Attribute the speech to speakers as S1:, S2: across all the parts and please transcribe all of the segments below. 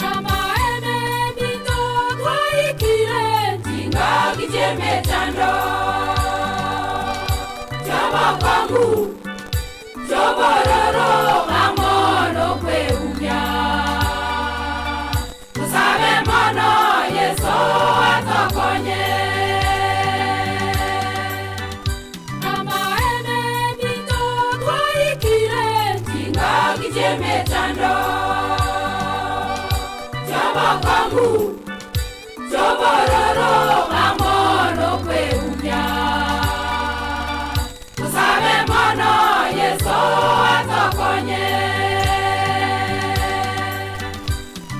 S1: Amaene minto twaikire chingaki chi'emechando chi'obokongu chi'obororo amo nokweumia. Tosabe mono Yeso atokonye. Amaene minto twaikire chingaki chi'emechando chi'obokongu chi'obororo amo nokweumia. Tosabe mono Yeso atokonye.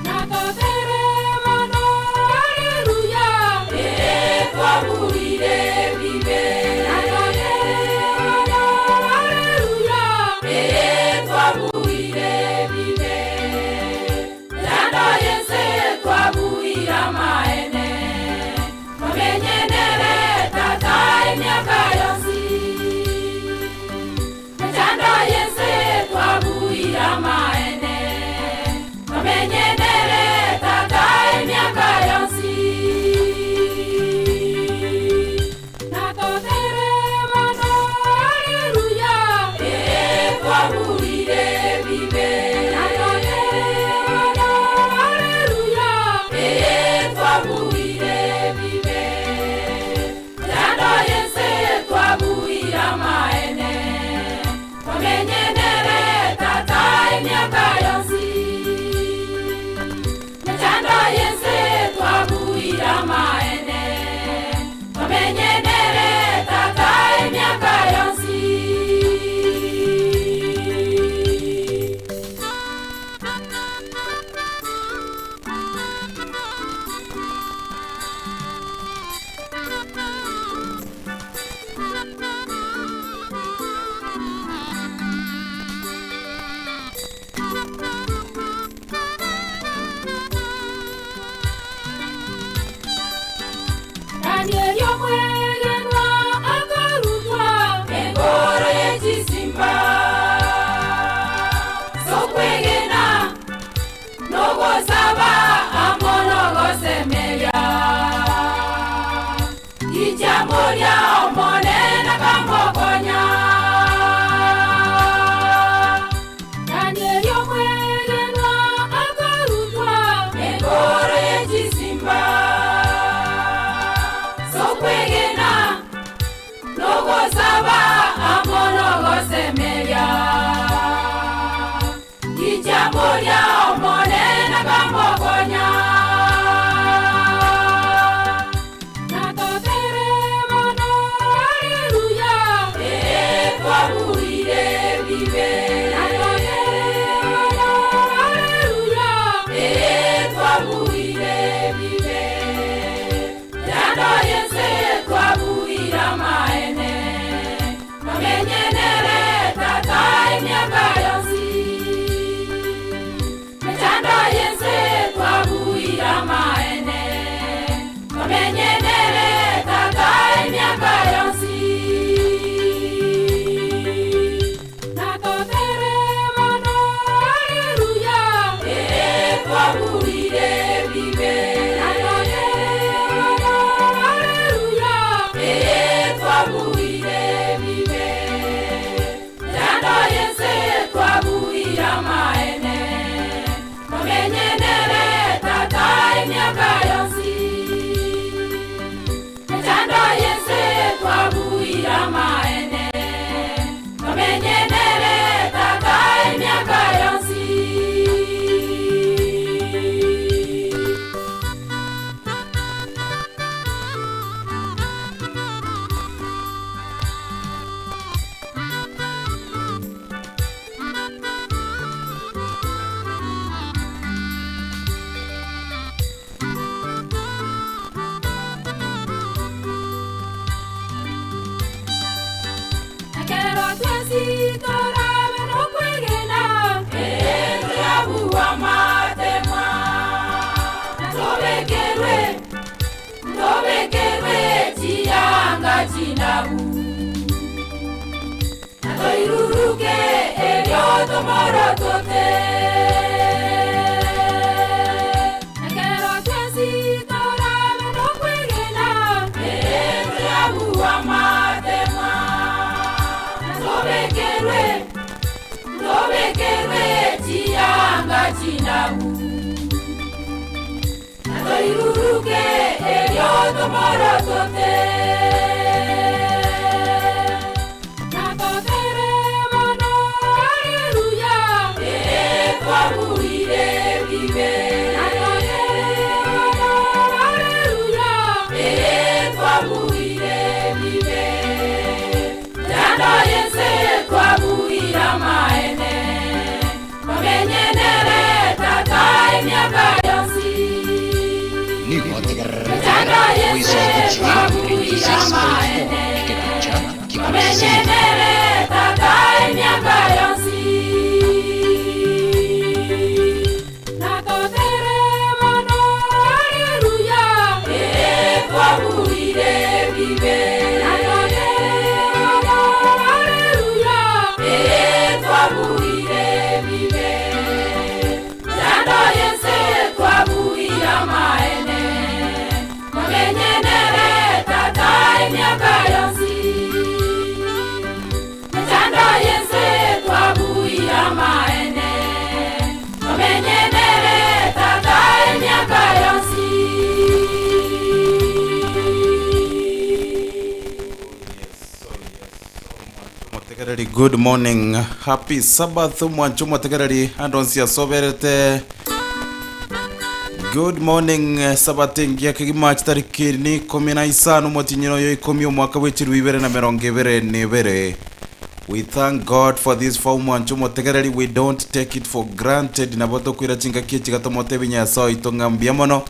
S1: Natotere mono haleluya, ee twaburire bibe. Natotere mono haleluya, ee twaburire bibe. Yando yense twabuire. chindabu Natoiruruke erio tomorotote Ekero twensi torabe nokwegena Ee toyabua amatema Natobekerwe Ntobekerwe chianga chindabu Natoiruruke erio tomorotote Natotere mono haleluya Ee twabuire ebibe Natotere mono haleluya Ee twabuire ebibe Yando yense twabuire amaene Twamenyenere tata emiaka yonsi
S2: Nigo ategererete
S1: Yando
S2: Voice
S1: yense
S2: of the
S1: twabuire
S2: 96.4
S1: amaene
S2: Kepicha Kikulisini
S1: Twamenyenere tata emiaka yonsi Natotere mono haleluya Ee twabuire ebibe Natotere mono haleluya Ee twabuire ebibe Yando yense twabuire amaene Twamenyenere tata emiaka yonsi Mechando yense twabuire amaene Twamenyenere tata emiaka yonsi
S3: Motegereri, good morning happy sabbath mwancho motegereri andonsi asoberete good morning sabbath ngia kigima chitariki ni 15 motinyino yo 10 omwaka bw'echiru ibere na mirongo ibere na ibere. We thank God for this for mwancho motegereri, we don't take it for granted nabo tokwira chingaki chigatomote nyasaye oito ng'a mbuya mono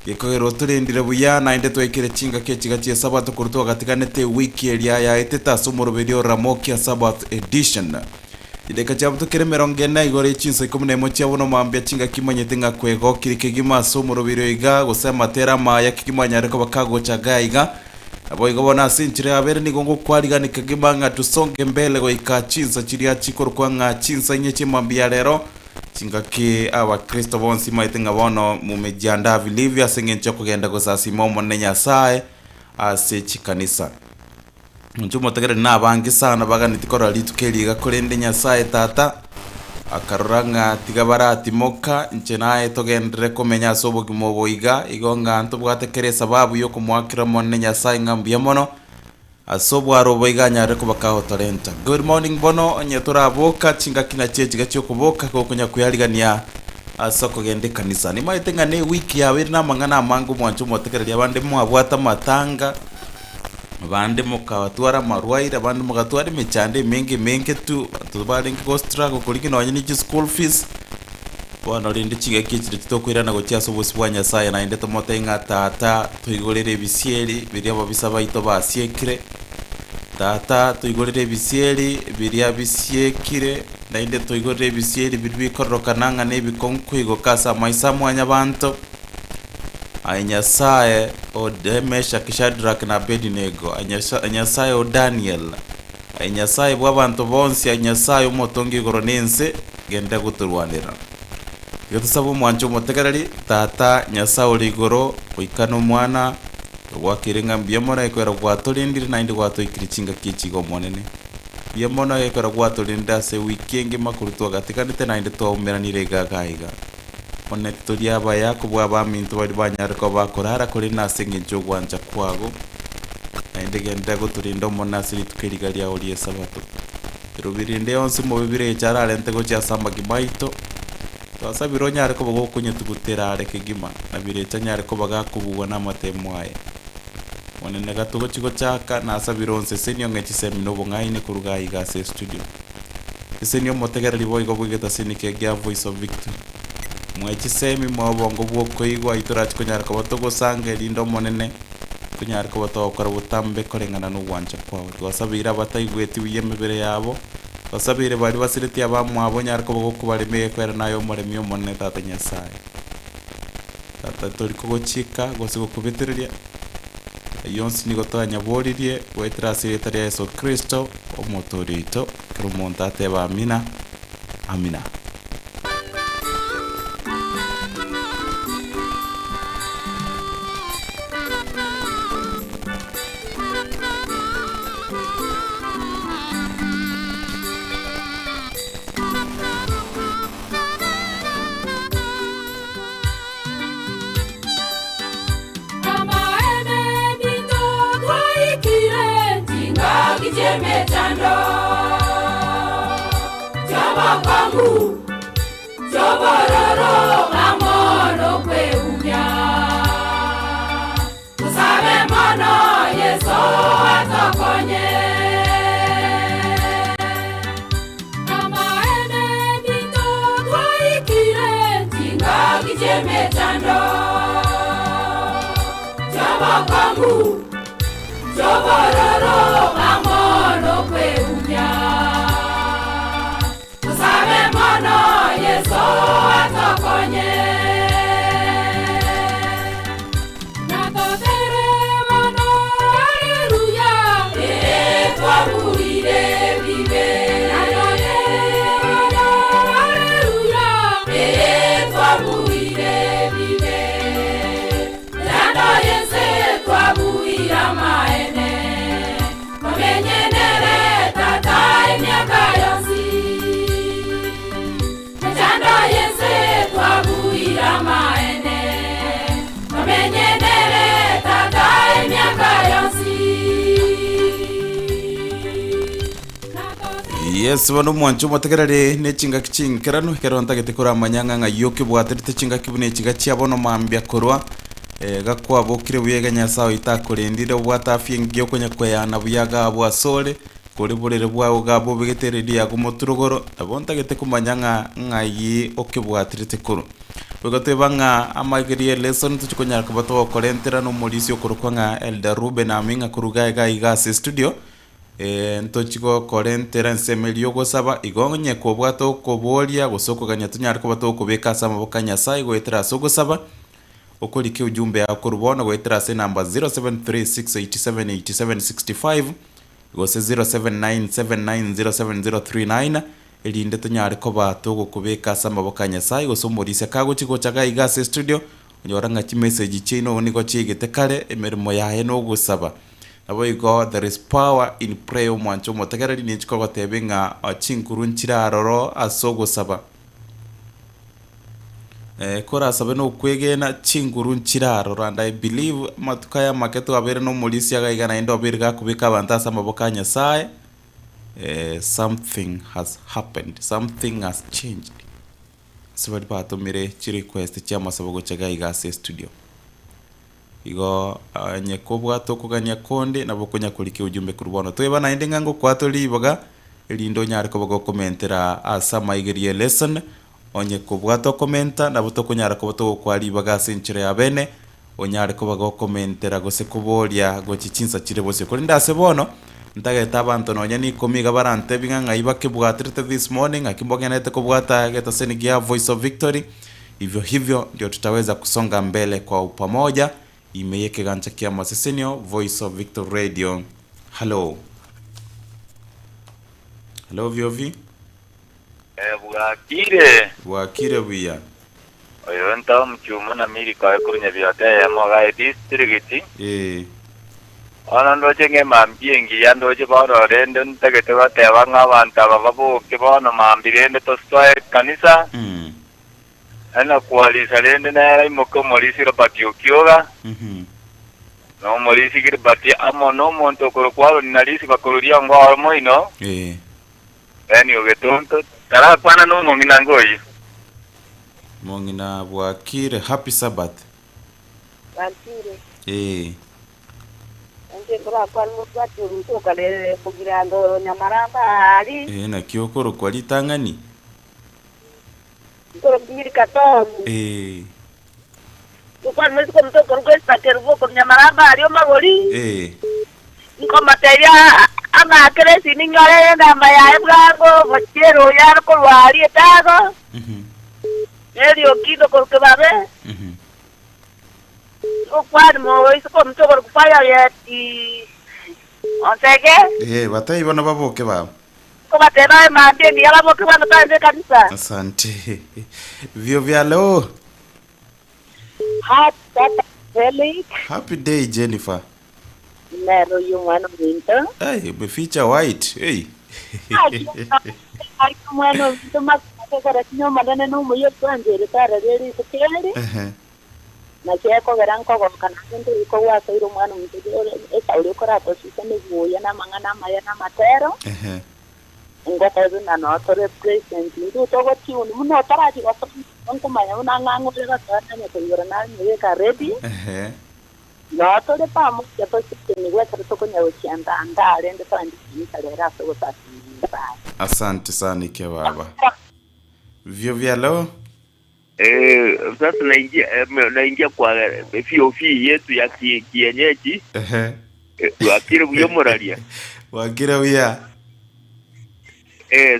S3: gekogera turindire buya naende twekire chingaki chiga chia sabato korwa twagatiganete wiki eria yaetete ase omoroberi o Ramokia Sabbath edition chideka chiabutukire emerongo ene igoro echinsa 11 chia bono mambia chingaki manyete ng'a kwegokire kegima ase omoroberi oiga gose amatera amaya kegima anyare koba kagocha gaiga nabo igo bono ase enchera yabere nigo ngokwarigani kegima ng'a tusonge mbele goika chinsa chiria chikorokwa ng'a chinsa inye chimambia rero chingaki abakristo bonsi maete ng'a bono mumejiandaa vilivyo ase eng'encho ya okogenda gosasima omonene nyasaye ase chikanisa. Inche omotegereri na abange sana baganeti korora rituko eri iga korende nyasaye tata akarora ng'a tiga baratimoka inche naye togenderere komenya ase obogima obo iga igo ng'a ntobwate kera esababu ya okomoakera omonene nyasaye ng'a mbuya mono ase obwaro obo iga anyare koba kagotorenta. Good morning bono onye toraboka chingaki nachio echiga chiokoboka gokonya koyarigania ase okogenda ekanisa. Nimaete ng'a na ewiki yabeire na amang'ana amange omwancho omotegereri abande mwabwate amatanga abande mokabatwara amarwaire abande mogatwara emechando emenge emenge tu abanto barenge go struggle korigia nonye na chischool fees. Bono rende chingaki echi nachi tokoirana gochia ase obosio bwa Nyasaye naende tomotebi ng'a tata toigorere ebisieri biria ababisa baito basiekire, tata toigorere ebisieri biria bisiekire, naende toigorere ebisieri biria bikororokana ng'a na ebikong'u koigoka ase amaiso a mwanyabanto. Aye Nyasaye o Meshaki, Shadraki na Abedinego, aye Nyasaye o Daniel, aye Nyasaye bw'abanto bonsi, aye Nyasaye omotongi igoro na ense, genda gotorwanera. Igo tosabe omwancho omotegereri, Tata, Nyasaye ore igoro, goika na Omwana, togwakire ng'a mbuya mono ekeero gwatorendire naende gwatoikire chingaki echi iga Omonene. Mbuya mono ekero gwatorendire ase ewiki engima korwa twagatiganete naende twaumeranire iga iga iga. Onye titori abaya kobua abaminto baria banyare koba bakorara korende ase engencho y'ogwancha kwago, naende genderera gotorinda Omonene ase rituko eriga riao ri'Esabato. Erobi rinde yonsi omobe birecha ararente gochia ase amagima aito, twasabire onyare koba gokonyetugutera are kegima, na birecha anyare koba gakobugwa namatemo aye. Omonene gatogochi gochaka, nasabire onsesenie ong'e chisemi na obong'aini koruga aiga ase estudio. Sesenia omotegereri boigo bw'egetasini eke gia Voice of Victory. Moe chisemi, moe obongo bw'okoigwa ayio torache konyara koba togosanga erinde Omonene tonyare koba togokora botambe koreng'ana nogwancha kwao. Twasabeire abataigweti buya emebere yabo, twasabeire baria basiretie abamwabo onyare koba gokobaremia egekwera naye omoremi Omonene Tata Nyasae. Tata tori kogochika gose gokobetereria. Ayio onsi nigo twanyaboririe goetera ase erieta ria Yeso Kristo, Omotoori oito. Kera omonto atebe Amina. Amina.
S1: Amaene minto twaikire chingaki chi'emechando chi'obokong'u chi'obororo amo nokweumia. Tosabe mono Yeso atokonye. Amaene minto twaikire chingaki chi'emechando chi'obokong'u chi'obororo amo nokweumia. Tosabe mono Yeso atokonye. Natotere mono haleluya, ee twabuire bibe. Natotere mono haleluya, ee twabuire bibe. Yando yense twabuire amaene, tomenyenere tata emiaka yonsi. Echando yense twabuire amaene, tomenyenere tata emiaka yonsi.
S3: Yes, bono omwancho omotegerere ne chingaki chinkeranu ekero ntagete koramanya ng'a ng'ai okebwaterete chingaki buna echiga chia bono mambia korwa eh, gakwabokire buya iga Nyasaye oito akorendire obwate afya engiya okonya koeyana buya iga abwo asore kore borere bwao iga abwo obegete eredio yago moturogoro nabo ntagete komanya ng'a ng'ai okebwaterete korwa. Goika toeba ng'a amaiga ya elesson tochi konyara koba togokorentera na omorisia okorokwa ng'a Elder Reuben Aming'a korwa iga iga iga ase estudio. Ntochi gokorentera ensemo eria y'ogosaba, igo onye kobwate okoboria gose okogania tonyare koba togokobeka ase amaboko a Nyasae goetera ase ogosaba, okorike ujumbe yao korwa bono goetera ase enamba 0736878765 gose 0797907039 erinde tonyare koba togokobeka ase amaboko a Nyasae gose omorisia kagochi gocha iga iga ase estudio, onyore ng'a chimessage chiaino nigo chiaigete kare, emeremo yaye nogosaba. Naboigo there is power in prayer omwancho omotegereri ninche kogotebia ng'a chinkuru nchire aroro ase ogosaba. Eh, korasabe na okwegena chinguru nchire aroro and I believe amatuko aya amake twabeire na omorisia iga iga naende obeire gakobeka abanto ase amaboko a Nyasaye, eh, something has happened, something has changed. Ase baria batomire chirequest chiamasabo gocha iga iga ase estudio. Igo onye kobwate okogania konde, nabo okonya korika ujumbe korwa bono. Toeba naende ng'a ngokoa tore ribaga, erinde onyare koba gokomentera ase amaigerio ye lesson, onye kobwate okomenta nabo tokonyara koba togokoa ribaga ase enchera ya bene, onyare koba gokomentera gose koboria gochia chinsa chire bosio. Korende ase bono, ntagete abanto nonya na ikomi iga barantebie ng'a ng'ai bakebwaterete this morning, ng'aki mbogenderete kobwata egetaseni gia Voice of Victory, Hivyo hivyo ndio tutaweza kusonga mbele kwa upamoja ime y'ekegancha kia amasesenio Voice of Victory Radio. Hallo. Hallo VOV.
S4: Eh, bwakire.
S3: Bwakire buya.
S4: Oyo nta omuchuma na miri kawe korwa Nyabiote eyemo iga edistrict.
S3: Eh.
S4: Bono ndoche ng'a emambia engiya ndoche bono rende ntagete goteba ng'a abanto aba baboke bono mambia rende tosoe ekanisa.
S3: Mm.
S4: Na kwarisa rende nere aimoke omorisia Robert Okioga, na omorisia Gilbert amo nomonto okorokwa Aroni na Lisi bakoruria ongo oro moino, Beni ogetonto, tarakwana nomong'ina ngoyio.
S3: Mong'ina bwakire happy Sabbath.
S5: Bwakire.
S3: Ee.
S5: Inche nkorakwane mosubati ominto okare kogiranda oro nyamaramba aari.
S3: Ee, naki okorokwa ritang'ani?
S5: Nkorokwa Milika Tom.
S3: Ee.
S5: Ngokwana moiseke ominto okorokwa Esther Kerubo okorwa nyamaramba aaria omagori.
S3: Ee.
S5: Nkomotebia ang'akere esimi nyorere enamba yaye bwango gochia oyo are korwa aaria etago, na erioki ndokorwa kebabe. Okwani moiseke ominto okorokwa Violet Onsege.
S3: Eh, batebie bono baboke baba.
S5: Nkobateba aye mambia engiya baboke bwango togende ekanisa.
S3: Asante. Vio vya leo.
S5: Happy Saturday Felix.
S3: Happy day Jennifer.
S5: Nero oyio omwana ominto.
S3: Hey, umeficha white. Hey.
S5: Aye omwana ominto Makumba ekero kinya omonene na omoyio otwancherete arore rituko eri.
S3: Ehe.
S5: Naki ekogera nkogoka naende ntori kogwasoire omwana ominto esauri okoratosise nebuya na amang'ana amaya na amatero.
S3: Ehe.
S5: Ngokobe buna noo tore present intwe togotune buna otarachia gosoma nigo nkomanya buna ng'a ng'ore gosoa nanye koigora nanyebeka ready.
S3: Ehe.
S5: Noo tore pamoja tosesenigwe ekero tokonya gochia ntanda rende togende ekanisa rero ase ogosasima Nyasaye.
S3: Asante sana ike baba. Vyo vya leo.
S6: Eh, sasa naingia naingia kwa VOV yetu ya kienyeji.
S3: Ehe.
S6: Wakire buya moraria.
S3: Wakire buya.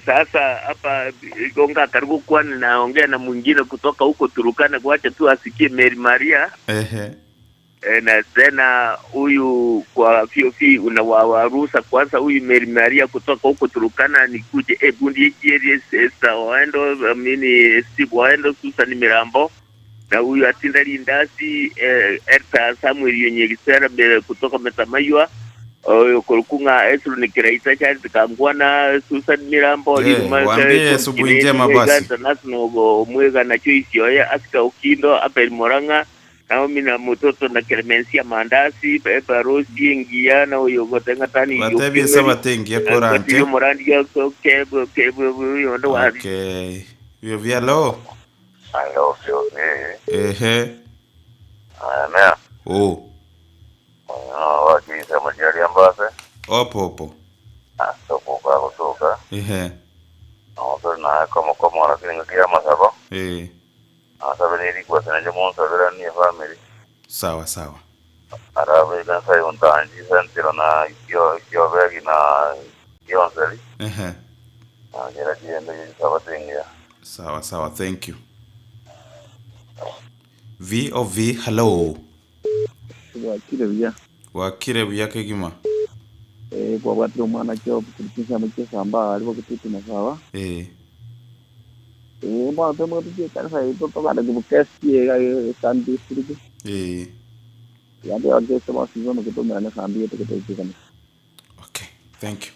S6: Sasa hapa Gonga karibu kwani naongea na mwingine kutoka huko Turukana, kuacha tu asikie Mary Maria.
S3: Ehe.
S6: Na tena huyu kwa VOV unawaruhusa kwanza huyu Mary Maria kutoka huko Turukana nikuje bundi echieri Esther Waendo, mini Steve Waendo, Susan Mirambo na huyu Atinda Lindasi, Erta Samuel Yenyegisera kutoka Metamaywa, oyo kurukunga Esru Nikiraita Charity Kangwana, Susan Mirambo, Liruma,
S3: Waambie asubuhi njema basi.
S6: International Omwega na Joyce Oya, Asika Okindo, Abel Moranga, Naomi na mutoto na Clemencia Mandasi, Pepa Rosi Ngia na uyo gotenga tani
S3: Batebie sabate ngiya korante.
S6: Yo morandi yo kebo kebo yo ndo wa.
S3: Okay. Vyo vya leo.
S4: Alo, sio
S3: Ehe.
S4: Ana.
S3: Oh.
S4: Wakisa majari ambase.
S3: Opo opo.
S4: Asokoka kutoka.
S3: Ehe.
S4: Oto na kama kama lakini ngiya masabo.
S3: Eh.
S4: Asabe nili kwa sana jamu sabera ni family.
S3: Sawa sawa.
S4: Arabe kansa yontanji sentiro na ikyo begi na yonseli.
S3: Ehe.
S4: Ngira jiende sabatingia.
S3: Sawa sawa, thank you. VOV hello.
S7: Wakire buya.
S3: Wakire buya kegima.
S7: Kwabwatire omwana kio kurutisha mukesamba ari bokutiti na sawa. Mwana temo tutie kanisa ito tobana gubukesi Sunday school. Yande wagese basizono kutumira na Sunday yetu kututie kanisa.
S3: Okay, thank you.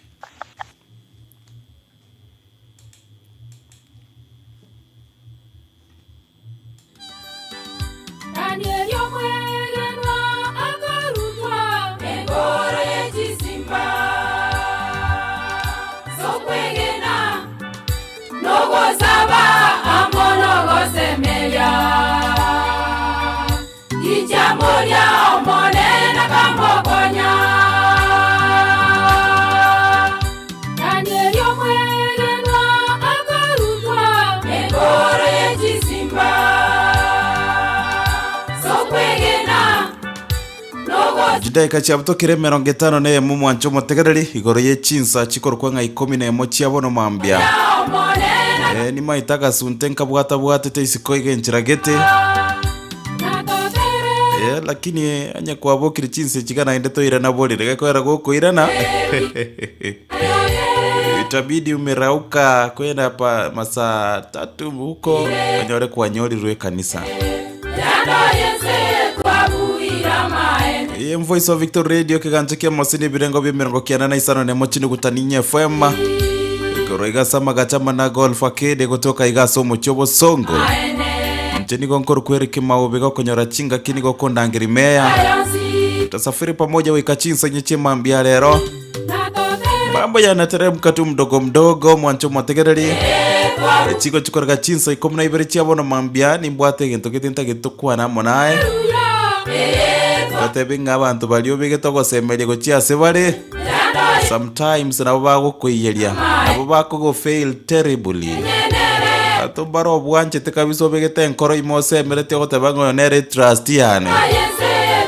S3: Chidaika chiabutokire 51 mwancho motegereri igoro ye chinsa chikorokwa ng'a 11 chiabono mambia. Nimaita gasunte nkabwata bwatete isiko igenchiragete. Lakini anya kwabokire chinsa chigana inde toirana borire gekoera gokoirana. Itabidi umerauka kwenda pa masaa 3 huko onyore kwanyorirwe kanisa. Ye Voice of Victor Radio kigancho kia masini birengo bia 95 ne mochini gutaninya FM. Ikoro igasama gachama na golf arcade kutoka igaso muchobo songo. Mcheni gonkoro kweri kimao bigo konyora chinga kini gokondangiri meya. Tutasafiri pamoja wikachinsa nyeche mambia lero. Mambo yanateremka tu mdogo mdogo mwancho mwategereri. Chiko chikorega chinsa 12 chiabono mambia nimbwate gento getinta getukwana monae. Batebe ng'abantu bario bigete ogosemeria gochia ase bare. Sometimes nabo bagokoiyeria, nabo bakogo fail terribly. Ato mbaro obwanchete kabisa obegete enkoro ime osemerete ogoteba ng'a oyo nere trust yane.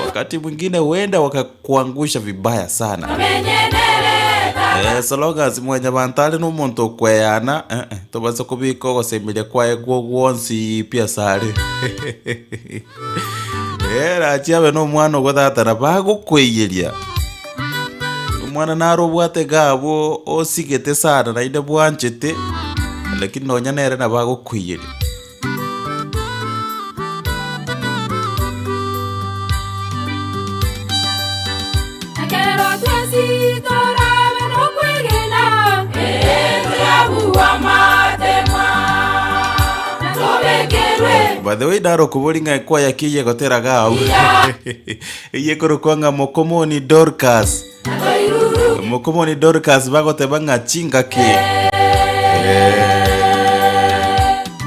S3: Wakati mwingine huenda wakakuangusha vibaya sana. So long as mwanyabanto are na omonto okweyana, tobasa kobika ogosemeria kwaye gwo gwonsi pi ase are. Erachi abe na omwana ogotatana bagokoiyeria. Omwana naro obwate iga abwo osigete sana naende bwanchete, lakini nonya nere nabo agokoiyeria.
S1: Ekero twensi torabe nokwegena, ee, toyabua amatemwa, na tobekerwe
S3: By the way naro okobori ng'a ekwaya ki eye egotera iga abwo? Eyio ekorokwa ng'a Mokomoni Dorcas.
S1: na toiruruke.
S3: Mokomoni Dorcas bagoteba ng'a chingaki.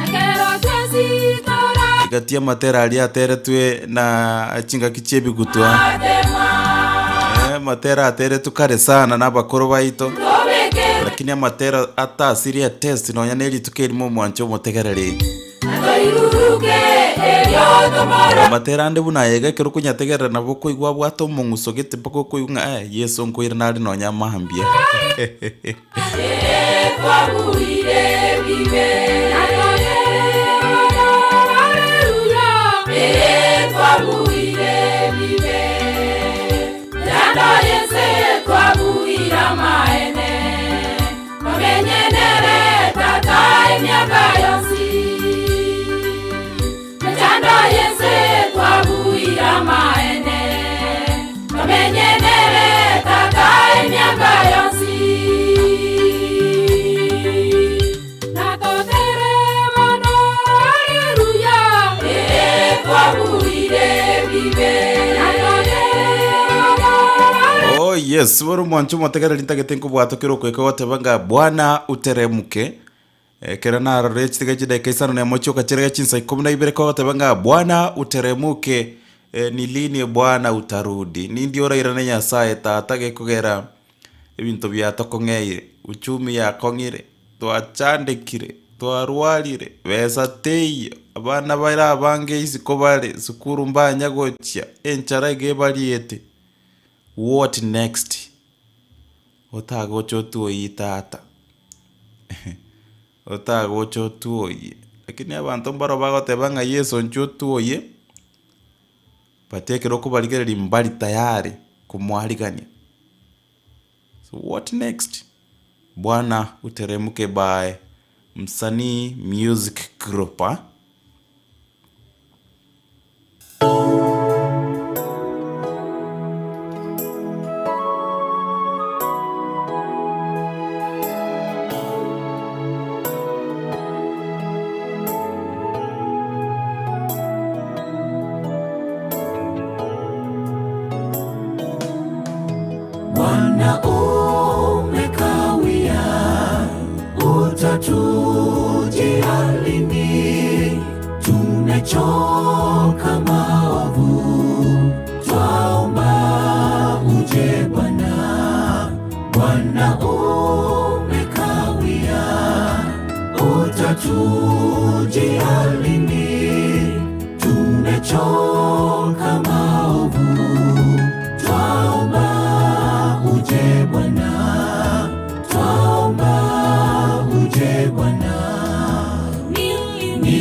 S1: Ekero twensi torabe
S3: Egati amatera aria ateretwe na chingaki chi'ebigutwa.
S1: amatemwa,
S3: Amatera ateretwe kare sana na abakoro baito.
S1: tobekerwe
S3: Lakini amatera atasirie etest nonya na erituko erimo omwanche omotegereri.
S1: na toiruruke erio tomoro.
S3: Amatera ande buna aya iga ekero okonyategerera nabo okoigwa abwate omong'uso gete mpaka okoigwa ng'a eh, Yeso nkoirana are nonya mambia.
S1: Ee, twabuire ebibe. Na totere haleluya. Ee, twabuire ebibe. Yando yense twabuire amaene. Tomenye nere tata emiaka yonsi. Mechando yense twabuire amaene. Tomenye nere tata emiaka yonsi. Na totere bono haleluya. Ee, twabuire ebibe. Na totere bono haleluya.
S3: Oh yes, bono omwancho omotegereri ntagete nkobwata kera okoika goteba ng'a Bwana uteremke. Ekero narorire chitiga chidakika isano na emo chioka chirege chinsa ikomi na ibere kogoteba ng'a Bwana uteremuke, ni lini Bwana utarudi? Nindi orairane Nyasaye Tata gekogera ebinto biatokong'eire, uchumi yakong'ire, twachandekire, twarwarire, besa teiyo, abana bare abange isiko bare, sukuru mbanya gochia, enchara iga ebariete. What next? Otagocha otuoyie tata, otagocha otuoyie, lakini abanto mbaro bagoteba ng'a Yeso inchuo otuoyie, but ekero okobarigereria mbari tayari komoarigania. So what next? Bwana uteremke by Msanii Music Group ah.
S8: Bwana umekawia, utatujia lini? Tumechoka maovu, twaomba uje Bwana. Bwana umekawia, utatujia lini? Tumechoka maovu, twaomba uje Bwana, twaomba uje Bwana. Ni lini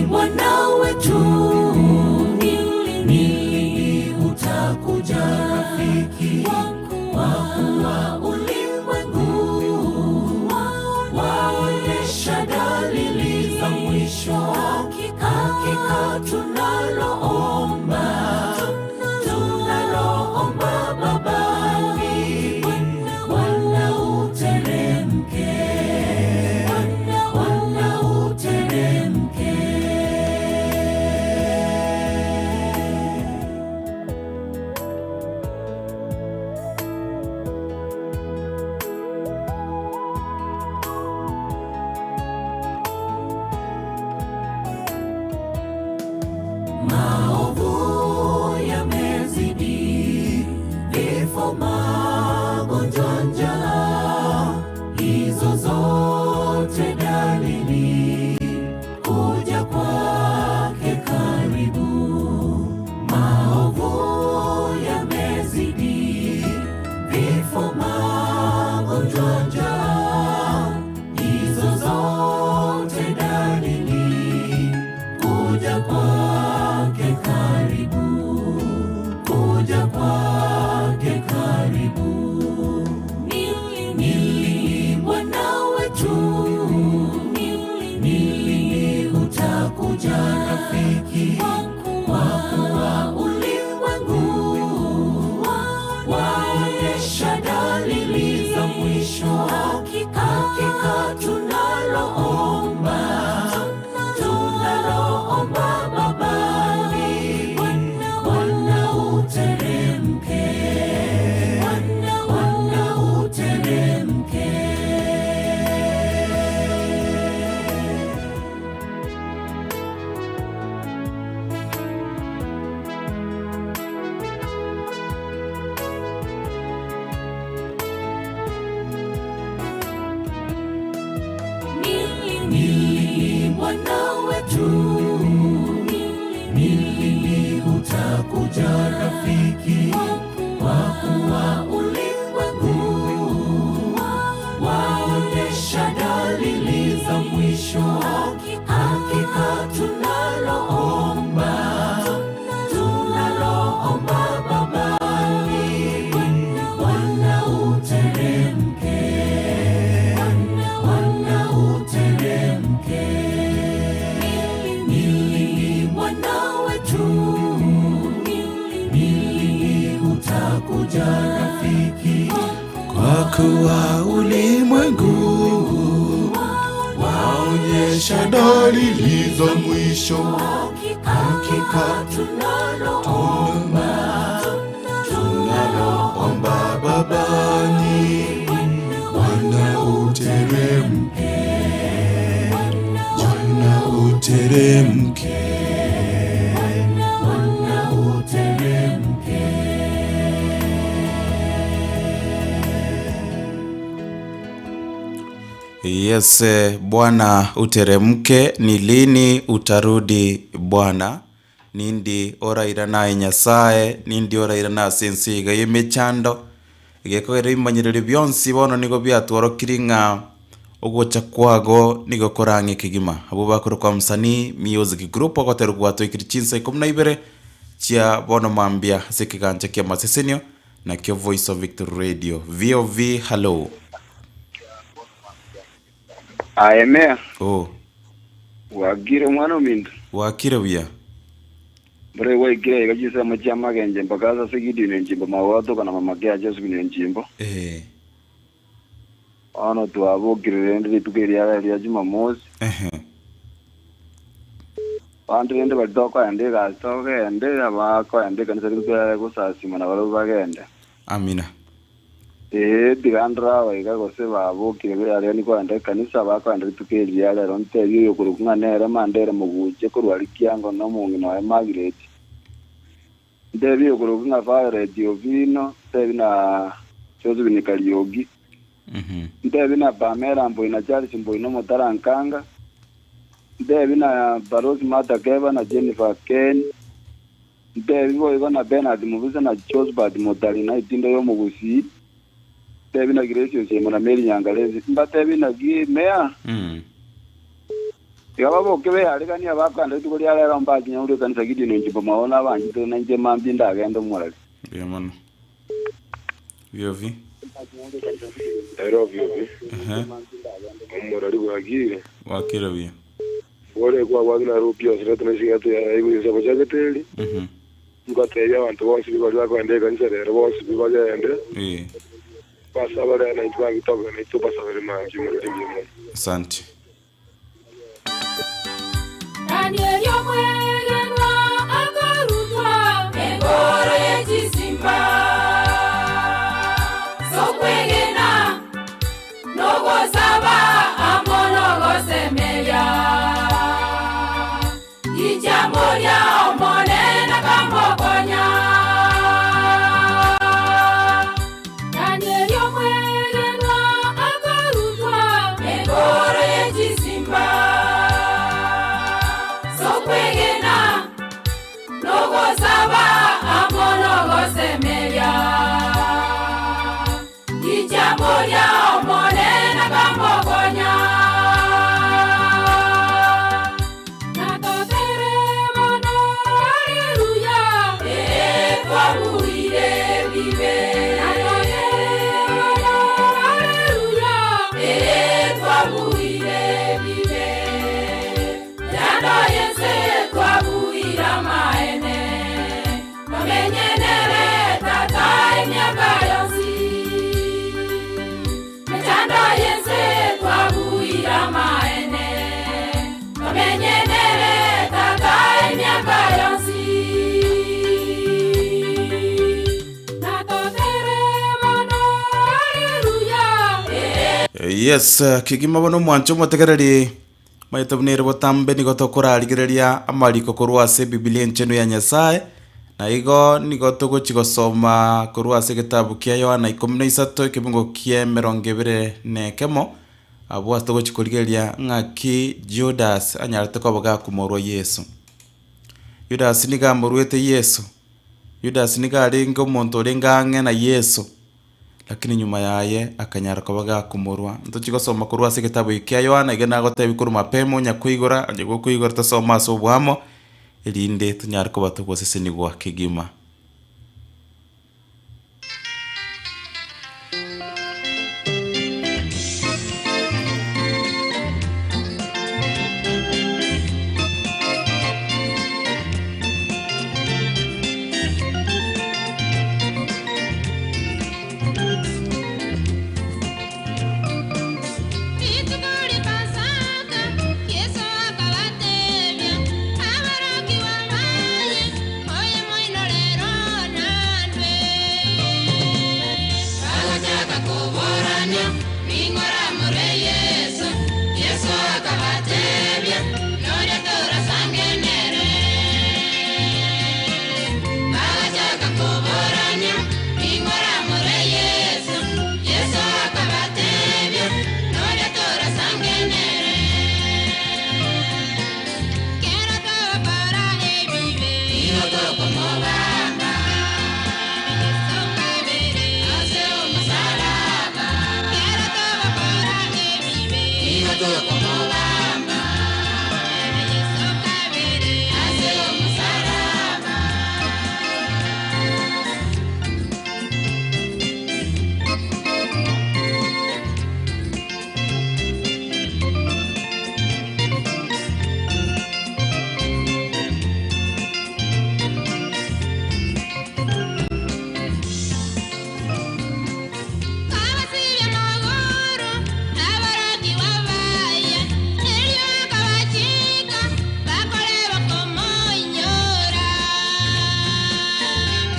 S8: Bwana wetu, ni lini utakuja rafiki, kwa kuwa ulimwengu waonyesha dalili za mwisho. Hakika tunaloomba, tunaloomba Babani, Bwana uteremke, Bwana uteremke. Maovu Ni lini utakuja rafiki, kwa kuwa ulimwengu waonyesha dalili za mwisho. Hakika tunaloomba, tunaloomba Babani, Bwana uteremke, Bwana uteremke. Ni lini Bwana wetu, ni lini utakuja rafiki, kwa kuwa ulimwengu waonyesha dalili za mwisho. Hakika tunaloomba, tunaloomba Babani, Bwana uteremke, Bwana uteremke. Ni lini Bwana wetu, ni lini utakuja rafiki,
S3: Kwa kuwa ulimwengu waonyesha dalili za mwisho.
S8: hakika tunaloomba,
S3: Tunaloomba Babani, Bwana uteremke, Bwana uteremke.
S8: Bwana uteremke.
S3: Yes, Bwana uteremke. Ni lini utarudi Bwana? Nindi oraira naye Nyasaye, nindi oraira nase ense iga y'emechando gekogera ebimanyereri bionsi bono nigo biatworokiri ng'a ogocha kwago nigo korang'e kegima. Abwo bakorokwa Msanii Music Group ogoterwa gwatoikire chinsa 12 chia bono mambia ase ekegancha kia masesenio nakio Voice of Victory Radio. VOV, hello.
S9: Aemea
S3: Oh,
S9: wagire mwana ominto
S3: wakire buya.
S9: mbere waikire iga chisemo chia magenje mpaka asa segidine nchimbo mawatoka na mama kia Josephine nchimbo ono twabokire rende rituko eria ria Jumamosi bandu rende bari tokoenda egasi togende abakoenda ekanisa rituko eria gosasima na barabwo bagende.
S3: Amina.
S9: Ee tigandra abaiga gose babokire aria nikoenda ekanisa bakoenda rituko eria rero ntebi oyo korokwa ng'a nere mandere moguche korwa rikiango na omong'ina oye Margaret. Ntebi oyo korokwa ng'a Violet Ovino, ntebi na Josephine Kariogi, ntebi na Pamela Mboi na Charles Mboi na Omotara Nkanga, ntebi na Balozi Martha Keva na Jennifer Ken, ntebi boigo na Bernard Mubisa na Josephat Motari na itindo ya omogusii, ntebi na Grace Osiemo na Mary Nyangalezi, mbatebi na Mea. Iga baboke bearegania bakanda rituko ria rero mbakinya ore ekanisa Gideon Nchimbo mwao nabanchete na inche mambi ndagenda omorari.
S3: Buya mono. VOV.
S10: Ero VOV. Omorari bwagire.
S3: Wakire buya.
S10: Bore kwa wagina rupia osirete na isigato ya igu isabo jageteli. Ngatebia abantu bonsi bari bakwenda ekanisa rero bonsi bagende. Basabare na intwa gitogo na itu basabare mangi muri mbi.
S3: Asante.
S1: Daniel yomwegenwa akarutwa engoro y'ekisimba sokwegena nogosaba amo nogosemeria ijambo lya omonene kamokonya Daniel yomwegenwa akarutwa engoro y'ekisimba.
S3: Yes, kegima bono omwancho omotegereri maete buna ere botambe nigo tokorarigereria amariko korwa ase ebibilia enchenu ya Nyasaye, na igo nigo togochi gosoma korwa ase egetabu kia Yohana ikomi na isato ekebungo kia emerongo ebere na ekemo, abwo ase togochi korigereria ng'aki Judas anyarete koba gakomorua Yeso. Judas nigo amoruete Yeso, Judas nigo arenge omonto orenge ang'e na Yeso. Lakini nyuma yaye akanyara koba gakomorua. Ntochie gosoma korwa ase egetabu eke kia Yohana, iga nagotebia korwa mapema onya koigora, onye gokoigora tosome ase oboamo, erinde tonyare koba togosesenigwa kegima.
S1: Rituko ria Pasaka, Yeso akabatebia aborokigwa baye, Oyo moino rero nandwe. Bagachaka koborania, Ning'o oramorue Yeso? Yeso akabatebia, Noria torasange nere. Bagachaka koborania, Ning'o oramorue Yeso? Yeso akabatebia, Noria torasange nere. Kero togokora ebibe, nigo tokomobamba. Yeso kabere ase omosalaba. Kero togokora ebibe, nigo tokomobamba. Yeso kabere ase omosalaba. Kabasibia amagoro aborokigwa baye, erio akabachika bakore bakomoinyora.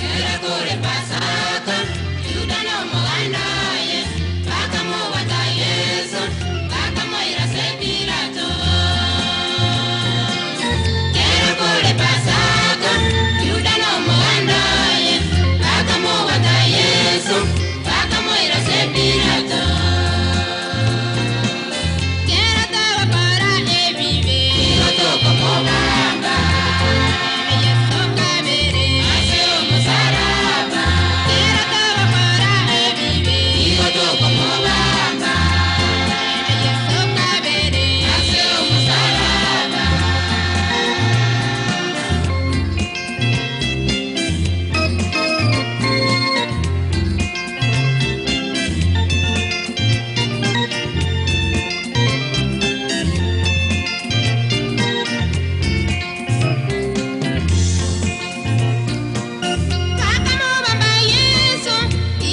S1: Kera kore Pasaka, Yuda na omoganda oye bakamobwata Yeso, bakamoira ase Pilato. Kera kore Pasaka, Yuda na omoganda oye bakamobwata Yeso, bakamoira ase Pilato. Kera togokora ebibe, nigo tokomobamba. Yeso kabere ase omosalaba. Kera togokora ebibe, nigo tokomobamba. Yeso kabere ase omosalaba. Bakamobamba Yeso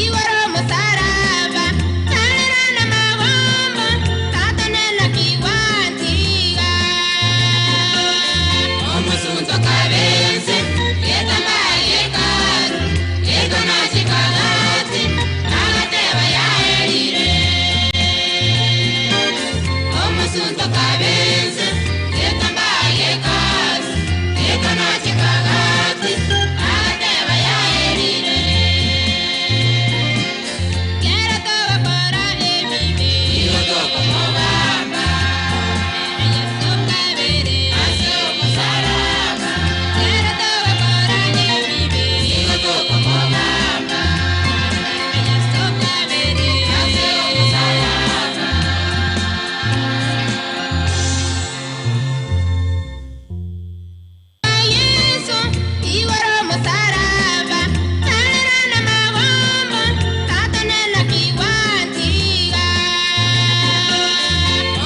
S1: igoro omosalaba, tarera namagombo, tatonena kigwantiga. Omosunto kabense, getambaye hekalu, getonachikagati, agateba yaerire. Omosunto kabense, getambaye hekalu, getonachikagati, agateba yaerire. Kero togokora ebibe, nigo tokomobamba. Yeso kabere ase omosalaba. Kero togokora ebibe, nigo tokomobamba. Yeso kabere ase omosalaba. Yeso igoro omosalaba, tarera namagombo, tatonena kigwantiga.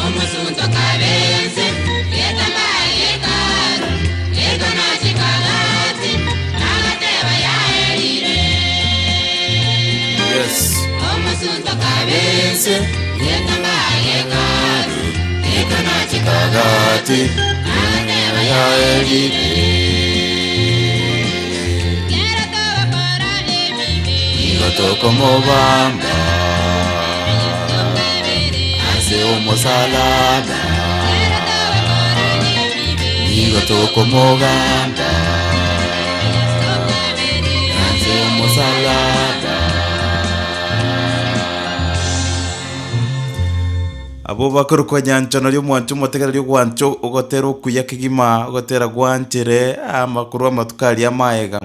S1: Omosunto kabense, getambaye hekalu, getonachikagati, agateba yaerire.
S3: Yes.
S1: Omosunto kabense, getambaye hekalu, getonachikagati, agateba yaerire. Kero togokora ebibe,
S3: Nigo tokomobamba. Ase omosalaba Nigo tokomogamba Ase omosalaba Abo bakorokwa nyancha nario omwancho omotegereri ogwancha ogotera okuya kegima ogotera gwanchere amakuru amatuko aria amaega.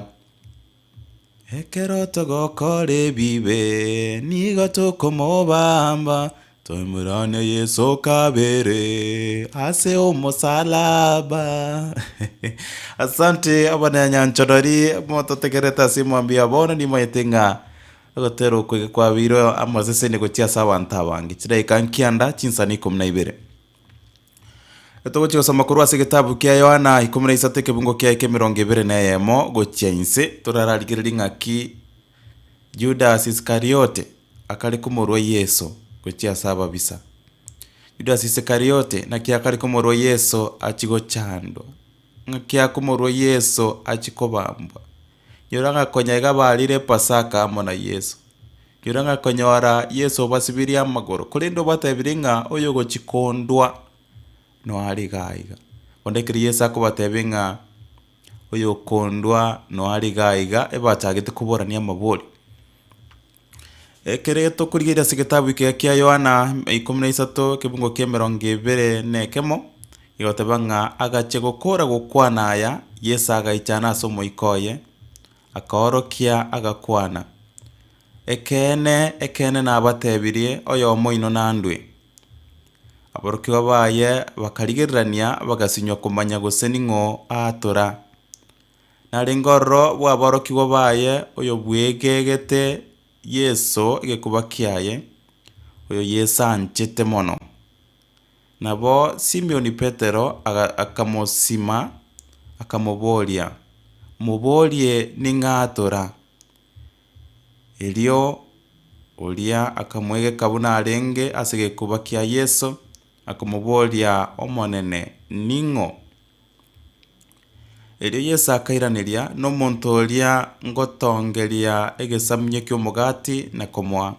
S3: Ekero togokora ebibe, nigo tokomobamba, toimoranie Yeso kabere ase omosalaba. Asante abanyanyanchorori mototegerete ase mambia bono nimanyete ng'a ogotera oko iga kwabeire amaseseni gochia ase abanto abange. Chidaeka nkianda chinsani ikomi na ibere. Togochia gosoma korwa ase egetabu kia Yohana 13 ekebungo kiaye kia 21 gochia inse, torararigererie ng'aki Judas Iskariote akare komorua Yeso gochia ase ababisa. Judas Iskariote naki akare komorua Yeso achie gochandwa, ng'aki akomorua Yeso achie kobambwa. Nyora ng'a konya iga barire epasaka amo na Yeso. Nyora ng'a konyora Yeso obasibirie amagoro, korende obatebirie ng'a oyogochia kondwa noare iga iga. Bono ekero Yeso akobatebia ng'a oyokondwa noare iga iga, ebachagete koborania amabori. Ekere tokorigereria ase egetabu eke kia Yohana 13 ekebungo kia 21, egoteba ng'a agachia gokora gokwana aya, Yeso agaichana ase omoika oye, akaorokia agakwana, Ekeene, ekeene nabatebirie, oyomo oino nandwe. Aborokigwa baye bakarigererania bagasinywa komanya gose ning'o aatora. Narenge ororo bw'aborokigwa baye oyobwegegete Yeso egekuba kiaye, oyo Yeso anchete mono. Nabo Simioni Petero akamosima, akamoboria, Moborie ning'o aatora? Erio oria akamwegeka buna arenge ase egekuba kia Yeso, akamoboria, Omonene, ning'o? Erio Yeso akairaneria, Nomonto oria ngotongeria egesamunye ki'omogati na komoa.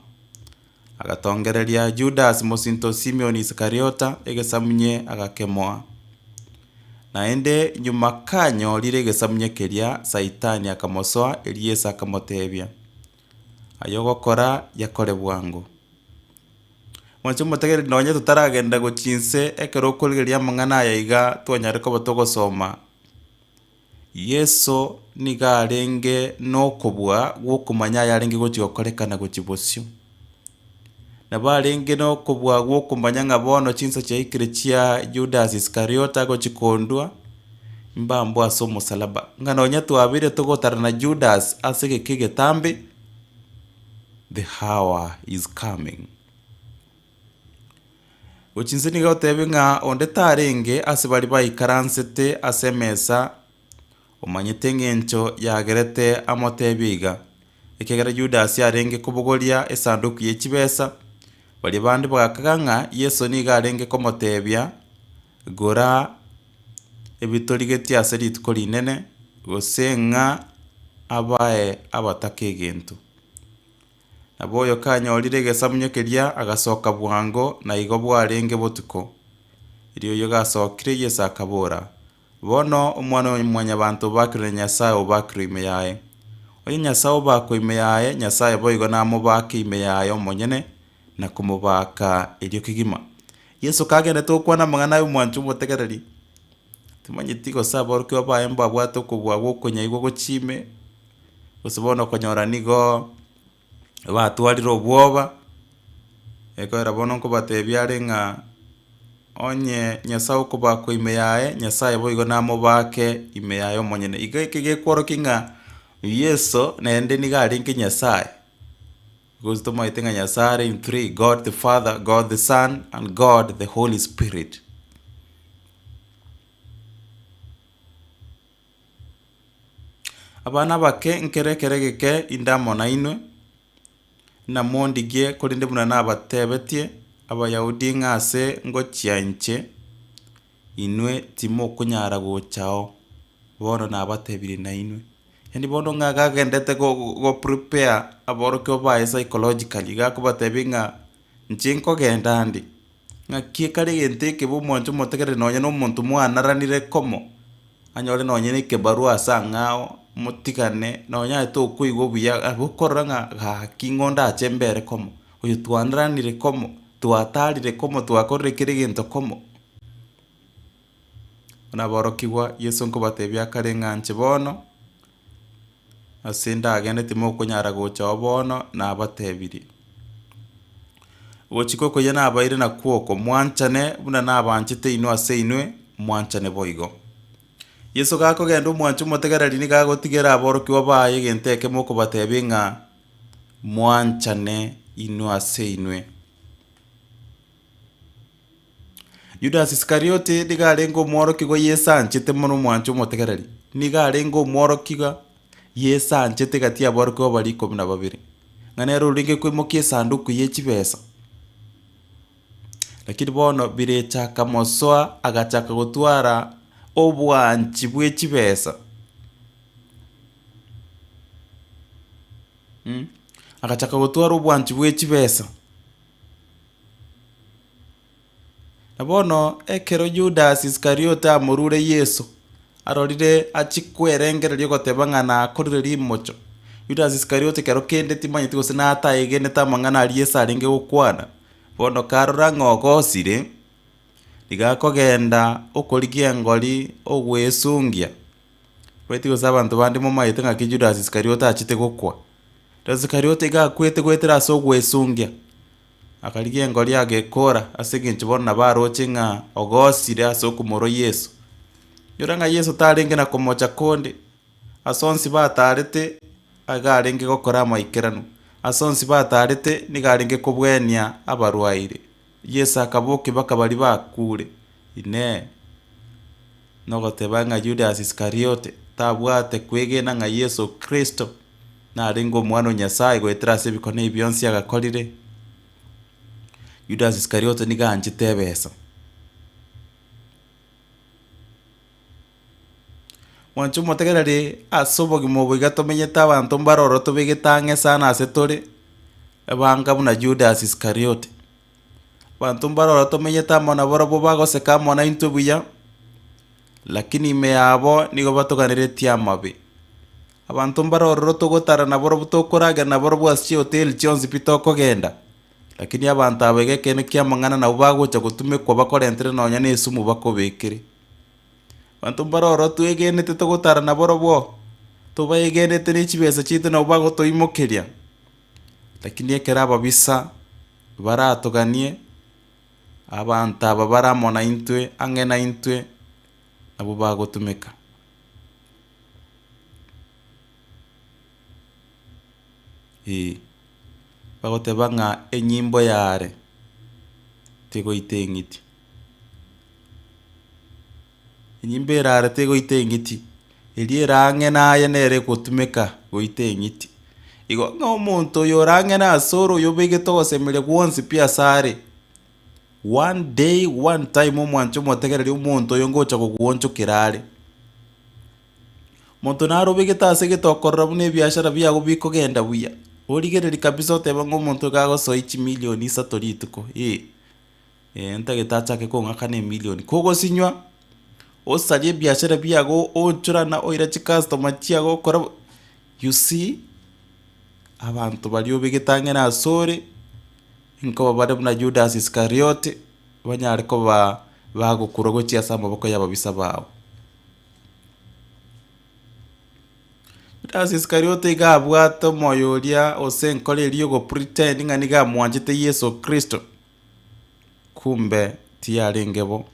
S3: Agatongereria Judas mosinto o Simioni Iskariota egesamunye agakemoa. Naende nyuma kanyorire egesamunye keria, Saitani akamosoa, erio Yeso akamotebia, Aye ogokora, yakore bwango. Mwanche motegereri nonye totaragenda gochia inse ekero okorigereria amang'ana aya iga twanyare koba togosoma, Yeso nigo arenge nokobua gwokomanya ayarenge gochia gokorekana gochia bosio. Nabo arenge nokobua gwokomanya ng'a bono chinsa chiaikire chia Judas Iskariota agochia kondua, mbambwe ase omosalaba. Ng'a nonya twabeire togotara na Judas ase egeka egetambe, the hour is coming. Gochia inse nigo agotebi ng'a onde tarenge ase baria baikaransete ase emesa omanyete eng'encho yagerete amotebie iga, ekiagera Yudasi arenge kobogoria esanduku ye chibesa, baria bande bagakaga ng'a Yeso nigo arenge komotebia, Gora ebitorigetie ase rituko rinene, gose ng'a abae abataka egento. Nabo oyo kanyorire egesamunyo keria agasoka bwango, na igo bwarenge botuko. Erio oyio gasokire, Yeso akabora, Bono Omwana-o-mwanyabanto obakirwe na Nyasae obakirwe ime yaye. Onye Nyasae obakwa ime yaye, Nyasae boigo namobake ime yaye omonyene, na komobaka erio kegima. Yeso kagenderete gokwana amang'ana aya omwancho omotegereri, timanyeti gose aborokigwa baye mbabwate okobua gwokonyaigwa gochia ime, gose bono okonyora nigo batwarire obwoba, ekogera bono nkobatebia are ng'a onye Nyasae okobakwa ime yaye, Nyasae boigo namobake ime yaye omonyene. Iga eke gekworokia ng'a Yeso naende nigo arenge Nyasae, because tomaete ng'a Nyasae are in three, God the Father, God the Son, and God the Holy Spirit. Abana abake, nkere ekero egeke inde amo nainwe, namondigie, korende buna nabatebetie Abayahudi ng'a ase ngochia inche, inwe timokonyara gochao, bono nabatebirie nainwe. Yaani bono ng'a gagendete go go prepare aborokigwa baye psychologically, iga akobatebia ng'a inche nkogenda nde. Ng'aki ekare egento ekebe omwanche omotegerere nonya na omonto mwanaranire komo, anyore nonya na ekebarua ase ang'ao, motigane, nonya aye tokoigwa buya nabo okorora ng'a gaki ng'o ndache mbere komo, oyo twanaranire komo, twatarire komo, twakorire kera egento komo. Buna aborokigwa, Yeso nkobatebia akare ng'a inche bono, ase ndagende timokonyara gocha oo bono, nabatebirie. Ogochika okoyia nabaeire nakwo oko, mwanchane buna nabanchete inwe ase inwe, mwanchane boigo. Yeso gakogenda omwancho omotegereri nigo agotigera aborokigwa baye egento ekemo okobatebia ng'a mwanchane inwe ase inwe. Yudasi Iskarioti nigo arenge omworokigwa Yeso anchete mono omwancho omotegereri. Nigo arenge omworokigwa Yeso anchete gati y'aborokigwa baria ikomi na babere. Ng'a nere orenge koimokia esanduku ye chibesa. Lakini bono birecha akamosoa agachaka gotwara obwanchi bwe chibesa. Mh, agachaka gotwara obwanchi bwe chibesa. Na bono ekero Yudasi Iskarioti amorure Yeso, arorire achie kwerengereria ogoteba ng'a nakorire rimocho. Yudasi Iskarioti ekero kende timanyeti gose nataegenete amang'ana aria Yeso arenge gokwana, bono karora ng'a ogosire, nigo akogenda okorigia engori ogwesungia. Omanyete gose abanto bande momaete ng'aki Judasi Iskarioti achete gokwa. Judasi Iskarioti iga akwete goetera ase ogwesungia. Akarigia engori agekora ase engencho bono nabo aroche ng'a ogosire ase okomorua Yeso. Nyora ng'a Yeso tarenge na komocha konde, ase onsi batarete iga arenge gokora amaikeranu, ase onsi batarete nigo arenge kobwenia abarwaire. Yeso akabokia mpaka baria bakure, Inee! Nogoteba ng'a Yudasi Iskariote tabwate kwegena ng'a Yeso Kristo narenge Omwana o Nyasae goetera ase ebikone ebi bionsi agakorire? Yudasi Iskariote nigo anchete ebesa. Mwanche omotegereri ase obogima obo iga tomenyete abanto mbare ororo tobegete ang'e sana ase tore, ebanga buna Judas Iskariote. Abanto mbare ororo tomenyete amo nabarabwo bagoseka amo naintwe buya, lakini ime yabo nigo batoganeretie amabe. Abanto mbare ororo togotara nabarabwo tokoragera nabarabwo ase chihoteli chionsi pi tokogenda, lakini abanto aba iga ekeene ki'amang'ana nabwo bagocha gotumekwa bakorentere nonya na esumu bakobekere. Abanto mbare ororo twegenete togotara nabarabwo, tobaegenete ne chibesa chiaito nabo bagotoimokeria, lakini ekero ababisa baratoganie, abanto aba bare amo naintwe ang'e naintwe, nabwo bagotumeka. Ee, bagoteba ng'a enyimbo yare tegoita eng'iti. Enyimbo erare tegoita eng'iti, eria ere ang'e naye nere egotumeka goita eng'iti. Igo ng'a omonto oyo ore ang'e nase ore oyo obegete ogosemeria gwonsi pi asare, one day, one time omwanche omotegereri omonto oyo ngocha gogoonchokera are. Monto nare obegete ase egete okorora buna ebiashara biago bikogenda buya, origereria kabisa oteba ng'a omonto iga agosoa chimilioni isato rituko eh, eh ntagete achake kong'akana emilioni. Kogosinywa, osarie ebiashara biago oonchorana oira chicustomer chiago okore bo you see, abanto baria obegete ang'e nasore, nkoba bare buna Judas Iskariote, banyare koba bagokurwa gochia ase amaboko ya ababisa bao. Judasi Iskariote iga abwate omoyo oria gose enkoro eria y'ogopretend ng'a nigo amwanchete Yeso Kristo, kumbe tiyarenge bo.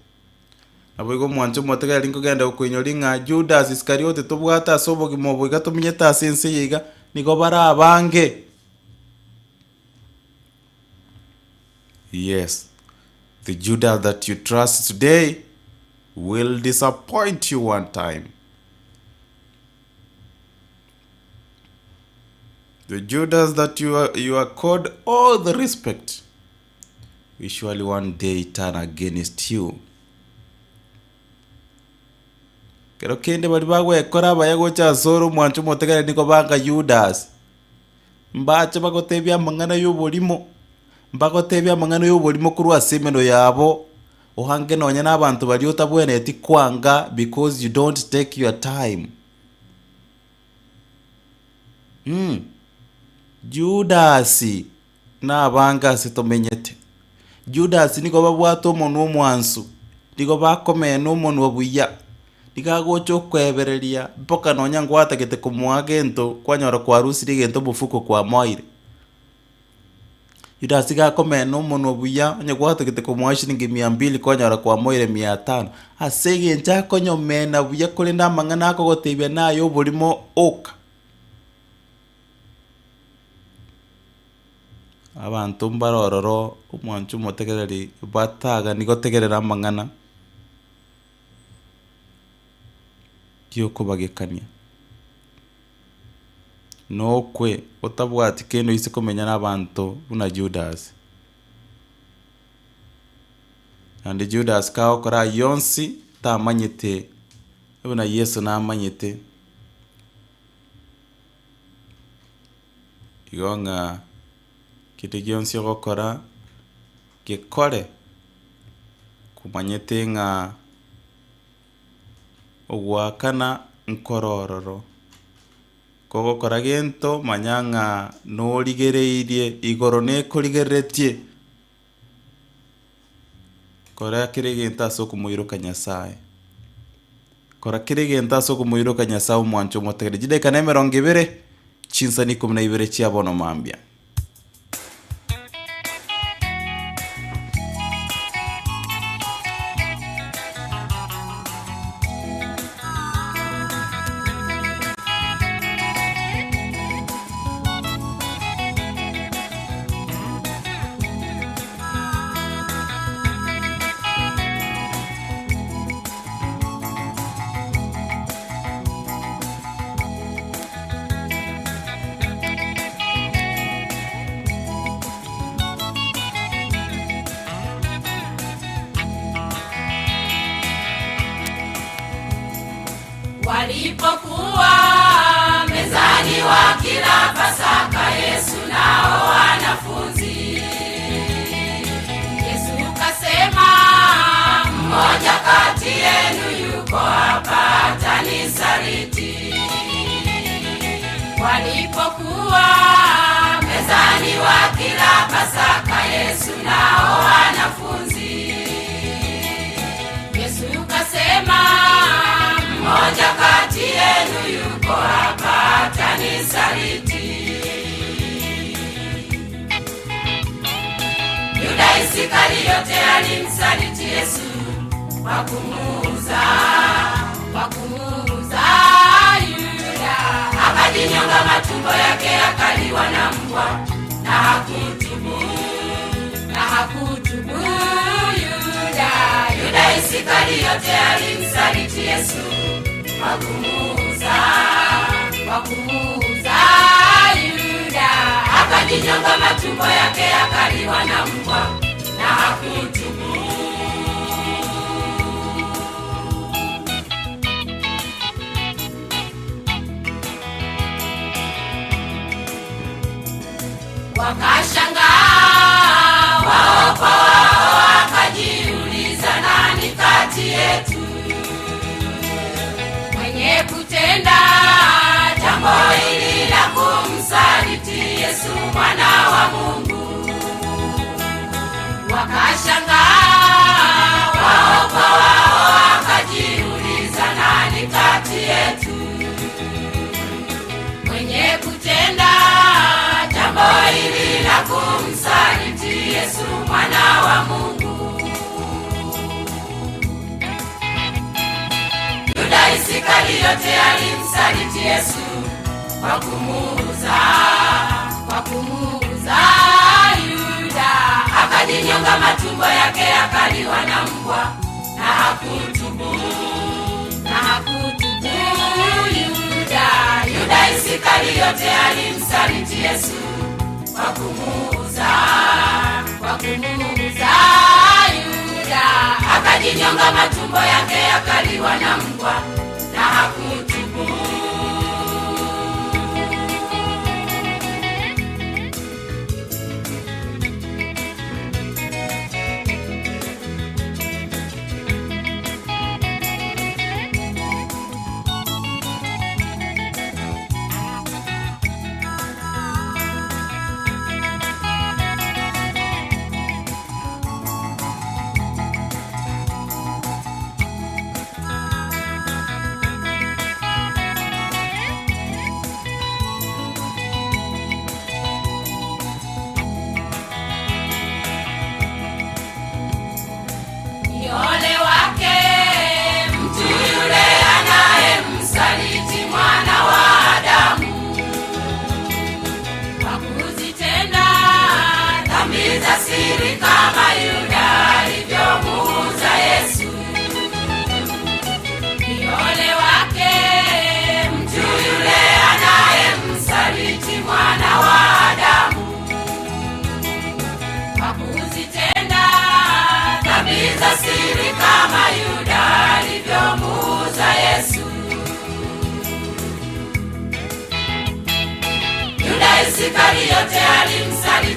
S3: Naboigo omwanche omotegereri nkogenda gokoinyoria ng'a Judas Iskariote tobwate ase obogima obo iga tomenyete ase ense eye iga, nigo bare abange. Yes, the Judas that you trust today will disappoint you one time. The Judas that you are, you accord all the respect will surely one day turn against you. Kero kende baria bagwekora abaya gocha ase ore omwancho omotegereri nigo banga Judas. Mbache bagotebie amang'ana y'oborimo, Mbagotebie amang'ana y'oborimo korwa ase emenwa yabo, oange nonya na abanto baria otabwenereti koanga because you don't take your time. Mh, Judasi nabange ase tomenyete. Judasi nigo babwate omonwa omwansu, nigo bakomena omonwa buya, nigo agocha okoebereria mpaka nonya ngwatagete komoa gento kwanyora kwarusirie egento omofuko kwamoeire. Judasi iga akomena omonwa buya, onye gwatagete komoa shilingi mia mbili kwanyora kwamoire mia tano, ase eng'encho akonyomena buya korende amang'ana akogotebia naye oborimo oka. Abanto mbare ororo omwancho omotegereri batagani gotegerera amang'ana giokobagekania. Nokwe otabwati kende oise komenya nabanto buna Judas. Naende Judas kagokora ayio onsi tamanyete buna Yeso namanyete. Igo ng'a kende gionsi ogokora gekore komanyete ng'a ogoakana nkore ororo. Kogokora gento manya ng'a norigereirie igoro nekorigereretie. Kora kera egento ase okomoiroka Nyasaye. Kora kera egento ase okomoiroka Nyasaye omwanche omotegerere. Chidakika na emerongo ebere, chinsani ikomi na ibere chia bono mambia.
S1: Walipokuwa mezani wakila Pasaka, Yesu nao wanafunzi. Yesu kasema, mmoja kati yenu yuko hapa atanisaliti. Walipokuwa mezani wakila Pasaka, Yesu nao wanafunzi. Yesu kasema, mmoja kati yenu yuko hapa atanisaliti. Yuda Iskariote alimsaliti Yesu kwa kumuuza, kwa kumuuza Yuda. Akajinyonga matumbo yake akaliwa na mbwa na hakutubu, na hakutubu Yuda. Yuda Iskariote alimsaliti Yesu kwa kumuuza, kwa kumuuza Yuda. Akajinyonga matumbo yake akaliwa na mbwa na hakutubu. Wakashangaa wao kwa wao, wakajiuliza nani kati yetu mwenye kutenda jambo hili la kumsaliti Yesu mwana wa Mungu. Wakashangaa wao kwa wao, wakajiuliza nani kati yetu mwenye kutenda jambo hili la kumsaliti Yesu mwana wa Mungu. Yuda Iskariote alimsaliti Yesu kwa kumuuza, kwa kumuuza Yuda. Akajinyonga matumbo yake akaliwa na mbwa na hakutubu, na hakutubu Yuda. Yuda Iskariote alimsaliti Yesu kwa kumuuza, kwa kumuuza Yuda. Akajinyonga matumbo yake akaliwa na mbwa na hakutubu.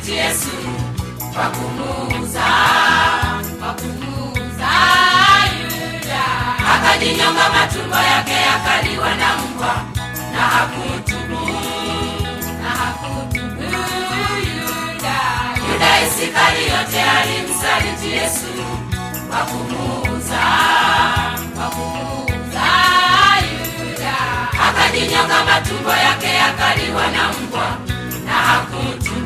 S1: Alimsaliti Yesu kwa kumuuza, kwa kumuuza Yuda. Akajinyonga matumbo yake yakaliwa na mbwa na hakutubu, na hakutubu Yuda. Yuda Iskariote alimsaliti Yesu kwa kumuuza, kwa kumuuza Yuda. Akajinyonga matumbo yake yakaliwa na mbwa na hakutubu.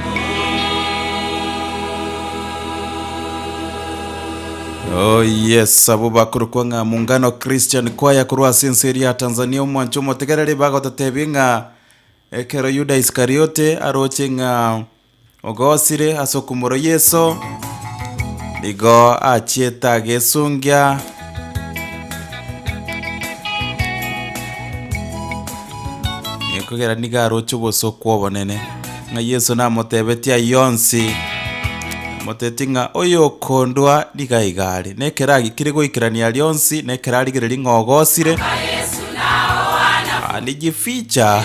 S3: Oh yes, abo bakorokwa ng'a Muungano Christian Choir korwa ase ense eria ya Tanzania omwancho omotegereri bagototebi ng'a ekero Yuda Iskariote aroche ng'a ogosire ase okomorwa Yeso, nigo achiete agesungia ekogera nigo aroche obosooku obonene, ng'a Yeso namotebetie ayio onsi, amotebetie ng'a oyokondua nigo aiga are. Na ekero agikire goikerania aria onsi, na ekero arigereria ng'a ogosire, alijificha.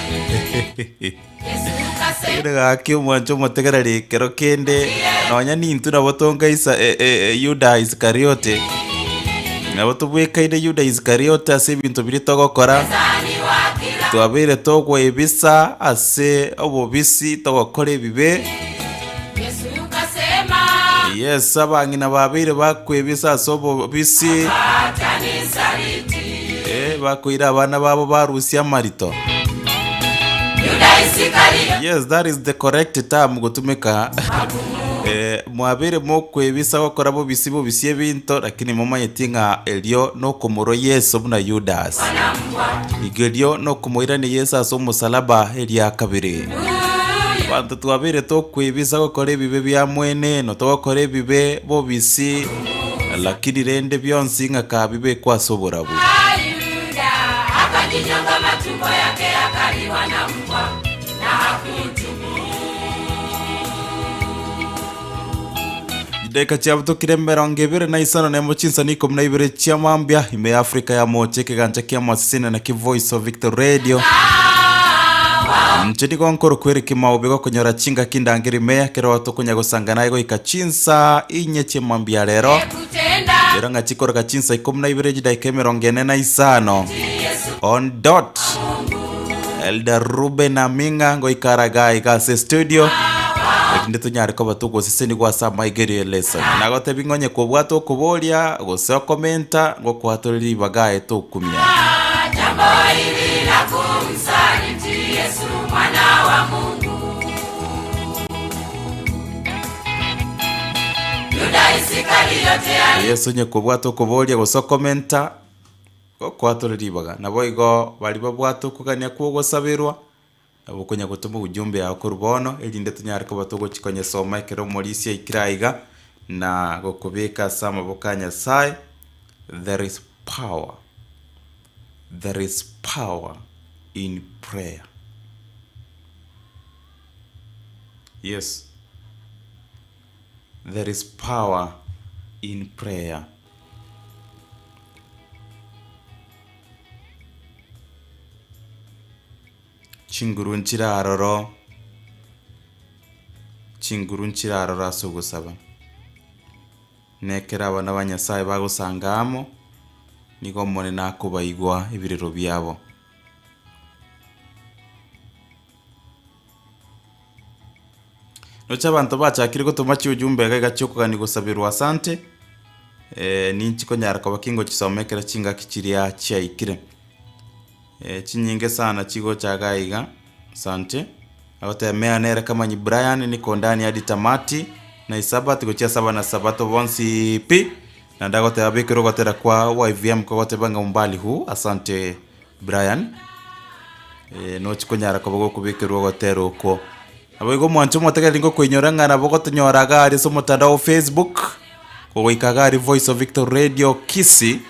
S3: Lakini gaki omwancho omotegereri ekero kende nonya nintwe nabo tongaisa e- e- e- Yuda Iskariote, nabo tobwekaine Yuda Iskariote ase ebinto biria togokora, twabeire togoebisa ase obobisi togokora ebibe. Yes, abang'ina babeire bakwebisa ase obobisi, eh, bakoira abana babo barusia amarito. Yes, that is the correct term gotumeka. Eh, mwabeire mokwebisa gokora bobisi bobisi ebinto lakini momanyeti ng'a erio nokomorwa Yeso buna Yudas. Igo erio nokomoirania Yeso ase omosalaba eria kabere. Abanto twabeire tokwebisa gokora ebibe bia mweneno, togokora ebibe bobisi, lakini rende bionsi ng'a kabibekwa ase oborabu.
S1: Yuda akajinyonga matumbo yake yakaliwa na mbwa na hakutubu.
S3: Chidakika chiabutokire emerongo ebere na isano na emo chinsani ikomi na ibere chia mambia ime ya Afrika ya mocha ekegancha kia amaseseni naki Voice of Victory Radio. Inche nigo nkorokwa Eric Maobe gokonyora chingaki ndangeri ime ekero tokonya gosanga naye goika chinsa inye chia mambia rero. Rero ng'a chikoroka chinsa ikomi na ibere chidaika emerongo ene na isano. On dot. Elder Ruben Aminga ngoikara iga iga ase studio. Erinde tonyare koba togosesenigwa ase amaigerio y'elesson. Nagotebi ng'a onye kobwate okoboria gose okomenta ngokwatore ribaga aye tokumia.
S1: Jambo hili la kumsaliti Yesu mwana wa Mungu. Yuda Isikariote ali
S3: Yeso onye kobwate okoboria gose okomenta gokwatore ribaga. Naboigo baria babwate okogania kw'ogosaberwa, nabo okonya gotoma ujumbe yao korwa bono, erinde tonyare koba togochia konyesoma ekero omorisia aikire aiga, na gokobeka ase amaboko a Nyasaye, there is power, there is power in prayer. Yes, there is power in prayer. Chinguru nchire aroro, chinguru nchire aroro ase ogosaba. Na ekero abana ba Nyasaye bagosanga amo, nigo Omonene akobaigwa ebirero biabo. Noche abanto bachakire gotoma chiujumbe iga iga chiokogania gosaberwa asante, ninchi konyara koba ki ngochisoma ekero chingaki chiria chiaikire. Chinyinge sana chigocha iga iga, asante, agoteba meya nere kamanyi Brian niko ndani hadi tamati, na esabati gochia ase abana sabato bonsi pi, naende agoteba abekere ogotera kwa YVM kogoteba ng'a umbali huu, asante Brian. Nochi konyara koba gokobekerwa ogotera okwo. Naboigo omwancho omotegereri ngokoinyora ng'a nabo gotonyora iga aria ase omotandao o Facebook, kogoika iga aria Voice of Victory Radio Kisii,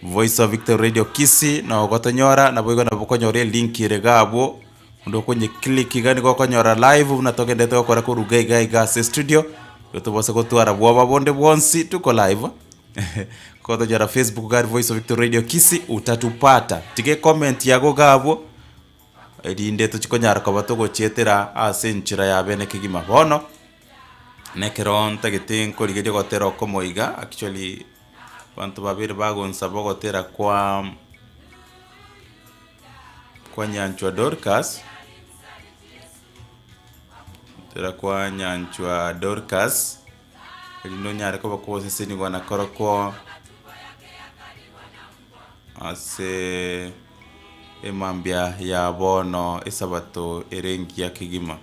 S3: Voice of Victory Radio Kisii nabo gotonyora, naboigo nabo okonyora elink ere iga abwo, onde okonye click iga nigo okonyora live buna togenderete gokora korwa iga iga iga ase estudio, igo tobase gotwara bwoba bonde bwonsi tuko live. Kotonyora Facebook iga aria Voice of Victory Radio Kisii utatupata. Tiga ecomment yago iga abwo. erinde tochikonyara koba togochietera ase enchera ya bene kegima. Bono, nekero ntagete nkorigeria ogotera okomo iga, actually abanto babere bagonsaba ogotera kwa kwa Nyanchwa Dorcas, gotera kwa Nyanchwa Dorcas, erinde onyare koba kogosesenigwa na korokwo ase emambia ya bono esabato ere engiya kegima.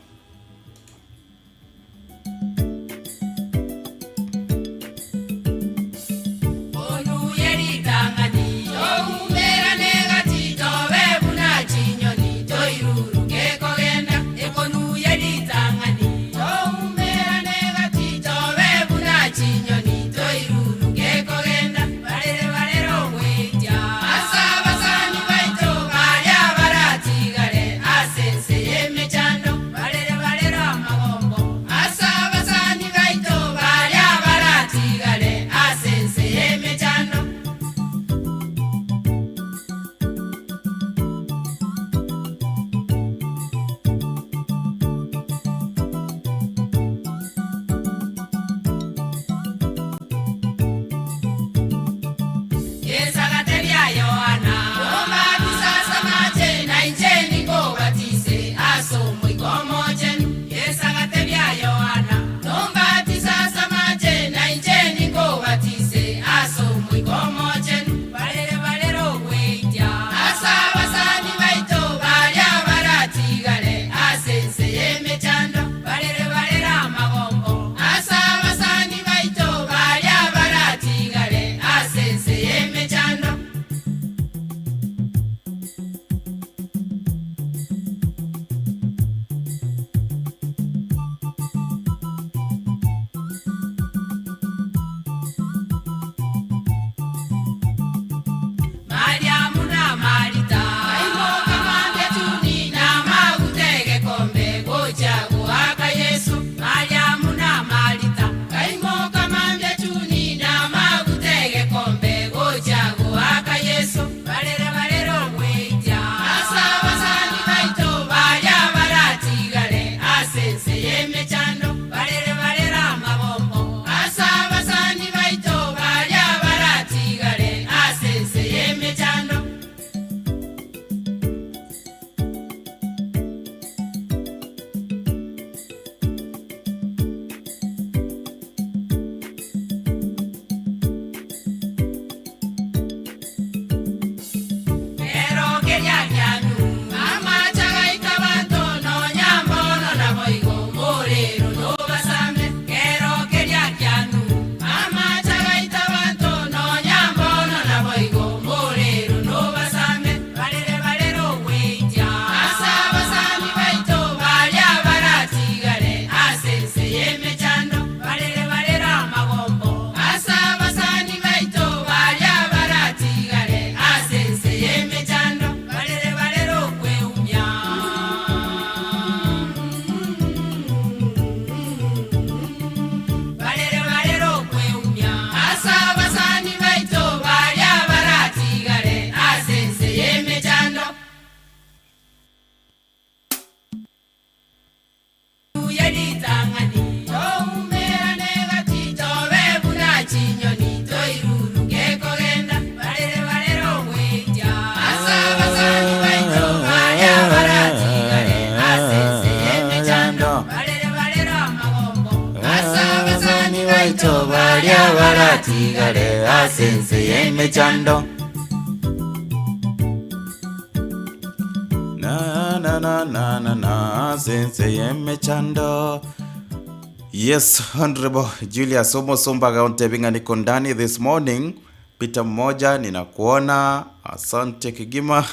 S3: Yes, Honorable Julius Omosomba Gaonte Binga niko ndani this morning. Peter mmoja ninakuona, asante Kigima.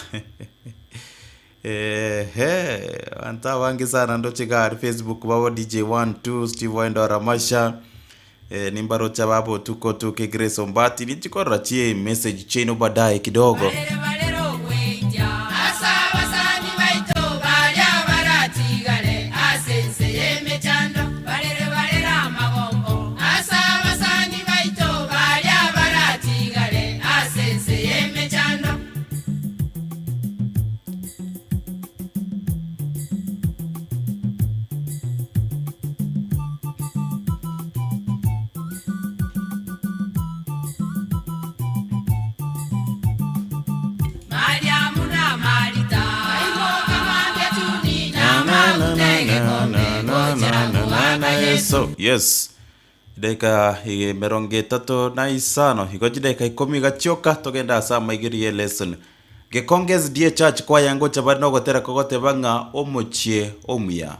S3: Ehe, anta wangi sana ndo chigari Facebook babo DJ 1 2 Steve Wendo Ramasha. E, nimbarocha babo tuko tuke Grace Ombati nichikorora chie message chino baadaye kidogo. Yeso. Yes. Dakika emerongo etato na isano igo chidakika ikomi iga chioka togende ase amaigeri ye lesson. Gekonge SDA Church kwaya ngocha bare nogotera kogoteba ng'a omochie omuya.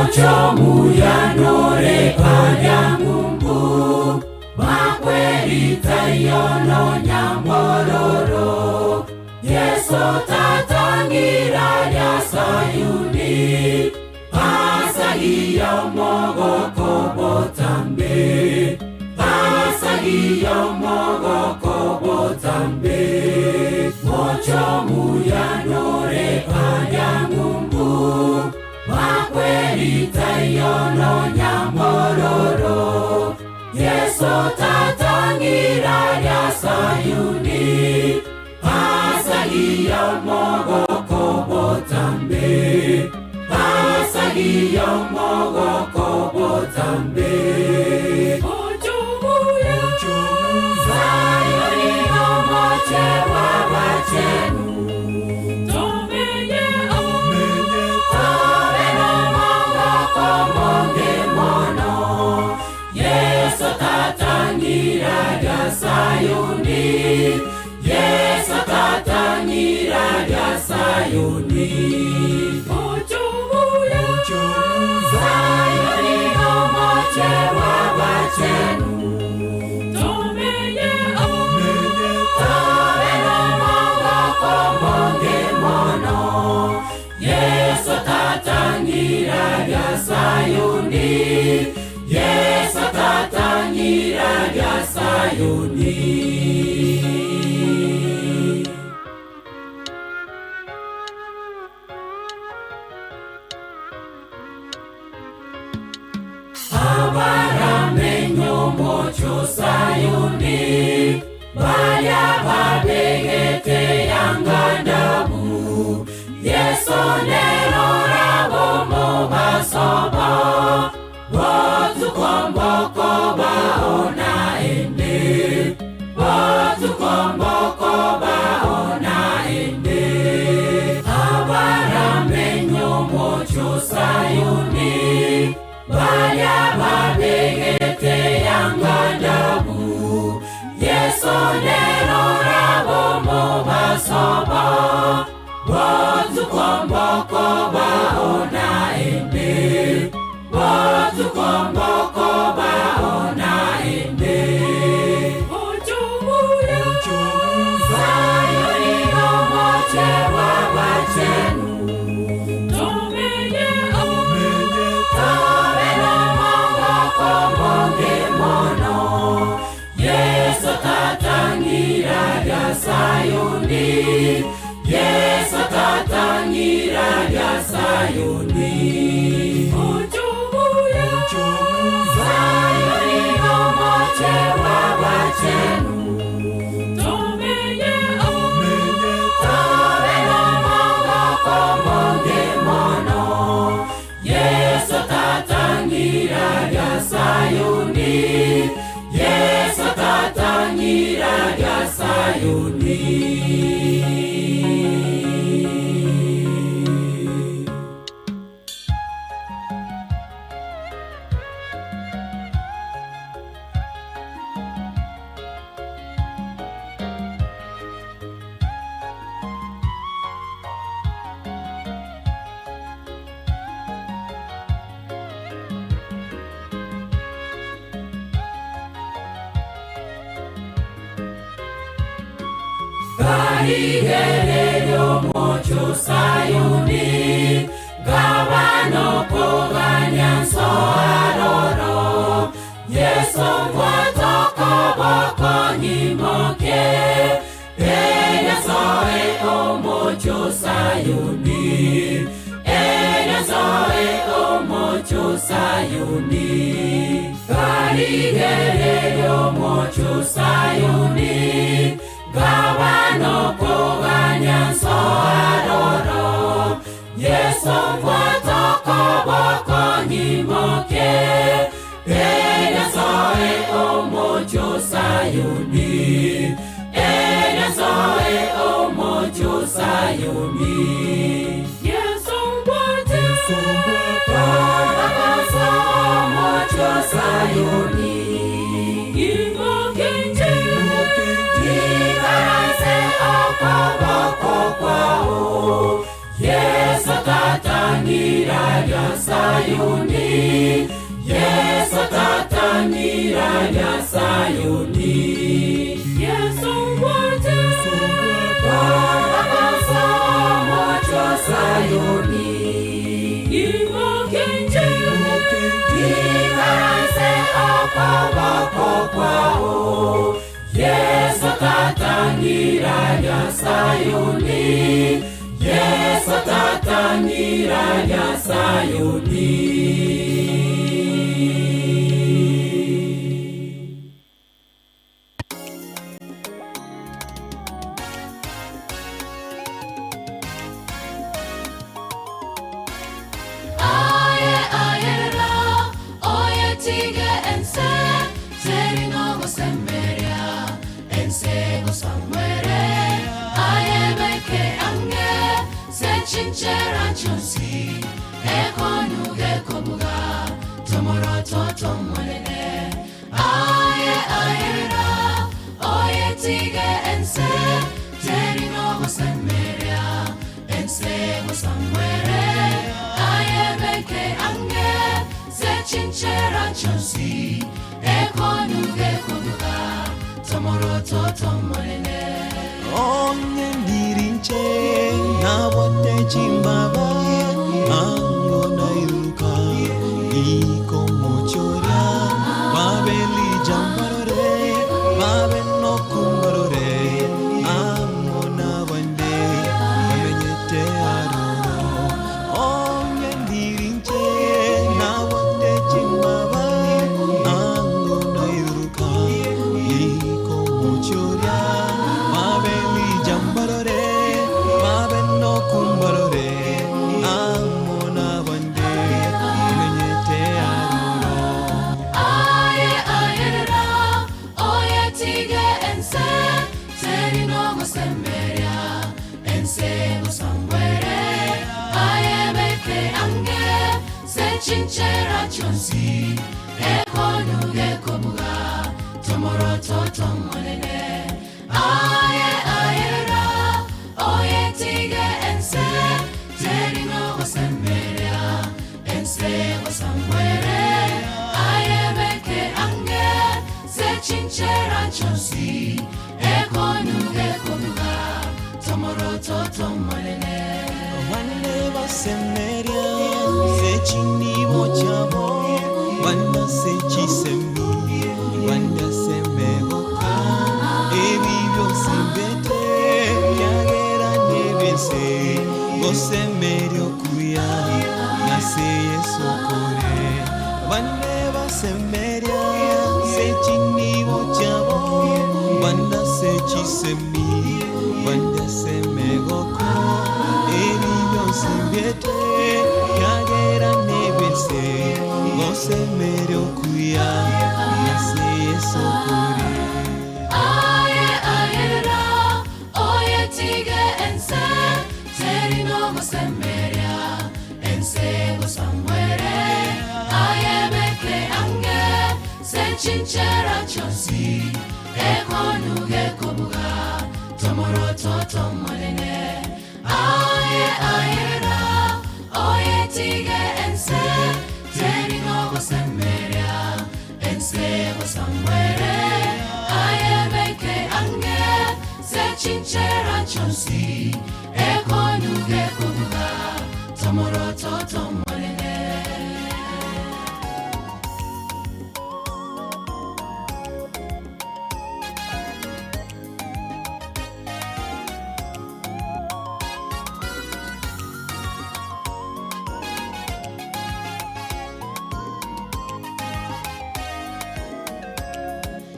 S8: Sayuni. tatangira Sayuni Yesu tatangira Sayuni Yesu wote Kwa mocho Sayuni Imokenje Ikaranse akaboko kwao Yesu tatangira Sayuni Yesu tatangira Sayuni Aye ayera oye tige ense teri no gosemeria ense gosamwere aye beke ange se chinchera chonsi ekonuge kobuga tomoroto tomolene aye ayera oye tige ense teri no gosemeria ense gosamwere aye beke ange se chinchera chonsi ekonuge kobuga tomoroto tomolene
S11: Onye ndirinche nabote chimbaba ango nairuka ikomochoria babeli jambarore babe no kumbarore amo nabande bamenyete aroro onye ndirinche nabote chimbaba ango nairuka ikomochoria babeli jambarore babe no kumbarore amo nabande bamenyete aroro
S8: Aye ayera oye tige ense teri no gosemeria ense gosamwere aye beke ange se chinchera chonsi ekonuge kobuga tomoroto tomolene aye ayera oye tige ense teri no gosemeria ense gosamwere aye beke ange se chinchera chonsi ekonuge kobuga tomoroto tomolene
S11: Bane basemeria sechinibo chabo banda sechisemi banda semegoka ebi byose mbete byagera nebese gosemerio kuya nase Yesu kore bane basemeria sechinibo chabo banda sechisemi banda semegoka ebi byose mbete byagera nebese gosemerio kuya nase Yesu kore
S8: Aye ayera oye tige ense teri no gosemeria ense gosamwere aye beke ange se chinchera chonsi ekonuge kobuga tomoroto tomolene aye ayera oye tige ense teri no gosemeria ense gosamwere aye beke ange se chinchera chonsi ekonuge kobuga tomoroto tomolene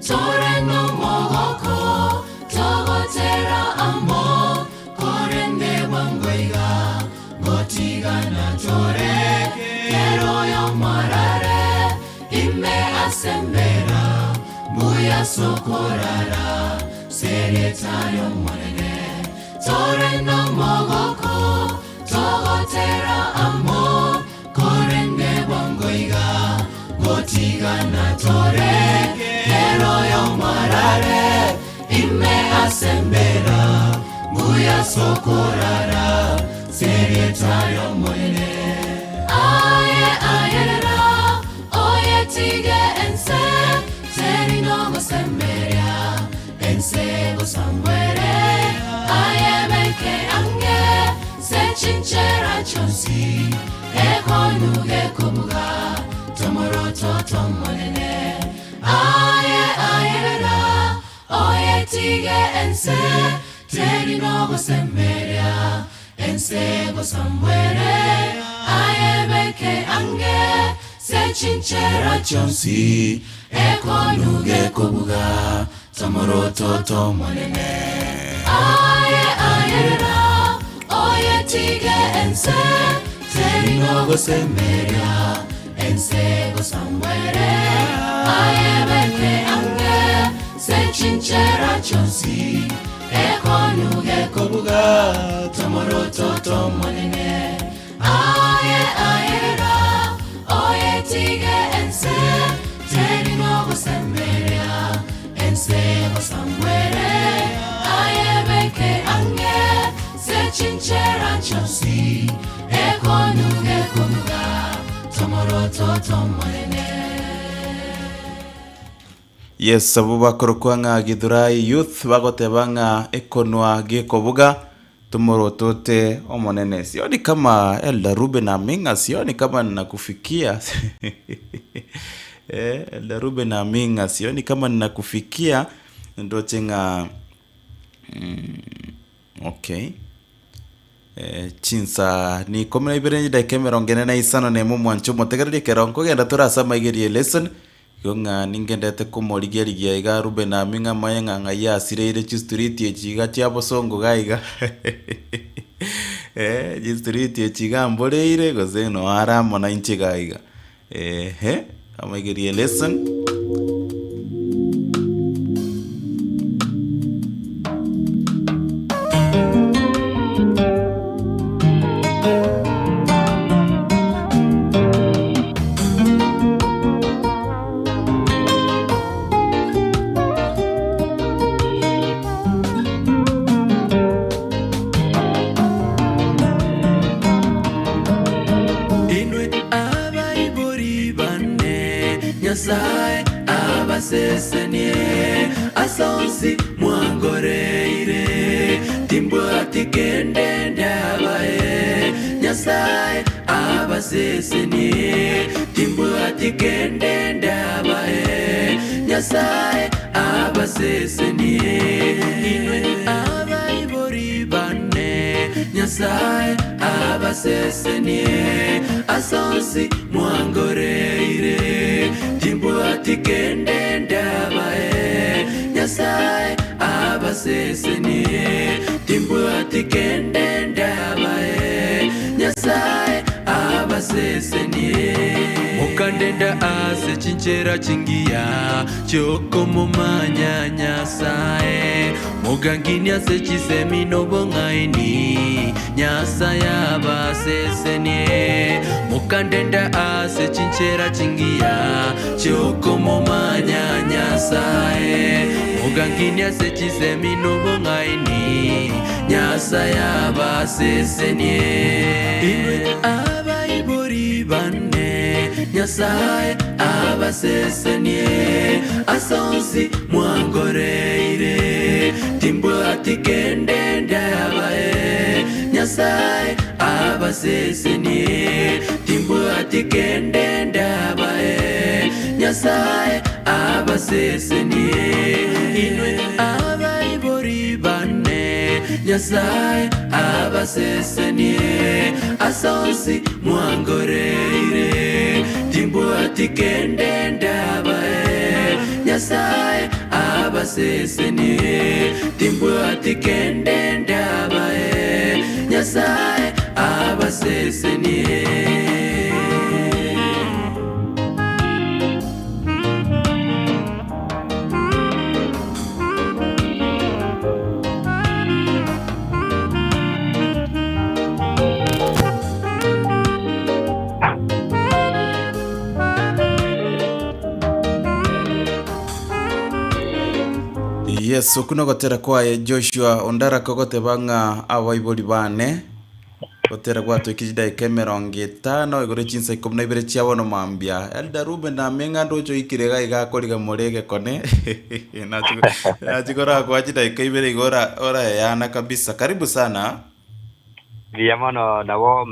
S8: Tore no mogoko togotera amo korende bwangoiga gotigana tore kero yo marare ime asembera mbuya sokorara seretayo monene tore no mogoko togotera amo korende bwangoiga gotigana tore kero yo marare ime asembera mbuya sokorara seretayo monene. Oyetige ense teri nogosemeria ense gosambwere ayebeke ange sechinchera chionsi ekonuge kobuga tomoroto monene aye ayerera oyetige ense teri nogosemeria ense gosambwere ayebeke ange sechinchera chionsi ekonuge kobuga tomoroto monene aye ayerera oyetige ense teri nogosemeria ense gosambwere ayebeke ange sechinchera chionsi ekonuge kobuga tomoroto monene.
S3: Yes, abo bakorokwa ng'a Githurai Youth bagoteba ng'a ekonwa gekobuga tomorotote omonene. Sioni kama Elder Ruben Aming'a, sioni kama ninakufikia. Eh, Elder Ruben Aming'a, sioni kama ninakufikia ndoche ng'a okay. Eh, chinsa ni ikomi na ibere chidaika emerongo ene na isano na emo omwancho omotegereri ekero nkogenda tore ase amaigerio ya lesson igo ng'a ningendete komorigia-rigia iga Ruben Aming'a maye ng'a ng'ai asireire chistreet echi iga chia bosongo iga iga eh, chistreet echi iga mboreire gose noo are amo na inche iga iga ehe, amaigerio ya lesson.
S11: Inwe abaibori bane, Nyasae abasesenie, ase onsi mwangoreire, timbwati kende ndabae, Nyasae abasesenie, timbwati kende ndabae, Nyasae abasesenie. Inwe abaibori bane, Nyasae abasesenie, ase onsi mwangoreire, timbwati kende ndabae, Nyasae abasesenie, timbwati kende ndabae, Nyasae abasesenie. Mokandenda ase chinchera chingiya chokomomanya Nyasae, mogangini ase chisemi nobong'aini, Nyasae abasesenie. Mokandenda ase chinchera chingiya chokomomanya Nyasae, mogangini ase chisemi nobong'aini, Nyasae abasesenie. Inwe abaibori bane, Nyasae abasesenie, ase onsi mwangoreire, timbwati kende ndabae, Nyasae abasesenie, timbwati kende ndabae, Nyasae abasesenie. Inwe abaibori bane, Nyasae abasesenie, ase onsi mwangoreire, timbwati kende ndabae, Nyasae abasesenie, timbwati kende ndabae, Nyasae abasesenie.
S3: Yes, okwo nogotera kwaye Joshua Ondara kogoteba ng'a abaibori bane gotera gwatoiki chidaika emerongo etano igoro chinsa ikomi na ibere chia bono mambia. Elder Ruben name ng'a ndoche oikire iga iga akoriga more egekone nachi korakoa chidaika ibere igo ora oraeyana kabisa. Karibu sana.
S12: Mbuya mono nabo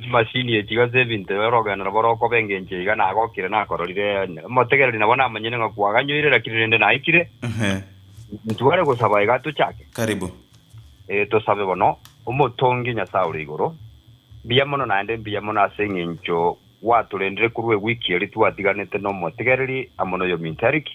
S12: chimashini echi gose ebinto orogendo nabo rokoba engencho iga nagokire nakororire omotegereri nabo namanyire ng'a kwaganyoire lakini rende naikire. Ntware gosaba iga tochake.
S3: Karibu.
S12: Eh, tosabe bono, Omotongi Nyasae ore igoro, mbuya mono naende mbuya mono ase eng'encho gwatorendire korwa ewiki eria twatiganete nomotegereri amo noyominto Eric,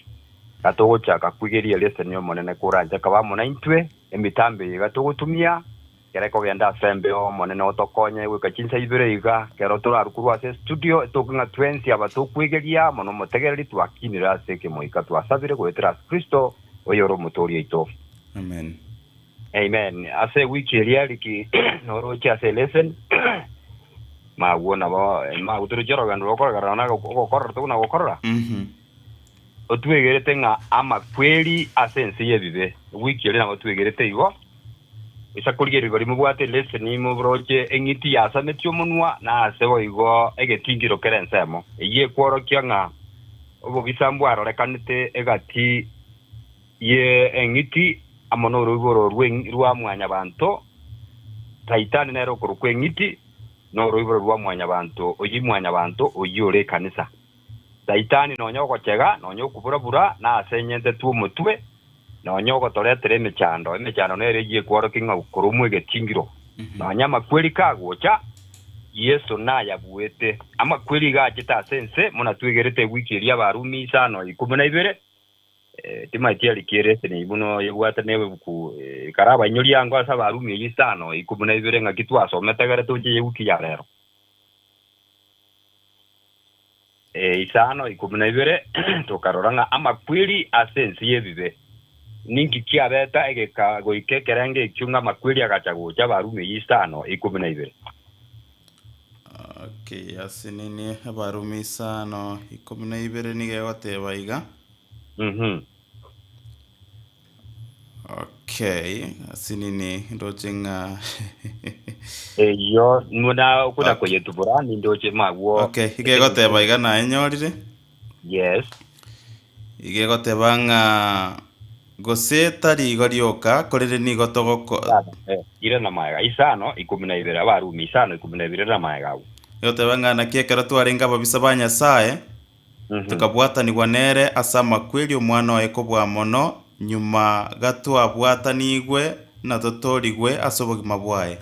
S12: na togochaka kwigeria leseni y'Omonene koranche akaba amo naintwe, emitambo eye iga togotumia, Ekero ekogenda ase embeo, Omonene otokonye goika chinsa ibere iga, ekero torarwe korwa ase estudio, etoke ng'a twensi aba tokwegeria amo nomotegereri twakinire ase ekemoika twasabire goetera ase Kristo, oyore Omotooria oito.
S3: Amen.
S12: Amen. Ase ewiki eria Eric noroche ase eleseni, magwo nabo magwo toroche orogendo rokoregerana na ogokorora tokona gokorora. Otwegerete ng'a amakweri ase ense y'ebibe. Ewiki eria nabo twegerete igo. Ase korigereria baria mobwate eleseni moboroche eng'iti yasametie omonwa, na ase boigo egetingiro kere ensemo. Eyio ekworokia ng'a obobisa mbwarorekanete egati ye eng'iti amo noroiboro rwa mwanyabanto. Saitani nere okorokwa eng'iti, na oroiboro rwa mwanyabanto, oyio mwanyabanto oyio ore ekanisa. Saitani nonya ogochega, nonya okobura-bura, na ase enyentetwe omotwe, nonya ogotoretera emechando, emechando nere eyio ekworokia ng'a okoromwa egetingiro. Nonya amakweri kagocha, Yeso nayabuete. Amakweri iga achete ase ense, buna twegerete ewiki eria Abarumi isano ikomi na ibere, timaeti arikiere eseni eyio buna oyebwate na ebuku ekarabainyoria ango ase Abarumi eyio isano ikomi na ibere ng'aki twasomete egere toche ewiki ya rero. Isano ikomi na ibere tokarora ng'a amakweri ase ense y'ebibe. Ninki kiabeta egeka goika ekerengo ekio ng'a amakweri agacha gocha Abarumi eyio 5:12?
S3: Okay, ase nini Abarumi 5:12 nigo egoteba iga. Okay, ase nini ndoche ng'a
S12: Eyio buna okuna koyetubora nindoche magwo.
S3: Okay, iga egoteba iga nayenyorire.
S12: Yes.
S3: Iga egoteba ng'a gose tari igo rioka, korende nigo togoko
S12: Ire namaega 5:12, Abarumi 5:12 namaega agwo.
S3: Egoteba ng'a naki ekero twarenge ababisa ba Nyasae, Tokabwatanigwa nere ase amakweri Omwana oye kobua mono, nyuma gatwabwatanigwe na totoorigwe ase obogima bwaye.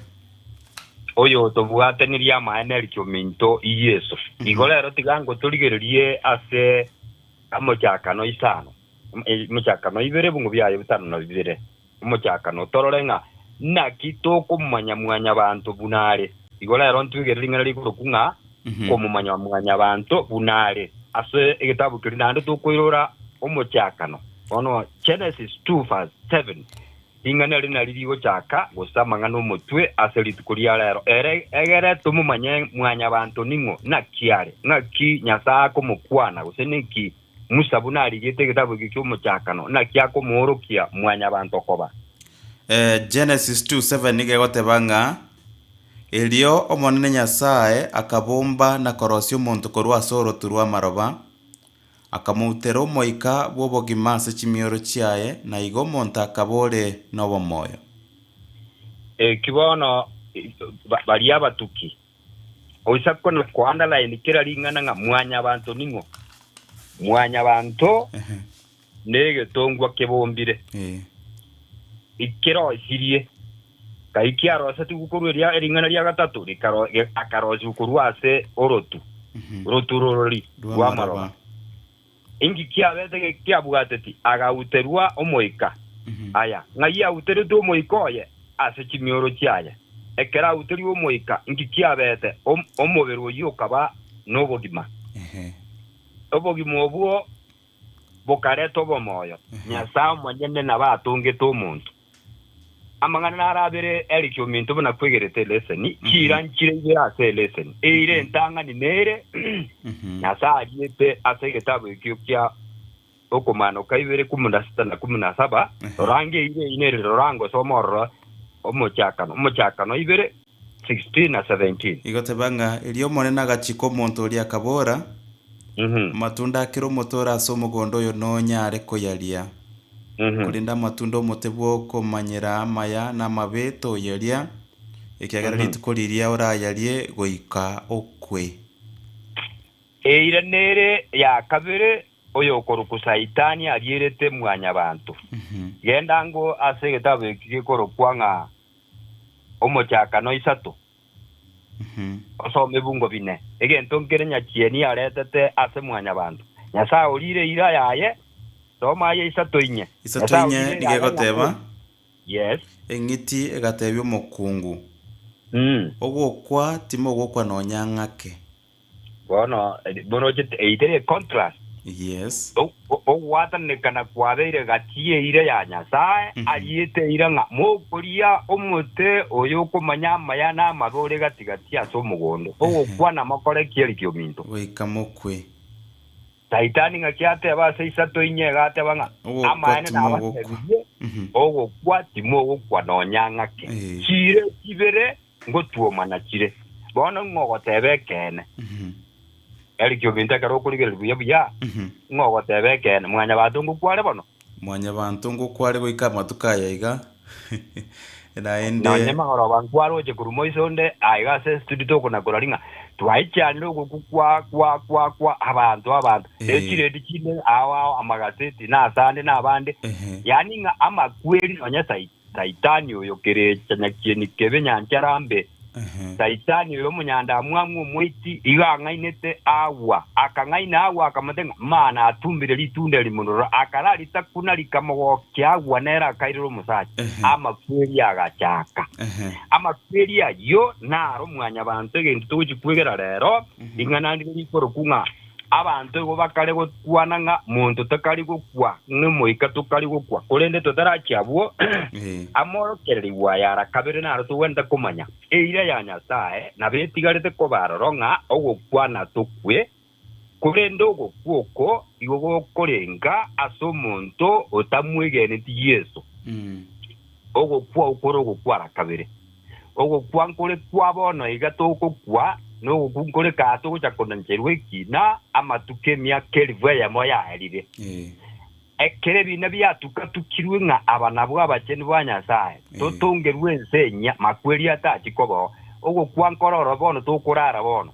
S12: Oyo otobwatanirie amaene erikia ominto Yeso. Igo rero tiga ngotorigererie ase omochakano isano, omochakano ibere ebungo biaye bitano na bibere, omochakano, torore ng'a naki tokomanya mwanyabanto buna are. Igo rero ntwegere ring'ana rikorokwa ng'a komomanya mwanyabanto buna are. Ase egetabu keria naende tokoirora omochakano. Bono Genesis 2 verse 7, ring'ana eri nari rigochaka gose amang'ana omotwe ase rituko ria rero, ere egere tomomanye mwanyabanto ning'o, naki are, ng'aki Nyasae akomokwana, gose ninki Musa buna arigete egetabu eke ki'omochakano, naki akomoorokia mwanyabanto koba.
S3: Genesis 2:7 nigo egoteba ng'a, Erio Omonene Nyasae akabomba na korosia omonto korwa ase orotu rw'amaroba, akamoutera omoika bw'obogima ase chimioro chiaye, na igo omonto akaba ore nobomoyo.
S12: Eki bono baria abatuki Oisa kona ko-underline kera ring'ana ng'a mwanyabanto ning'o? Mwanyabanto negetongwa kebombire, ekerosirie. Kai kiarosetigwe korwa eria ring'ana ria gatato rikaro akarosigwa korwa ase orotu, rotu rorori rw'amaroba. Inki kiabete kiabwateti agauterwa omoika? Aya, ng'ai auteretwe omoika oye? Ase chimioro chiaye. Ekero auterirwe omoika, inki kiabete? Omobere oyio okaba nobogima. Obogima obwo bokareta obomoyo. Nyasae omonyene nabo atongete omonto. Amang'ana naro abere Eric ominto buna kwegerete eleseni, chiira nchire ibere ase eleseni. Eira entang'ani nere Nyasae ariete ase egetabu ekio kia Okomanoka ibere kumi na sita na kumi na saba, rorange eira eyio nere rorange osome ororo Omochakano, Omochakano ibere, 16 na 17.
S3: Igoteba ng'a erio Omonene agachika omonto oria akabora, Amatunda a kera omote ore ase omogondo oyo nonyare koyaria. Korende amatunda 'omote bw'okomanyera amaya na amabe toyaria, ekiagera rituko riria orayarie goika okwe.
S12: Eira nere ya kabere oyokorokwa Saitani arierete mwanyabanto. Genda ango ase egetabu eki gekorokwa ng'a Omochakano isato, osome ebungo bine, egento nkere nyachieni aretete ase mwanyabanto. Nyasae orire eira yaye, soma aye isato inye.
S3: Isato
S12: Nyasae
S3: inye
S12: orire
S3: nigo
S12: eira yaye ng'a
S3: egoteba,
S12: Yes.
S3: Eng'iti egatebia omokungu, Ogokwa timogokwa nonya ng'ake.
S12: Bono moroche eiteri econtrast.
S3: Yes.
S12: Ogwatanekana kwabeire gati y'eira ya Nyasae, ariete eira ng'a mokoria omote oyo okomanya amaya na amabe ore gati-gati ase omogondo, ogokwa namokore ki eriki ominto.
S3: Goika mokwe.
S12: Saitani ng'aki ateba ase isato inye iga ateba ng'a,
S3: Ogokwa
S12: Amaene
S3: timogokwa.
S12: nabatebirie, ogokwa timogokwa nonya ng'ake. Chiire chibere ngotuomana chire. Bono ng'o ogoteba ekeene? Erikia ominto ekero okorigereria buya buya, ng'o ogoteba ekeene? Mwanyabanto ngokware bono?
S3: Mwanyabanto ngokware goika amatuko aya iga, naende.
S12: Nonye magoroba nkwaroche korwa moiso onde aiga ase estudio tokona-korari ng'a twaichanire ogokwa kwa kwa kwa kwa abanto abanto, ne chiredi chinde ao ao, amagaseti, na asande na abande, yaani ng'a amakweri nonye sai Saitani oyo kerecha nyakieni kebe nyanchara mbe. Saitani oyo omonyandamwamu omoiti igo ang'ainete Hawa, akang'aina Hawa akamotebia ng'a mana atumbire ritunda eri mororo, akararitakuna rikamogokia Hawa nere akairera omosacha. Amakweri agachaka. Amakweri ayio naro mwanyabanto egento togochia kwegera rero, ring'ana ndire rikorokwa ng'a Abanto igo bakare gokwana ng'a monto takari gokwa, ng'a omoika tokari gokwa. Korende totarachia abwo, amorokererigwe aya ara kabere naro togwenerete komanya. Eira ya Nyasae nabo etigarete koba aroro ng'a ogokwana tokwe, korende ogokwa oko igo gokorenga ase omonto otamwegeneti Yeso. Ogokwa okore ogokwa ara kabere. Ogokwa nkore kwa bono iga togokwa, na ogokwa nkore kaa togocha konancherwa ekina amatuko emiaka elifu eyemo yaerire. Ekero ebiina biatuka-tukirwe ng'a aba nabwo abachenu ba Nyasae, totongerwe ense enyia, makweri atachi kobao. Ogokwa nkore oro bono tokorara bono,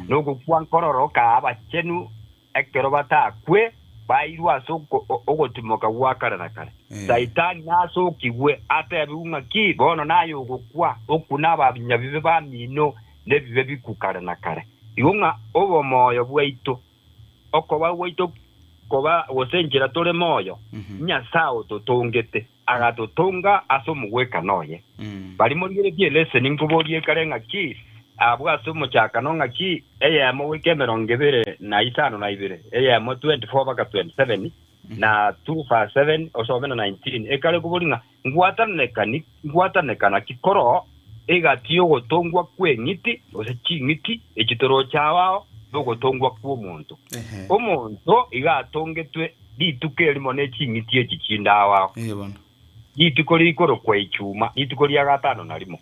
S12: na ogokwa nkore oro kaa abachenu Ekero batakwe, bairwe ase ogotimoka gwa kare na kare. Saitani nasokigwe, atebigwe ng'a ki bono naye ogokwa, okwo nabanyabibe bamino nebibe bikwe kare na kare. Igo ng'a obomoyo bwaito, okoba gwaito koba gose enchera tore moyo, Nyasae ototongete, agatotonga ase omogwekano oye. Baria morigeretie eleseni nkoborie kare ng'aki abwo ase omochakano ng'aki eyemo goika emerongo ebere na isano na ibere, eyemo 24 mpaka 27, na 2 verse 7 osome na 19, ekare koboria ng'a ngwatananekani ngwatananekana ki koroo egati y'ogotongwa kw'eng'iti gose ching'iti echi toroche ao ao nogotongwa kw'omonto. Omonto iga atongetwe rituko erimo ne ching'iti echi chinde ao ao. Rituko rikorokwa Ichuma, rituko ria gatano na rimo.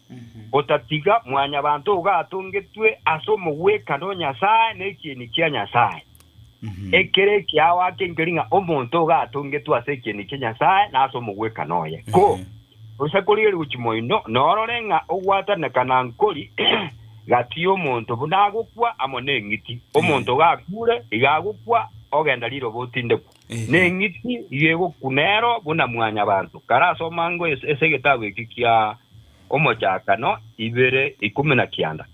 S12: Otatiga mwanyabanto iga atongetwe ase omogwekano o Nyasae na ekieni kia Nyasae. Ekero ekiao ake nkeri ng'a omonto iga atongetwe ase ekieni kia Nyasae na ase omogwekano oye. Ko, gose korigereria gochia moino, norore ng'a ogwatanekana nkori gati y'omonto buna agokwa amo neng'iti. Omonto iga akure, iga agokwa, ogenda riroba otindekwa. Neng'iti iga egokuna ero buna mwanyabanto. Karasoma ango ase egetabu eke kia Omochakano ibere ikomi na kianda.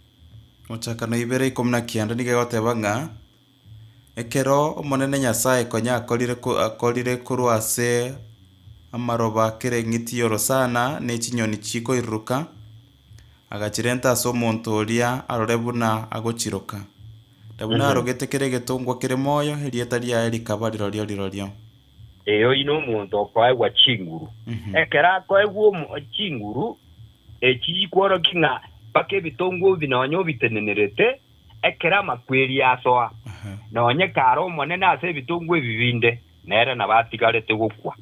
S3: Omochakano ibere ikomi na kianda nigo egoteba ng'a ekero Omonene Nyasae konya akorire akorire korwa ase amaroba kera eng'iti y'orosana ne chinyoni chikoiruruka, agachirenta ase omonto oria arore buna agochiroka. Na buna arogete kera egetongwa kere moyo, erieta riaye rikaba rirorio rirorio.
S12: Ee, oyio nomonto okoegwa chinguru. Ekero akoegwa chinguru, echi chikworokia ng'a mpaka ebitongwa ebi nonya obitenenerete, ekero amakweri asoa, nonya kare omonene ase ebitongwa ebi binde, nere nabo atigarete gokwa.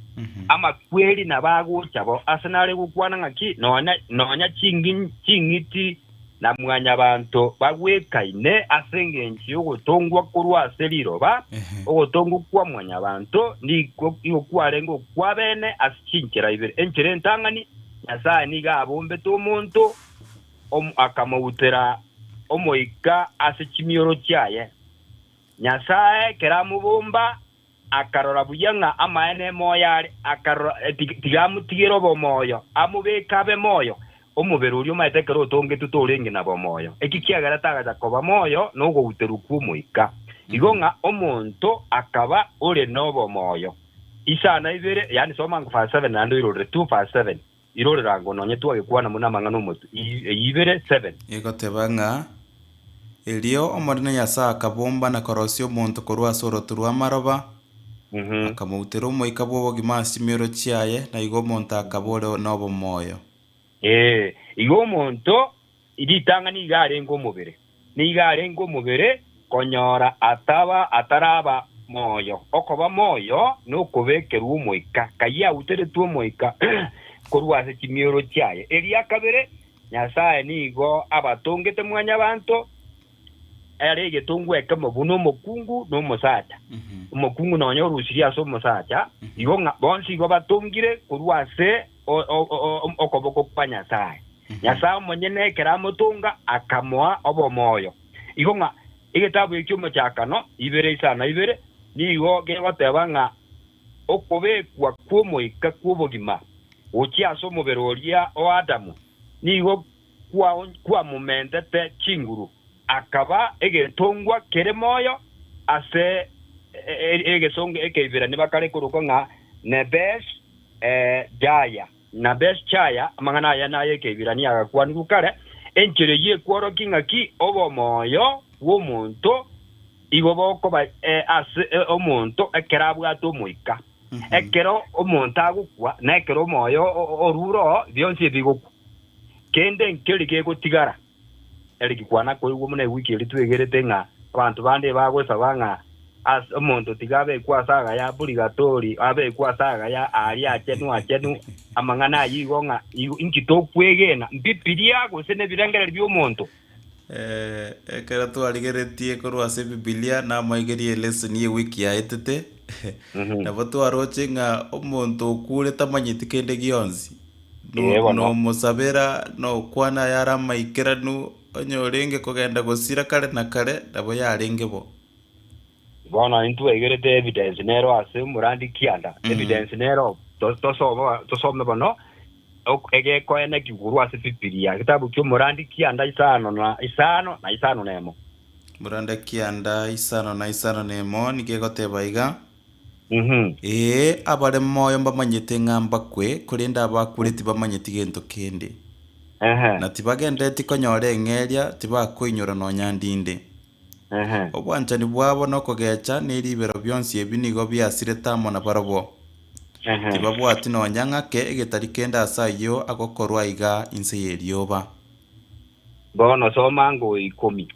S12: Amakweri nabo agocha bo, ase nare gokwana ng'aki, nonya nonya ching'iti na mwanyabanto bagwekaine ase engencho y'ogotongwa korwa ase riroba, ogotongwa kwa mwanyabanto nigo nigo kwarenge okw'abeene ase chinchera ibere. Enchera entang'ani, Nyasae nigo abombete omonto, akamoutera omoika ase chimioro chiaye. Nyasae ekero amobomba, akarora buya ng'a amaene moyo are, akarora tiga amotigere obomoyo, amobeke abe moyo, omobere oria omaete ekero otongetwe torenge na bomoyo. Eki kiagera tagacha koba moyo nogouterwa kw'Omoika. Igo ng'a omonto akaba ore nobomoyo. Isano ibere, yaani soma ango verse 7 naende oirorere 2 verse 7, irorere ango nonye twagekwana buna amang'ana omotwe, ibere 7.
S3: Egoteba ng'a, Erio Omonene Nyasae akabomba na korosia omonto korwa ase orotu rw'amaroba, akamoutera omoika bw'obogima ase chimioro chiaye, na igo omonto akaba ore nobomoyo.
S12: Ee, igo omonto ritang'ani iga arenge omobere, nigo arenge omobere konyora ataba ataraba moyo. Okoba moyo nokobekerwa omoika, kayio auteretwe omoika korwa ase chimioro chiaye. Eria kabere, Nyasae nigo abatongete mwanyabanto are egetongwa ekemo buna omokungu na omosacha. Omokungu nonya orusirie ase omosacha, igo ng'a bonsi igo batongire korwa ase okoboko kwa Nyasae. Nyasae omonyene ekero amotonga akamoa obomoyo. Igo ng'a egetabu ekio Omochakano ibere isano na ibere nigo gegoteba ng'a okobekwa kw'omoika kw'obogima gochia ase omobere oria o Adamu nigo kwamomentete chinguru, akaba egetongwa kere moyo ase egesongo Ekeibirania bakare korokwa ng'a Nebesh Jaya. Nebesh Jaya, amang'ana aya nay'Ekeibirania agakwanirwe kare, enchera eyio ekworokia ng'aki obomoyo bw'omonto igo bokoba ase omonto ekero abwate omoika. Ekero omonto agokwa, na ekero omoyo orure oo, bionsi ebigokwa. Kende nkeri gegotigara. Eriki kwana koigwa buna ewiki eria twegerete ng'a abanto bande bagosaba ng'a ase omonto tiga abekwe ase agaya purigatori, abekwe ase agaya aaria achenu achenu, amang'ana ayio igo ng'a inki tokwegena, mbibilia gose nebirengererio bi'omonto?
S3: Ekero twarigeretie korwa ase Ebibilia namaigerie elesson ye ewiki yaetete, nabo twaroche ng'a omonto okure tamanyeti kende gionsi.
S12: Ee bono.
S3: Nomosabera, nokwana ayare amaikeranu, onye orenge kogenda gosira kare na kare, nabo yarenge bo.
S12: Bono intwegerete evidence nero ase omorandi kianda, evidence nero tosome bono egekoeneki korwa ase Bibilia, egetabu ki'omorandi kianda isano na isano na isano na emo.
S3: Morande kianda isano na isano na emo nigo egoteba iga, Ee, abare moyo mbamanyete ng'a mbakwe, korende abakure tibamanyeti gento kende. Na tibagendereti konyora eng'eria, tibakoinyora nonya ndinde. Obwanchani bwabo nokogecha ne ribero bionsi ebi nigo biasirete amo nabarabwo. Tibabwati nonya ng'ake egetari kende ase ayio agokorwa aiga inse y'erioba.
S12: Bono soma ngo ikomi.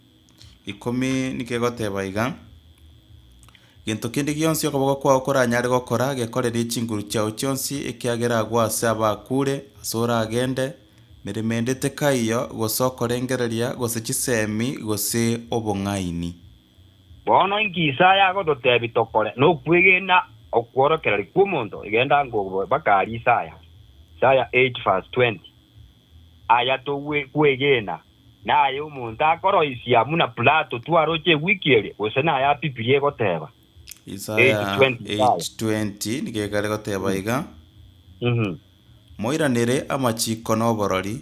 S3: Ikomi nigo egoteba iga, Gento kende gionsi okoboko kwao koranyare gokora, gekorere chinguru chiao chionsi, ekiagera agwo ase abakure, ase oragende, meremo ende tekaiyo, gose okorengereria, gose chisemi, gose obong'aini.
S12: Bono inki Isaya agototebia tokore nokwegena okworokereria kw'omonto? Genda ango mpaka aria Isaya, Isaya 8 verse 20. Aya tokwegena naye omonto akoroisia buna Plato twaroche ewiki eria, gose naya Biblia egoteba.
S3: Isaya
S12: 8:20 Isaya.
S3: 8:20 nigo ekare goteba iga, Moiranere amachiko na oborori,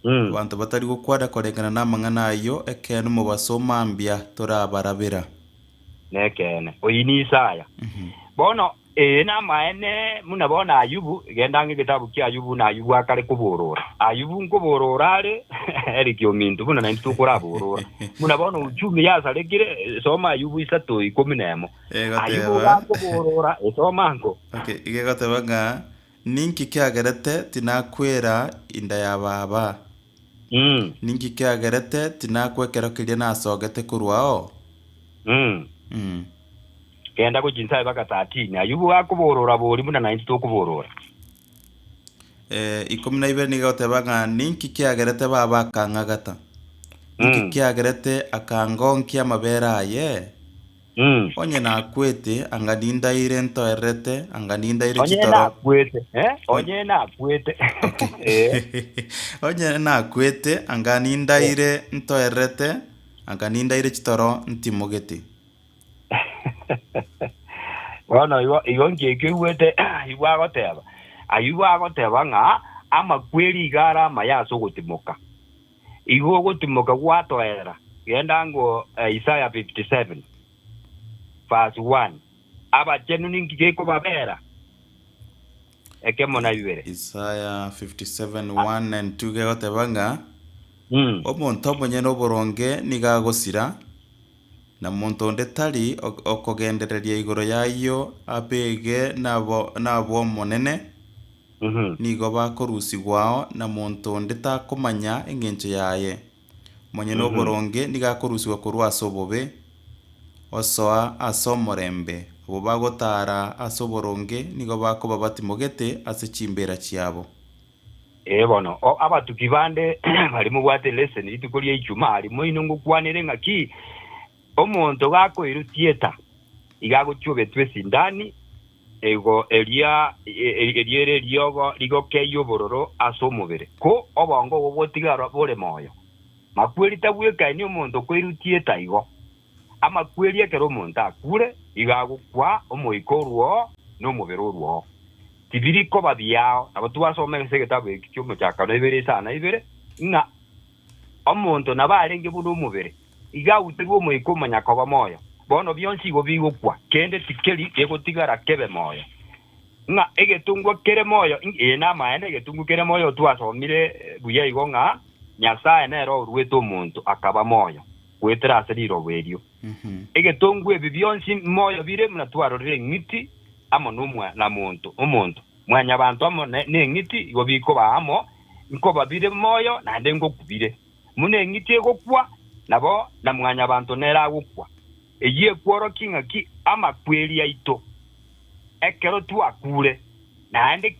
S3: abanto batari gokwana koreng'ana namang'ana ayio, ekeene omobaso o mambia torabarabera.
S12: Nekeene, oyio ni Isaya. Bono, ee namaene, buna bono Ayubu, genda ang'e egetabu kia Ayubu buna Ayubu akare koborora. Ayubu nkoborora are Eric ominto, buna naintwe tokoraborora. Buna bono uchumi yasarekire, soma Ayubu isato ikomi nemo. Ayubu
S3: Egoteba
S12: gakoborora, esoma ango.
S3: Okay, iga egoteba ng'a ninki kiagerete tinakwera inda ya baba? Ninki kiagerete tinakwa ekero keria nasogete korwao?
S12: Genda gochia inse aye mpaka 13. Ayubu gakoborora bori buna naintwe tokoborora.
S3: 12 nigo egoteba ng'a ninki kiagerete baba akang'agata? Ninki kiagerete akangonkia amabere aye? Onye nakwete, anga nindaire ntoererete, anga nindaire
S12: Onye
S3: chitoro.
S12: nakwete, eh? Onye nakwete. Eh.
S3: Onye nakwete, anga nindaire ntoererete, anga nindaire chitoro ntimogete.
S12: Bono igo igo nki ekio oigwete Ayubu agoteba? Ayubu agoteba ng'a amakweri iga are amaya ase ogotimoka. Igo ogotimoka gwatoerera. Genda ango Isaya 57 verse 1. Abachenu ninki gekobabera? Ekemo na ibere.
S3: Isaya 57 1 and 2 gegoteba ng'a omonto omonyene oboronge nigo agosira, na monto onde tari okogendereria igoro y'ayio abege nabw'Omonene, nigo bakorusigwao, na monto onde takomanya engencho yaye. Omonyene oboronge nigo akorusigwa korwa ase obobe, osoa ase omorembe. Abwo bagotaara ase oboronge nigo bakoba batimogete ase chimbeera chiabo.
S12: Ee bono, o abatuki bande baria mobwate leseni rituko ria Ijumaa rimo inwe ngokwanere ng'aki omonto gakoirutia eta, iga agochiobetwa esindani, igo eria eria ere eriogo rigokeyia obororo ase omobere, ko obongo obwo botigara bore moyo. Makweri tabwekaini omonto okoirutia eta igo. Amakweri ekero omonto akure, igo agokwa omoika orwoo na omobere orwoo. Tibiri koba biao. Nabo twasoma ase egetabu eki ki'Omochakano ibere isano na ibere, ng'a omonto nabo arenge buna omobere, igo auterwe omoika omanya koba moyo. Bono bionsi igo bigokwa, kende tikeri gegotigara kebe moyo. Ng'a egetongwa kere moyo, ee namaene, egetongwa kere moyo twasomire buya igo ng'a Nyasae nere oruete omonto akaba moyo goetera ase riroba erio. Egetongwa ebi bionsi moyo bire buna twarorire eng'iti amo na omonto. Mwanyabanto amo neng'iti igo bikoba amo, nkoba bire moyo naende ngokwa bire. Buna eng'iti egokwa, nabo na mwanyabanto nere agokwa. Eyio ekworokia ng'aki amakweri aito ekero twakure, naende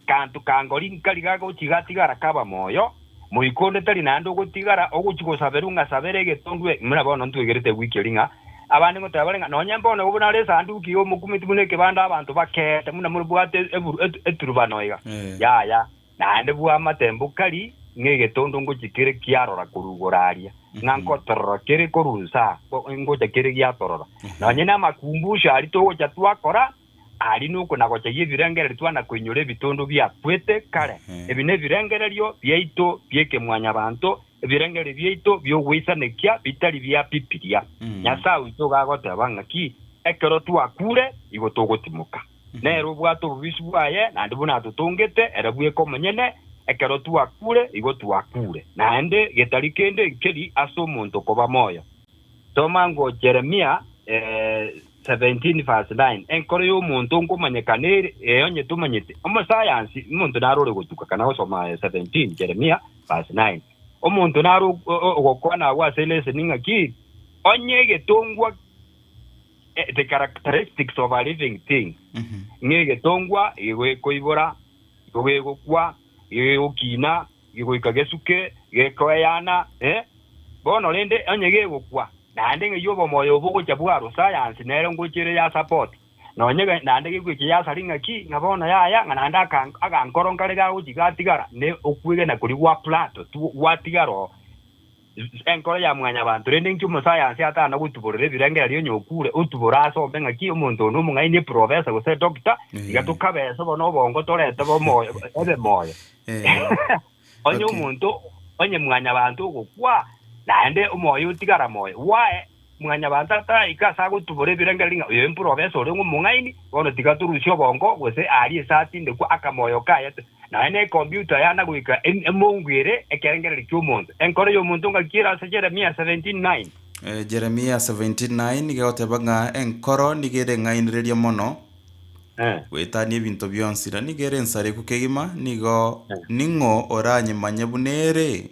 S12: kanto kangori nkari gagochia gatigara kaba moyo, moika onde tari naende ogotigara ogochia gosaberwa ng'a sabera egetondu eke. Buna bono ntwegerete ewiki eria ng'a abande ngoteba bare ng'a nonye mbono igo buna are esanduki iga omokumeti buna ekebanda abanto bakeete buna mobwate eturubano iga. Yaya, Naende bw'amatembo kari ng'a egetondo ngochia kere kiarora korwa igoro aria, ng'a nkotorora kere korwa inse aa, ngocha kere giatorora. Nonye namakumbusho aria togocha twakora, aria nokona-gochayia ebirengererio twana koinyora ebitondo biakwete kare. Ebi nebirengererio biaito bi'ekemwanyabanto, ebirengererio biaito bi'ogoisanekia bitari bia Bibilia. Nyasae oito iga agoteba ng'aki, ekero twakure, igo togotimoka. Nere obwate obobisi bwaye, naende buna atotongete, ere bweka omonyene, ekero twakure, igo twakure, naende getari kende nkeri ase omonto koba moyo. Soma ngo Jeremia 17 verse 9, Enkoro y'omonto nkomanyekana ere, ee, onye tomanyete omosayansi, omonto naro ore gotuka, kana gosoma 17 Jeremia verse 9. Omonto naro ogokwana agwo ase leseni ng'aki, onye egetongwa The characteristics of a living thing, ng'a egetongwa igo gekoibora, igo gegokwa, igo gegokina, gegoika gesuke, gekoeyana, eh. Bono rende onye gegokwa, naende ng'a eyio obomoyo obo gocha bwarwa science nere ngocha ere ya support, nonye ge naende gegocha yasari ng'aki, ng'a bono yaya ng'a naende aka agankoro nkare gagochi gatigara, ne okwegena koria gwa Plato tu gwatigara oo. Enkoro ya mwanyabanto, rende inki omosayansi atana gotuborera ebirengererio onye okure, otubore asome ng'aki omonto one omong'aini eprofesa gose edoctor, iga tokabese bono obongo torete bomoyo ebe moyo. Onye omonto onye mwanyabanto ogokwa naende omoyo otigara moyo, why mwanyabanto ataraika ase agotubora ebirengererio ng'a oyo emprofesa ore omong'aini, bono tiga torusie obongo gose arie ase atindekwe akamoyo kaye Naende nekompiuta yana goika emongu ere ekerengererio ki'omonto, enkoro y'omonto ngaki ere ase Jeremia 17:9.
S3: Jeremia 17:9 nigo egoteba ng'a enkoro nigo ere eng'ainereria mono goetania ebinto bionsi, na nigo ere ensareku kegima, nigo ning'o oranyemanye buna ere?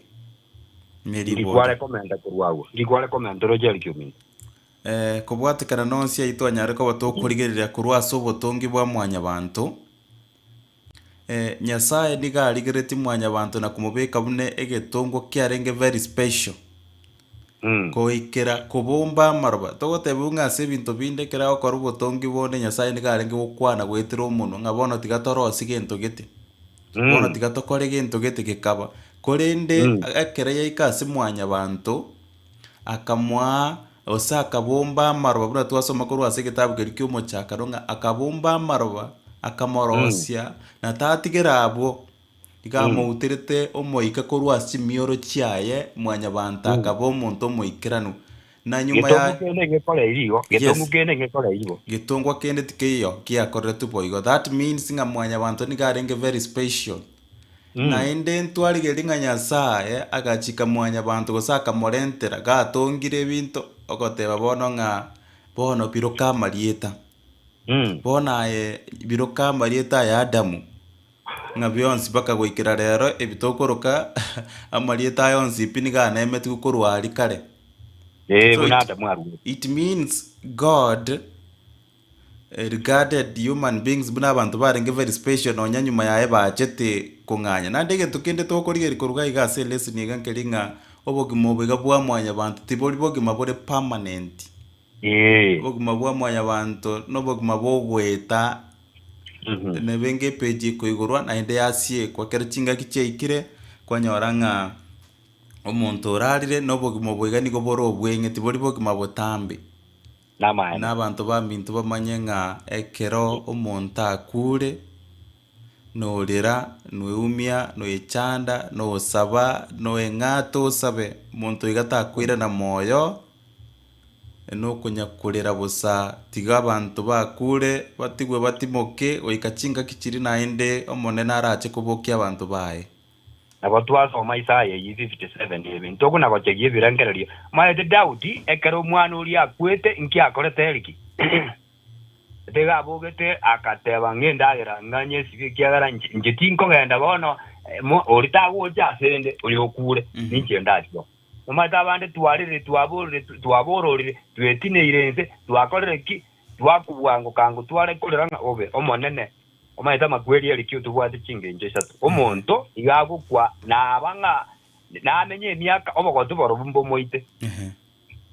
S12: Neriborio. Ndikware komenta korwa agwo, ndikware komenta oroche Erikia ominto.
S3: Kobwatekana nonsi ayio twanyare koba tokorigereria korwa ase obotongi bwa mwanyabanto. Nyasae nigo arigeretie mwanyabanto na komobeka buna egetongwa kiarenge very special, goikera kobomba amaroba. Togotebiwa ng'a ase ebinto binde ekero agokora obotongi bonde Nyasae nigo arenge gokwana goetera omonwa ng'a bono tiga torosie gento gete, bono tiga tokore gento gete gekaba. Korende ekero yaika ase mwanyabanto, akamoa. Gose akabomba amaroba buna twasoma korwa ase egetabu keria ki'omochakano ng'a akabomba amaroba, akamorosia, na tatigera abwo, iga amouterete omoika korwa ase chimioro chiaye, mwanyabanto akaba omonto omoikeranu. Na nyuma
S12: ya Getongu kende ngekoreiri igo, getongu
S3: Yes.
S12: kende ngekoreiri igo.
S3: Getongwa kende tikeiyo giakoreretwe boigo. That means ng'a mwanyabanto nigo arenge very special. Naende ntwarigereria ng'a Nyasae agachika mwanyabanto gose akamorentera gatongire ebinto ogoteba bono ng'a bono biroka amarieta. Bono aye biroka amarieta aya Adamu, ng'a bionsi mpaka goikera rero ebi tokoroka amarieta aya onsi pi nigo anemetigwe korwa aria kare.
S12: Ee,
S3: So
S12: buna
S3: it,
S12: Adamu arwete.
S3: it means God regarded human beings buna abanto barenge very special nonya nyuma yaye bachete kong'anya. Naende egento kende tokorigereria korwa iga ase elesson iga nkeri ng'a obogima obo iga bwa mwanyabanto tibori bogima bore permanent. Obogima bwa mwanyabanto nobogima bogoeta nebe nge epage ekoigorwa naende yasiekwa ekero chingaki chiaikire kwanyora ng'a omonto orarire na obogima obo iga nigo bore obweng'e tibori bogima botambe.
S12: Namaene.
S3: Na abanto baminto bamanye ng'a ekero omonto akure, norera, noeumia, noechanda, nosaba, noeng'ata osabe, monto iga takoirana moyo, nokonyakorera bosa, tiga abanto bakure, batigwe batimoke, goika chingaki chiria naende Omonene arache kobokia abanto baye.
S12: Nabo twasoma Isaya eyio 57 ebe, Ntokona gochegia ebirengererio. Omanyete Daudi, ekero omwana oria akwete, inki akorete eriki? Tiga abogete agateba ng'a endagera ng'a nyesibie ekiagera inche inche tinkogenda bono, mo oria tagocha asende, oria okure, ninche ndachie. Omanyete abande twarire, twaborire, twabororire, twetineire inse, twakorire ki? Twakobua ngokango tware korera ng'a obe omonene. Omanyete amakweri eriki otobwate chingencho isato. Omonto iga agokwa naba ng'a namenye emiaka obogotu borobwo mbomoite,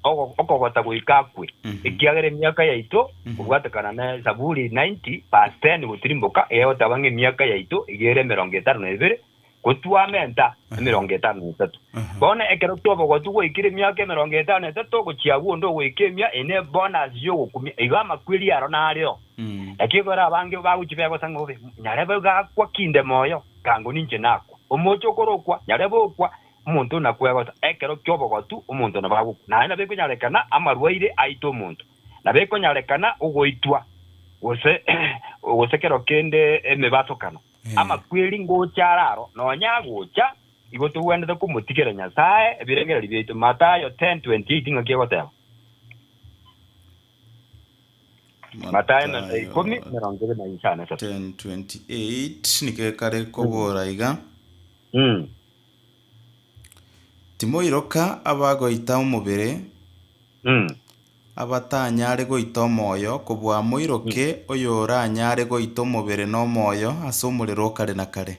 S12: okogota goika akwe, ekiagera emiaka yaito kobwatekana ne Zaburi 90 verse 10 gotirimboka egoteba ng'a emiaka yaito iga ere emerongo etano na ebere, gotwamenta emerongo etano na etato. Bono ekero ki'obogotu gwaikire emiaka emerongo etano na etato gochia agwo onde ogoika emia ene bonus y'ogokumia, igo amakweri aro nareo. Naki ekero abange bagochia begosa ng'a obe, nyarebe gakwa kinde moyo, kango ninche nakwa. Omoche okorokwa, nyarebe okwa, omonto nakwegosa. Ekero ki'obogotu omonto nabo agokwa. Naende nabo ekonyarekana amarwaire aite omonto. Nabo ekonyarekana ogoitwa, gose gose kero kende emebasokano. Amakweri ngocha are aro, nonya agocha, igo togwenerete komotigera Nyasae ebirengererio biaito. Mathayo 10:28 ng'aki egoteba? Mathayo
S3: Mathayo
S12: ikomi, emerongo ebere na isano etato.
S3: 10:28 nigo ekare kobora iga, Timoiroka abagoita omobere, Abatanyare goita omoyo, kobua moiroke oyoranyare goita omobere na omoyo ase omorero o kare na kare.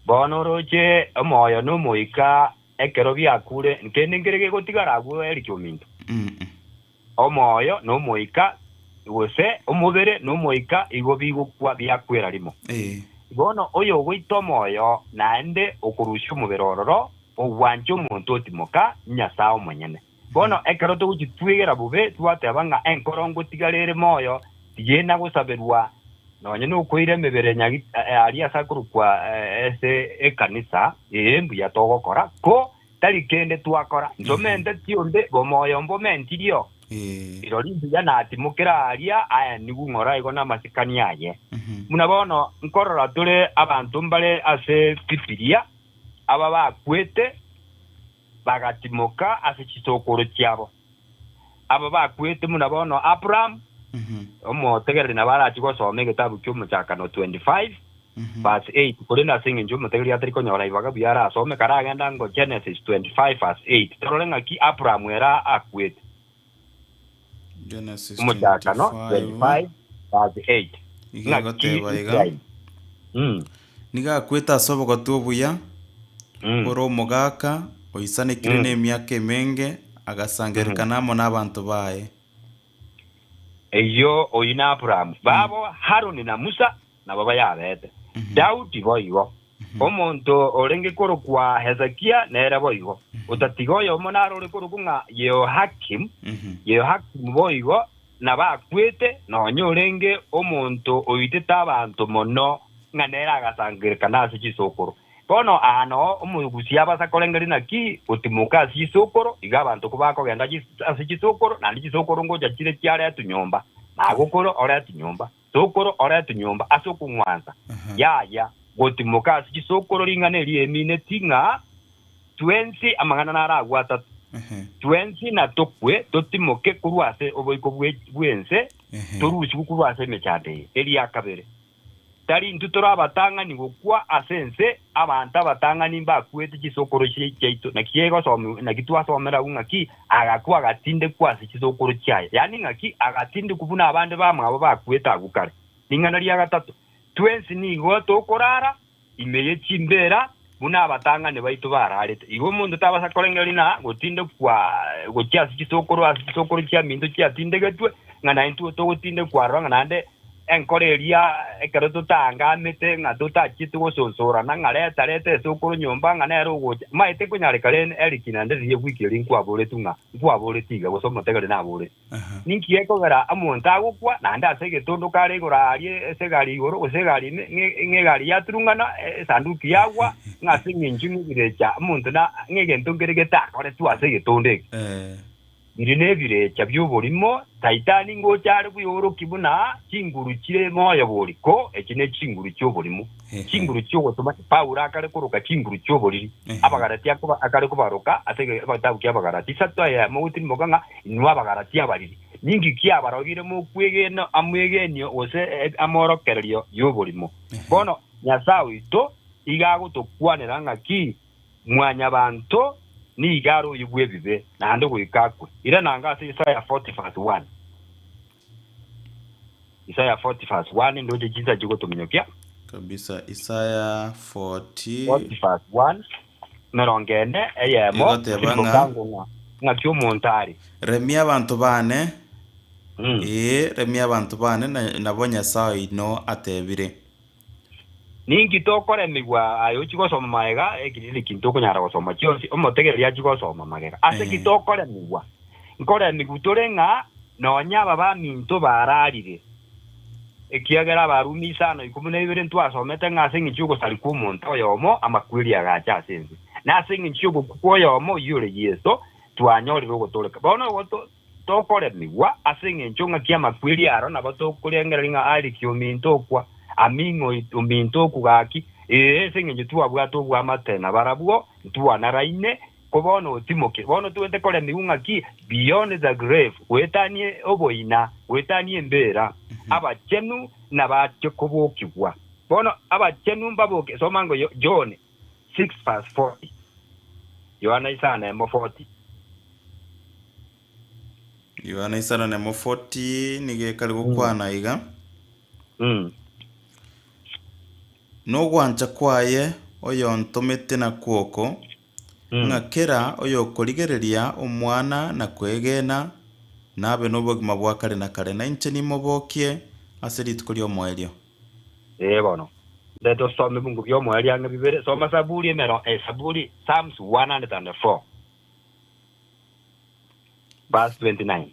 S12: Bono oroche omoyo na omoika ekero biakure, nkende nkere gegotigara agwo Eric ominto? Omoyo na omoika, gose omobere na omoika igo bigokwa biakwera rimo. Bono oyogoita omoyo naende okorusia omobere ororo, ogwancha omonto otimoka, Nyasae omonyene. Bono ekero togochitwegera bobe, twateba ng'a enkoro ngotigara ere moyo, tiyena gosaberwa nonya nokoira emebere aria ase akorokwa ase ekanisa, ee mbuya togokora, ko tari kende twakora. Ntomenteti onde bomoyo mbomentirio, rirorio mbuya natimokera aria aenigwe ng'ora igo namasikani aye. Buna bono nkorora tore abanto mbare ase Bibilia, aba bakwete, bagatimoka ase chisokoro chiabo. Aba bakwete buna bono Abrahamu, omotegereri nabo arachie gosoma egetabu ki'Omochakano 25 verse 8, korende ase engencho omotegereri atari konyora ibaga buya arasome, karagende ango Genesis 25 verse 8, torore ng'aki Abrahamu ere akwete.
S3: Genesis
S12: Omochakano
S3: 25
S12: 25 verse 8.
S3: Iga
S12: Ng'aki
S3: egoteba iga,
S12: Israeli. Mm.
S3: Nigo akwete ase obogotu obuya, ore omogaka, oisanekire nemiaka emenge, agasangererekana amo nabanto baye.
S12: Eyio oyio na Abrahamu babo, Haroni na Musa nabo bayabete, Daudi boigo. Omonto orenge korokwa Hezekia nere boigo. Otatiga oyomo naro ore korokwa ng'a Yehoyakimu, Yehoyakimu boigo nabakwete, nonya orenge omonto oitete abanto mono, ng'a nere agasangererekana ase chisokoro. Bono aa noo omogusia abasa korengereria naki gotimoka ase chisokoro, iga abanto kobakogenda ase chisokoro, naende chisokoro ngocha chire chiaretwe nyomba, magokoro oretwe nyomba, sokoro oretwe nyomba ase okong'wansa. Yaya, gotimoka ase chisokoro ring'ana eri emineti ng'a twensi amang'ana naro agwo atato, twensi natokwe totimoke korwa ase oboiko bw'ense, torusigwe korwa ase emechando eye. Eria kabere, Tari intwe tore abatang'ani gokwa ase ense, abanto abatang'ani mbakwete chisokoro chiaito. Naki egosomigwa, naki twasomera agwo ng'aki agakwa agatindekwa ase chisokoro chiaye, yaani ng'aki agatindekwa buna abande bamwabo bakwete agwo kare. Ring'ana ria gatato, twensi nigo tokorara ime ye chimbeera buna abatang'ani baito bararete. Igo omonto tabasa korengereria na gotindekwa gochia ase chisokoro ase chisokoro chiaminto chiatindegetwe, ng'a naintwe togotindekwa aroro, ng'a naende enkoro eria ekero totaangamete ng'a totachiete gosonsorana, ng'a reta reta esokoro nyomba ng'a nere ogocha. Maete nkonyarekare eriki naende riria ewiki eria nkwaboretwe ng'a nkwaboreti iga gose omotegereri naboreti. Ninki gekogera omonto agokwa naende ase egetondo kare igoro aaria ase egari igoro, gose egari ime, ng'a egari yaturung'ana, esanduki yagwa, ng'a ase engencho ng'ebirecha omonto na ng'a egento nkere getakoretwe ase egetondo eke? Biri nebirecha bi'oborimo, Saitani ngocha are bweorokia buna chinguru chire moyo bori, ko echi ne chinguru chi'oborimo, chinguru chi'ogotoma. Paulo akare koroka chinguru chi'oboriri, Abagalati akare kobaroka ase egetabu ki'Abagalati isato eyemo gotirimoka ng'a Inwe Abagalati abariri, ninki kiabarogire mokwegena amwegenio gose amorokererio y'oborimo? Bono Nyasae oito iga agotokwanera ng'aki? Mwanyabanto nigo are oyo bw'ebibe, naende goika akwe. Irana anga ase Isaya 40 verse 1. Isaya 40 verse 1, ndoche chinsa chigotominyokia.
S3: Kabisa, Isaya 40.
S12: 40 verse 1, emerongo ene eyemo,
S3: Egoteba ng'a,
S12: mokango ng'a ng'aki omonto are.
S3: Remia abanto baane, ee, remia abanto baane, na nabo Nyasae oino atebire.
S12: Ninki tokoremigwa aye ochie gosoma magega? Eki nekinto tokonyara gosoma chionsi, omotegereri achie gosoma magega. Ase ki tokoremigwa? Nkoremigwa tore ng'a nonya aba baminto bararire, ekiagera Abarumi isano ikomi na ibere ntwasomete ng'a ase engencho y'ogosarigwa kw'omonto oyomo amakweri agacha ase ense, na ase engencho y'ogokwa kw'oyomo oyio ore Yeso, twanyorire ogotooreka. Bono igo tokoremigwa ase engencho ng'aki amakweri aro nabo tokorengereria ng'a ariki ominto okwa, aming'o ominto okwa gaki, ee, ase engencho twabwate obwamate nabarabwo, ntwanaraine, ko bono otimoke. Bono togente koremigwa ng'aki beyond the grave, goetania oboina, goetania embera, abachenu nabache kobokigwa. Bono abachenu mbaboke, soma ngo John 6 verse 40, Yohana isano emo 40.
S3: Yohana isano nemo 40 nigo ekare gokwana iga. Nogwancha kwaye oyontomete nakwo oko, ng'a kera oyokorigereria Omwana na kwegena, nabe nobogima bwa kare na kare, na inche nimobokie ase rituko ri'omoerio.
S12: Ee bono, ndete osome ebungo bi'omoerio ang'e bibere. Soma Saburi emero, Saburi, Psalms 104. Verse 29.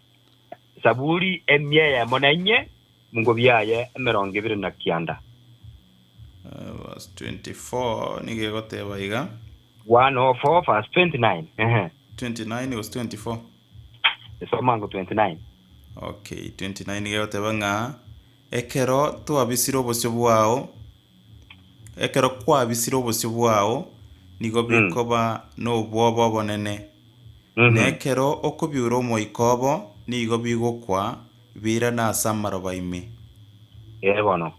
S12: Saburi emia eyemo na inye, mungo biaye emerongo ebere na kianda.
S3: Verse 24 nigo egoteba iga.
S12: 104 verse 29. Ehe.
S3: 29 gose 24?
S12: Soma ngo 29.
S3: Okay, 29 nigo egoteba ng'a ekero twabisire obosio bwao, Ekero kwabisire obosio bwao, nigo bikoba nobwoba obonene, na ekero okobiura omoika obo, nigo bigokwa, biirane ase amaroba ime.
S12: Ee bono,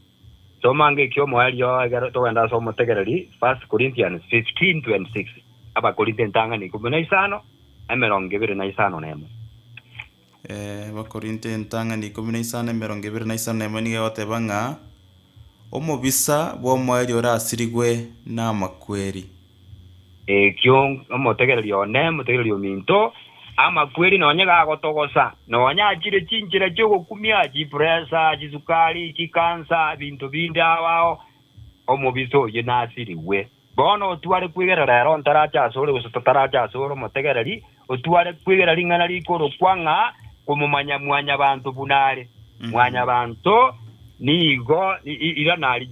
S12: soma ange ekiomoerio ekero togenda ase omotegereri, First Corinthians 15:26, Abakorinto entang'ani ikomi na isano, emerongo ebere na isano nemo.
S3: Abakorinto entang'ani ikomi na isano emerongo ebere na isano na emo nigo egoteba ng'a omobisa bw'omoerio orasirigwe namakweri.
S12: Ekio omotegereri one, omotegereri ominto, amakweri nonye gagotogosa, nonye achire chinchera chi'ogokumia, chipresa, chisukari, chikansa, ebinto binde ao ao. Omobisa oyio nasirigwe. Bono otware kwegera rero ntarache asore gose totarache asore omotegereri, otware kwegera ring'ana rikorokwa ng'a komomanya Mwanyabanto buna are. Mwanyabanto nigo ira nari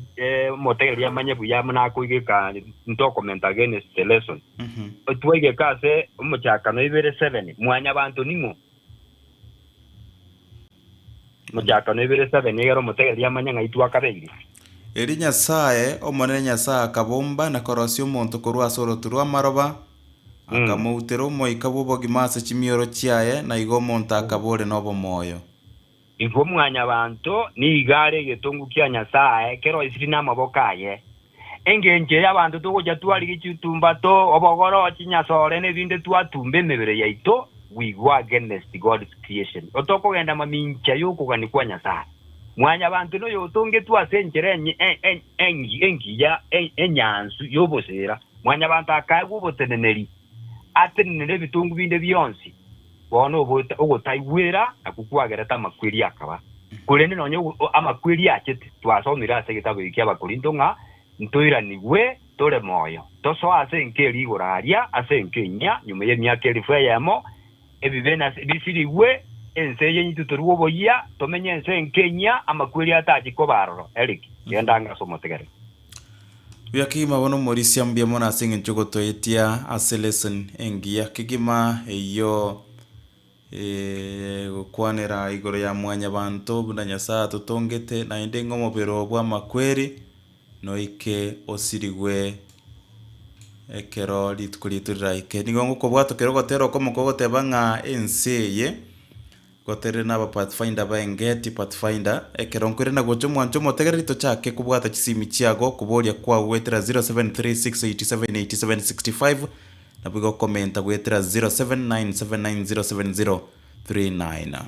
S12: omotegereri amanye buya buna akoigeka ntokomenta against the lesson. Twaigeka ase omochakano ibere 7, Mwanyabanto ning'o? Omochakano ibere 7 egere omotegereri amanye ng'a intwe akabeire.
S3: Erio Nyasae, Omonene Nyasae akabomba na korosia omonto korwa ase orotu rw'amaroba, akamoutera omoika bw'obogima ase chimioro chiaye, na igo omonto akaba ore nobomoyo.
S12: Igo Mwanyabaanto nigo are egetongu kia Nyasae keroisirie namaboko aye. Engencho eye abanto togocha twarigia chitumbato, obogoro, chinyasore, na ebinde twatumba emebere yaito, we go against God's creation. Otokogenda mamincha y'okogania kwa Nyasae. Mwanyabanto noyotongetwe ase enchera engiya enyansu y'oboseera. Mwanyabanto akaegwa oboteneneri atenenere ebitongu binde bionsi. Bono ogotaigwera nakwo kwagerete amakweri akaba. Korende nonya amakweri achete, twasomire ase egetabu eke ki'Abakorinto ng'a ntoiranigwe tore moyo, tosoe ase enka eria igoro aria, ase enka enyia, nyuma y'emiaka elifu eyemo, ebibe bisirigwe, ense eye nyitutorwe oboyia, tomenye ense enka enyia, amakweri atachi koba aroro. Eric, genda ange ase omotegereri.
S3: Buya kegima bono omorisia mbuya mono ase eng'encho ogotoetia ase lesson engiya kegima eyio gokwanera igoro ya mwanyabanto buna Nyasaye atotongete naende ng'a omobere oo bw'amakweri noike osirigwe ekero rituko riaito riraike. Nigo ngokobwata kera ogotera okomo kogoteba ng'a ense eye Goterire naba Pathfinder ba Engeti Pathfinder, ekero nkoirana gocha omwancho omotegereri tochake kobwata chisimi chiago koboria kwao goetera 0736878765 naboigo komenta goetera 0797907039.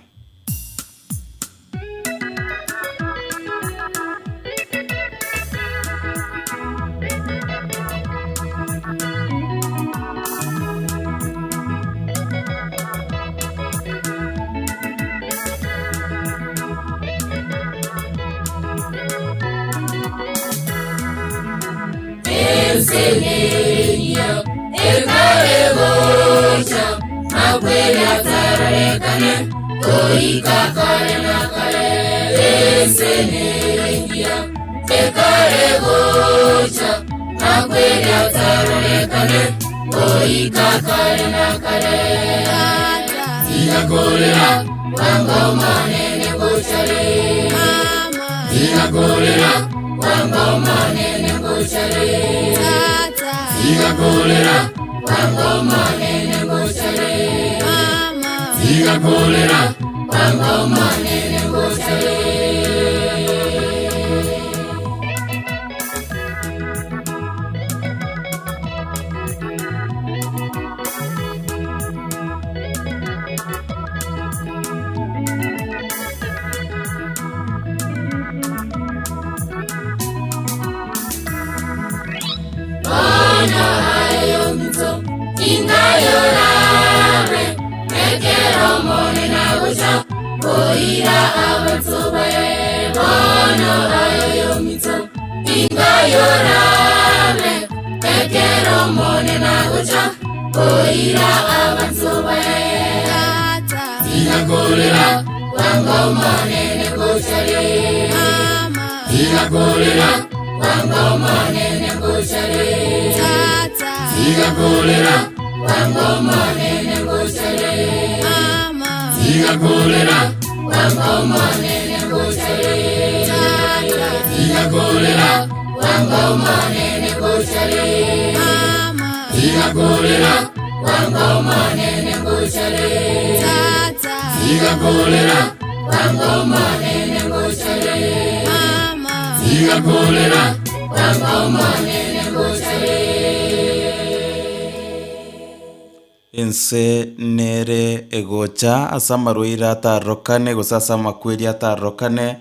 S3: Ense nere egocha ase amarwaire atarorokane gose ase amakweri atarorokane,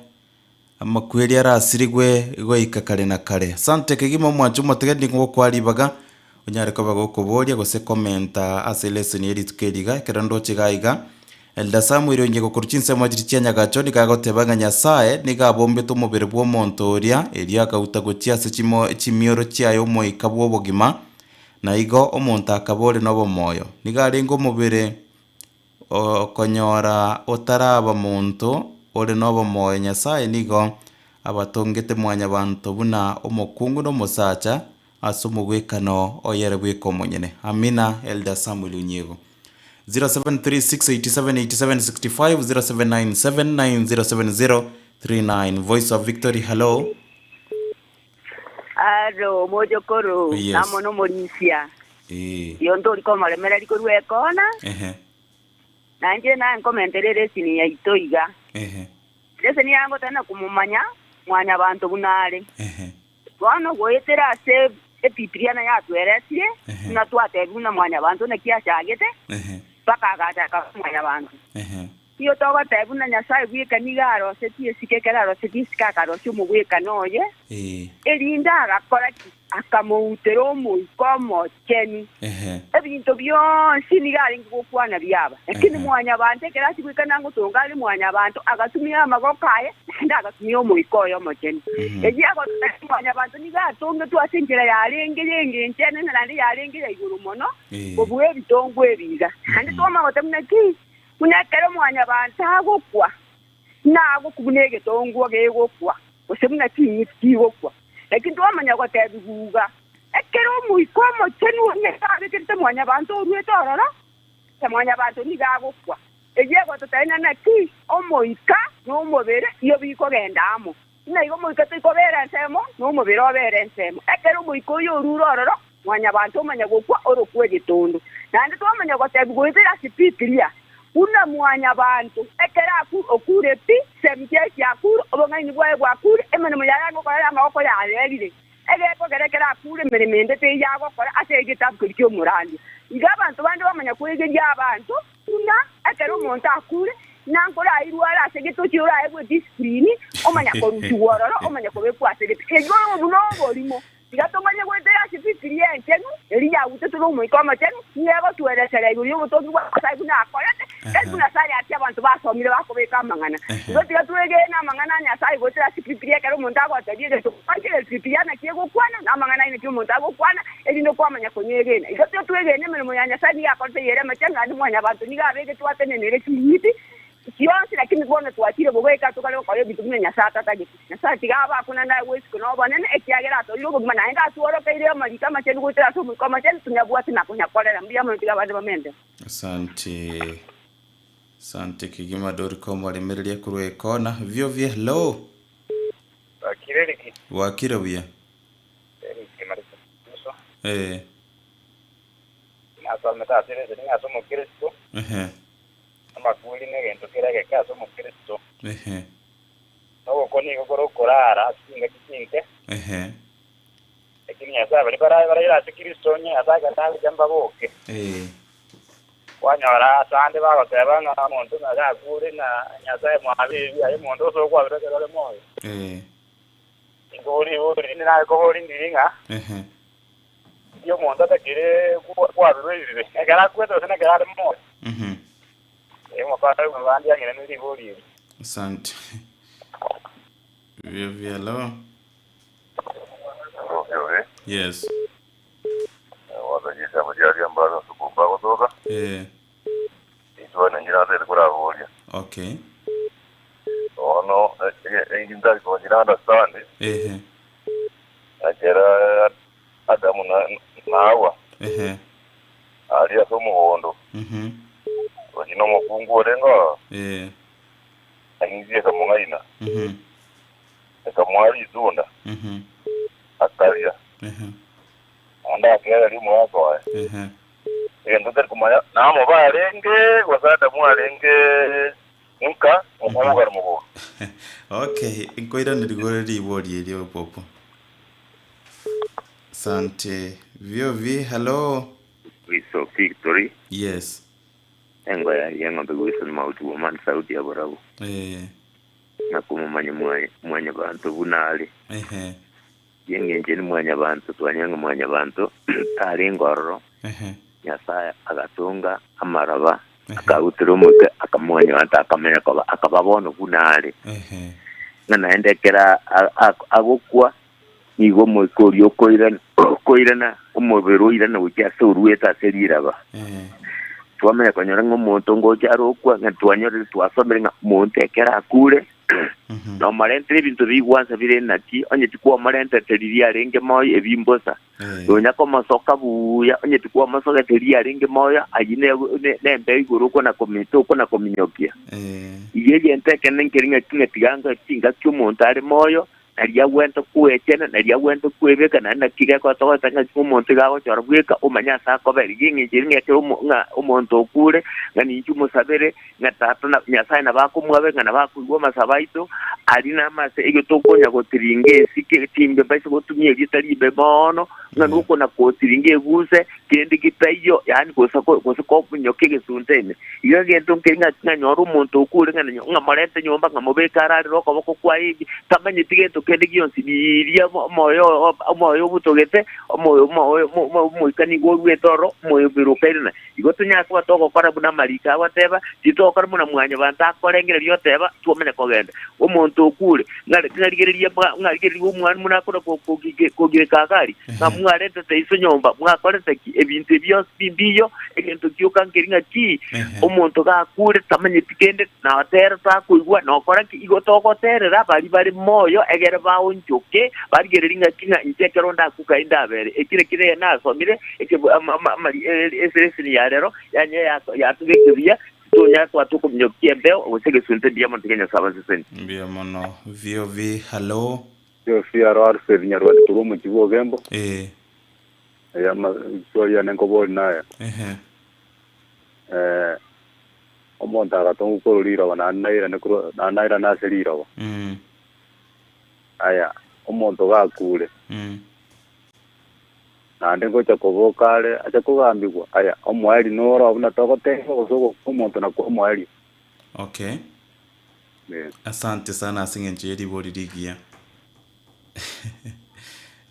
S3: amakweri arasirigwe goika kare na kare. Asante kegima omwancho omotegeni nigo ngokoa ribaga, onyare koba gokoboria gose komenta ase lesson ye rituko eri iga, ekero ndoche iga iga. Elder Samuel onye gokorwa chinsemo chiria chia Nyagacho nigo agoteba ng'a Nyasae nigo abombete omobere bw'omonto oria, erio akauta gochia ase chimo chimioro chiaye omoika bw'obogima, na igo omonto akaba ore nobomoyo. Nigo arenge omobere okonyora otaraba monto ore nobomoyo Nyasae nigo abatongete mwanyabanto buna omokungu na omosacha ase omogwekano oye ere bweka omonyene. Amina Elder Samuel Onyiego. 0736878765 0797907039 Voice of Victory hello.
S13: Aro mochokoro
S3: Yes.
S13: amo nomorisia
S3: Eh.
S13: iyo ntori komoremereria korwa ekona
S3: Ehe.
S13: nainche naye nkomentere eresini yaito iga
S3: Ehe.
S13: Leseni yangotana na komomanya mwanyabanto buna are.
S3: Ehe.
S13: Bono goetera ase Ebibilia naye atweretire,
S3: Ehe.
S13: buna twatebigwe buna mwanyabanto naki achagete,
S3: Ehe.
S13: mpaka agacha akaba mwanyabanto.
S3: Ehe.
S13: Nigo togoteba buna Nyasae bweka nigo arosetie esiko, ekero arosetie esiko akarosia omogwekano oye,
S3: Eh.
S13: erinde agakora ki? Akamoutera Omoika Omochenu.
S3: Ehe.
S13: Ebinto bionsi nigo arenge gokwana biaba. Lakini
S3: Ehe.
S13: mwanyabanto ekero achia goika nangotonga are mwanyabanto, agatumia amaboko aye, naende agatumia Omoika oye Omochenu. Erio agoteba mwanyabanto nigo atongetwe ase enchera yarenge y'engencho enene naende yarenge ya igoro mono,
S3: Eh.
S13: kobua ebitongwa ebi iga. Naende twamanya goteba buna ki? Buna ekero mwanyabanto agokwa, nagokwa buna egetongwa gegokwa, gose buna ching'iti chigokwa. Lakini twamanya gotebigwa iga, ekero Omoika Omochenu o Nyasae abekerete mwanyabanto oruete ororo, mwanyabanto nigo agokwa. Eyio egototebia naki omoika na omobere iyo bikogenda amo. Buna igo omoika toikobera ensemo, na omobere obere ensemo. Ekero omoika oyo orure ororo, mwanyabanto omanya gokwa orokwa egetondo. Naende twamanya gotebigwa goetera ase Biblia, buna mwanyabanto ekero okure pi, chisemi chiaye chiakure, obong'aini bwaye bwakure, emeremo yaye agokora y'amaboko yarerire. Egekogera ekero akure emeremo ende teiyo agokora ase egetabu keria ki'omorandia. Igo abanto bande bamanya kwegeria abanto, buna ekero omonto akure, nankore airware ase getochi oraegwe discipline, omanya korusigwa ororo, omanya kobekwa ase gete. Erio obo noborimo. Tiga tomanye goetera ase Biblia Enchenu, eria yagutetwe n'Omoika Omochenu, nigo egotueresera igoro y'obotongi bwa Nyasae buna akorete, tari buna sayansi abanto basomire bakobeka amang'ana. Igo tiga twegene amang'ana a Nyasae goetera ase Biblia ekero omonto agotebia egento kwanchera Biblia naki egokwana, na amang'ana aye naki omonto agokwana, erinde kwamanya konyegena. Igo tiga twegene emeremo ya Nyasae nigo akorete eyere emechenu naende mwanyabanto nigo abegetwe atenenere ching'iti chionsi, lakini bono twachire bogoika tokare gokora ebinto buna Nyasae atatagete. Nyasae tiga abe akunane aye bw'esiko na obonene, ekiagera atoire obogima, naende atworokeire amariko amachenu goetera ase Omoika Omochenu, tonyabwate na konyakorera. Mbuya mono, tiga abande bamente.
S3: Asante. Asante kegima Dorika omoremereria korwa ekona. Vio hello.
S14: Wakire Eriki.
S3: Wakire buya.
S14: Eriki Marisa.
S3: Eh.
S14: Nasomete ase leseni ase omokristo.
S3: Ehe.
S14: Amakweri negento kere egeke ase omokristo.
S3: Ehe.
S14: Nogokwa nigo kore okorara ase chingaki chinke.
S3: Ehe.
S14: Lakini Nyasae baria barabe baraire ase Kristo onye Nyasae ekero agocha mbaboke.
S3: Ee.
S14: Kwanyora ase ande bagoteba ng'a omonto ng'a gakure ng'a Nyasae mwabe ebibe aye omonto ase okwabera ekero ore moyo.
S3: Ee.
S14: Inkobori ribori rinde naye kobori ndiri ng'a
S3: Ehe.
S14: Inki omonto atakire kwaberwa ebibe ekero akwete gose nekero are moyo?
S3: Mhm.
S14: Ee, omokora bw'abande ang'ina ne ribori eri.
S3: Asante. Vio vio hello.
S4: Vio
S3: Yes.
S4: Watanyisa mujaria mbaro sukumba gotoka.
S3: Eh.
S4: Itwa na njira tere kuraboria.
S3: Okay.
S4: Ono engindari ko njira understand.
S3: Ehe.
S4: Akera Adamu na na Hawa.
S3: Ehe.
S4: Ali ase omogondo.
S3: Mhm.
S4: Ochi nomokungu orengo.
S3: Eh.
S4: Ang'ithie ekamong'aina.
S3: Mhm.
S4: Ekamoa ritunda.
S3: Mhm.
S4: Akaria.
S3: Ehe.
S4: Naende akeereria omogaka oye.
S3: Ehe.
S4: Egento tari komanya namo barenge gose Adamu arenge nka omokungu kare mogondo.
S3: Okay, nkoiraneria gore ribori erio popo. Asante. Vio vi, hello.
S6: Voice of Victory.
S3: Yes.
S6: Engo ya yeng'ombe Wilson Mauti Woman Sauti ya Borabu.
S3: Eh.
S6: Na komomanya mwanyabanto buna are.
S3: Ehe.
S6: Yeng'enche ni mwanyabanto twanyora ng'a mwanyabanto tarenge ororo.
S3: Ehe.
S6: Nyasaye agatonga amaraba. Akagutera omoika, akamwanyoranta, akamenya koba, akaba bono buna are. Ng'a naende ekero agokwa, nigo omoika oria okoirana, okoirana, omobere oirana gochia ase oruete ase riraba. Twamanya konyora ng'a omonto ngocha arokwa, ng'a twanyorire twasomire ng'a omonto ekero akure, nomorentere ebinto bigwansa bire naki, onye tikwamorentete riria arenge moyo, ebi mbosa. Nonya komosoka buya, onye tikwamosogete riria arenge moyo, ayio ne- ne- nembeo igoro okona komi- tokona kominyokia. Igo egento ekenene nkeri ng'aki ng'a tiga ngoe chingaki omonto are moyo, nario agwenerete kwechena, nario agwenerete kwebeka, naende naki gekotogoeta ng'aki omonto iga agochora bweka, omanye ase akobera. Igo eng'encho ere ng'a ekero omo ng'a omonto okure, ng'a ninche omosabere, ng'a Tata na Nyasae nabo akomwabera, ng'a nabo akoigwa amasabo aito, aria namase eyio tokonya gotiringa esike chimbe mbaise gotumia erieta ribe mono, ng'a nokona gotiringa eguse, kende getaiyo, yaani gose ko gose komonyoka egesunte ime. Igo egento nkeri ng'a ng'a nyora omonto okure ng'a nanyo ng'a morente nyomba ng'a mobeke ararere okoboko kwaye ebi, tamanyeti gento kende gionsi riria omoyo oo omoyo obutogete, omoyo omoyo omo omoika nigo oruete ororo, omoyo okairana. Igo tonyare koba togokora buna amariko agoteba, titogokora buna mwanyabanto akorengereria oteba, twamanya kogenda. Omonto okure, ng'a ng'a rigereria mwa ng'a rigereria omwana buna akona ko- kogige kogireka Hagari, ng'a mwarentete iso nyomba, mwakorete ki? Ebinto ebi bionsi mbiyo, egento gioka nkeri ng'a ki? Omonto gakure tamanyeti kende, na otera takoigwa, nokora ki? Igo togoterera baria bare moyo egere baonchoke, barigererie ng'aki ng'a inche ekero ndakuka indabere. Eki nakio rero nasomire, Ekebu ama ama amari esereseni ya rero yanye yatobekire buya, titonyara koba tokominyokia embeo gose egesunte mbuya mono tiga Nyasae abasesenie.
S3: Mbuya mono VOV hallo.
S9: VOV aro Alfred Nyarwati korwa omochie bwa Ogembo.
S3: Ee.
S9: Aya ama swali yane nkoboria naya.
S3: Ehe.
S9: Eh, omonto agatongwa korwa riroba naende nairane korwa naende nairane ase riroba. Aya, omonto gakure. Naende ngocha koboka are ache kogambigwa. Aya, omoerio noro buna togoteeba, gose ogokwa omonto nakwo omoerio.
S3: Okay.
S9: Eh.
S3: Asante sana ase eng'encho ye ribori rigiya.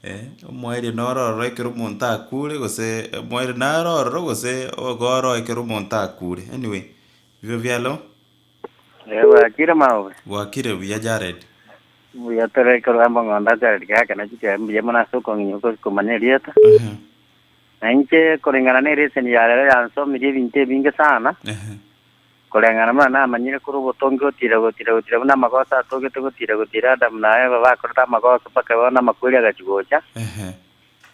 S3: Eh, omoerio noro ororo ekero omonto akure gose omoerio naro ororo gose ogoro ekero omonto akure. Anyway, bibio bialo.
S15: Eh, bwakire maobe.
S3: Bwakire buya Jared.
S15: Mbuya tore korwa amang'ondo Jared gaka na chikebe mbuya mono ase okong'inywa gose komanya erieta. Na inche koreng'ana na ereseni ya rero yansomirie ebinto ebinge sana, koreng'ana buna namanyire korwa obotongi gotira gotira gotira buna amagoso atogete gotira gotira Adamu na Eva bakorete amagoso mpaka bono amakweri agachia gocha.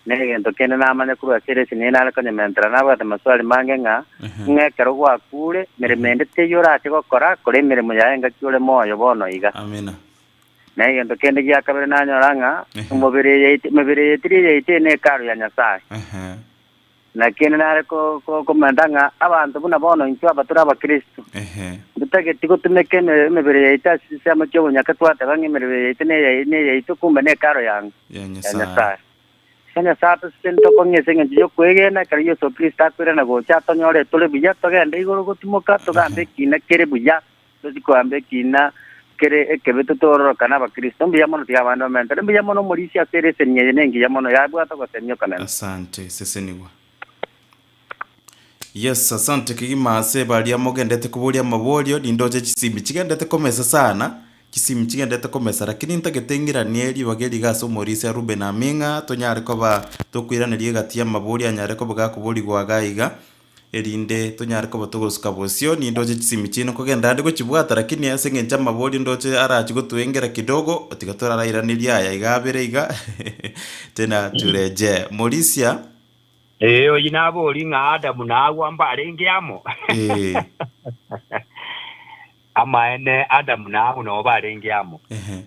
S15: Na egento kende namanya korwa ase ereseni eye nare konyementera nabwate amaswali mange ng'a, ng'a ekero gwakure, meremo ende teiyo orache gokora, kora emeremo yaye engaki ore moyo bono iga.
S3: Amina.
S15: Na egento kende gia kabere nanyora ng'a, omobere eyaito, emebere eye teri eyaito eye ne hekalu ya Nyasae. Na kende nare ko- ko- komenta ng'a abanto buna bono intwe aba tore abakristo, ntotageti gotumeka eme- emebere yaito ase chinsemo chi'obonyaka twateba ng'a emerebe yaito neya- neyaito kumbe ne hekalu ya ng'o?
S3: Ya
S15: Ya
S3: Nyasae.
S15: Nyasae. Ase Nyasae atoseseni tokong'ia ase engencho y'okwegena, ekero Yeso Kristo akoirana gocha atonyore tore buya, togende igoro gotimoka, togambe ekiina kere buya, tochi kogamba ekiina kere ekebe totororokane Abakristo. Mbuya mono tiga abande bamentere. Mbuya mono omorisia ase ereseni eye nengiya mono, yabwate ogosemia okonene.
S3: Asante, sesenigwa. Yes, asante kegima ase baria mogendete koboria amaborio, nindoche chisimi chigendete komesa sana, chisimi chigendete komesa lakini ntagete ng'iranie ribaga eri iga ase omorisia Reuben Aming'a tonyare koba tokoiraneria egati y'amaborio anyare koba gakoborigwa iga iga, erinde tonyare koba togosuka bosio, nindoche chisimi chiino nkogenda ande gochibwata lakini ase eng'encho amaborio ndoche arachi gotoengera kidogo, tiga torarairanerie aya iga abere iga tena turejee. Morisia.
S12: Ee, oyio nabori ng'a Adamu na Hawa mbarenge amo.
S3: Ee.
S12: Amaene, Adamu na Hawa nabo barenge amo.
S3: Ehe.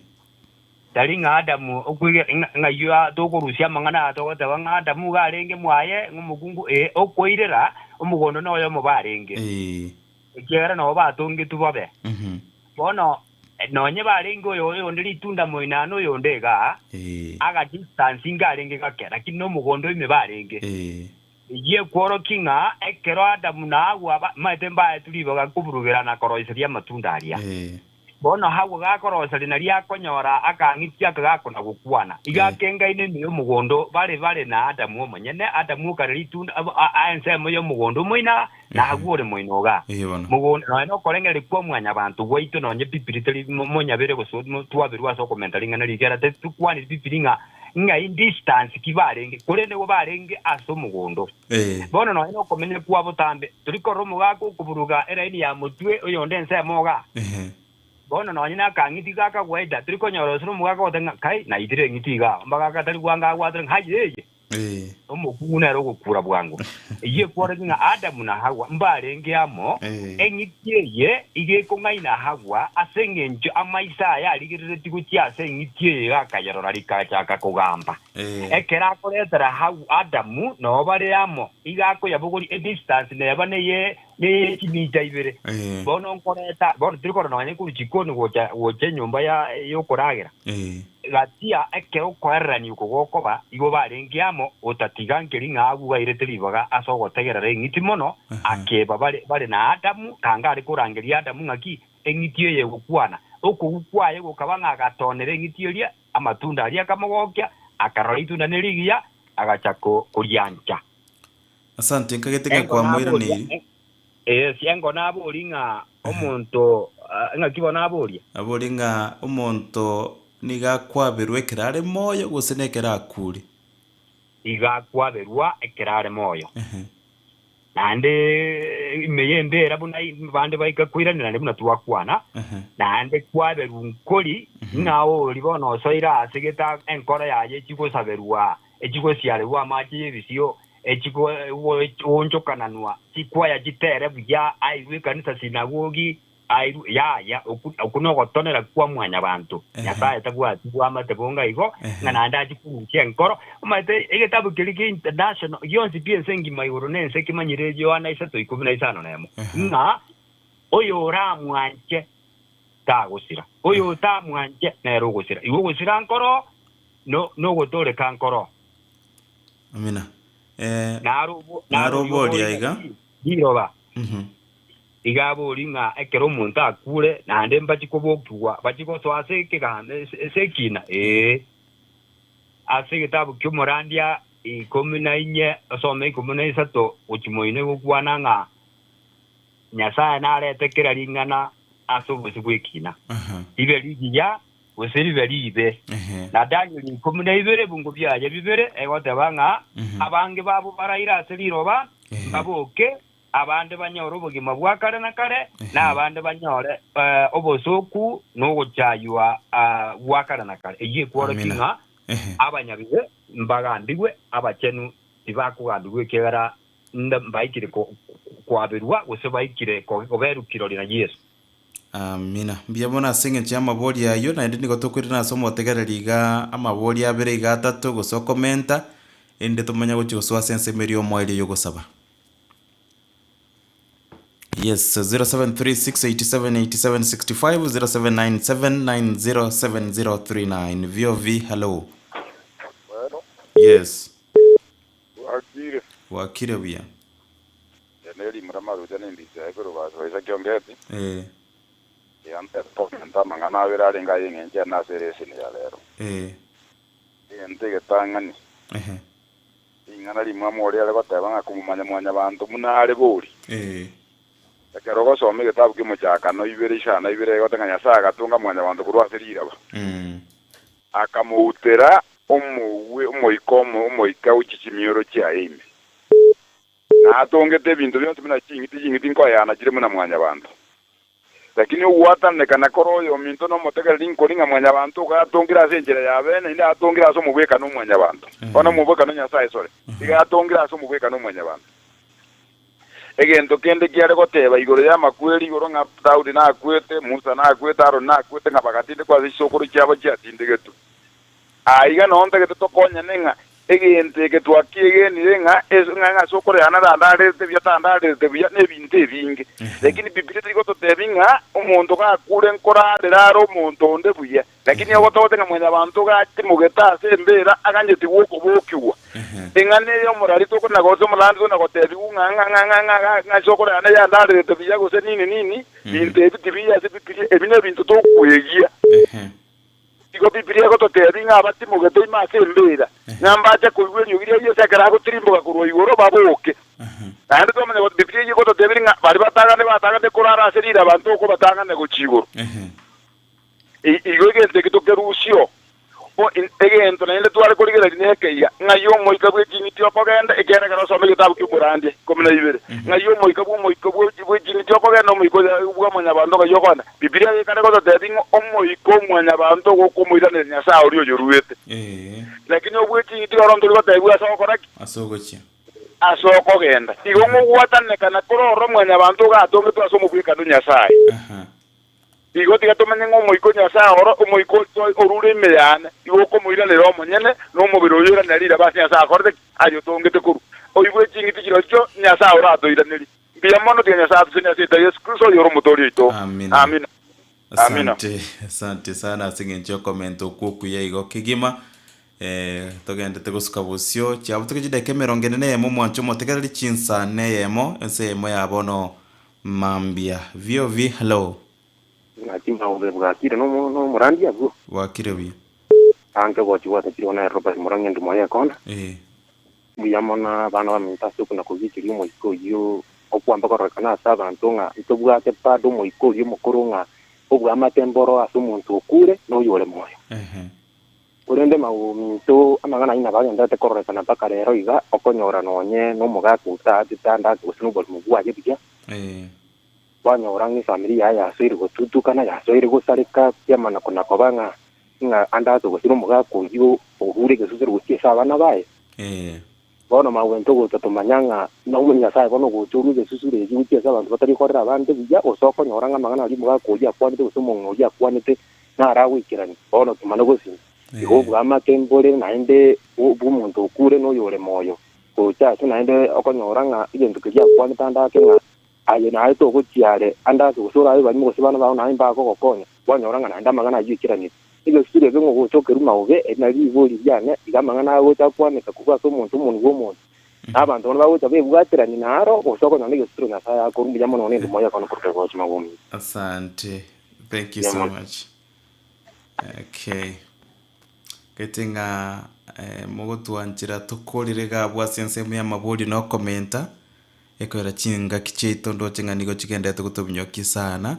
S12: Tari ng'a Adamu okwige ng'a ng'ayio aa tokorusia amang'ana aya togoteba ng'a Adamu iga arenge mwaye ng'a omokungu ee, okoirera omogondo noyomo barenge.
S3: Ee.
S12: Ekiagera nabo batongetwe bobe.
S3: Mhm.
S12: Bono nonye barenge oyo oyonde ritunda moina na oyonde igaa,
S3: Ee.
S12: aga distance ngarenge gake, lakini nomogondo ime barenge.
S3: Ee.
S12: Eyio ekworokia ng'a ekero Adamu na Hawa ba- maete mbaetwe ribaga koburugera na koroiseria amatunda aria.
S3: Ee.
S12: Bono Hawa gakoroseria nario akonyora akang'iti aka gakona gokwana. Iga akengaine ime y'omogondo bare bare na Adamu omonyene, Adamu okare ritunda a ensemo y'omogondo omoina, na agwo ore moino iga. Mogondo nonya nokorengereria kwa mwanyabanto gwaito nonya Bibiri teri monyabere gose twaberwe ase okomenta ring'ana rigera tetokwaniri Bibiri ng'a ng'ai distance ki barenge, korende nigo barenge ase omogondo. Bono nonya nokomenya kwa botambe, tori korora omogaka okoburuga eraini ya motwe oyonde ensemo iga. Bono nonya nakang'iti gakagwaita, tori konyora gose nomogaka ogoteba ng'a kai, naitire eng'iti igaa. Omogaka tari bwango agwatore ng'a hai eye. Omokungu nere ogokura bwango. Eyio ekworokia ng'a Adamu na Hawa mbarenge amo, eng'iti eye iga ekong'aina Hawa ase engencho amaiso aye arigereretie gochia ase eng'iti eye iga akayerora rikachaka kogamba. Ekero akoretera Hawa Adamu noo bare amo, iga akoyabogoria edistance neba neye neye chimita ibere. Bono nkoreta bono tiri korora nonya korwa chikoni gocha gocha enyomba ya yokoragera. Gatia ekero okoererania oko gokoba, igo barenge amo, otatiga nkeri ng'a agwo bairete ribaga ase ogotegerera eng'iti mono, akeba bare bare na Adamu, kanga are korangeria Adamu ng'aki eng'iti eye egokwana. Okogwa kwaye gokaba ng'a agatonera eng'iti eria amatunda aria akamogokia, akarora ritunda nerigiya, agacha koriancha.
S3: Asante, nkagete ng'a
S12: Engo naboria,
S3: kwamoiraneiri.
S12: yes, engo nabori ng'a omonto, ng'aki bono aboria?
S3: Aborie ng'a omonto nigo akwaberwa ekero are moyo gose nekero akure.
S12: Igo akwaberwa ekero are moyo. Naende ime y'embeera buna bande baika koiranera naende buna twakwana, naende kwaberwa nkori ng'a ori bono osoire aase gete enkoro yaye echigosaberwa, echigosiarerwa amache y'ebisio, echigoonchokananwa, chikwaya chitere buya, airwe ekanisa sinagogi, Airwe, yaya, oku, oku nogotonera kwa mwanyabanto. Nyasae tabwati bwamate bonga igo, ng'a naende achie korusia enkoro. Omanyete, egetabu keria kia international, gionsi pi ense engima igoro na ense kemanyire Yohana isato ikomi na isano na emo, ng'a oyoramwanche tagosira, oyotamwanche nere ogosira. Igo ogosira nkoro, no, nogotooreka nkoro.
S3: Amina. Eh,
S12: Naro obo,
S3: naro
S12: naro
S3: oboria
S12: oria
S3: iga.
S12: ng'aki? Riroba. Iga abori ng'a ekero omonto akure, naende mbachie kobokigwa, bachie gosoa ase ekeganda ase ekina? Ee. Ase egetabu ki'omorandia ikomi na inye, osome ikomi na isato gochia moino egokwana ng'a Nyasae narete kera ring'ana ase obosio bw'ekina, ribe rigiya gose ribe riibe. Na Danieli ikomi na ibere ebungo biaye bibere egoteba ng'a abange babo baraire ase riroba mbaboke, abande banyore obogima bwa kare na kare, na abande banyore obosooku na ogochaywa gwa kare na kare. Eyio ekworokia
S3: Amina.
S12: ng'a abanyabibe mbagambigwe, abachenu tibakogambigwa ekiagera mbaikire koaberwa gose baikire koberwa kirori na Yeso.
S3: Amina. Mbuya mono ase engencho y'amabori ayio, naende nigo tokoirana ase omotegereri iga amabori abere iga atato gose okomenta, erinde tomanye gochia gosoa ase ensemo eria omoerio y'ogosaba. Yes, 0736878765, 0797907039. VOV, hello.
S10: Bueno,
S3: Yes,
S10: bwakire.
S3: bwakire buya.
S10: Ere rimura marucha nembicha yaye korwa ase baisa kiongeti.
S3: Eh,
S10: Yanteta amang'ana abere arenge ay'eng'encho yane ase ereseni ya rero. Egento egetang'ani, ring'ana rimwamu oria are goteba ng'a komomanya mwanyabanto buna are bori. Ekero ogosoma egetabu ki'Omochakano ibere isano ibere egoteba ng'a Nyasae agatonga mwanyabanto korwa ase riraba, akamoutera omogwe omoika omoika gochia chimioro chiaye ime. Na atongete ebinto bionsi buna ching'iti, ching'iti nkoeana chire buna mwanyabanto. Lakini ogwatananekana kore oyominto nomotegereri nkori ng'a mwanyabanto iga atongire ase enchera ya bene, naende atongire ase omobwekano o mwanyabanto. Bono omobwekano o Nyasae sore, iga atongire ase omobwekano o mwanyabanto. Egento kende kiare goteba igoro y'amakweri igoro ng'a Daudi nakwete, Musa nakwete, Aroni nakwete, ng'a bagatindekwa ase chisokoro chiabo chiatindegetwe. Aiga noo ntagete tokonyane ng'a
S9: Egento eke twakiegenire ng'a ng'a ng'a ase okoreana tandarerete buya, tandarerete buya, na ebinto ebinge. Lakini Bibilia teri gototebia ng'a omonto gakure nkorarera are omonto onde buya. Lakini ogotogote ng'a mwanyabanto gatimogete ase embera aganyetigwe okobokigwa. Eng'ana eye omorari tokona gose omorandi tokona gotebigwa ng'a ng'a ng'a ng'a ng'a ng'a ase okoreana yandarerete buya gose nini nini, binto ebi tibiya ase Bibilia, ebi nebinto tokwegia. Igo Bibilia egototebia ng'a abatimogete ime ase embeera, ng'a mbache koigwa eriogi ria Yeso ekero agotirimboka korwa igoro, baboke. Naende twamanya gose Bibilia eyio egototebia ng'a baria batang'ane batang'ane korara ase riire abanto okobatang'ana gochia igoro. Igo egento eki tokerusio. O, egento naende tware korigereria nekeiga, ng'ai omoika bwe ching'iti okogenda, ekiagera ekero osoma egetabu ki'omorandia 12, ng'ai omoika bw'omoika bwe ching'iti okogenda, omoika oyo bwa mwanyabanto ng'ai okogenda. Bibilia gekare gototebia ng'a omoika o mwanyabanto ogokomoiraneria Nyasae oria oyoruete. Lakini obwe ching'iti oro ntori gotebigwa ase ogokora ki?
S3: Ase ogochia.
S9: Ase okogenda. Igo ng'ogwatanekana kore ororo mwanyabanto ogatongetwe ase omobwekano o Nyasae. Igo tiga tomenye ng'a omoika o Nyasae oro, omoika oria orure ime yane, igo okomoiranera omonyene, na omobere oyo oiranera riraba ase Nyasae akorete ki? Ayotongete korwa. Oigwe ching'iti chirochio Nyasae oratoiranerie. Mbuya mono, tiga Nyasae atosenie ase erieta ria Yesu Kristo, oyore Omotooria oito.
S3: Amina.
S9: Amina. Amina.
S3: Asante, asante sana ase eng'encho y'okomenta okwo okuya igo kegima. Eh, togendete gosuka bosio, chiabutoke chidakika emerongo ene na eyemo omwancho omotegereri chinsa na eyemo, ense eyemo ya bono mambia. VOV, hello.
S16: Naki maobe bwakire nomo nomorandi abwo.
S3: Bwakire buya.
S16: Anke gochi gwatakire one Robert Morang'e ndimo yekona.
S3: Eh.
S16: Mbuya mono abana baminto ase okona kogicheria omoika oyio okwamba kororekana ase abanto ng'a ntobwate bado omoika oria omokoro ng'a obwamate mboro ase omonto okure na oyore moyo. Korende maminto amang'ana ayio nabo agendererete kororekana mpaka rero iga, okonyora nonye nomogaka otaachete ande ase gose noborimo bwaye buya, kwanyora ng'a efamiri yaye yasoire gotutukana, yasoire gosareka, kiamana kona koba ng'a ng'a ande ase gose nomogaka oyio orure egesusuro gochia ase abana baye. Bono magwento gocha tomanya ng'a nomo Nyasae bono ogocha orue egesusuro eki gochia ase abanto batari korera abande buya, gose okonyora ng'a amang'ana aria omogaka oyio akwanete gose omong'ina oyio akwanete naro agoikerania. Bono tomane gosinya. Igo obwamate mbore naende bw'omonto okure na oyore moyo, gocha ase naende okonyora ng'a egento keria akwanete ande ake ng'a aye naye togochia are ande ase gose orabe barimo gose bana bao naye mbagogokonya, kwanyora ng'a naende amang'ana ayio aikeranire. Egesusuro eke ng'a ogocha okeruma obe, eri nario ribori riane, iga amang'ana agocha akwaneka korwa ase omonto omonwa bw'omonto. Na abanto bono bagocha bebwateranie naro, gose okonyora negesusuro Nyasae akorwa mbuya mono nende omoyo akona korwa gocha magomia.
S3: Asante. Thank you so much. Okay. Gete ng'a eh, mogotwanchera tokorire iga abwo ase ensemo y'amaborio na okomenta, ekoera chingaki chiaito ndoche ng'a nigo chigenderete gotobinyokia sana.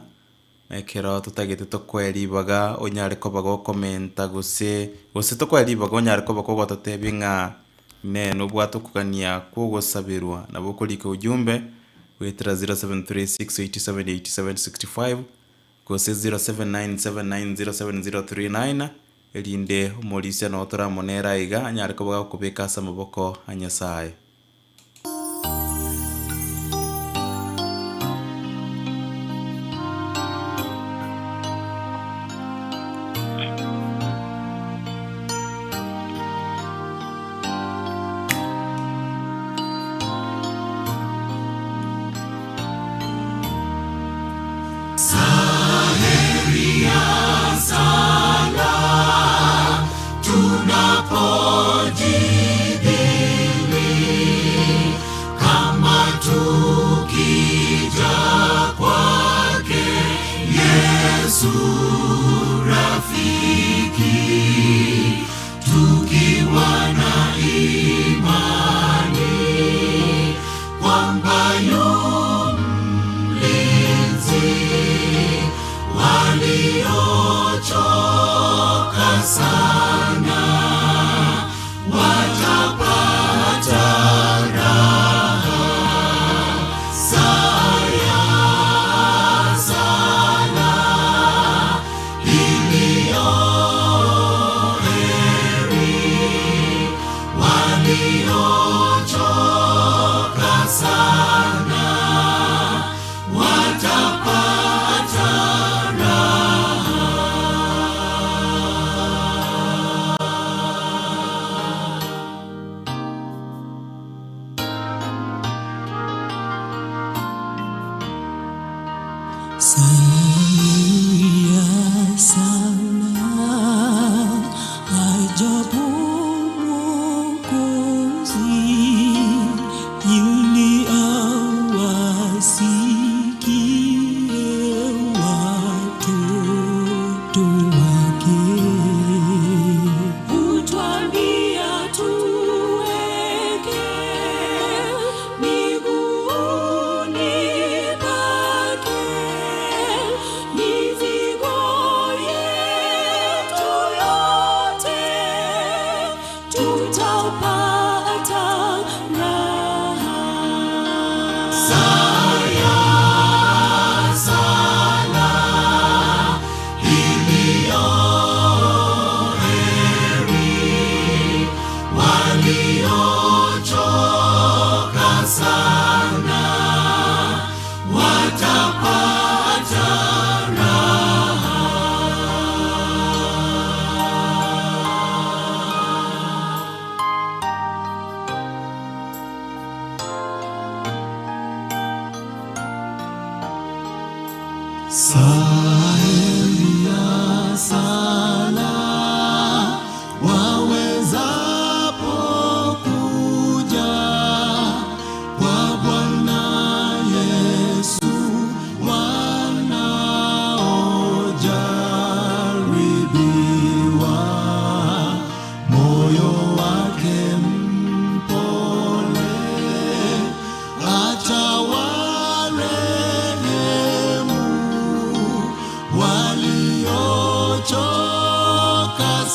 S3: Ekero totagete tokoe ribaga onyare koba gokomenta gose, gose tokoe ribaga onyare koba kogototebia ng'a inee nobwate okogania kw'ogosaberwa, nabo okorika ujumbe goetera 0736878765 gose 0797907039 erinde omorisia noo toramonere aiga anyare koba gakobeka ase amaboko a Nyasaye.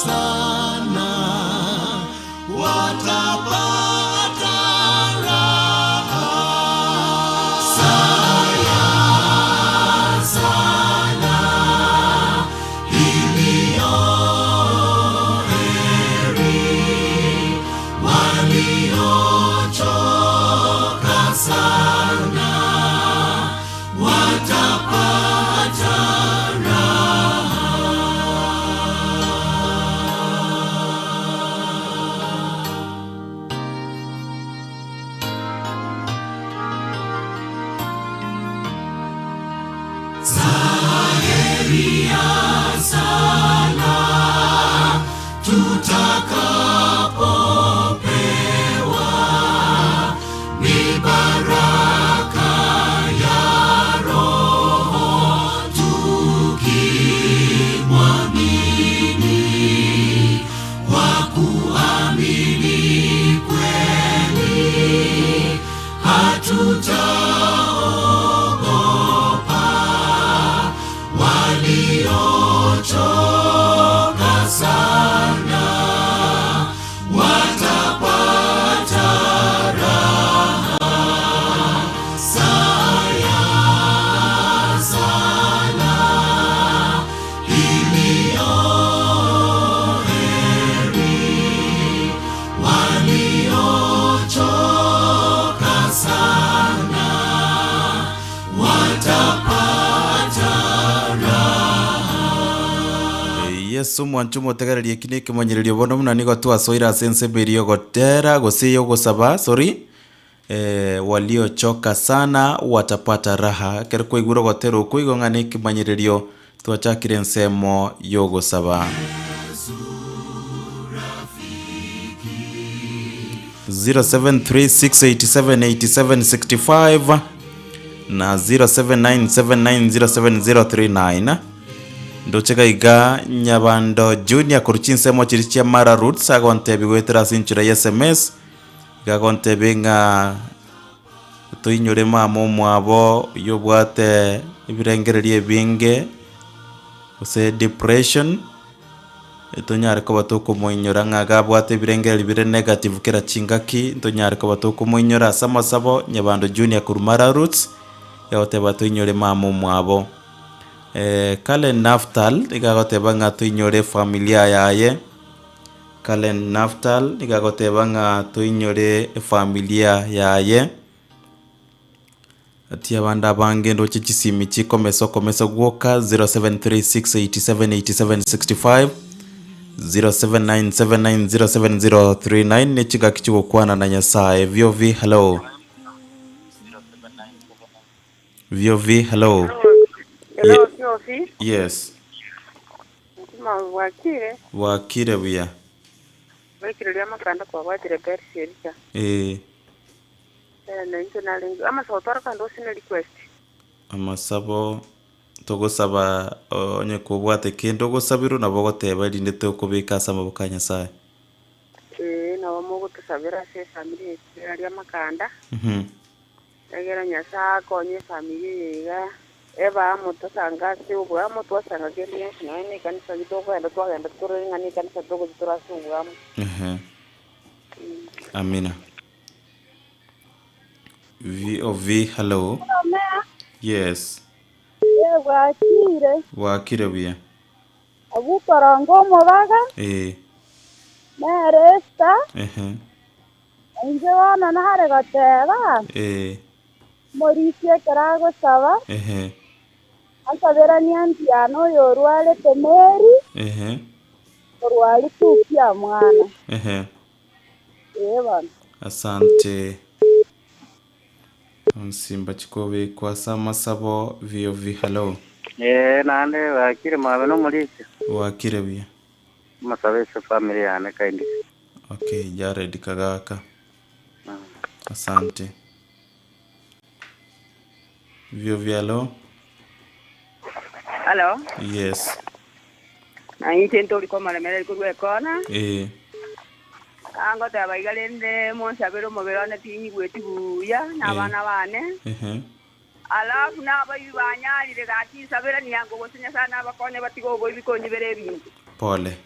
S8: sana watapata raha. Saya sana iliyo heri waliochoka sana watapata Zaheria sana tutakapopewa ni baraka ya Roho tukimwamini kwa kuamini kweli hatutaogopa waliochoka sana watapata raha. Saya sana iliyo heri waliochoka sana watapata
S3: Yesu mwancho motegererie eki nekemanyererio bono buna nigo twasoire ase ensemo eria yogotera gose eyogosaba sorry eh, waliochoka sana watapata raha ekero kwaigure ogotera okwo igo ng'a nekemanyererio twachakire ensemo yogosaba. 0736878765 na 0797907039 ndoche gaiga Nyabando Junior korwa chinsemo chiria chia Mara Roots agontebia goetera ase enchera ya sms iga agontebia ng'a toinyore mama omwabo oyio obwate ebirengererio ebinge gose depression tonyare koba tokomoinyora ng'a iga abwate ebirengererio bire negative kera chingaki ntonyare koba tokomoinyora ase amasabo Nyabando Junior korwa Mara Roots egoteba toinyore mama omwabo. Kalen Naftal nigo agoteba ng'a toinyore efamilia yaye, Kalen Naftal nigo agoteba ng'a toinyore efamilia yaye. Ati abande abange ndoche chisimi chikomesa okomesa gwoka 0736878765 0797907039 ne chingaki chigokwana na Nyasaye. VOV hello. VOV hello.
S17: Hello, VOV.
S3: Yes.
S17: Mukima bwakire.
S3: Bwakire buya.
S17: Bwekire ria amakanda kwabwatire Percy Elija.
S3: Eh.
S17: Eh, na inche narenge amasabo tware kando osine request.
S3: Amasabo togosaba onye kobwate kende ogosabirwe nabo ogoteba erinde tokobeka ase amaboko a Nyasaye.
S17: Ee, nabo mogotosabera ase efamiri yaito aria amakanda. Egera Nyasae akonye efamiri eye iga, ebe amo tosange ase oboamo, twasanga kende gionsi nonya na ekanisa eyio tokogenda twagenda torore ng'a na ekanisa togochia tore ase oboamo.
S3: Ehe. Amina. VOV, hello.
S18: Omea.
S3: Yes.
S18: Ee, bwakire.
S3: Bwakire buya.
S18: Abwo koronga omobaga.
S3: Ee.
S18: Nere Esther.
S3: Ehe.
S18: Na inche bono nare goteba.
S3: Ee.
S18: Morisia ekero agosaba.
S3: Ehe.
S18: Ansaberanie Antiano oyorwarete Meri.
S3: Ehe.
S18: Korwa aria Tukia mwana.
S3: Ehe.
S18: Ee bono.
S3: Asante. Onsimba chikobekwa ase amasabo VOV hello.
S15: Ee, naende bwakire mwabe nomorisia.
S3: Bwakire buya.
S15: Amasabe ase family yane kindly.
S3: Okay, Jared Kagaka. Asante. VOV hello.
S13: Hello.
S3: Yes.
S13: Na inche ntori komoremereri korwa ekona.
S3: Ee.
S13: Angoteba iga rende monsabere omobere one tinyigweti buya na abana bane.
S3: Ehe.
S13: Alafu nabaibi banyarire gaki nsabera niango gose Nyasaye nabakonye batige oboibi konyibera ebinto.
S3: Pole.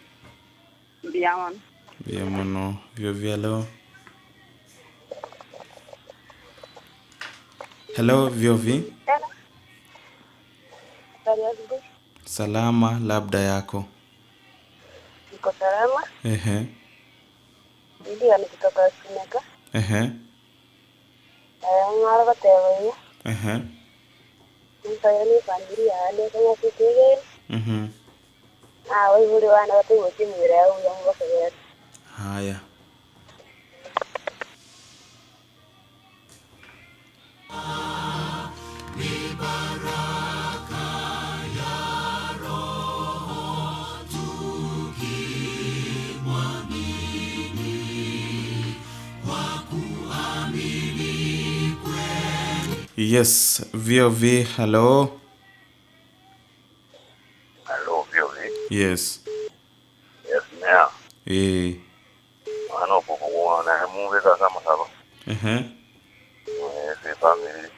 S17: Mbuya mono.
S3: Mbuya mono. VOV hello. Hello VOV.
S18: Habari ya asubuhi.
S3: Salama labda yako.
S18: Niko salama.
S3: Ehe.
S18: Ndio nikitoka Suneka.
S3: Ehe.
S18: Eh, ng'ara bateba iyo.
S3: Ehe.
S18: Nsayo ni familia yane kanya sitige. Ah, wewe uri wana watu wote mwira yao ya ngo sabera.
S3: Haya. Yes, VOV, hello.
S4: Hello, VOV.
S3: Yes.
S4: Yes, mea.
S3: Eh.
S4: Mwana okukuwana munge kasa masaba.
S3: Ehe.
S4: Eh, si family.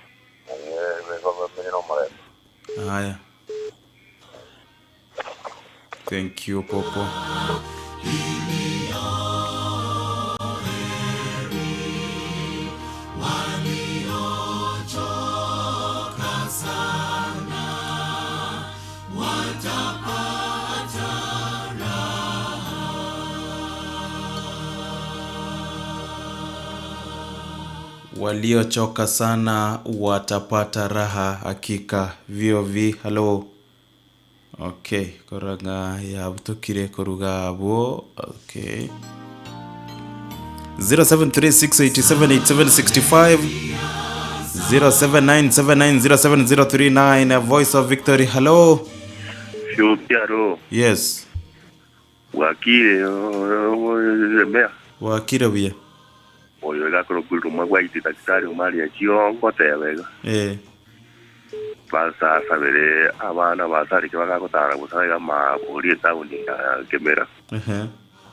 S4: Eh, be no mare.
S3: Haya. Thank you, Popo.
S8: Waliochoka sana watapata
S3: Waliochoka sana watapata raha hakika. VOV, hello. Okay, koranga yabutukire koruga abo. Okay. 0736878765 0797907039 Voice of Victory. Hello.
S6: Fiupiaro
S3: Yes.
S6: wakire mea
S3: Wakire buya.
S6: oyo gakoro kuluma gwaiti daktari umari chiongo tebega
S3: Eh.
S6: basasabere abana basarike bagagotara gusaiga mabori etauni ya kemera
S3: Ehe.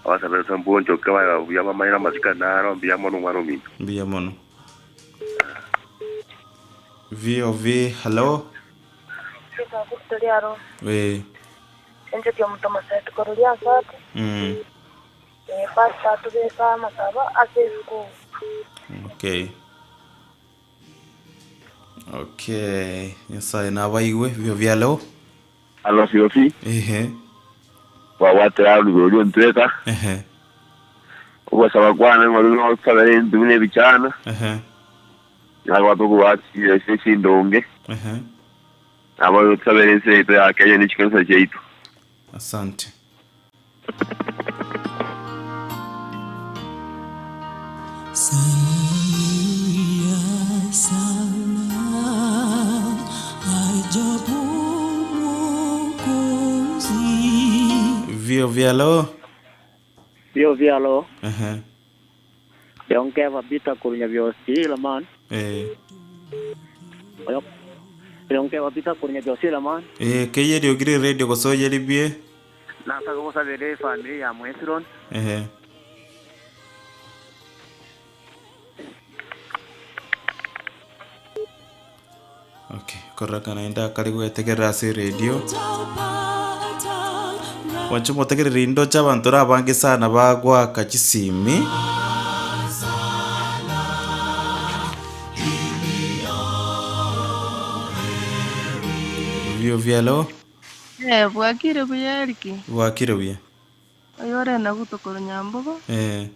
S6: abasabere sambonjoke baga bamaira masika naro mbuya mono mwana ominto
S3: Mbuya mono. VOV, hello.
S18: Victoria ro.
S3: Eh.
S18: Enje kyo mtu masait korulia sati. Eh, pasta tubeka masaba ase school.
S3: Okay. Okay. Nyasaye nabaigwe VOV, hello.
S6: Alo Siofi
S3: Ehe.
S6: wawatera oluguru ntweka
S3: Ehe.
S6: obasaba kwana ng'ori nosabere ebintu buna ebichana
S3: Ehe.
S6: nagwatukubatire ase esindonge
S3: Ehe.
S6: nabo tusabere ensi yaitu ya Kenya nechikanisa kyaitu
S3: Asante.
S8: Saya sana ajabu Mwokozi.
S3: VOV, hello.
S19: VOV alo
S3: Ehe.
S19: yongeva bita kurunya vyosi laman
S3: Eh.
S19: yongeva bita kurunya vyosi laman
S3: Eh, keyeri ogire radio gosoyeri bie.
S19: nataka gusabire family ya mwesiron
S3: Ehe. Okay, koraka naenda kari gwetegerera ase radio. Wancho motegerera indo chabantu rabange sana bagwaka chisimi. VOV, hello.
S20: Eh, bwakire buya Eric.
S3: Bwakire buya.
S20: Oyo ore naguto korwa Nyambogo.
S3: Eh.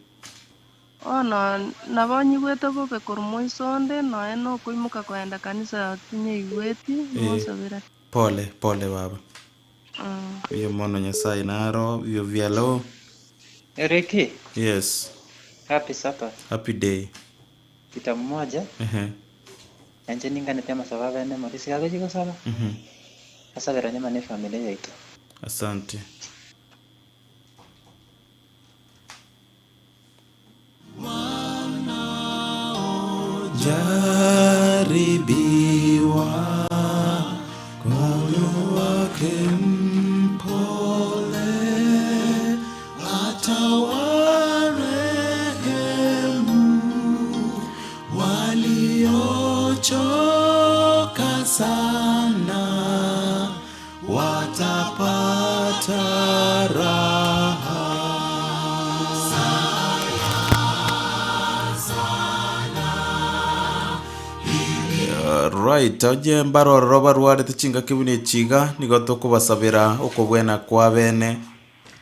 S20: Bono nabo nyigwete bobe korwa moisonde noe nokoimoka kogenda kanisa tinyaigweti
S3: Eh.
S20: mosabera.
S3: Pole, pole baba. Iyo mono Nyasaye naro, VOV, hello.
S21: Ricky,
S3: Yes.
S21: happy Sabbath.
S3: Happy day.
S21: Kita mmoja
S3: Ehe.
S21: anje ninganete amasaba bene morisi gagochi gosaba asabera nyama ne familia yaitu.
S3: Asante. Jaribiwa moyo wake mpole
S8: Atawarehemu waliochoka sana watapata raha.
S3: Right, onye mbarororo barwarete chingaki buna echi iga, nigo tokobasabera okobwena kw'abene,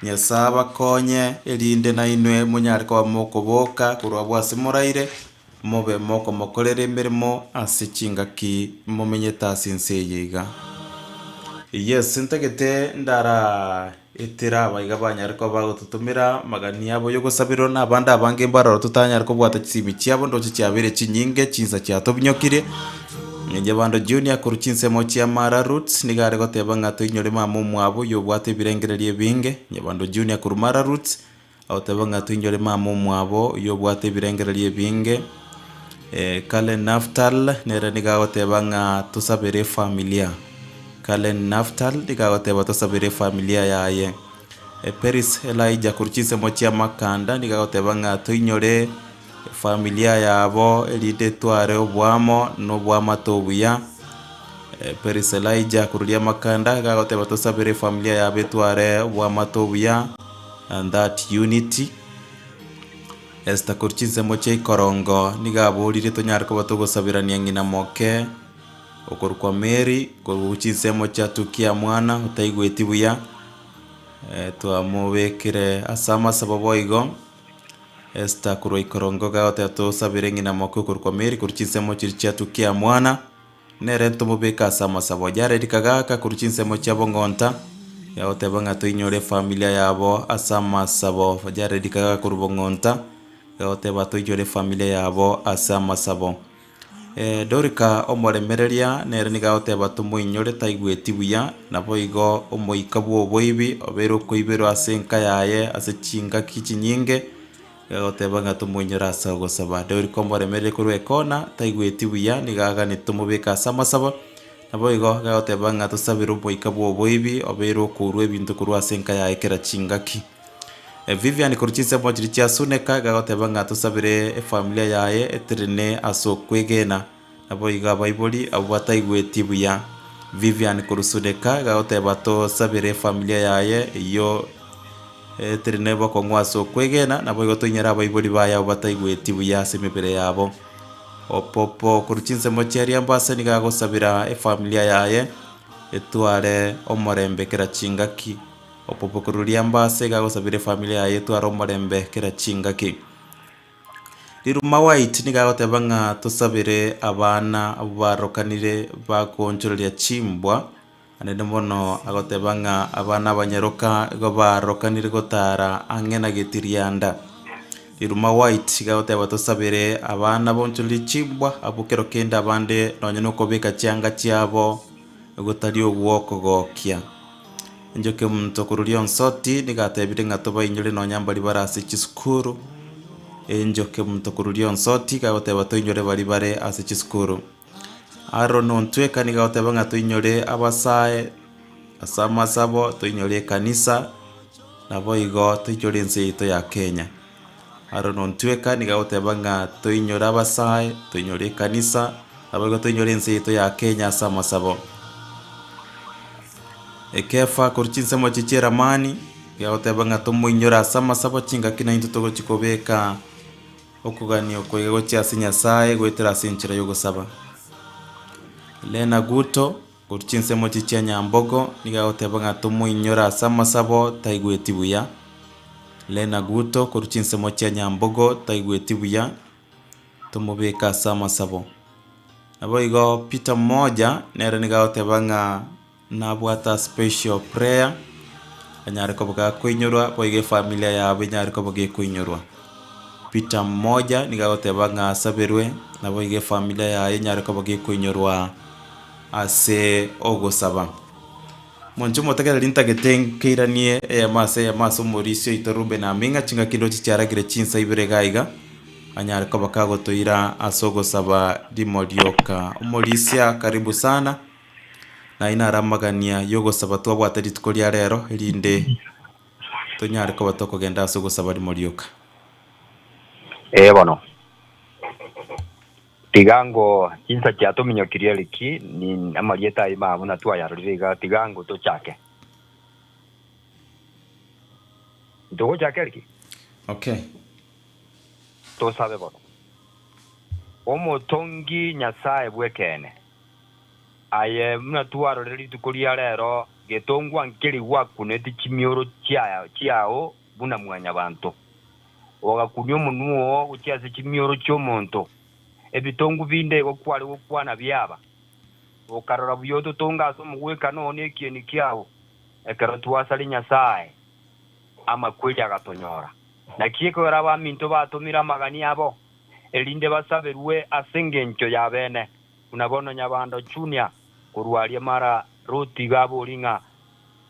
S3: Nyasae abakonye, erinde nainwe monyare koba mokoboka korwa abwo ase moraire, mobe mokomokorera emeremo ase chingaki momenyete ase ense eye iga. Yes, ntagete ndara etera abaiga banyare koba bagototomera amagani abo y'ogosabirwa na abande abange mbaroro totanyare kobwata chisimi chiabo ndoche chiabeire chinyinge chinsa chiatobinyokirie. Inche bando Junior korwa chinsemo chia Mara Roots nigo are goteba ng'a toinyore mama omwabo oyio obwate ebirengererio ebinge. Inche bando Junior korwa Mara Roots agoteba ng'a toinyore mama omwabo oyio obwate ebirengererio ebinge. Kalen Naftal nere nigo agoteba ng'a tosabere efamilia. Kalen Naftal nigo agoteba tosabere efamilia yaye. Peris Elijah korwa chinsemo chia Makanda nigo agoteba ng'a toinyore efamilia yabo erinde etware oboamo na oboamate obuya. Peris Elijah korwa Riamakanda nigo agoteba tosabere efamilia yabo etware oboamate obuya and that unity. Esther korwa chinsemo chia ikorongo nigo aborire tonyare koba togosaberania ng'ina moke okorokwa Mary korwa chinsemo chia Tukia mwana otaigweti buya, twamobekire ase amasabo boigo. Esther korwa ikorongo iga agoteba tosabere ng'ina moke okorokwa Mary korwa chinsemo chiria chia Tukia mwana. Nere ntomobeke ase amasabo. Jared kagaka korwa chinsemo chia Bong'onta, yagoteba ng'a toinyore efamilia yabo ase amasabo. Jared kagaka korwa Bong'onta, yagoteba toinyore efamilia yabo ase amasabo. Dorika omoremereria nere nigo agoteba tomoinyore taigweti buya, naboigo omoika bw'oboibi obeire okoiberwa ase enka yaye ase chingaki chinyinge. Agoteba ng'a tomoinyore ase ogosaba. Daudi komoremereria korwa ekona, taigweti buya, nigo aganete tomobeke ase amasabo. Naboigo agoteba ng'a tosabere omoika bw'oboibi obeire okourwa ebinto korwa ase enka yaye kera chingaki. Vivian korwa chinsemo chiria chia Suneka iga agoteba ng'a tosabere efamilia yaye eterene ase okwegena. Naboigo abaibori abwo bataigweti buya. Vivian korwa Suneka iga agoteba tosabere efamilia yaye eyio Teri nobokong'u ase okwegena, naboigo toinyore abaibori baye abwo bataigweti buya ase emebere yabo. Opopo korwa chinsemo chia Riambase nigo agosabera efamilia yaye etware omorembe kera chingaki. Opopo korwa Riambase iga agosabera efamilia yaye etware omorembe kera chingaki. Riruma White nigo agoteba ng'a tosabere abana abwo barokanire bagoonchoreria chimbwa. Naende mono agoteba ng'a abana abanyaroka igo barokanire gotara ang'e na getirianda. Riruma White iga agoteba tosabere abana bonchorerie chimbwa abwo kero kende abande nonye nokobeka chianga chiabo gotari ogwokogokia. Njoke omonto korwa Rionsoti nigo atebire ng'a tobainyore nonya mbari bare ase chisukuru. Enjoke omonto korwa Rionsoti iga agoteba toinyore baria bare ase chisukuru. Aaron ontweka nigo agoteba ng'a toinyore abasae ase amasabo, toinyore ekanisa, naboigo toinyore ense yaito ya Kenya. Aaron ontweka nigo agoteba ng'a toinyore abasae, toinyore ekanisa, naboigo toinyore ense yaito ya Kenya ase amasabo. Ekefa korwa chinsemo chie chi'eramani, nigo agoteba ng'a tomoinyore ase amasabo chingaki naintwe togochia kobeka. Okogania okwo iga gochia ase Nyasae goetera ase enchera y'ogosaba. Lena Guto, korwa chinsemo chie chia Nyambogo, nigo agoteba ng'a tomoinyore ase amasabo taigweti buya. Lena Guto, korwa chinsemo chia Nyambogo, taigweti buya, tomobeke ase amasabo. Naboigo Peter Moja, nere nigo agoteba ng'a nabwate a special prayer, anyare koba gakoinyorwa, boigo efamilia yabo enyare koba gekoinyorwa. Peter Mmoja nigo agoteba ng'a asaberwe, naboigo efamilia yaye enyare koba gekoinyorwa ase ogosaba. Monche omotegereri ntagete nkeiranie eyemo ase eyemo ase omorisia oito Reuben Aming'a chingaki ndoche chiaragire chinsa ibere iga iga, anyare koba kagotoira ase ogosaba rimo rioka. Omorisia karibu sana. Naye naro amagania y'ogosaba twabwate rituko ria rero, erinde tonyare koba tokogenda ase ogosaba rimo rioka.
S12: Ee bono, tiga ngo chinsa chiatominyokirie riki ni amarieta aye ma buna twayarorire iga, tiga ngo tochake. Ntogochaka riki?
S3: Okay.
S12: Tosabe bono. Omotongi Nyasae bw'ekeene. Aye buna twarorire rituko ria rero, getongwa nkeri gwakuneti chimioro chiao buna mwanyabanto, ogakunia omonwa oo gochia ase chimioro chi'omonto. Ebitongu binde igo kware gokwana biaba, okarora buya ototonge ase omogwekano oo nekieni kiao, ekero twasaria Nyasae, amakweri agatonyora. Naki ekogera abaminto batomire amagani abo, erinde basaberwe ase engencho y'abene. Buna bono Nyabando Junior korwa aria mara Ruth iga abori ng'a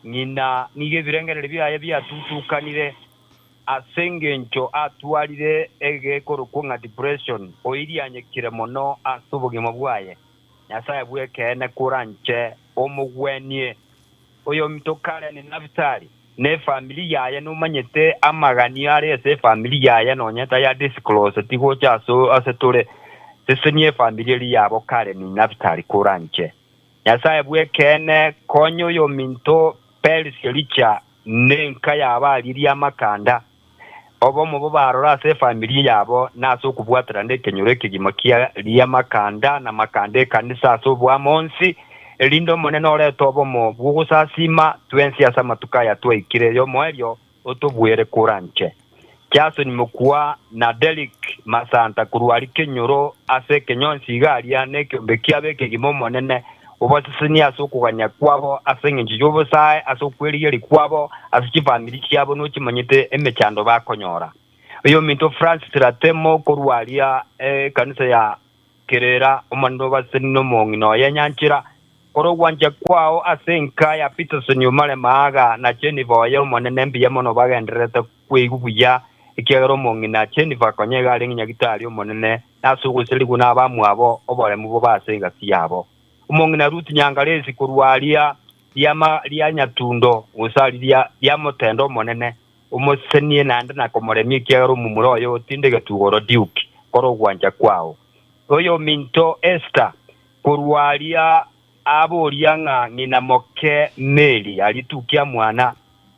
S12: ng'ina nigo ebirengererio biaye biatutukanire ase engencho atwarire egekorokwa ng'a depression oirianyekire mono ase obogima bwaye. Nyasae bw'ekeene koranche omogwenie oyominto Karen Nafitali na efamiri yaye nomanyete amaganio are ase efamiri yaye nonya taya discloseti gocha ase tore sesenia efamiri eria yabo Karen Nafitali koranche. Nyasae bw'ekeene konya oyominto Percy Richa nenka yabo aririe amakanda obomo bo barora ase efamiri yabo na ase okobwaterana ekenyoro ekegima kia riamakanda na makanda ekanisa ase oboamo onsi, erinde Omonene orete obomo bw'ogosasiima twensi ase amatuko aya twaikire y'omoerio otobuere koranche. Jason Mokua na Derrick Masanta korwa aria kenyoro ase ekenyonsi iga aria nekeombe kiabo ekegima Omonene obasesenie ase okogania kwabo ase engencho y'obosae ase okwerigeria kwabo ase chifamiri chiabo nochimanyete emechando bakonyora. Oyominto Francis Ratemo korwa aria ekanisa ya Kerera Omonene obasesenie nomong'ina oye Nyanchera Korwa ogwancha kwao ase enka ya Peterson Omare Maaga na Jennifer oye Omonene mbuya mono bagendererete kweigwa buya ekiagera omong'ina Jennifer konya iga arenge nyagitari Omonene na ase ogoserigwa nabamwabo oboremu bobe ase egati yabo. Omong'ina Ruth Nyangaresi korwa aria riama ria Nyatundo gose aria ria Motende Omonene omosesenie naende na komoremia ekiagera omomura oye otindegete igoro Duke kora ogwancha kwao. Oyominto Esther Korwa aria aboria ng'a ng'ina moke Meri aritukia mwana,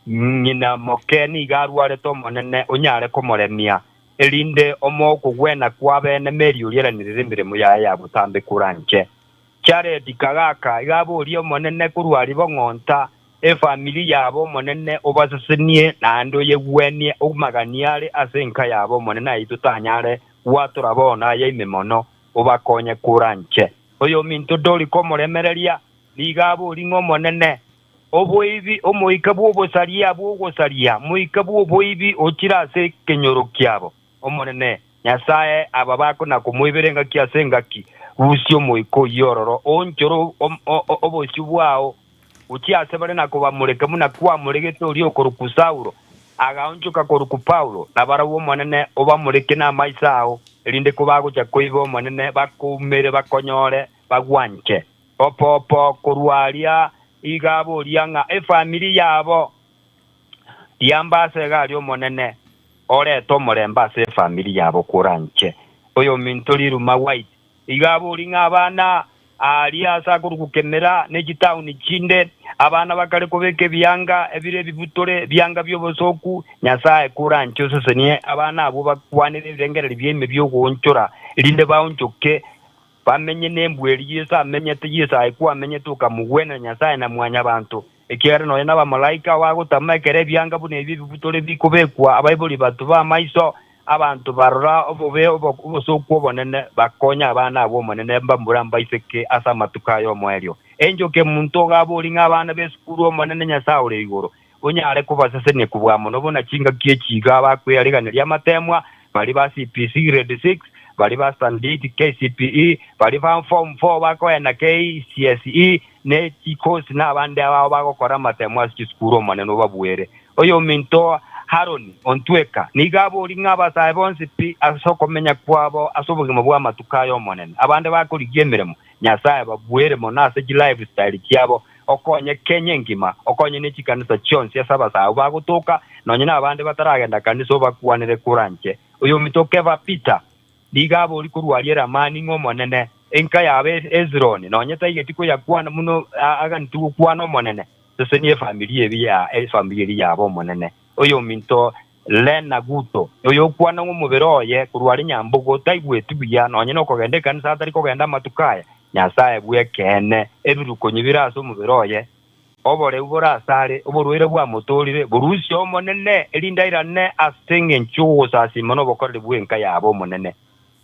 S12: ng'ina moke nigo arwarete Omonene onyare komoremia, erinde omoe okogwena kw'abeene Meri oria eranirire emeremo yaye ya botambe koranche. Jared kagaka iga aboria Omonene korwa aria bong'onta efamiri yabo Omonene obasesenie naende oyegwenie amagani are ase enka yabo Omonene aye totanyare gwatora bono aye ime mono. obakonye koranche. Oyominto tori komoremereria, nigo abori ng'a Omonene, oboibi, omoika bw'obosaria bw'ogosaria, moika bw'oboibi ochire ase ekenyoro kiabo. Omonene, Nyasae, aba bakona-komoibera engaki ase engaki, rusia omoika oyio ororo, oonchore obosio bwao gochia ase bare na kobamoreka buna kwamoregete oria okorokwa Saulo, agaonchoka korokwa Paulo, na barabwo Omonene obamoreke namaiso ao, erinde kobagocha koiba Omonene bakoumere bakonyore bagwanche. Opo-opo korwa aria iga aboria ng'a efamiri yabo riamba ase egari Omonene orete omorembe ase efamiri yabo koranche. Oyominto riruma White Iga abori ng'a abana aaria aase akorokwa Kemera ne chitauni chinde, abana bakare kobeka ebianga ebire ebibutore, ebianga bi'obosooku, Nyasae koranche osesenie abana abwo bakwanere ebirengererio biaime bi'ogoonchora, erinde baonchoke, bamenye nembwa eria Yeso amenyete. Yeso aye kwamenyete okamogwenera Nyasae na mwanyabanto, ekiagera nonya nabamalaika bagotama ekero ebianga buna ebi ebibutore bikobekwa abaibori batube amaiso, Abanto barora obobe obosooku obonene, bakonya abana abwo Omonene mbamura mbaiseke ase amatuko aya omoerio. Enchoka emonto ogabori ng'a abana b'esukuru Omonene Nyasae ore igoro, onyare kobasesenia kobua mono buna chingaki echi iga bakweariganeria amateemwa, baria ba CPC Grade 6, baria ba Standard 8 KCPE, baria ba Form 4 bakoena KCSE, ne chikosi na abande abao bagokora amateemwa ase chisukuru Omonene obabuere. Oyominto Haroni ontweka, nigo abori ng'a abasae bonsi pi ase okomenya kwabo ase obogima bw'amatuko aya Omonene, abande bakorigia emeremo, Nyasae ababuere mono ase chilifestyle chiabo, okonye Kenya engima, okonye ne chikanisa chionsi ase abasae abwo bagotoka, nonye nabande bataragenda kanisa obakwanere koranche. Oyominto Kefa Peter, nigo abori korwa aria Eramani ng'a Omonene, enka yabo Hezironi, nonye taigeti koyakwana buna aganeti gokwana Omonene, Sesenia efamiri eria efamiri eria yabo Omonene. Oyominto Lena Guto, oyokwana ng'a omobere oye korwa are nyambogo taigweti buya nonya nokogenda ekanisa atari kogenda amatuko aya. Nyasae bw'ekeene, ebirukonyi bire ase omobere oye, oboreu bore asare, oborwaire bwamotoorire, borusie Omonene, erinde airane ase engencho y'ogosasiima na obokoreri bw'enka yabo Omonene.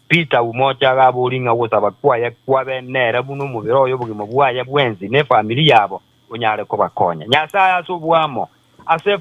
S12: Peter Umoja agaboria ng'a ogosaba kwaye kwabe nere buna omobere oye obogima bwaye bwensi na efamiri yabo onyare kobakonya. Nyasae ase oboamo ase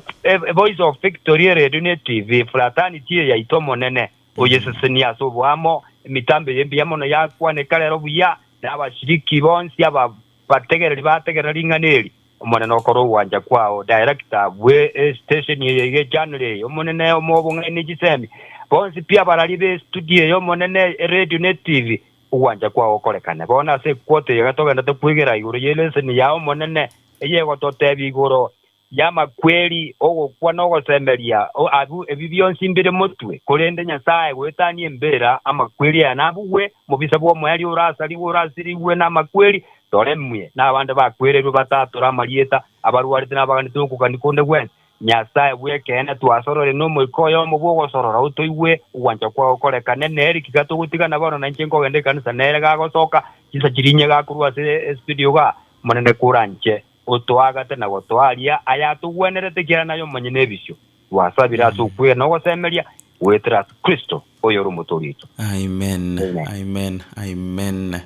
S12: Voice of Victory eredio ne TV fraternity eye yaito Omonene oyesesenie ase oboamo emitambo eye mbuya mono yakwaneka rero buya na abashiriki bonsi aba bategereri bategerera ring'ana eri Omonene okore ogwancha kwao director bwe estation eye iga echannel eye Omonene omoe obong'aini ne chisemi bonsi pi abarari be studio eye Omonene eradio ne TV ogwancha kwao gokorekane bono ase equota eye iga togendete kwegera igoro ye lesson yao Omonene eye egototebia igoro y'amakweri ogokwa na ogosemeria abwo ebi bionsi mbire motwe korende Nyasae goetania embera amakweri aya nabugwe mobisa bw'omoerio orasarigwe orasirigwe namakweri Toremwe nabande bakwererwe batatore amarieta, abarwarete nabaganete okogania konde gwensi. Nyasae bw'ekeene, twasorore n'Omoika oyomo bw'ogosorora, otoigwe ogwancha kwao korekane nere ki gatogotigana bono nainche nkogenda ekanisa nere gagosoka chinsa chiria inye gakorwa ase estudio igaa, Omonene koranche otoagate na gotoaria ayatogwenerete ekiagera naye omonyene ebisio. Twasabire ase okwegena na ogosemeria goetera ase Kristo, oyore Omotoori oito.
S3: Amen.
S12: Amen.
S3: Amen. Amen.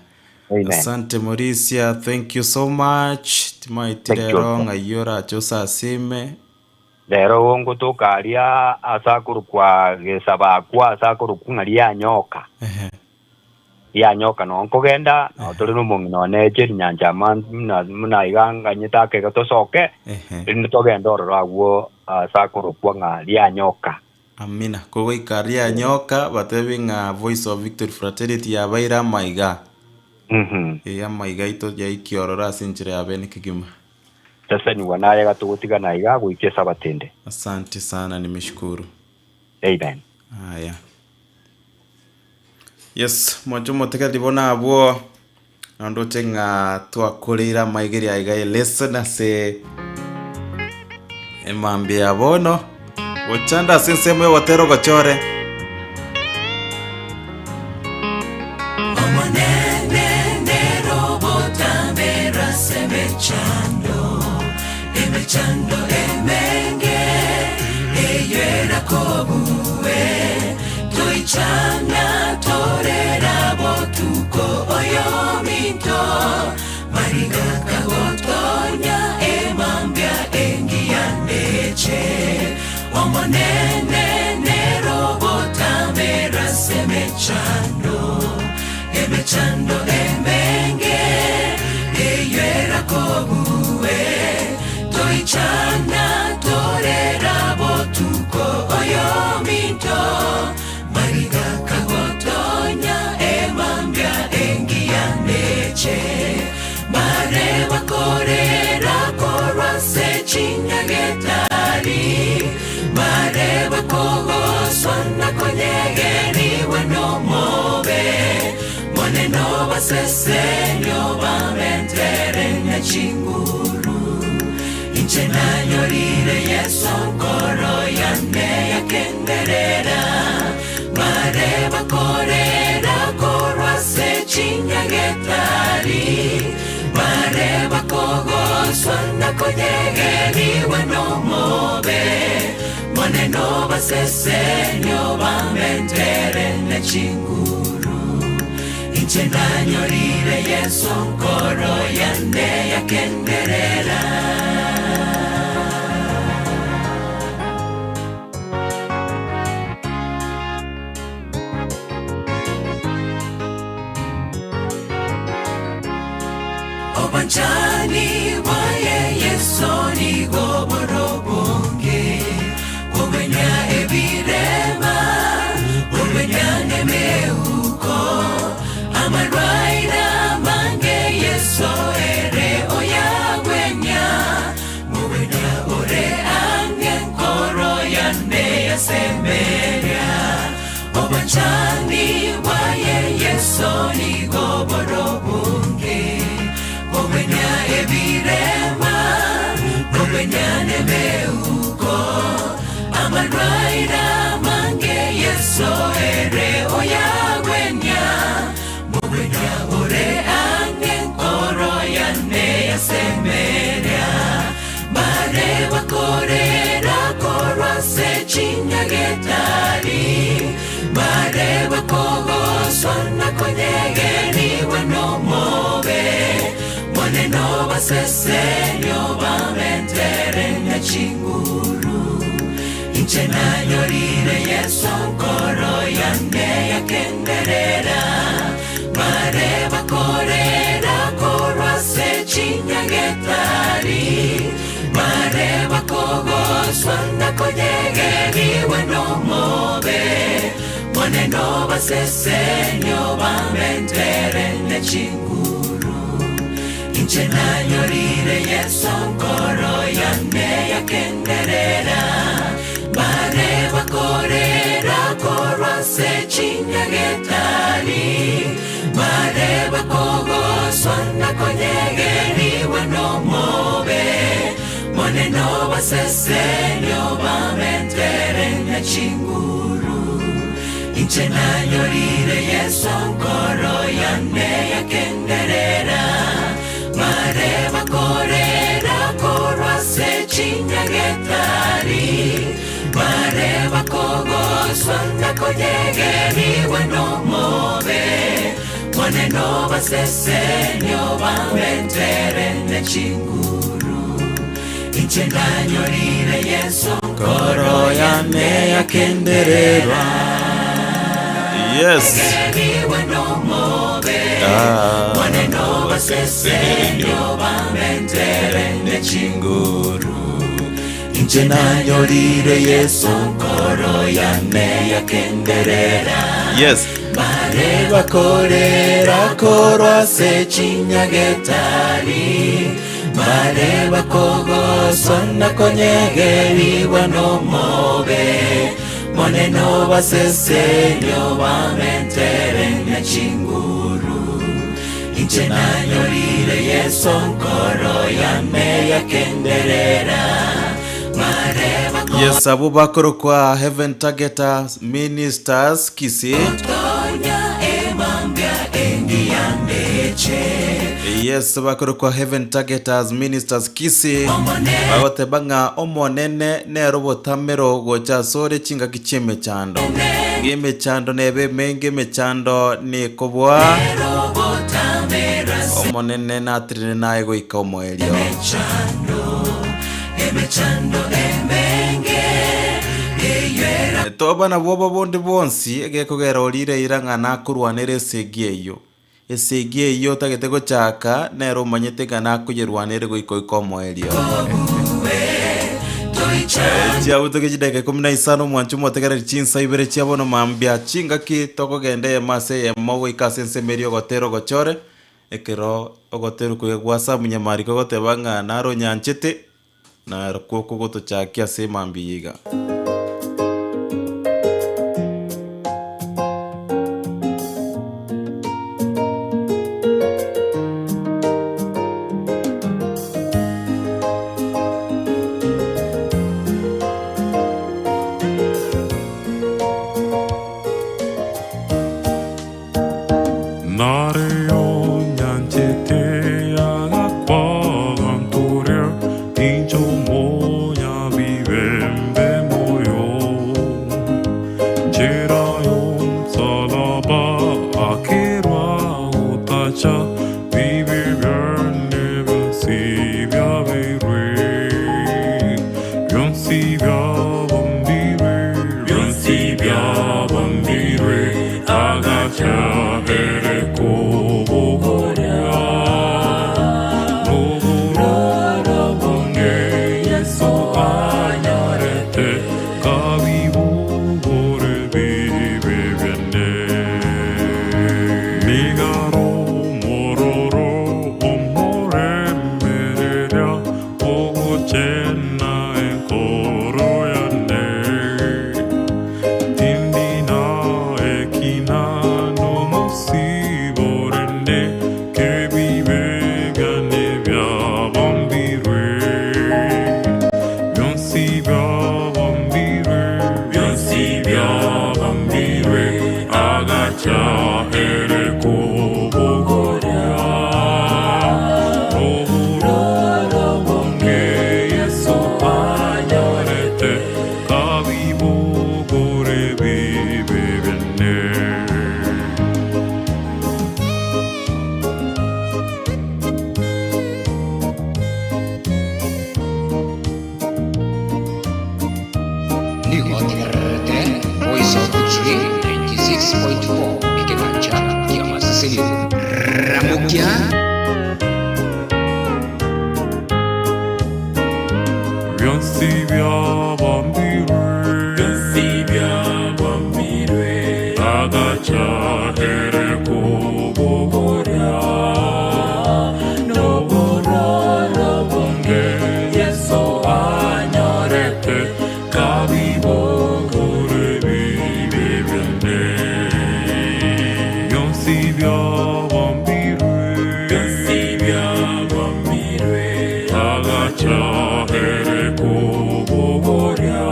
S12: Amen.
S3: Asante Morisia, thank you so much. Timaeti
S12: Thank you
S3: rero
S12: also.
S3: ng'ai orache osasime.
S12: Rero ngotoka aria ase akorokwa Gesabakwa, ase akorokwa ng'a Rianyoka.
S3: Ehe.
S12: Rianyoka noo nkogenda, noo tore nomong'ina one Jane Nyanchama muna muna iga nganyete ake iga tosoke,
S3: Ehe.
S12: erinde togende ororo agwo ase akorokwa ng'a Rianyoka.
S3: Amina. Kogoika Rianyoka batebi ng'a Voice of Victory Fraternity yabaire amaiga. Ee, amaiga aito yaikia ororo ase enchera ya bene kegima.
S12: Sesenigwa naye iga togotigana iga goika Esabato ende.
S3: Asante sana nimeshukuru.
S12: Amen.
S3: Aya. Yes, mwanche omotegereri bono abwo, nondoche ng'a twakoreire amaigerio aiga elesson ase emambia ya bono, gochanda ase ensemo y'ogotera ogochore.
S8: Omonene nere obotamero ase emechando, emechando emenge eyio erakobue. Toichana torera botuko oyominto, mariga kagotonya emambia engiya neche. Omonene nere obotamero ase emechando, emechando emenge eyio erakobue. Toichana torera botuko oyominto, mariga kagotonya emambia engiya neche. Bare bakorera korwa ase chinyagetari, bare bakogoswa na konyegerigwa nomobe, Monene obasesenie obamentere ne chinguru. Inche nanyorire Yeso nkoro yane yakenderera, bare bakorera korwa ase chinyagetari, bare bakogoswa na konyegerigwa nomobe, Monene obasesenie obamentere ne chinguru. Inche nanyorire Yeso nkoro yane yakenderera. Obwanchani bwaye Yeso nigo bore obonge, Komenya ebirema, komenya nemeuko, amarwaire amange Yeso ere oyagwenia, mogwenia ore ang'e nkoro yane yasemeria. Obwanchani bwaye Yeso nigo bore obonge, komenya ebirema, komenya nemeuko, amarwaire amange Yeso ere oyagwenia, mogwenia ore ang'e. bakorera korwa ase chinyagetari bare bakogoswa na konyegeriwa n'omobe moneno basesenio bamentere ne chinguru inche nanyorire Yesu nkoro yane yakenderera bare bakorera korwa ase chinyagetari bare bakogoswa na konyegeriwa n'omobe moneno basesenio bamentere ne chinguru inche nanyorire Yesu nkoro yane yakenderera bare bakorera korwa ase chinyagetari bare bakogoswa na konyegeriwa n'omobe moneno basesenio bamentere ne chinguru inche nanyorire Yesu nkoro yane yakenderera bare bakorera korwa ase chinyagetari bare bakogoswa na konyegeriwa n'omobe moneno basesenio bamentere ne chinguru inche nanyorire Yesu
S3: Nkoro yane yakendererwa. Yes.
S8: Konyegeriwa n'omobe
S3: Ah.
S8: moneno basesenio bamentere ne chinguru inche nanyorire Yesu nkoro yane yakenderera
S3: Yes.
S8: bare bakorera korwa ase chinyagetari bare bakogoswa na konyegeriwa n'omobe moneno basesenio bamentere ne chinguru inche nanyorire Yesu nkoro yane yakenderera bare
S3: Yes, abo bakorokwa Heaven Targeters Ministers Kisii.
S8: bakonya emambya engiyandeche
S3: Yes, bakorokwa Heaven Targeters Ministers Kisii. Bagoteba ng'a omonene nero botamero gocha asore chingaki chia emechando. Ng'a emechando nebe emenge emechando nekobua omonene natirire naye goika omoerio.
S8: Emechando emenge eyera
S3: Toba nabwo obo bonde bwonsi egekogera orire ira ng'a nakorwanera esegi eywo. Esegi eywo otagete gochaka nere omanyete ng'a nakoyerwanere goika oike omoerio. Chiabutoke chidakika 15 omwancho omotegereri chinsa ibere chia bono mambia chingaki tokogenda eyemo ase eyemo goika ase ensemo eria ogotera ogochore ekero ogotera koiga gwa Sam Nyamari kogoteba ng'a naro onyanchete narokwo kogotochakia ase emambia eye iga.
S2: Nare onyanchete agakwagantoria incho monya bibembe moyo Njera yomsalaba akerwa otacha bibe byane byonsi byaberwe byonsi byabambirwe byonsi byabambirwe agacha erekubuhoria N'oburoro bunge Yesu anyorete kabibugore bibe
S5: 96.4 ekegancha ki'amasesenio. Ramokia.
S2: Bionsi byabambirwe Bionsi byabambirwe Agachahere kubogoria Nobororo bonge Yesu anyorete Kabibogore bibe byane Bionsi byabambirwe Bionsi byabambirwe Agachahere kubogoria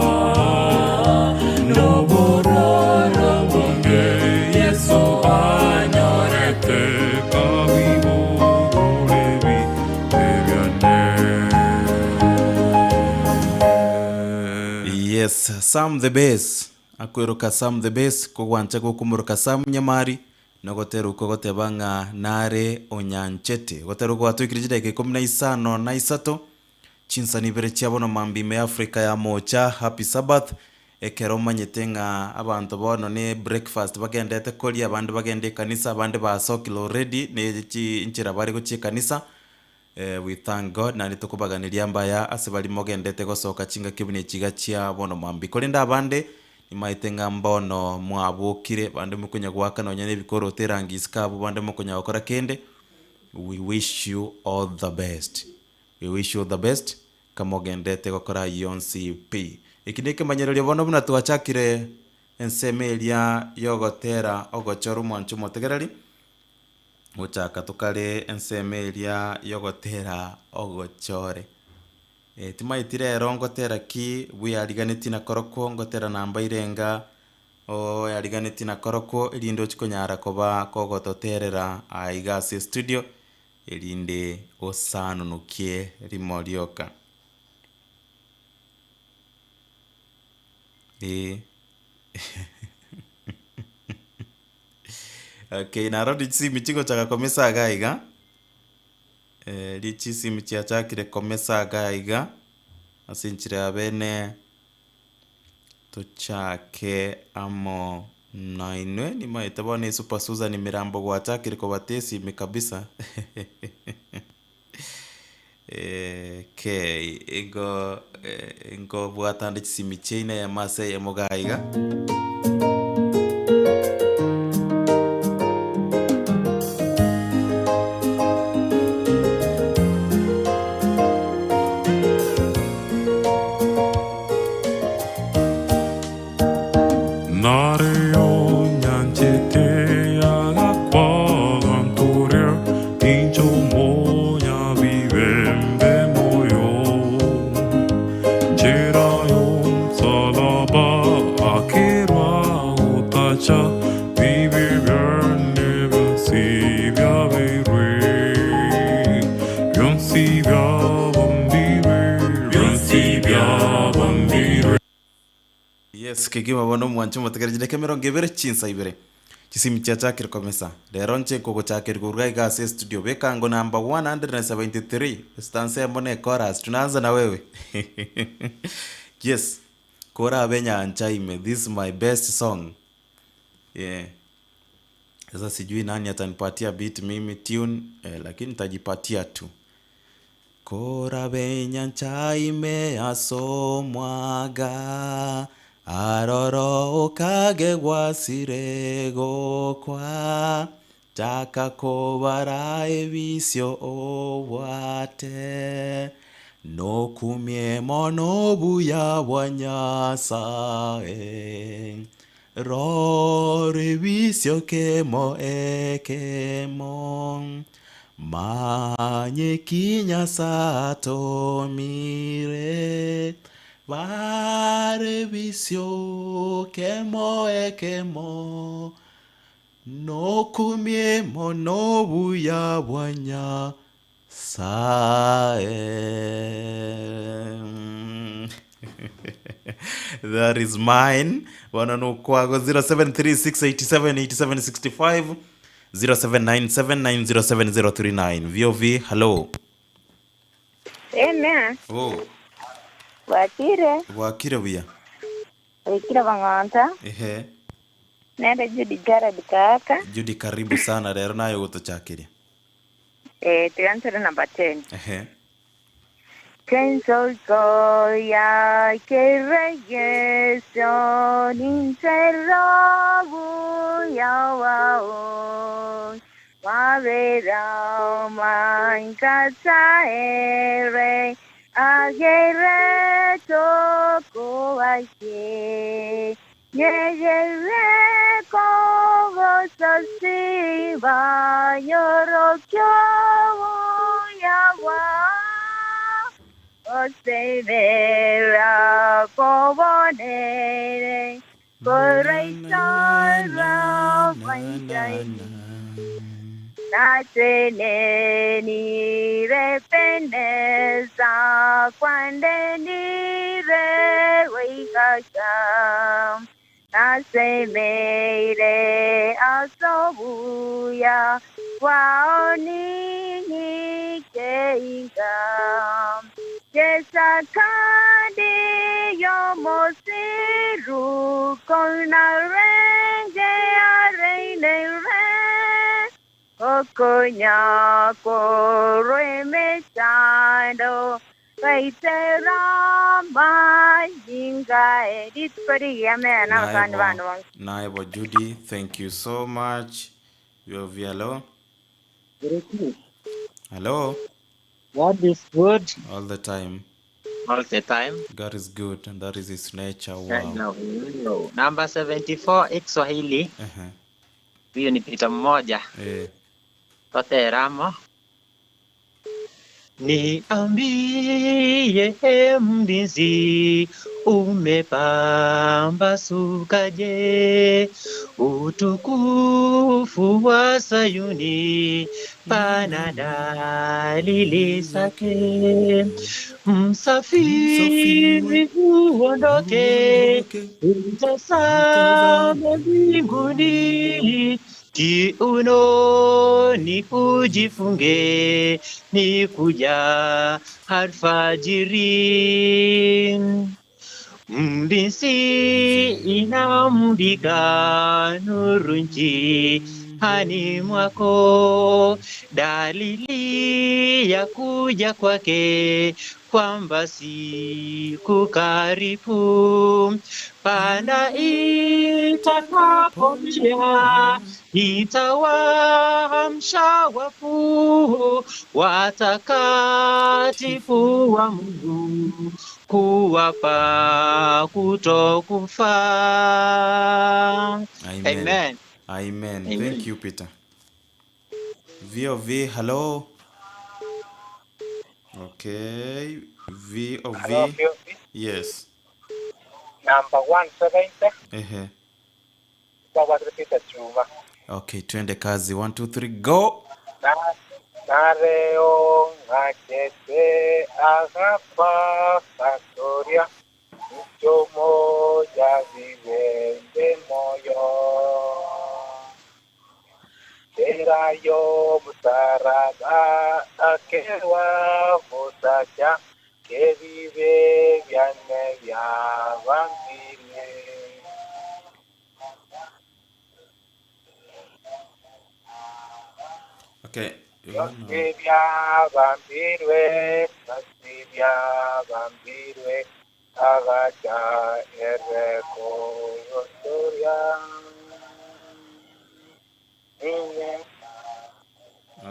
S2: Nobororo bonge Yesu anyorete Kabibogore bibe byane
S3: Yes, Sam the Bass akweroka Sam the Bass kogwancha gokumoroka Sam Nyamari nogotera okwo goteba ng'a nare onyanchete gotera okwo gwatwekire chidakika ikomi na isano na isato chinsani ibere chia bono mambia ime ya Africa ya mocha happy Sabbath ekero omanyete ng'a abanto bono ne breakfast bagendete koria abande bagende ekanisa abande basokire already ne chinchera bare gochia ekanisa We thank God naende tokobaganeria mbaya ase baria mogendete gosoka chingaki buna echiga chia bono mambia. Korende abande nimaete ng'a mbono mwabokire, bande mokonya goaka nonya na ebikoroto erangi isiko abwo, bande mokonya gokora kende, we wish you all the best, we wish you all the best kamogendete gokora ayio onsi pi. Eki nekemanyererio bono buna twachakire ensemo eria yogotera ogochora omwancho omotegereri. Gochaka tokare ensemo eria y'ogotera ogochore. Eh, timaeti rero ngotera ki bweyariganetie na korokwo, ngotera namba irenga oyariganetie na korokwo erinde ochie konyara koba kogototerera aiga ase estudio, erinde osanonokie rimo rioka. Eh. Okay, narorire chisimi chigochaka komesa iga iga, ri chisimi chiachakire komesa iga iga, ase enchera ya bene tochake amo nainwe, nimaete bono esuper Susan Mirambo gwachakire kobata esimi kabisa okay, igo nkobwata ande chisimi chiaino eyemo ase eyemo iga iga.
S2: Nareo nyanchete agakwa gantoria inche omonya bibembe moyo Nchera y'omosalaba akerwa gotacha bibe biane bionsi byabeirwe bionsi byabambirwe bionsi byabambirwe.
S3: Yes kegima bono omwanche omotegereri chidakika emerongo ebere chinsa ibere chisimi chiachakire komesa rero nche nkogochakeria korwa iga ase estudio beka ango number 173 stanza eyemo ne echorus tunaanza na wewe yes korabe nyancha ime this is my best song yeah sasa sijui nani atanipatia beat mimi tune eh, lakini nitajipatia tu Korabe enyancha ime as'omwaga, aroro okage gwasire gokwa, chaka kobara ebisio obwate, nokumie mono obuya bwa Nyasae. Rora ebisio kemo ekemo, manye ki Nyasae atomire, bare ebisio kemo ekemo, nokumie mono obuya bwa Nyasae. That is mine. Bono nokwago 0736878765 0797907039 VOV hello.
S22: Eme,
S3: Oh,
S22: bwakire,
S3: bwakire buya.
S22: oikire bang'onta,
S3: Ehe.
S7: Nere Judy Jared Kaaka.
S3: Judy karibu sana rero naye ogotochakeria.
S7: Eh, tiga nsore number 10.
S3: Ehe.
S7: Kensoiko ya keregesho ninserobu yawao wabera mankasaere agere tokuwake nyegere kogosasiba nyorokyo yawa Osebera kobonere koraitara panchai Nateneni repeneza kwandenire weikasha Nasemeire asobuya waoninyi keinga Jesakadi yomosiru konarenge areinere Okonya koremechando Kaiteramba jinga editpari amen abasani bana bonsi.
S3: Naibo Judy, thank you so much. VOV, hello. Hello.
S21: God is good
S3: All the time.
S21: all the time.
S3: God is good and that is his nature.
S21: I
S3: Wow.
S21: know, you know. Number 74 Kiswahili.
S3: Ehe.
S21: Huyo ni Peter mmoja.
S3: Eh.
S21: Toteramo. Niambie mlinzi, umepambasukaje? Utukufu wa Sayuni pana dalili zake. Msafiri uondoke, utazame mbinguni, kiunoni ujifunge, ni kuja alfajiri. Mlinzi inamulika nuru njiani mwako, dalili ya kuja kwake kwamba siku karibu. Panda itakapolia itawaamsha wafu, watakatifu wa Mungu kuwapa kutokufa.
S3: Amen.
S21: Amen.
S3: Amen.
S21: Amen.
S3: Thank you, Peter. VOV, hello. Okay. VOV.
S14: Hello, VOV.
S3: Yes.
S14: Number 170
S3: Ehe.
S14: kwa Peter Chuma.
S3: Okay, twende kazi. 1 2 3 go.
S14: Na nareo ngachete agapa factoria mcho ya vivende moyo terayo musaraba akewa musacha kevive vyane vyavambile.
S3: Okay.
S14: Byose byabambirwe, byose byabambirwe, agaca ereko yosoria. Inye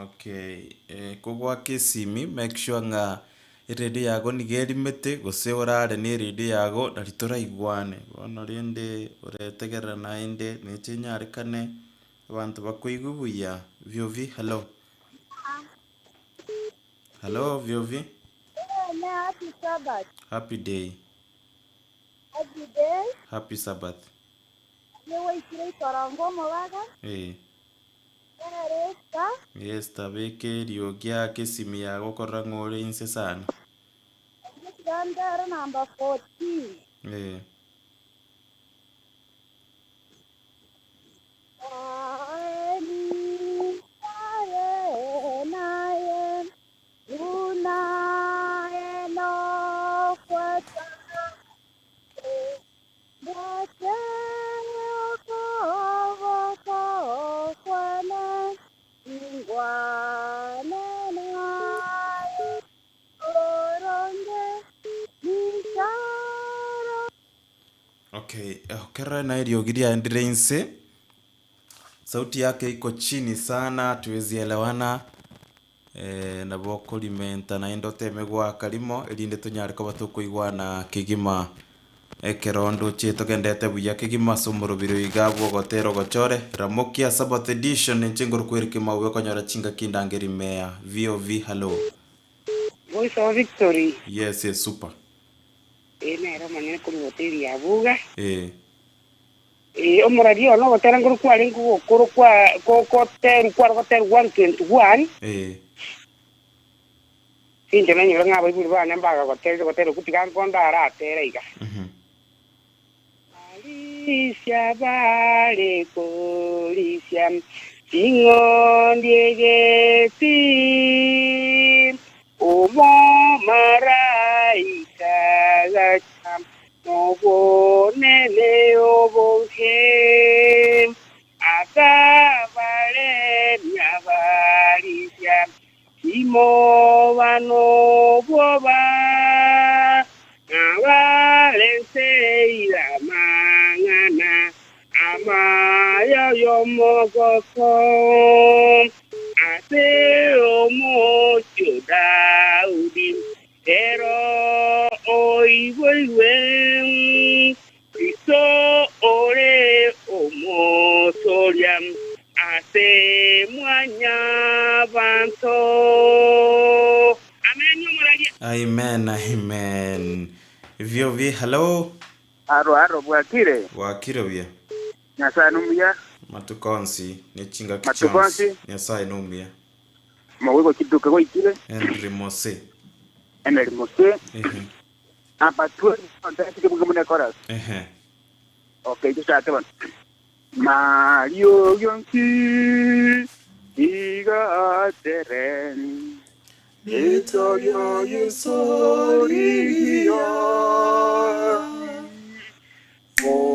S3: Okay. Eh, kogwa kesimi make sure nga eredio yago niga erimete gose orare na eredio yago nari toraigwane bono rende oretegerera naende neche nyarekane abanto bakoigwa buya. VOV, hello. Hello, VOV.
S22: Happy Sabbath.
S3: Happy day.
S22: Happy day.
S3: Happy Sabbath.
S22: Niwaikire itorongo omobaga.
S3: Eh.
S22: Eresta.
S3: Yes, tabeke eriogi ake esimi yago okorora ng'a ore inse sana.
S22: Ekigandero number 14.
S3: Eh.
S22: Aeni, ae, nae, unae no kwata.
S3: Kerore na eriogi riaendire inse, sauti yake iko chini sana hatuwezi elewana, eh, nabo okorimenta naende oteme goaka rimo erinde tonyare koba tokoigwana kegima. Ekero ndoche togendete buya kegima ase omorobiri oiga bw'ogotera ogochore, Ramokia Sabbath Edition, inche ngorokwa Eric Maubi okonyora chingaki ndange rimea. VOV hallo.
S1: Voice of Victory.
S3: Yes, yes, super.
S1: Ee nere omonyene korwa hoteli ya Buga.
S3: Ee.
S1: Ee, omoraria one ogotera nkoro kwarenge gokoro kwa gogoterwa kware goterwa 121.
S3: Ee.
S1: Inche nanyora ng'a abaibori bane mbagagoterire gotera okwo tiga nkonde aratere iga. Barisia bare korisia ching'ondi egeti, Omomaraika agacha nobonene obonge, akabaremia barisia timoba nobwoba, nabarenteire amang'ana amaya y'omogoko ase omochie o Daudi, ero oiboirwe, Kristo ore Omotoria ase mwanyabanto. Amen omoraria.
S3: Amen amen VOV hello.
S11: Aro aro bwakire.
S3: Bwakire buya.
S11: Nyasae nomuya.
S3: Matuko onsi ne chingaki
S11: Matuko
S3: chionsi.
S11: onsi.
S3: Nyasae nomuya.
S11: Mogoiko chituke goikire.
S3: Henry Mose.
S11: Henry Mose.
S3: Ehe.
S11: Number 12 ontebie buge buna chorus.
S3: Ehe.
S11: Okay, tochake bono. Mario gionsi iga atere Rieta ria Yeso rigiya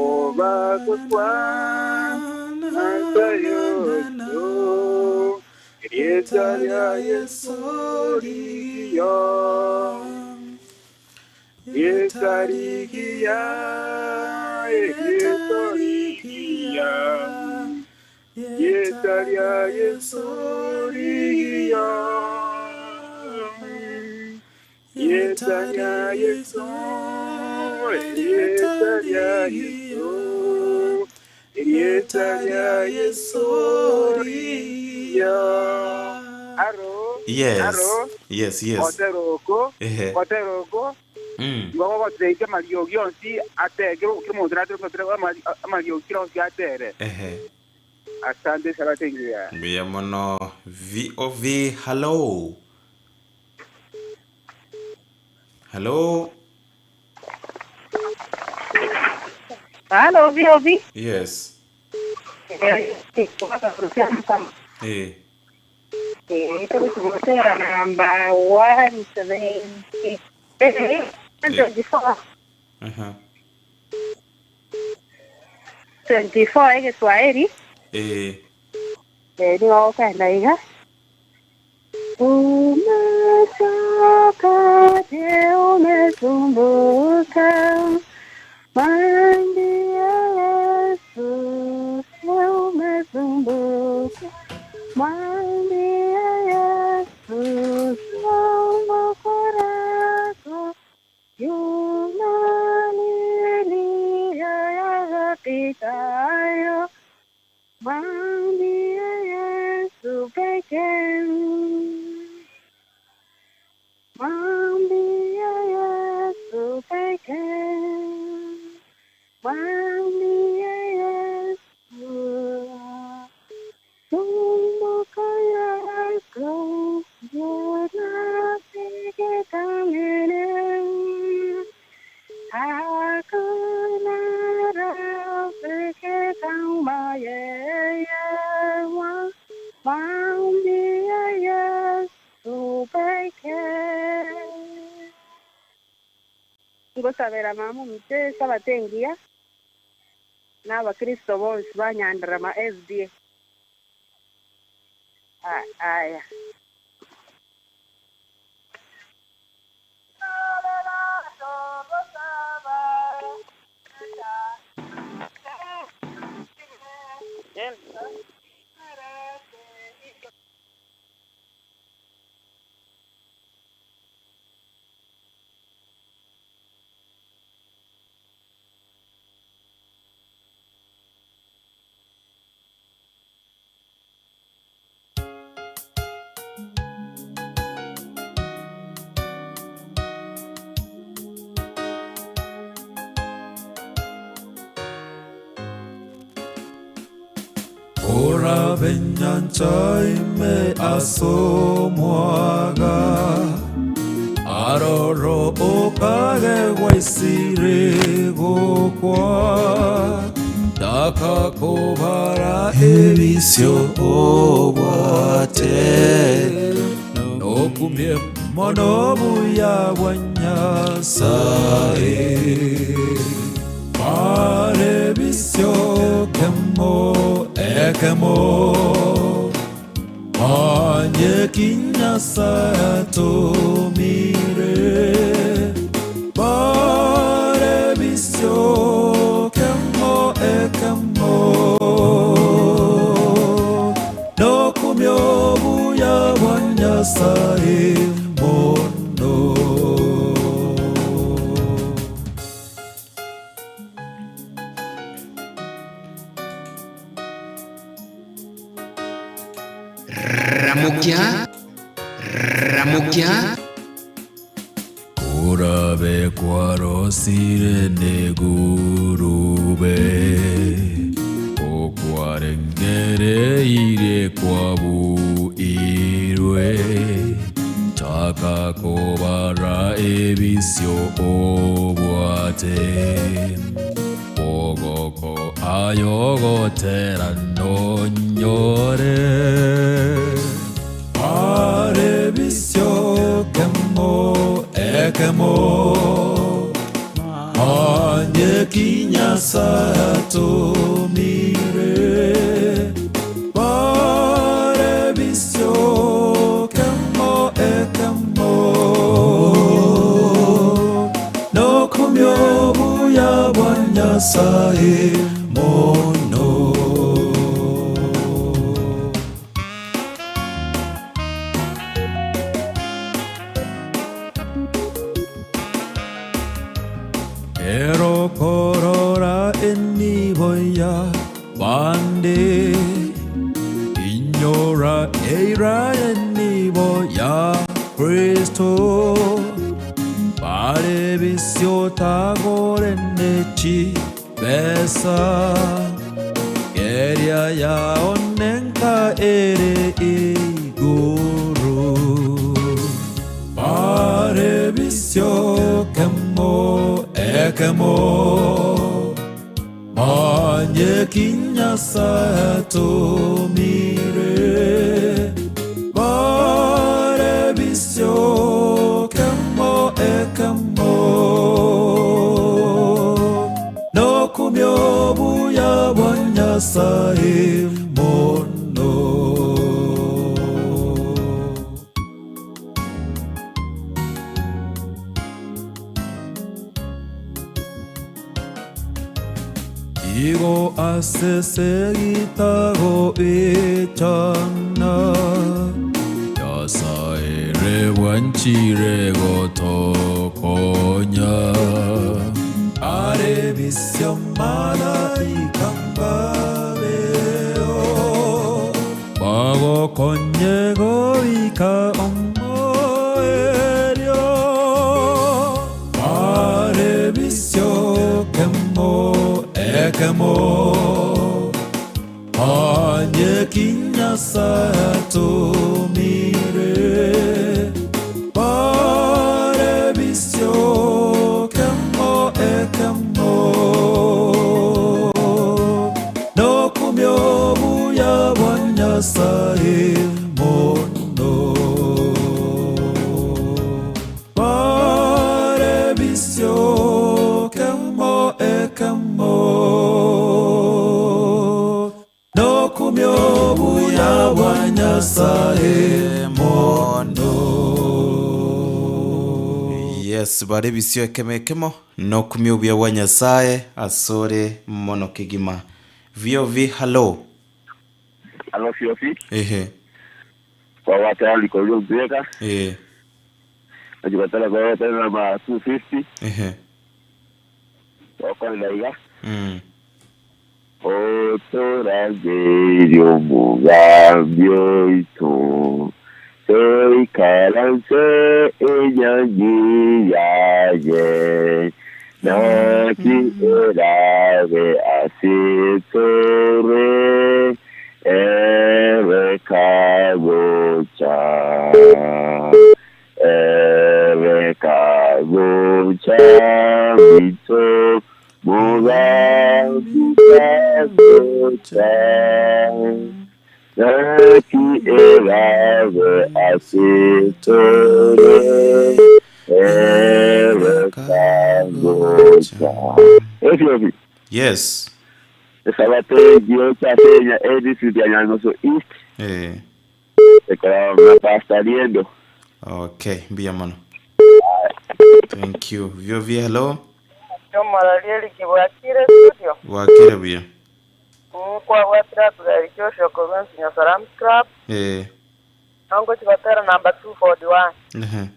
S11: Mobakotwa nasayoto Rieta ria Yeso rigiya Rieta rigiya Rieta rigiya Rieta ria Yeso rigiya Rieta ria Yeso Rieta ria Yeso Rieta ria Yeso rigiya Aro
S3: Yes.
S11: Aro
S3: Yes, yes.
S11: Gotera oko
S3: Ehe.
S11: gotera oko
S3: Mm.
S11: igo gogoteika amariogi onsi ate kero kero omonto natere gotere amariogi kera onsi atere.
S3: Ehe.
S11: Asante sabato engiya.
S3: Mbuya mono VOV hello. Hello.
S23: Halo, VOV.
S3: Yes. Eh.
S23: Tugusera namba 173 24
S3: Aha.
S23: 24 Egeswahili
S3: Eh.
S23: nigo okenda iga Umechoka, je, umesumbuka? Mwambie Yesu, umesumbuka. Mwambie Yesu, sumbuko lako yunalilia yapitayo. Mwambie Yesu pekee. Mwambie Yesu pekee. Mwambie Yesu. Sumbuko yako yunasikitamene. Hakuna rafiki kama yeye. Mwambie Yesu pekee. Ngosabera mama omutesa abatengiya n'abakristo bonsi banyandirama SDA. Aya.
S2: Orabe nyancha ime ase omwaga, aroro okage gwaisire gokwa, takakobara ebisio obwate, nokumie mono obuya bwa Nyasae. Bare bisio kemo ekemo, onye ki Nyasae atomire. Bare bisio kemo ekemo, nokumia obuya bwa Nyasae mono.
S5: Ramokia Ramokia
S2: Orabe kwarosire negurube, okwarengereirie kwabuirwe, chaka kobara ebisio obwate, ogoko ayogotera nonyore. Bare bisio kemo ekemo, onye ki Nyasae atomire. Bare bisio kemo ekemo, nokumia obuya bwa Nyasae mono. Ero korora enibo ya bande, inyora eira enibo ya Kristo, bare bisio tagore nechi besa, keria ya onenka ere iguru. Bare bisio kemo ekemo, onye ki Nyasae atomire. Bare bisio kemo ekemo, nokumia obuya bwa Nyasae mono. Igo asesegitago ichana, Nyasae rebwanchire gotokonya, are bisio malaika mbabeo, bagokonye goika omoerio. Bare bisio kemo ekemo, onye ki Nyasae atomire. Bare bisio kemo ekemo, nokumia obuya bwa Nyasae mono. Bare bisio kemo ekemo, nokumia obuya bwa Nyasae mono.
S3: Yes, bare bisio ekemo ekemo nokumia obuya bwa Nyasae asore mono kegima. VOV hallo.
S6: Alo Fiofi,
S3: Ehe.
S6: kwa wate aliko yo beka,
S3: Eh.
S6: ajibatala kwa wate na ma 250,
S3: Ehe.
S6: kwa ndaiga. Otoragerio mugambi oito, toikaranse enyangi yaye, naki erabe asitore, Kagocha Naki erabe ase tore Ere kagocha. Ethiopia.
S3: Yes.
S6: Esabato egiocha ase edistrict ya Nyangoso East.
S3: Eh.
S6: Ekora na Pastor Riendo.
S3: Okay, mbuya mono. Thank you. VOV, hello.
S9: Omorori Eric bwakire studio?
S3: Bwakire buya.
S9: Nkwabwatire Abigail Joshua korwa Ensinyo Salams Club.
S3: Eh.
S9: Nongochi gotera number 241.
S3: Ehe.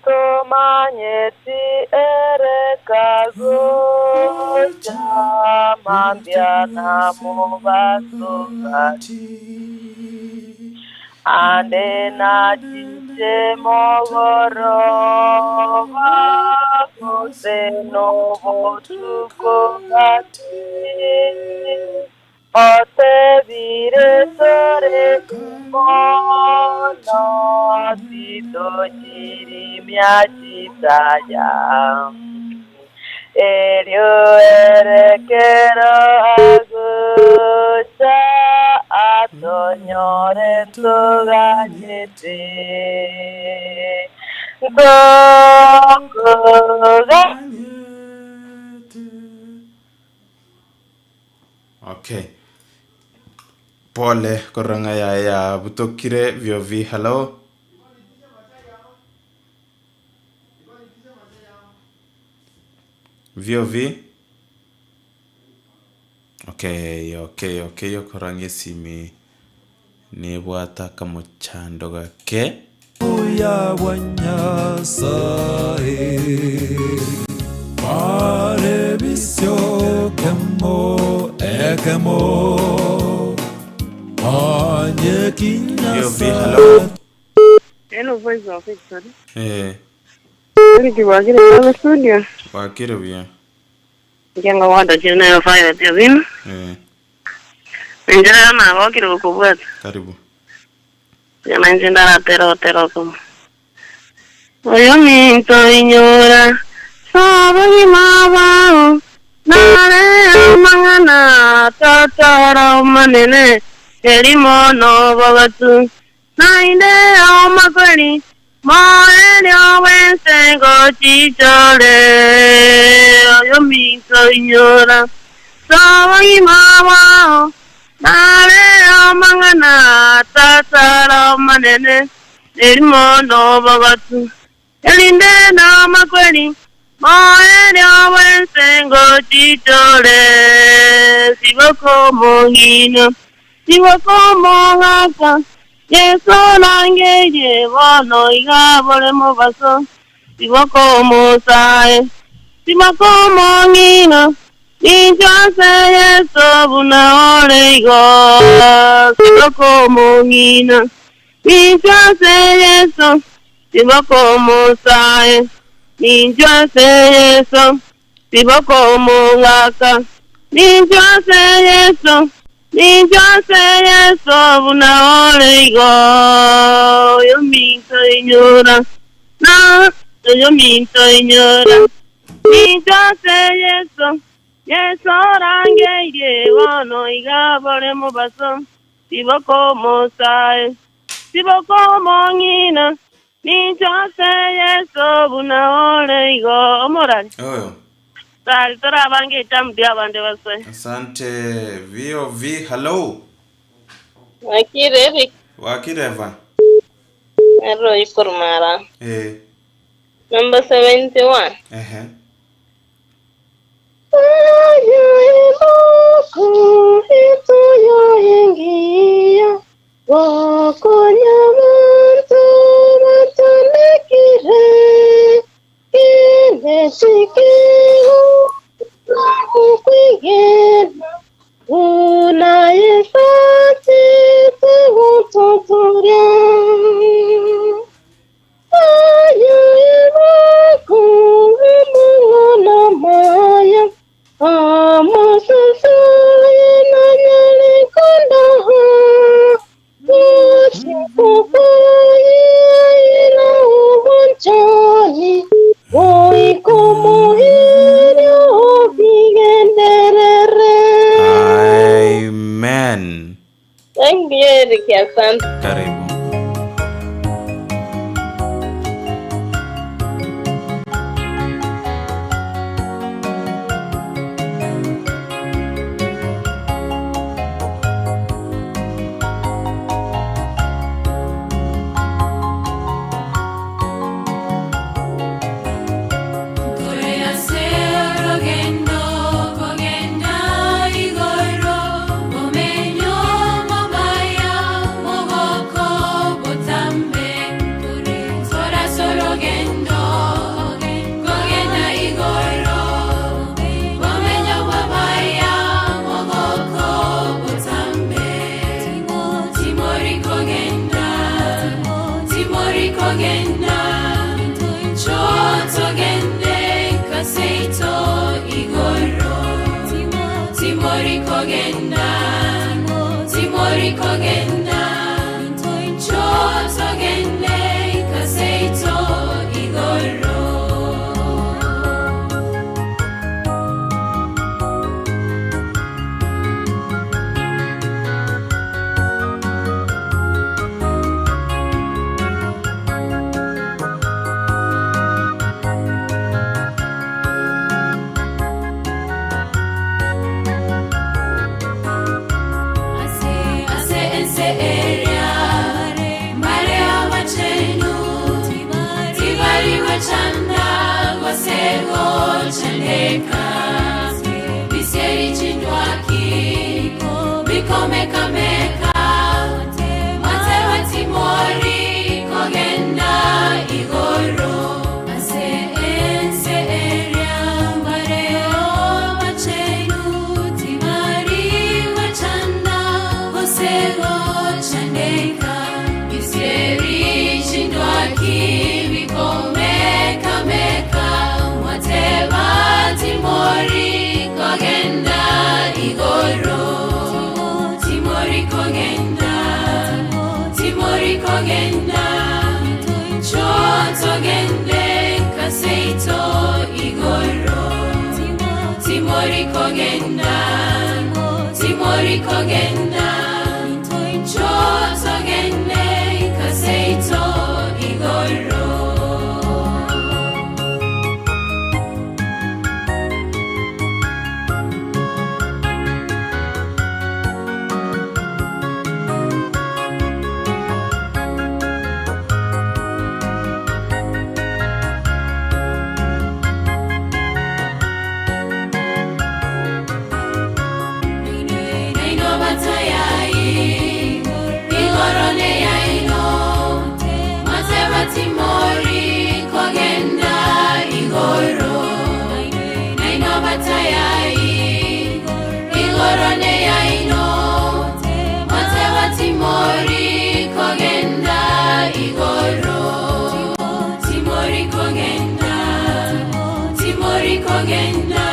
S9: Ntomanyeti ere kagocha mambia na mobaso gati ande nachiche mogoroba gose nobotuko gati otebire tore mono titochirimia chitaya erio erekero agocha atonyore ntoganyete ntokoga
S3: Okay. Pole korora ng'a yaya yabutokire VOV hello. VOV Okay, okay, okay, okorora ng'a esimi nebwate akamochando gake.
S2: Obuya bwa Nyasae Bare bisio kemo ekemo Onye ki
S3: VOV, hello.
S17: Hello, Voice of Victory.
S3: Eh,
S17: Eric bwakire nawe studio.
S3: bwakire buya.
S10: Nkianga gwata chire nero Violet Obino.
S3: Eh,
S10: Inche rero nagokire gokobwata.
S3: karibu.
S10: Nyama inche ndaratera ogotera okomo. Oyominto inyora sobogima bwao nare amang'ana totoro omonene erimo nobogatu naende omakweri moerio bwense ngochichore oyominto inyora sobogima bwao nare amang'ana tatara omonene erimo nobogatu erinde namakweri moerio bwense ngochichore siboko omong'ina siboko omogaka Yeso orangerie bono iga bore mobaso siboko omosae siboko omong'ina nincho ase Yeso buna ore igo siboko omong'ina nincho ase Yeso siboko omosae nincho ase Yeso siboko omogaka nincho ase Yeso nincho ase Yeso buna ore igo oyominto inyora na oyominto inyora nincho ase Yeso Yeso orangeirie bono iga bore mobaso siboko omosae siboko omong'ina nincho ase Yeso buna ore igo omorari
S3: Oyo.
S10: tari torabange etamu ria abande basoe.
S3: Asante VOV, hello.
S10: Wakire Eric.
S3: Wakire Eva.
S10: Ero ikorumara.
S3: Eh.
S10: Number 71.
S3: Ehe.
S10: Thank you Eric, asante.
S3: Karibu.
S8: Tore ase orogendo kogenda igoro, omenyo mobaya mogoko botambe. Tore ase orogendo kogenda igoro, omenyo mobaya mogoko botambe. Timori kogenda, timori kogenda, chotogende kaseito igoro. Timori kogenda, timori kogenda, chotogende kaseito igoro. Ase ase ense eria mare abachenu tibari gwechanda gose gochandeka bisieri chindwaki bikomekameka matewe timori kogenda igoro ase ense eria mare abachenu tibari gwechanda gose gochandeka bisieri chindwaki bikomekameka mwateba timori kogenda igoro timori kogenda timori kogenda chotogende kaseito igoro timori kogenda timori kogenda chotogende kaseito igoro. Naino batayai, igoro ne yaino, mateba timori kogenda igoro. Naino batayai, igoro ne yaino, mateba timori kogenda igoro. Timori kogenda, timori kogenda,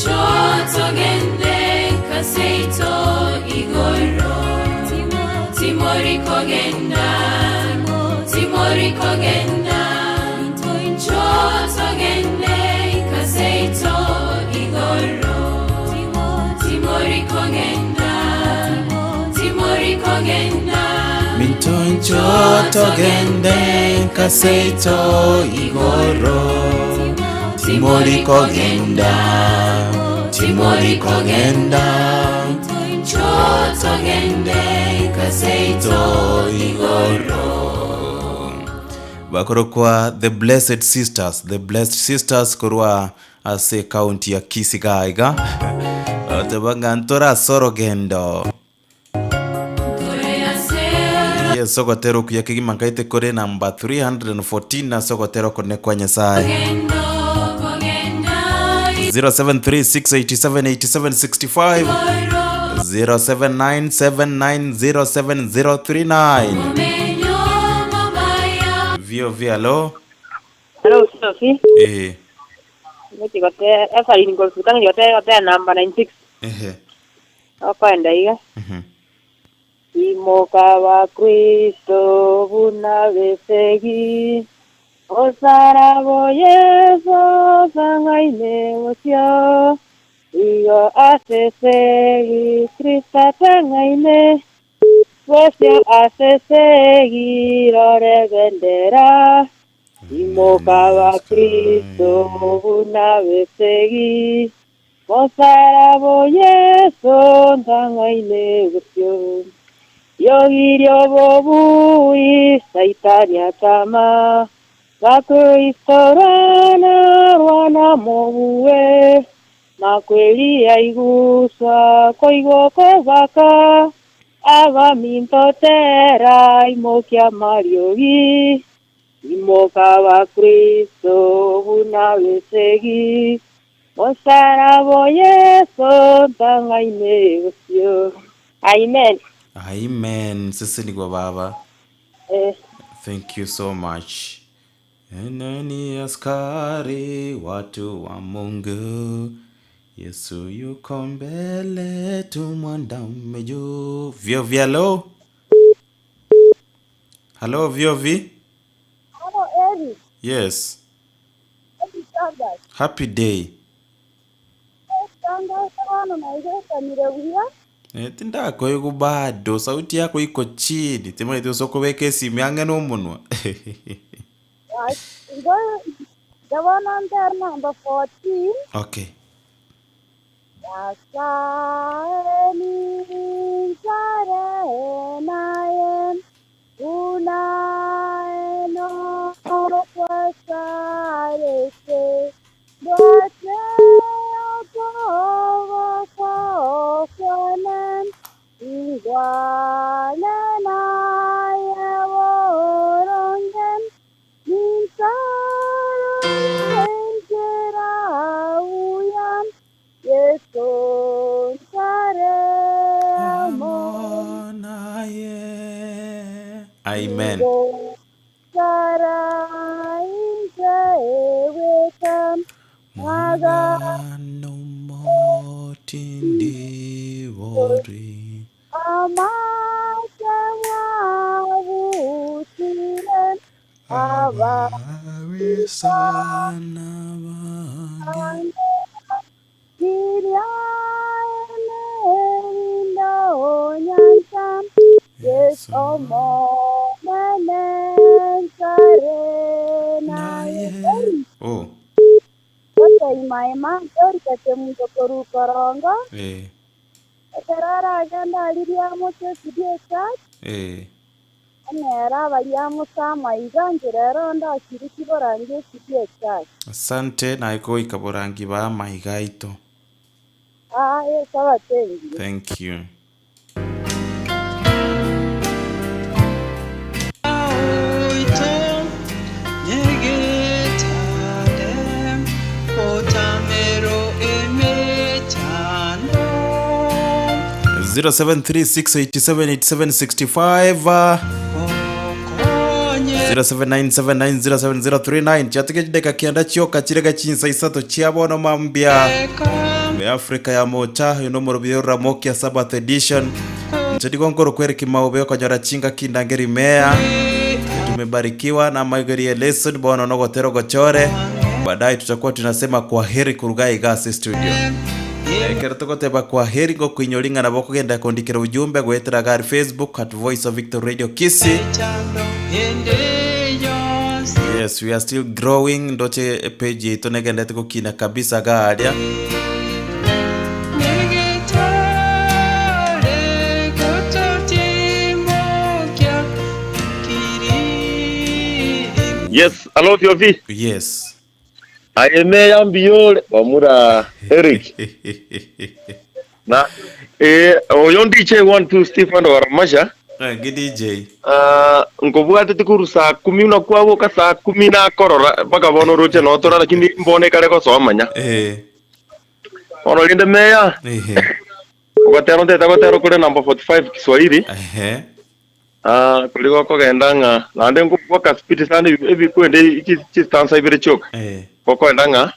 S8: chotogende kaseito igoro. Timori kogenda, timori kogenda, chotogende kaseito igoro. Timori kogenda, timori kogenda,
S3: Mintoncho togende kaseito igoro Timori kogenda Timori kogenda
S8: chotogende kaseito
S3: igoro bakorokwa the blessed sisters the blessed sisters korwa ase county ya Kisii iga otebanga ntora ase orogendo
S8: tore ase
S3: yes ogotera okuya kegima nkaite kore namba 314 ase ogotera okone kwa nyasaye
S8: orogendo kogenda
S3: 0736878765 0797907039
S8: omenyo mabaya
S3: vio alo
S9: Hello, Sophie.
S3: eh
S9: Ngigote Evelyn Golfuta ngigote gote namba 96.
S3: ehe
S9: Okwenda iga. Imoka wa Kristo buna besegi. Osarabo Yesu sangaine osio.
S23: Igo ase esegi Kristo atang'aine, Bosio ase esegi rore bendera, Imoka Abakristo buna b'esegi, Mosaraba o Yeso ntang'aine bosio. Riogi ri'obobui Saitani atama, Bakristo rwana, rwana mobue, Makweri aiguswa koigwa okobaka, Abaminto tera imokia amariogi, Imoka Abakristo buna b'esegi, Mosaraba o Yeso ntang'aine bosio. Amen.
S3: Amen sesenigwa baba.
S23: Eh.
S3: Thank you so much. Eneni askari watu wa Mungu, Yesu yuko mbele tumwandame juu. Vyovi halo. Halo Vyovi.
S22: Halo Eric.
S3: Yes.
S22: Happy Sunday.
S3: Happy day.
S22: Sunday bono naigekanire buya.
S3: Eh, tindakoigwa bado sauti yako iko chini timaeti gose okobeka esimi ang'e na omonwa.
S22: Igo iga bono ntere number 14.
S3: Okay.
S22: Nyasae ninchare naye buna Enoko asarete Mbwate okoboko kwane, ingwane naye boronge, nintarore enchera buya, Yeso ntare amo
S3: naye. Amen.
S22: Sara inche bweka
S3: Mwagano motindibori.
S22: Amache mwabutire
S3: Ababisana bange.
S22: Kiria emerindo nyancha Yesu omonene nsare naye.
S3: Oh.
S22: Goteima-ima, torika kemunto korwa korongo,
S3: Eh.
S22: ekero aragende aririe amoche esibie echurch,
S3: Eh.
S22: ong'ere abaria amose amaiga, inche rero onde ashiriki borangi esibie echurch.
S3: Asante naye kogoika borangi ba amaiga aito.
S22: Aye esabato engiya.
S3: Thank you. 0736878765 0797907039 chiatike chideka kianda chioka chirega chinsa isato chia bono mambia me Africa ya mocha oyo nomorobio Ramokia Sabbath edition Inche nigo nkorokwa Eric Maube okonyora chingaki ndangeri meya tumebarikiwa na amaiga ya lesson bono nogotera ogochore baadaye tutakuwa tunasema kwa heri kuruga iga ase studio Ekero togoteba kwa heri ngokoinyori ng'a nabo okogenda kondikera ujumbe goetera gari Facebook at Voice of Victory Radio Kisii Yes, we are still growing ndoche page yaito negendete gokina kabisa garia.
S13: Yes, alo Fiofi.
S3: Yes.
S13: Aye meya mbiyore bamura Eric. Na eh oyo DJ 12 Stephen Waramasha.
S3: Naki DJ.
S13: Ah, nkobwatete korwa saa kumi buna kwaboka saa kumi nakorora mpaka bono oroche notora lakini mbone ekare gosoa manya.
S3: Eh.
S13: Bono rende meya
S3: Ehe.
S13: ogotera ontete gotera kore number 45 Kiswahili.
S3: Ehe.
S13: Ah, kori gokogenda ng'a naende ngobwaka speed sana ebi- ebikwende chi- chistanza ibere chioka.
S3: Eh.
S13: Gokogenda ng'a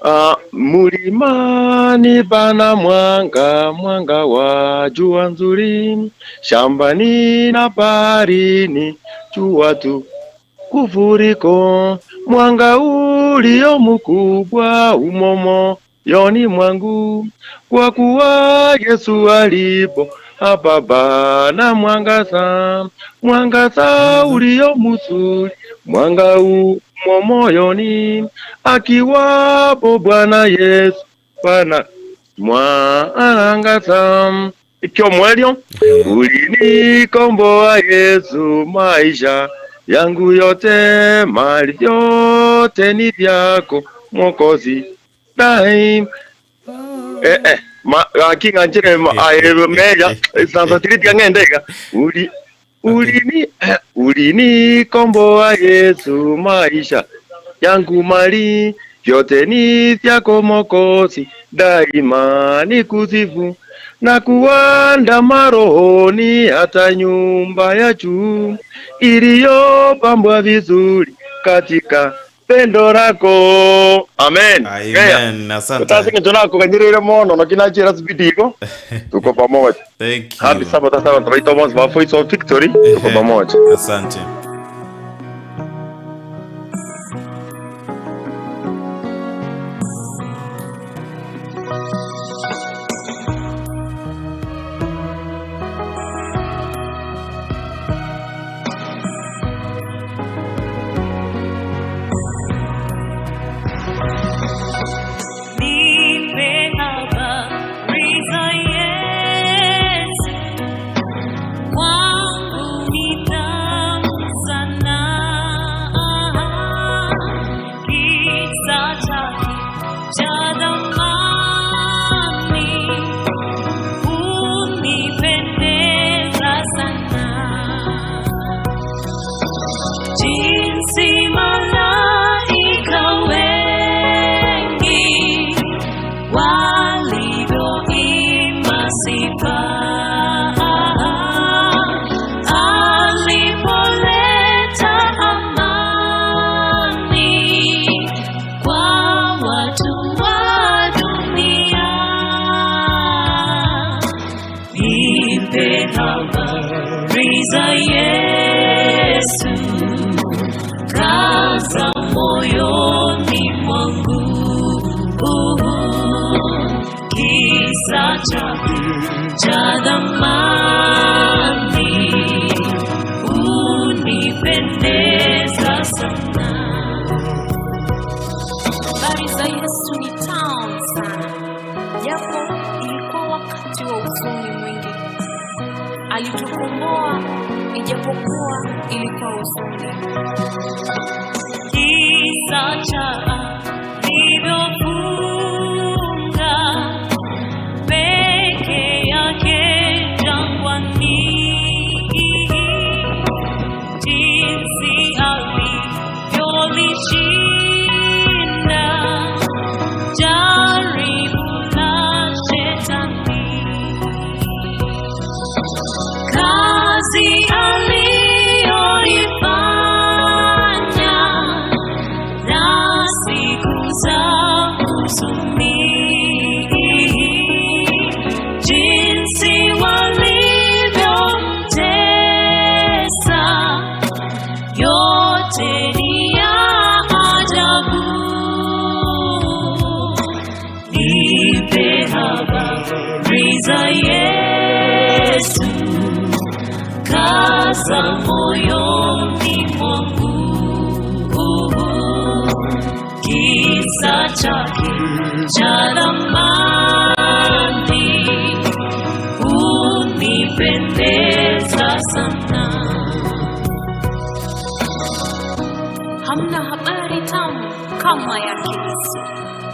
S13: Ah, mulimani pana mwanga, mwanga wa jua nzuri, shambani na baharini, jua tu kufuriko, mwanga ulio mkubwa umomo Moyoni mwangu, kwa kuwa Yesu alipo hapa pana mwangaza, mwangaza ulio mzuri, mwanga umo moyoni, akiwapo Bwana Yesu pana mwangaza. Ikiomwelio ulinikomboa Yesu, maisha yangu yote, mali yote ni vyako Mwokozi daim. Eh, eh, ma gaki ng'anchire ma aye meja sasa tiriti ng'ende iga uli ulini ulinikomboa Yesu, maisha yangu mali vyote ni vyako Mwokozi, daima nikusifu na kuandama rohoni hata nyumba ya juu iliyopambwa vizuri katika pendo lako. Amen.
S3: Amen. Asante.
S13: Utasinge nakuganyirire mono nokinachira spidi igo tuko pamoja.
S3: Thank you.
S13: Happy Sabbath sasa tunaitwa Mons wa Voice of Victory tuko pamoja.
S3: Asante.
S8: Nipe habari za Yesu, kwangu ni tamu sana. Kisa chake cha thamani hunipendeza sana. Jinsi malaika wengi walivyoimba sifa, alipoleta amani kwa watu wa dunia. Nipe habari za Yesu, kaza moyoni mwangu, kisa chake cha thamani hunipendeza sana.
S4: Habari za Yesu ni tamu sana, japo ilikuwa wakati wa huzuni mwingi. Alitukomboa ijapokuwa ilikuwa huzuni.
S8: Kisa cha alivyofunga peke yake jangwani, jinsi alivyolishinda jaribu la shetani, kazi aliyoifanya na siku za huzuni, jinsi walivyomtesa, yote ni ya ajabu. Nipe habari za Yesu, kaza moyoni mwangu, kisa chake cha thamani hunipendeza sana.
S4: Hamna habari tamu kama yake Yesu.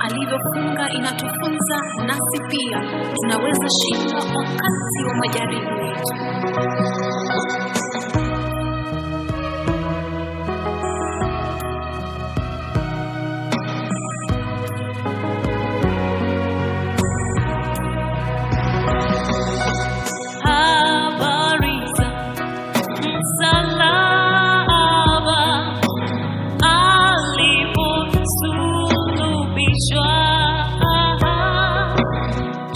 S4: Alivyofunga inatufunza nasi pia tunaweza shinda wakati wa majaribu yetu.
S8: Habari za msalaba aliposulubishwa,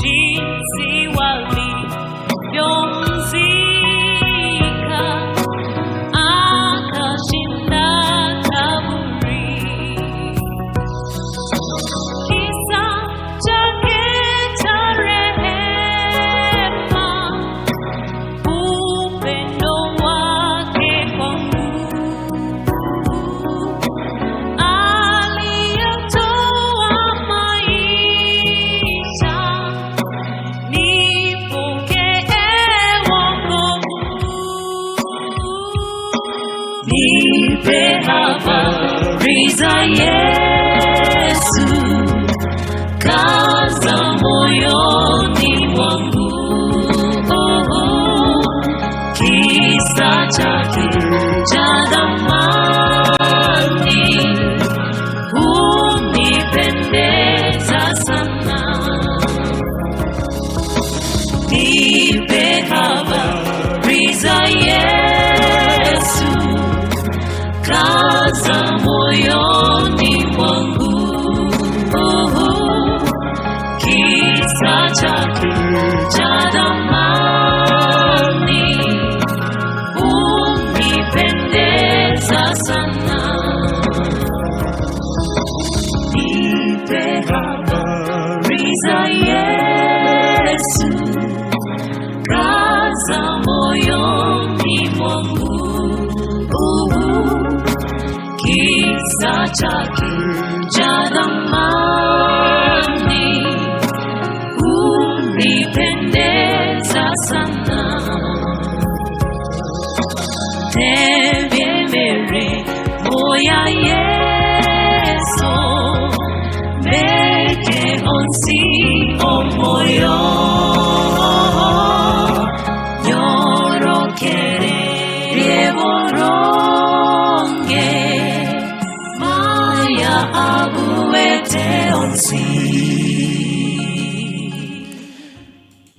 S8: jinsi walivyomzika Habari za Yesu kaza moyoni mwangu, oh, kisa chake cha thamani hunipendeza sana. Nipe habari za Yesu, kaza moyoni mwangu, oh, kisa chake cha thamani hunipendeza sana. Nipe habari za Yesu, kaza moyoni mwangu, kisa chake cha thamani hunipendeza sana. Tegemere moya Yesu, meke onsi omoyo, nyorokere rieboronge, maya abuete onsi.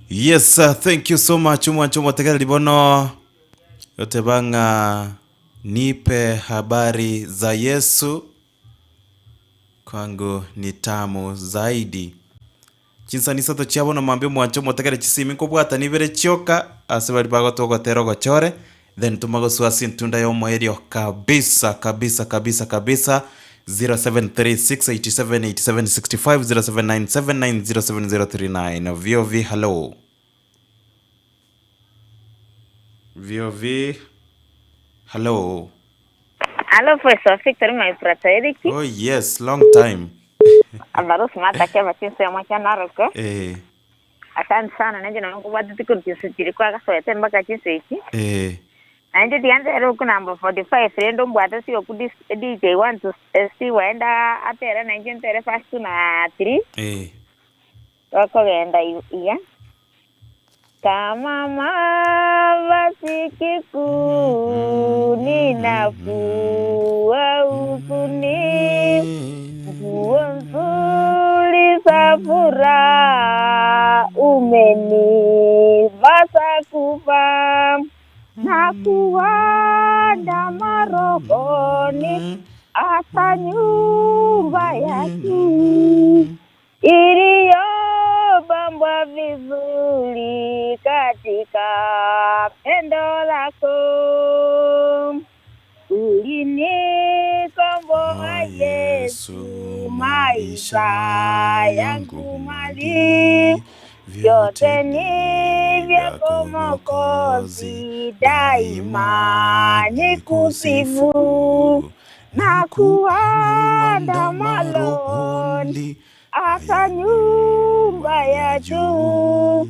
S3: Yes, thank you so much omwancho omotegereri bono goteba ng'a nipe habari za Yesu kwangu ni tamu zaidi. Chinsani isato chia bono mambia omwancho omotegereri chisimi nkobwatani ibere chioka ase baria bagotoa ogotera ogochore then tomagosoa ase entunda ya omoerio kabisa kabisa kabisa kabisa 0736878765 0797907039 VOV hello VOV hello
S7: Hello, Professor Victor, my brother Eric.
S3: oh yes long time
S7: Abarusi mata kema chinso ya mwacha naroko.
S3: eh
S7: Asante sana nanje na mungu wadu tikuru chinso chiri kwa kasoete mpaka chinso ichi.
S3: eh
S7: Nanje dianze ero ku number 45 rendo mbwata siyo ku DJ 1 to SC waenda atere nanje ntere fast na 3.
S3: eh
S7: Wakogenda iya. Kama mavazi kikuu ninafua huzuni, nguo nzuri za furaha umenivasa kuvaa na kuwanda marogoni hata nyumba ya juu iliyopambwa vizuri katika pendo lako. Ulinikomboa Yesu, maisha yangu mali vyote ni vyako Mwokozi, daima nikusifu na kuanda maloni hata nyumba ya juu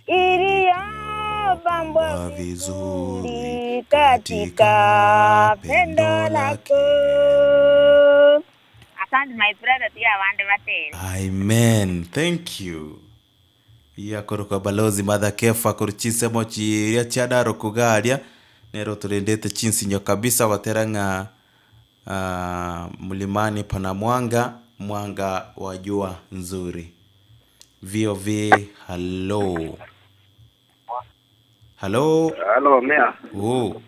S7: iliyopambwa vizuri katika pendo lako. Asante my brother, pia wande bateri.
S3: Amen. Thank you. Yakorokwa balozi Mother Kefa koruchisemo chiria chiadaro kugaria nero turendete chinsinyo kabisa watera ng'a mlimani pana mwanga mwanga wa jua nzuri. VOV hello. Hello.
S15: Halo mea
S3: Oh,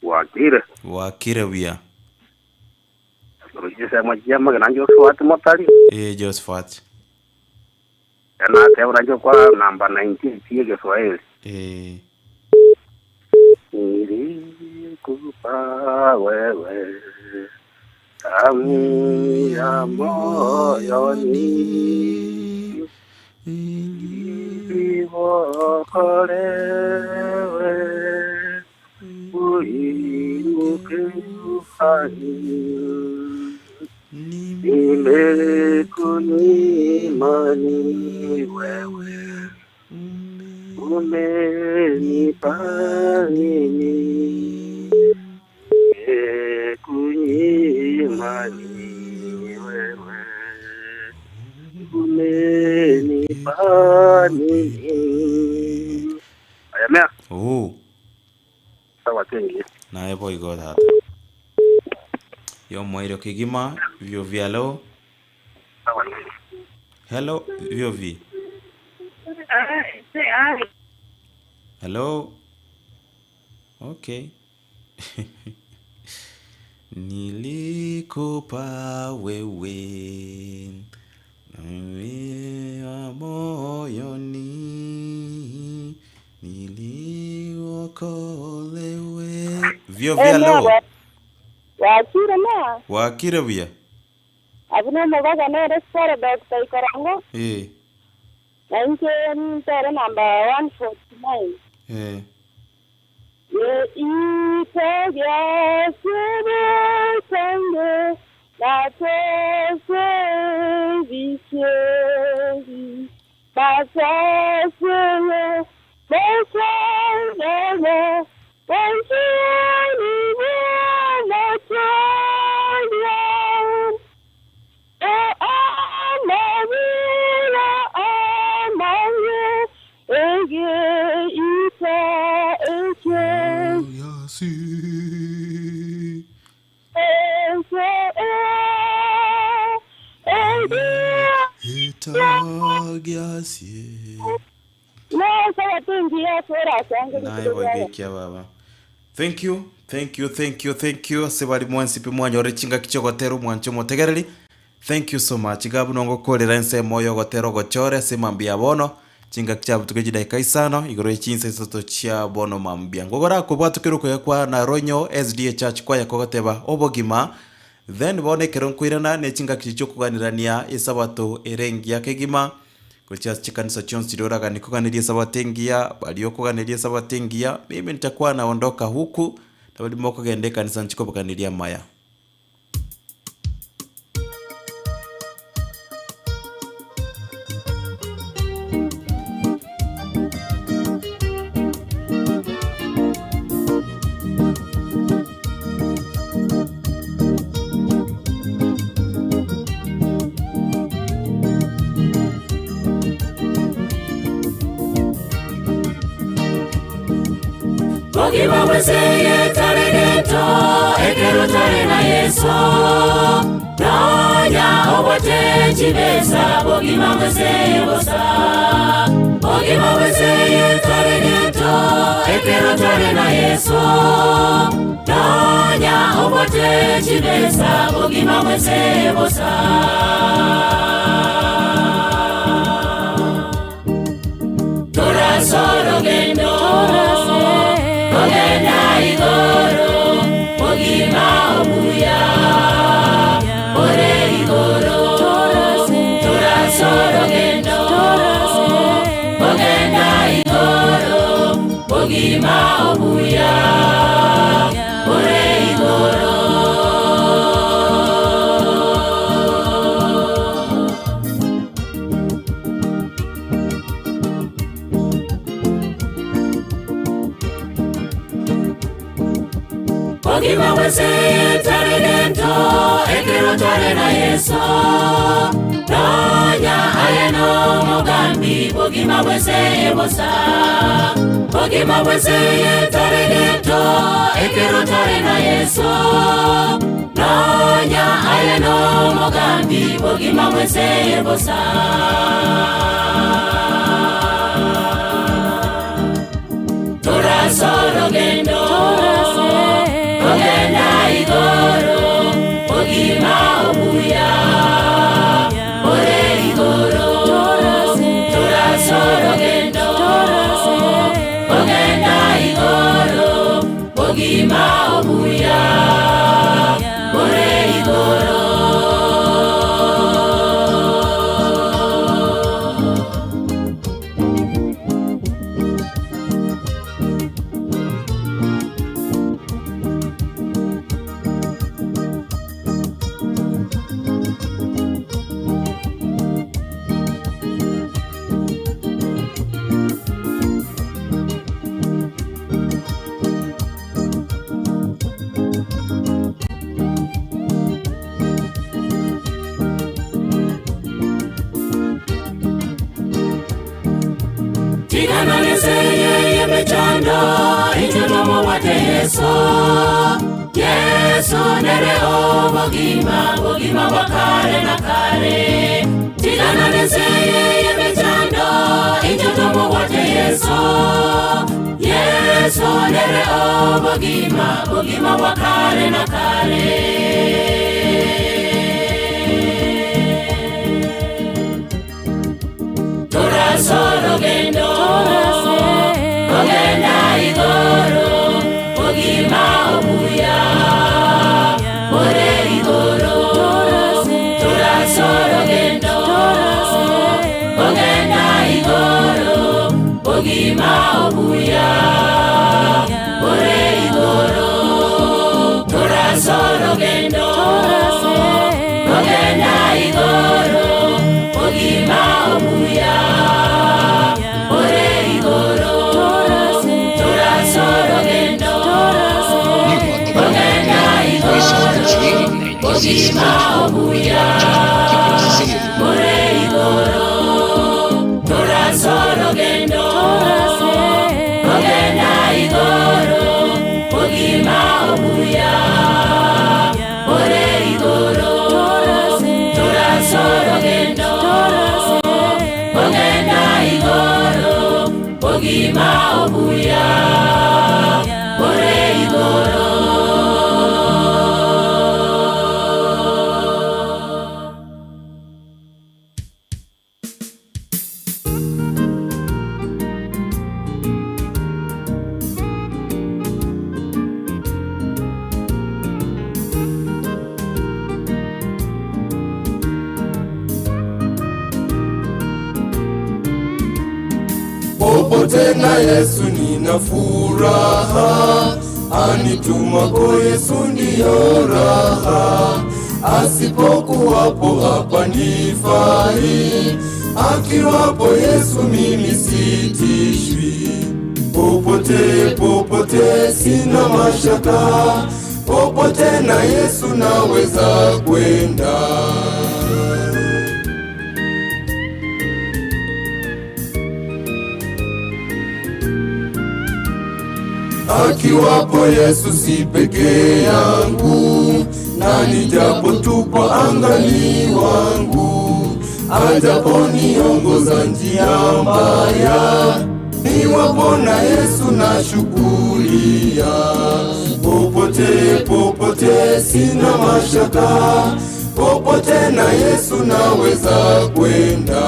S15: wakire
S3: wakire wia.
S15: rujise mwachiama na Josephat Motari
S3: Eh Josephat.
S15: na teura njo kwa namba 19 tie Kiswahili
S3: Eh
S15: nilikupa wewe tamu ya moyoni ili uokolewe uinuke ufani nimekunyima ni wewe umenipa nini? Nimekunyima Imani wewe Umenipa nini? Aya mea.
S3: Oh.
S15: Sawa tengi.
S3: Naye boigo tata. Yo mwairo kigima vyo vyalo. Hello VOV. Hello. Okay. Nilikupa wewe wa moyoni niliokolewe. Vyo vyalo.
S22: Wakire na
S3: Wakire buya.
S22: abuna omobaga nere siporo doctor ikorango
S3: Eh.
S22: na inche ntere namba 149
S3: Eh.
S22: ye ite gyasubutenge natese bikeri basaseye besengele benshini bwanachoya amabira amaye ege ite eke
S3: Itagiasie. Naye boigekia baba. Thank you, thank you, thank you, thank you. Ase bari mwensi pi mwanyore chingaki chiogotera omwancho omotegereri. Thank you so much. Gabu nongokorera ensemo yogotera ogochore ase mambia bono. Chingaki chiabutuke chidaika isano igoro ya chinsa isato chia bono mambia. Ngogora kobwatukire okoya kwa Naronyo SDA Church kwaya kogoteba obogima. Then bono ekero nkoirana ne chingaki chiokoganirania esabato ere engiya kegima gochia ase chikanisa chionsi chiria oragani koganeria esabato engiya baria okoganeria esabato engiya mimi nitakuwa naondoka huku nabari mokogenda ekanisa nchikoboganeria amaya.
S8: Bogima bweseye taregento ekero tare na Yesu Nonya obote chibesa bogima bweseye bosa Bogima bweseye taregento ekero tare na Yesu Nonya obote chibesa bogima bweseye bosa Torasorogendo Ogenda igoro bogima obuya ore igoro Torasorogendo Ogenda igoro bogima obuya ore igoro Bogima bweseye taregento ekero tare na Yesu Nonya aye no mugambi bogima bweseye bosa Bogima bweseye taregento ekero tare na Yesu Nonya aye no mugambi bogima bweseye bosa Torasorogendo Ogenda igoro bogima obuya ore igoro Torasorogendo Ogenda igoro bogima obuya ore igoro Tigana neseye yemechando Inche tomobwate Yesu Yesu nere obogima Bogima bwa kare na kare Tigana neseye yemechando Inche tomobwate Yesu Yesu nere obogima Bogima bwa kare na kare Torasorogendo Ogenda igoro Ogima obuya Ore igoro Torasorogendo Ogenda igoro Ogima obuya Ore igoro Torasorogendo Ogenda igoro Ogima obuya Ore igoro Torasorogendo Ogenda igoro Ogima obuya Ore igoro Torasorogendo Ogenda igoro Ogima obuya Ore igoro Torasorogendo Ogenda igoro Ogima obuya Ore igoro
S2: Popote na Yesu nina furaha, anitumako Yesu ndiyo raha. Asipokuwapo hapa nifai, akiwapo Yesu mimi sitishwi. Popote popote sina mashaka, popote na Yesu naweza kwenda. Akiwapo Yesu si peke yangu, na nijapotupwa angali wangu, ajaponiongoza njia mbaya, niwapo na Yesu nashukuria. Popote popote sina mashaka, popote na Yesu naweza kwenda.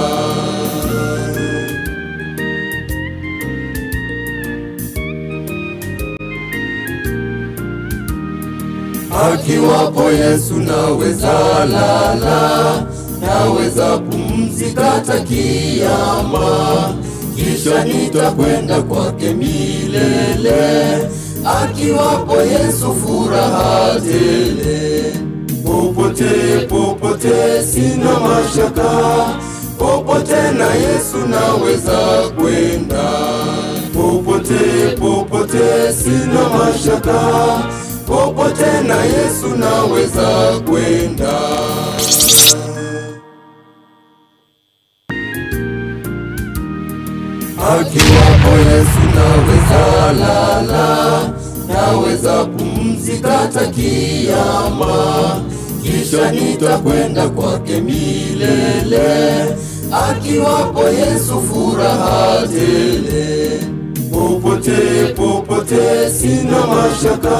S2: Akiwapo Yesu naweza lala, naweza pumzika hata kiyama, kisha nitakwenda kwake milele. Akiwapo Yesu furaha tele. Popote popote sina mashaka, popote na Yesu naweza kwenda. Popote popote sina mashaka, popote na Yesu naweza kwenda. Akiwapo Yesu naweza lala, naweza pumzika hata kiyama, kisha nitakwenda kwake milele. Akiwapo Yesu furaha tele. Popote popote sina mashaka,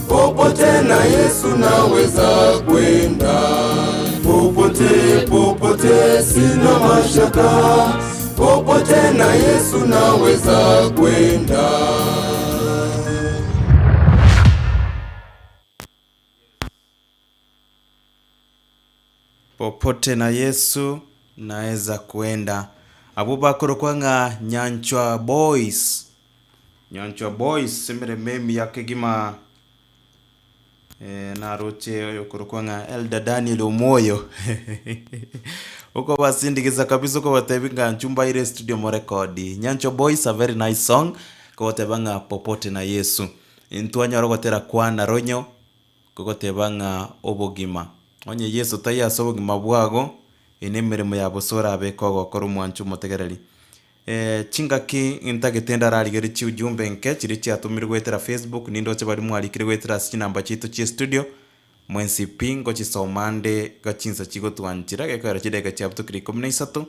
S2: popote na Yesu naweza kwenda. Popote popote sina mashaka, popote na Yesu naweza kwenda.
S3: Popote na Yesu naweza kuenda. Abo bakorokwa ng'a Nyanchwa Boys. Nyanchwa Boys emeremo emiya kegima eh, naroche oyokorokwa ng'a Elder Daniel Omoyo okobasindikiza kabisa okobatebi ng'a nchumbaire studio morekodi. Nyanchwa Boys a very nice song kogoteba ng'a popote na Yesu. Intwanyora ogotera kwa Naronyo kogoteba ng'a obogima. Onye Yeso taiyo ase obogima bwago, eye nemeremo ya bosa orabe kogokora omwancho omotegereri. Eh, chingaki ntagete ndararigerie chiujumbe nke chiria chiatomirwe goetera Facebook, nindoche baria mwarikire goetera ase chinamba chiaito chia estudio, mwensi pi ngochisoma nde iga chinsa chigotwanchera, gekoera chidakika chiabutokire ikomi na isato,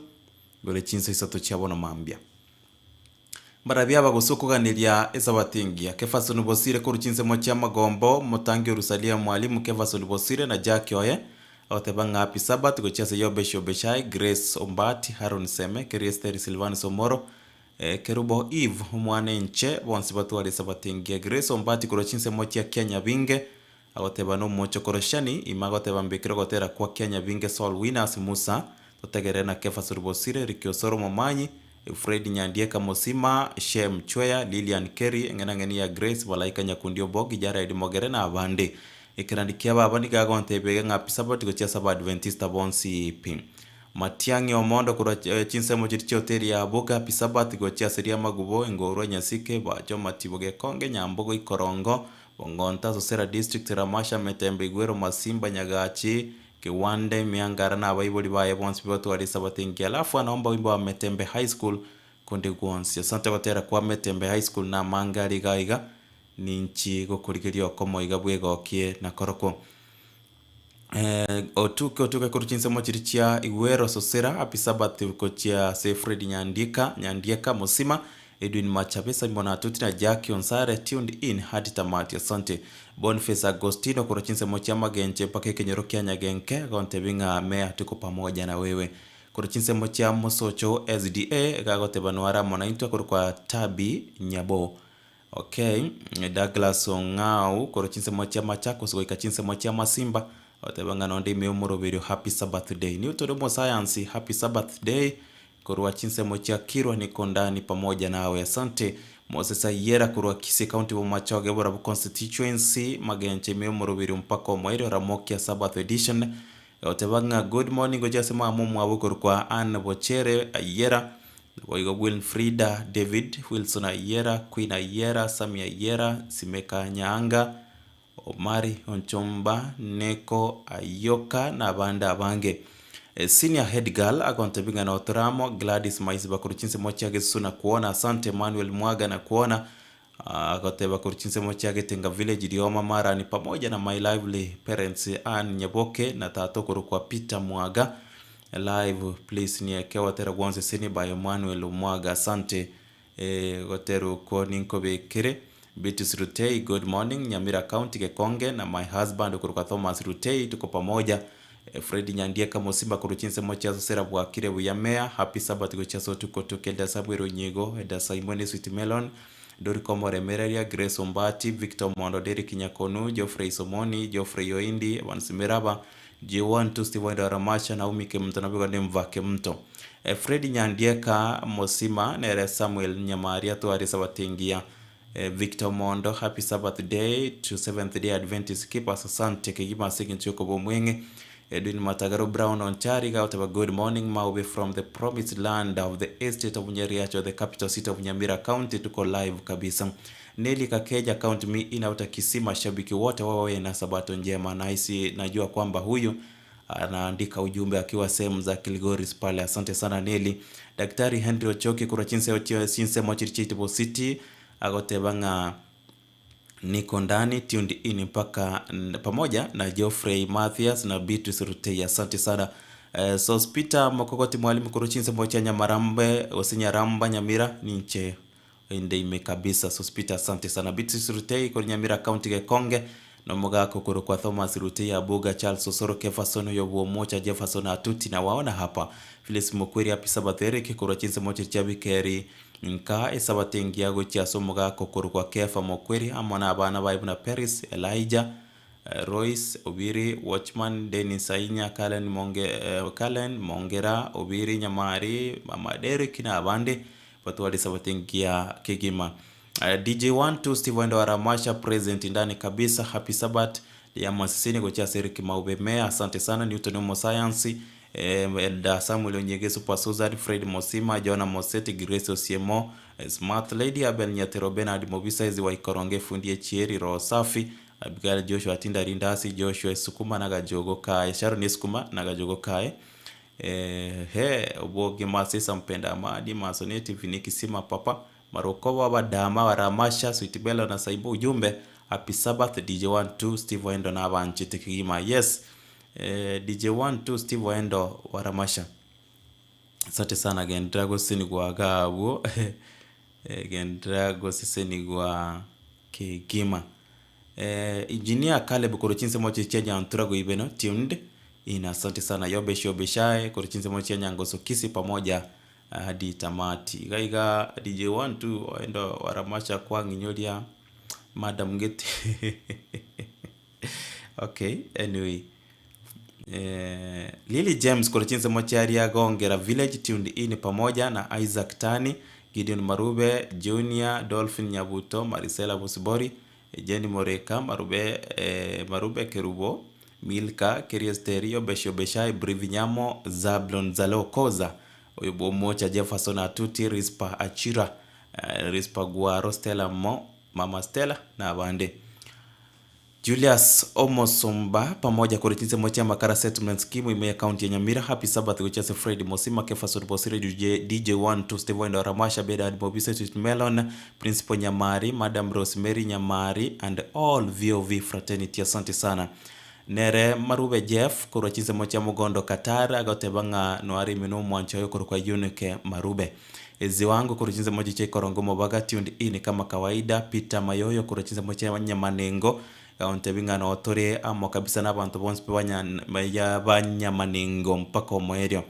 S3: gore chinsa isato chia bono mambia. Mbarabio aba gose okoganeria Esabato engiya. Kefason Bosire korwa chinsemo chi'amagombo, omotangi o Rusalia Mwalimu Kefason Bosire na Jack oye, agoteba ng'a Happy Sabbath gochia ase Yobesh Obeshai, Grace Ombati, Haron Seme, Keri Esteri Silvanus Omoro, Kerubo Eve, omwana enche, bonsi batware Esabato engiya. Grace Ombati korwa chinsemo chia Kianyabinge, agoteba nomochokoro Shani, ime agoteba mbekere ogotera kwa Kianyabinge Soul Winners Musa, totegerere na Kefason Bosire, Ricky Osoro Momanyi, Fred Nyandieka Mosima, Shem Chweya, Lilian Kerry, eng'enang'eni ya Grace, Malaika Nyakundi Obogi, Jared Mogere na abande. Ekerandi kia baba nigo agontebia iga ng'a Happy Sabbath gochia ase Abaadventista bonsi pi. Matiang'i Omondo korwa chinsemo chiria chi'hoteli ya Abuga, Happy Sabbath gochia ase Riamagubo, Engorwa, Nyasike, Bacho, Matibo, Gekonge, Nyambogo, Ikorongo, Bongonta, Sosera District, Ramasha, Metembe, Igwero, Masimba, Nyagachi, Kewande, Miangara na abaibori baye bonsi bibatware esabato engiya. Alafu anaomba wimbo wa Metembe High School konde gwonsi. Asante gotera kwa Metembe High School na amange are iga iga ninchi gokorigeria okomo iga bwegokie na korokwo. Eh, otuke otuke korwa chinsemo chiria chia Igwero Sosera Happy Sabbath gochia ase Fred Nyandika Nyandieka Mosima Edwin Machabe, Simon Atuti na Jacky Onsare tuned in hadi tamati asante. Boniface Agostino korwa chinsemo chia Magenche mpaka ekenyoro kia Nyagenke agontebia ng'a Meya tuko pamoja na wewe. Korwa chinsemo chia Mosocho SDA iga agoteba noare amo naintwe akorokwa Tabi Nyabo. Okay, Douglas Ong'au korwa chinsemo chia Machakos goika chinsemo chia Masimba agoteba ng'a nonde ime omoroberio happy Sabbath day. Newton omosayansi happy Sabbath day. Korwa chinsemo chia Kirwa niko ndani pamoja nawe asante Moses Ayiera korwa Kisii County Bomachoge Borabu Constituency Magenche ime omoroberi mpaka omoerio Ramokia Sabbath Edition egoteba ng'a good morning gochia ase mama omwabo okorokwa Ann Bochere Ayiera naboigo Wilfrida David Wilson Ayiera Queen Ayiera Sammy Ayiera Simeka Nyaanga Omari Onchomba, Neko Ayoka na abande abange. Senior head girl agontebia ng'a notore amo, Gladys Maisi bakorwa chinsemo chia Gesusu na kuona, asante Emmanuel Mwaga na kuona, agoteba korwa chinsemo chia Getenga village Rioma Marani pamoja na my lively parents Ann Nyaboke na tata okorokwa Peter Mwaga live please nieke ogotera gwonsi Senior by Emmanuel Mwaga asante. Gotera okwo ninkobekere. Beatrice Rutei good morning Nyamira county Gekonge na my husband okorokwa Thomas Rutei tuko pamoja. Fred Nyandieka Mosimba korwa chinsemo chia Sosera bwakire buya Mayor happy Sabbath gochia ase otuko tuke Elder Samuel Onyiego Elder Simon Sweet Melon Dorika Omoremereria Grace Ombati Victor Omondo Derrick Nyakonu Geoffrey Somoni Geoffrey Oindi Evans Miraba G1 to Steve Oindo Ramasha Naomi Kemunto naboigo Nemva Kemunto. Fred Nyandieka Mosima nere Samuel Nyamaria tware Sabato engiya. Victor Omondo happy Sabbath day to Seventh Day Adventist keepers asante kegima ase engencho yokoba omweng'e. Edwin Matagaro Brown Onchari iga agoteba good morning Maobe from the promised land of the estate of Nyeriacho the capital city of Nyamira county tuko live kabisa. Nelly Kakeja count me in outer Kisii mashabiki wote wawe na sabato njema nahisi najua kwamba huyu anaandika ujumbe akiwa sehemu za Kilgoris pale asante sana Nelly. Daktari Henry Ochoki korwa chinsemo chia chinsemo chiri chia City agoteba ng'a niko ndani tuned in mpaka pamoja na Geoffrey Mathias na Beatrice Rutei asante sana. Eh, Sospeter Mokogoti mwalimu korwa chinsemo chia Nyamarambe gose Nyaramba Nyamira ninche Inde ime kabisa Sospeter asante sana. Beatrice Rutei korwa Nyamira county Gekonge na omogaka okorokwa Thomas Rutei Abuga Charles Osoro Kefason oyo bw'Omocha Jefferson Atuti na waona hapa Phyllis Mokweri Happy Sabbath Eric korwa chinsemo chiria chia Bikeri Nka esabato engiya gochia ase omogaka okorokwa Kefa Mokweri amo na abana baye buna Peris, Elijah, Royce, Obiri, Watchman, Dennis Ainya, Kalen Monge, Kalen Mongera, Obiri Nyamari, Mama Derrick na abande Batware esabato engiya kegima. DJ one two Steve Wendo wa Ramasha present ndani kabisa happy Sabbath ya masisini gochia ase Eric Maube Meya asante sana Newton omosayansi eh, Elder Samuel Onyege Super Susan Fred Mosima Jonah Moseti Grace Osiemo Smart Lady Abel Nyatero Bernard Mobisa Ezi Waikoronge Efundi Echieri Roho Safi Abigail Joshua Atinda Rindasi Joshua Esukuma na Gajogo Kaye Sharon Esukuma na Gajogo Kaye. Ehe obogima ase Mpenda Amani, Masoneti, Viniki Sima Papa, Marokoba, Abadama, Baramasha, Sweet Bella na Saibo ujumbe Happy Sabbath DJ 12 Steve Wendo na abanchete kegima. Yes. DJ 12 Steve Wendo Waramasha. Asante sana genderera gosenigwa iga abwo genderera gosesenigwa kegima. Engineer Caleb korwa chinsemo chiria chia Nyantura Goibeno tuned in asante sana Yobesh Obeshae korwa chinsemo chia Nyangoso Kisii pamoja hadi tamati. Iga iga DJ 12 oendo Waramasha kwang'inyoria madam gete okay anyway Lily James korwa chinsemo chia Riagongera Village tuned in pamoja na Isaac Tani, Gideon Marube, Junior, Dolphin Nyabuto, Marisela Bosibori, Jenny Moreka, Marube, Marube Kerubo, Milka, Keriesteri, Obesho Beshai, Brivinyamo, Zablon Zalokoza, oyo bwomocha Jefferson Atuti, Rispa Achira, Rispa Guaro, Stella Mo, Mama Stella na abande. Julius Omosomba pamoja korwa chinsemo chia Makara Settlement Scheme ime ya county ya Nyamira. Happy Sabbath gochia ase Fred Mosima, Kefas Bosire, DJ, DJ1 to Steve Wendo Ramasha, Bedad Mobise, Sweet Melon, Principal Nyamari, Madam Rosemary Nyamari and all VOV fraternity. Asante sana. Nere Marube Jeff korwa chinsemo chia Mugondo Qatar agoteba ng'a noare ime nomwancho oyo korwa kwa Unike Marube. Ezi wangu korwa chinsemo chia Ikorongo Mobaga tuned in kama kawaida. Peter Mayoyo korwa chinsemo chia Nyamanengo gaontebi ng'a notore amo kabisa na abanto bonsi pi banyamanengo mpaka omoerio.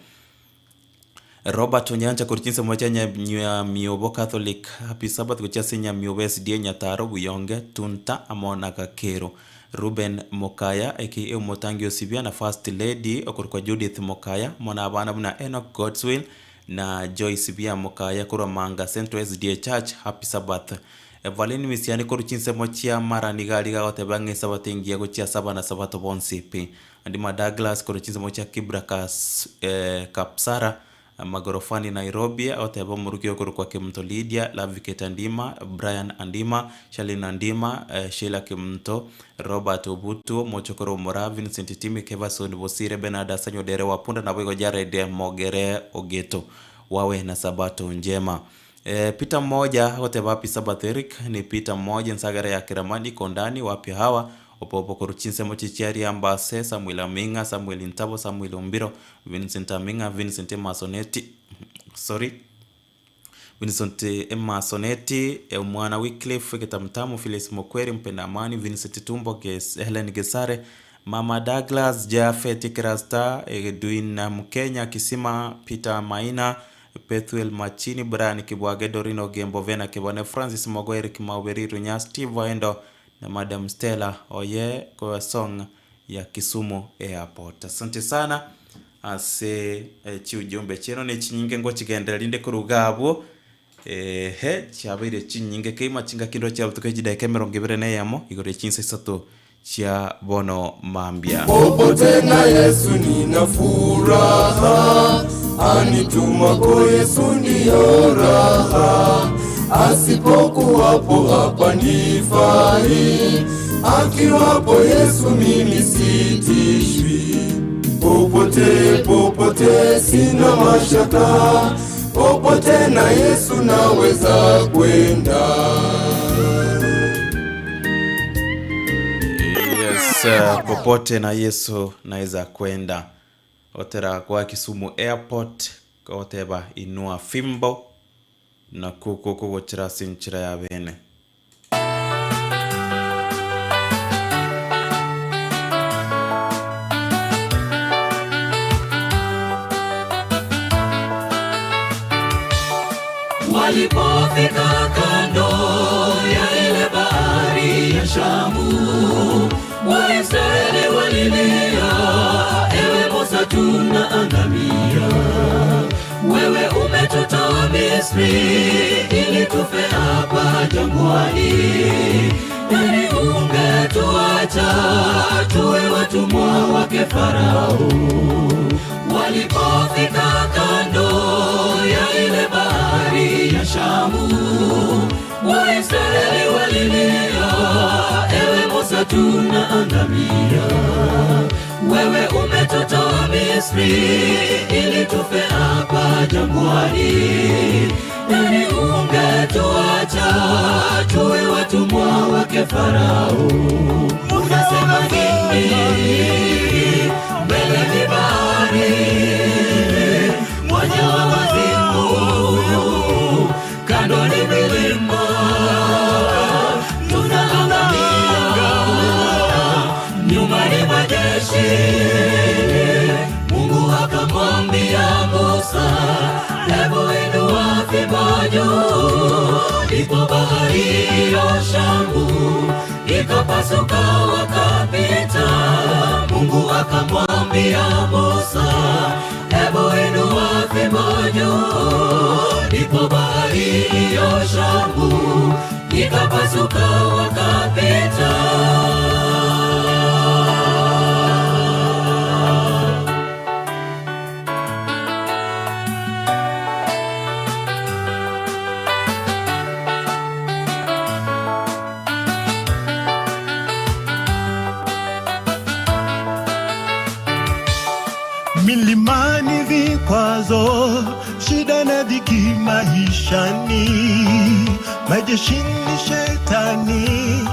S3: Robert Onyancha korwa chinsemo chia Nyamiobo Catholic Happy Sabbath gochia ase Nyamiobo SDA Nyataro Buyonge Tunta amo na Gakero. Ruben Mokaya aka Omotangi Osibia na First Lady okorokwa Judith Mokaya amo na abana buna Enoch Godswill na Joyce Bia Mokaya korwa Manga Central SDA Church Happy Sabbath. Evelyn Misiani korwa chinsemo chia Mara niga ariga agoteba ng'a esabato engiya gochia ase abana sabato bonsi pi. Andima Douglas korwa chinsemo chia Kibra Kapsara Magorofani Nairobi agoteba omoruki okorokwa Kemunto Lydia, Laviket Andima, Brian Andima, Charlene Andima, Sheila Kemunto, Robert Obutu, Mochokoro Omora, Vincent Timi, Kevason Bosire, Bernard Asanyo Dere Wapunda nabo igo Jared Mogere Ogeto. Wawe na sabato njema. Peter mmoja agoteba happy Sabbath Eric ni Peter mmoja nsagara ya Kiramani Kondani wapya hawa opopo korwa chinsemo chichiari Ambase Samuel Aminga Samuel Ntabo Samuel Ombiro Vincent Aminga Vincent Masoneti sorry Vincent Masoneti omwana Wycliffe Kitamtamu Phyllis Mokweri Mpenda Amani Vincent Tumbo Helen Gesare Mama Douglas Jafet Krasta Edwin Mkenya Kisima Peter Maina Pethuel Machini Brian Kibwage Dorino Gembo Vena Kibone Francis Mogo Eric Mauberi Runya Steve Waendo na Madam Stella Oye kwa song ya Kisumu Airport. Asante sana ase chiujumbe chieno ne chinyinge ngo chigenderera rinde koruga abwo ehe chiabeire chinyinge keima chinga kindo chiabutuka chidaika emerongo ebere na eyemo igoro chinsa isato chia bono mambia.
S2: Popote na Yesu nina furaha, anitumako Yesu ndiyo raha, asipokuwapo hapa nifai, akiwapo Yesu mimi sitishwi. Popote popote sina mashaka, popote na Yesu naweza kwenda.
S3: Yes, popote na Yesu naweza kwenda. Otera kwa Kisumu Airport oteba inua fimbo na kuko kugochira sinchira ya bene.
S8: Walipofika kando ya ile bahari ya Shamu, Waisraeli walilia, ewe Musa tunaangamia. Wewe umetutoa Misri ili tufe hapa jangwani. Heri ungetuacha tuwe watumwa wake Farao. Walipofika kando ya ile bahari ya Shamu, Waisraeli walilia, ewe Musa tunaangamia. Wewe umetutoa Misri ili tufe hapa jangwani? Nani ungetuacha tuwe watumwa wake Farao? Unasema nini mbele ni bahari, mwanya wa wazimu, kando ni milima, tunaangamia, nyuma ni majeshi. Mungu akamwambia Musa, hebu inua fimbo juu, ndipo bahari ya Shamu ikapasuka wakapita. Mungu akamwambia Musa, hebu inua fimbo juu, ndipo bahari ya Shamu ikapasuka wakapita.
S16: Milimani vikwazo, shida na dhiki maishani, majeshini shetani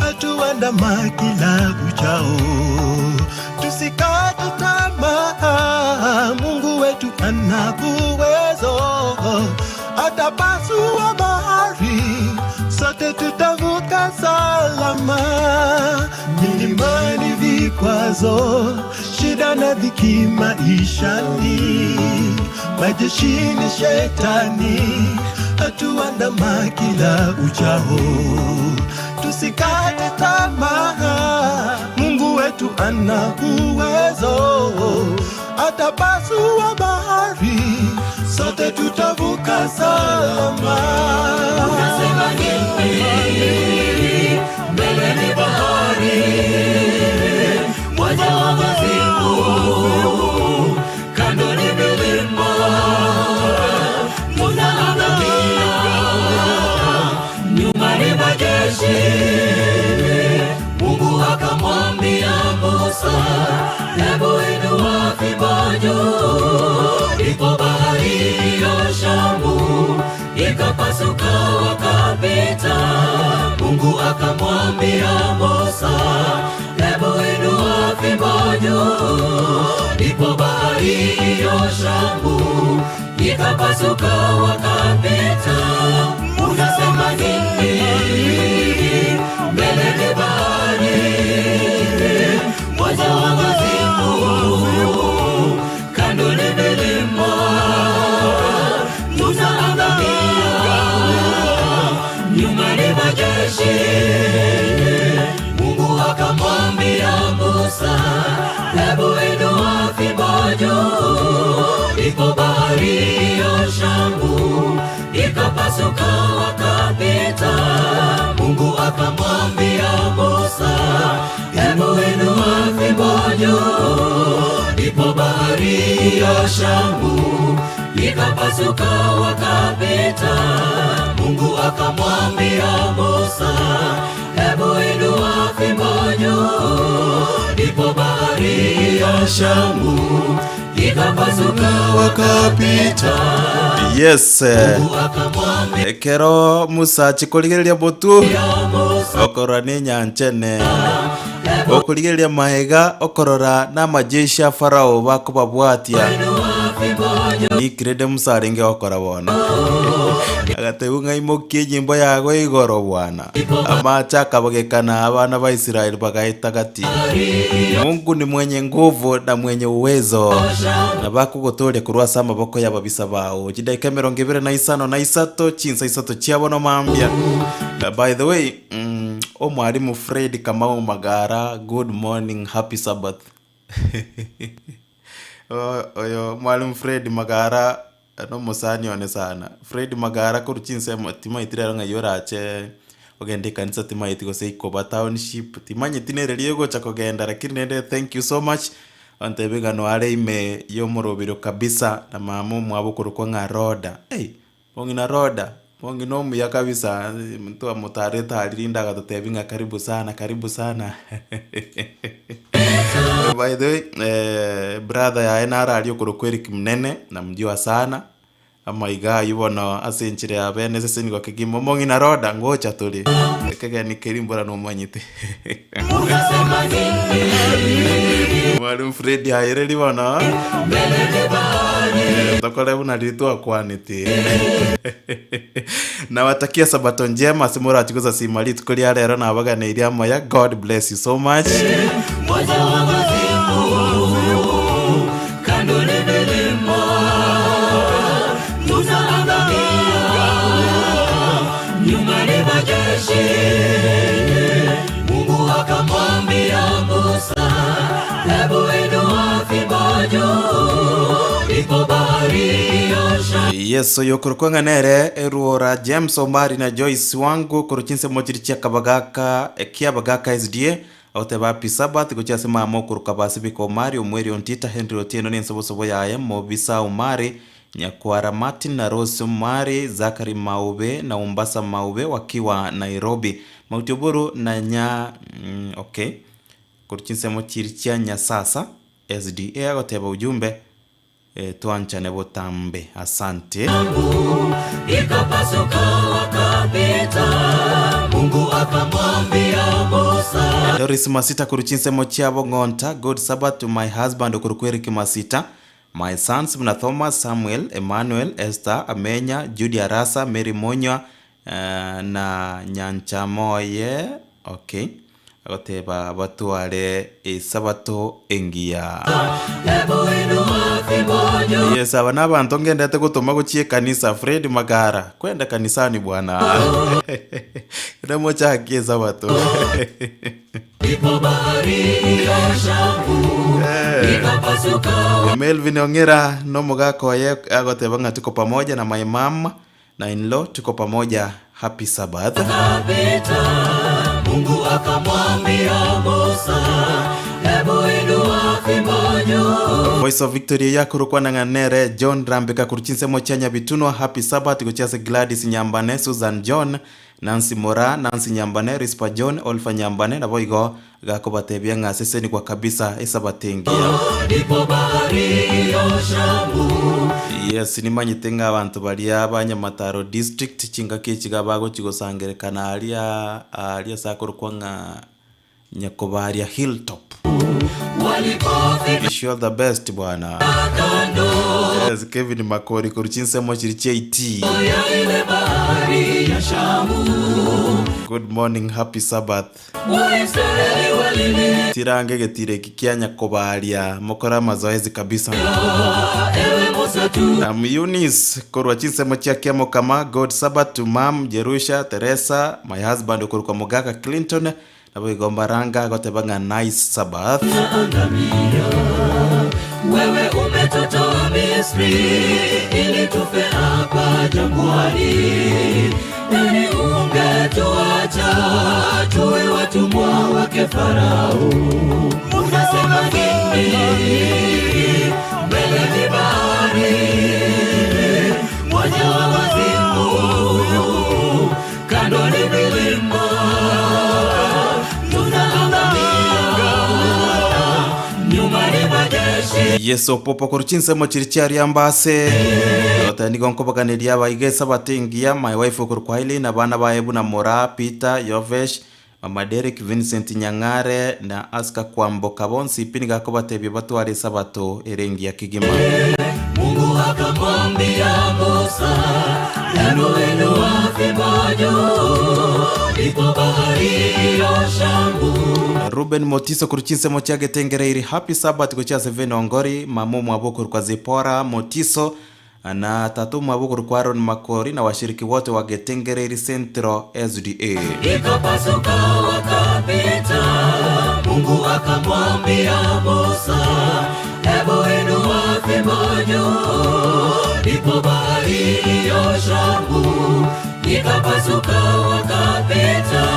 S16: atuandama kila uchao. Tusikate tamaa, Mungu wetu ana uwezo, atapasua bahari, sote tutavuka salama. Milimani vikwazo, shida na dhiki maishani, majeshini shetani atuandama kila uchao. Tusikate tamaa, Mungu wetu ana uwezo, atapasua bahari, sote tutavuka salama.
S8: Unasema nini? Mbele ni bahari, mwanya wa mazimu, kando ni milima, tunaangamia, nyuma ni majeshi. Mungu akamwambia Musa, hebu inua fimbo juu, ndipo bahari ya Shamu ikapasuka wakapita. Mungu akamwambia Musa, hebu inua fimbo juu, ndipo bahari ya Shamu ikapasuka wakapita. Unasema nini? Mbele ni bahari, mwanya wa mazimu, kando ni milima, tunaangamia, nyuma ni majeshi. Mungu akamwambia Musa, hebu inua fimbo juu, ndipo bahari ya Shamu ikapasuka wakapita. Mungu akamwambia Musa, hebu inua fimbo juu, ndipo bahari ya Shamu ikapasuka wakapita. Mungu akamwambia Musa, hebu inua fimbo juu, ndipo bahari ya Shamu ikapasuka wakapita.
S3: Yes. Ekero Musa chikorigereria botu okorora ne enyanchene okorigereria maega okorora na amajeshi a Farao bakobabwatia nikirende Musa arenge gokora bono agateba ng'a imokia enyimbo yago igoro bwana amache akabagekana abana ba Israeli bagaeta gati Mungu ni mwenye nguvu na mwenye uwezo na bakogotoria korwa ase amaboko y'ababisa bao chidaika emerongo ebere na isano na isato chinsa isato chiabo nomambia Na by the way omwalimu Fred Kamau Magara good morning happy Sabbath oyo mwalimu Fred Magara nomosani one sana Fred Magara korwa chinsemo timaeti rero ng'ai orache ogende ekanisa timaeti gose Ikoba township timanyeti nere riria ogocha kogenda lakini rende thank you so much ontebie ng'a noare ime ya omorobiro kabisa na mama omwabo okorokwa ng'a Rhoda, ei bong'ina Rhoda bong'ina omuya kabisa ntwamotarete aria rinde agatotebia ng'a karibu sana karibu sana. By the way, eh, brother yaye naro aria okorokwa Eric Munene, namjua sana, amaiga aywo bono ase enchera ya bene ase nigo kegima omong'ina Rhoda ngocha tore, ekegeni keria mbora nomanyete. Mwalimu Fred aereri bono, tokore buna riria twakwanete. Nabatakia sabato njema ase morachie gosasima rituko ria rero nabaganeirie amaya God bless you so much.
S8: Nyuma ni majeshi. Mungu akamwambia Musa, hebu inua fimbo juu, ndipo bahari ya Shamu
S3: Yes, oyo okorokwa ng'a nere Eruora James Omari na Joyce Wangu korwa chinsemo chiria chia Kabagaka kiabagaka SDA agoteba Happy Sabbath gochia ase mama okorokwa Basibika Omari Omweri Ontita Henry Otieno na ensobosobo yaye Mobisa Omari Nyakwara Martin na Rose Omari Zachary Maube na Umbasa Maube wakiwa Nairobi Mauti Oburu na nya mm, okay korwa chinsemo chiria chia Nyasasa SDA agoteba ujumbe Twanchane botambe. Asante.
S8: Ikapasuka wakapita. Mungu akamwambia Musa,
S3: Doris Masita korwa chinsemo chiabo Ng'onta, Good Sabbath to my husband okorokwa Eric Masita, my sons buna Thomas, Samuel, Emmanuel, Esther, Amenya, Judy Arasa, Mary Monywa na Nyanchamoye okay. Agoteba batware esabato engiya. Yes, aba nabanto ngendete gotoma gochia ekanisa. Fred Magara, kwenda kanisani bwana. Kera mochakie esabato. Eh. Melvin Ong'era nomogaka oye agoteba ng'a tuko pamoja na my mum Na in law tuko pamoja happy Sabbath.
S8: Akapita, Mungu akamwambia Musa, hebu inua fimbo juu.
S3: Voice of Victory yakorokwana ng'a nere John Rambeka korwa chinsemo chia Nyabitunwa happy Sabbath gochia ase Gladys Nyambane, Susan John, Nancy Moraa, Nancy Nyambane, Rispa John, Olpha Nyambane naboigo gakobatebia ng'a sesenigwa kabisa esabato engiya.
S8: Ndipo bahari ya Shamu
S3: Yes, nimanyete ng'a abanto baria ba Nyamataro district chingaki echi iga bagochia gosangerekana aria aria ase akorokwa ng'a Nyakobaria Hilltop.
S8: walipofika
S3: Wish you all the best bwana.
S8: kando
S3: Yes, Kevin Makori korwa chinsemo chiria chia IT.
S8: ya ile bahari ya Shamu,
S3: Good morning, happy Sabbath.
S8: Waisraeli walilia,
S3: Tirange egetiro eki kia Nyakobaria mokore amazoezi kabisa.
S8: ewe Musa tu
S3: I'm Eunice korwa chinsemo chia Kiamokama God Sabbath to mum Jerusha Teresa my husband okorokwa Mogaka Clinton Naboigo mbaranga agoteba ng'a nice Sabbath.
S8: Angamia. Wewe umetutoa Misri ili tufe hapa jangwani. Nani ungetuacha tuwe watumwa wake Farao? Unasema nini mbele ni bahari, mmoja wa wazimu, kando ni milima, tunaangamia, nyuma ni majeshi.
S3: Yeso popo korwa chinsemo chiria chiaria mbase Goteba nigo nkobaganeria abaiga esabato engiya my wife okorokwa Aileen abana baye buna Moraa, Peter, Yovesh, Mama Derrick, Vincent Nyang'are na Aska Kwamboka bonsi pi nigo akobatebia batware esabato ere engiya kegima.
S8: Mungu akamwambia Musa, hebu inua fimbo juu, ndipo bahari ya Shamu
S3: Ruben Motiso korwa chinsemo chia Getengereiri Happy Sabbath gochia ase Vena Ongori, mama omwabo okorokwa Zipporah Motiso Na tata omwabo okorokwa Aaron Makori na washiriki wote wa Getengereiri Central SDA.
S8: Ikapasuka wakapita. Mungu akamwambia Musa, hebu inua fimbo juu, ndipo bahari ya Shamu ikapasuka wakapita.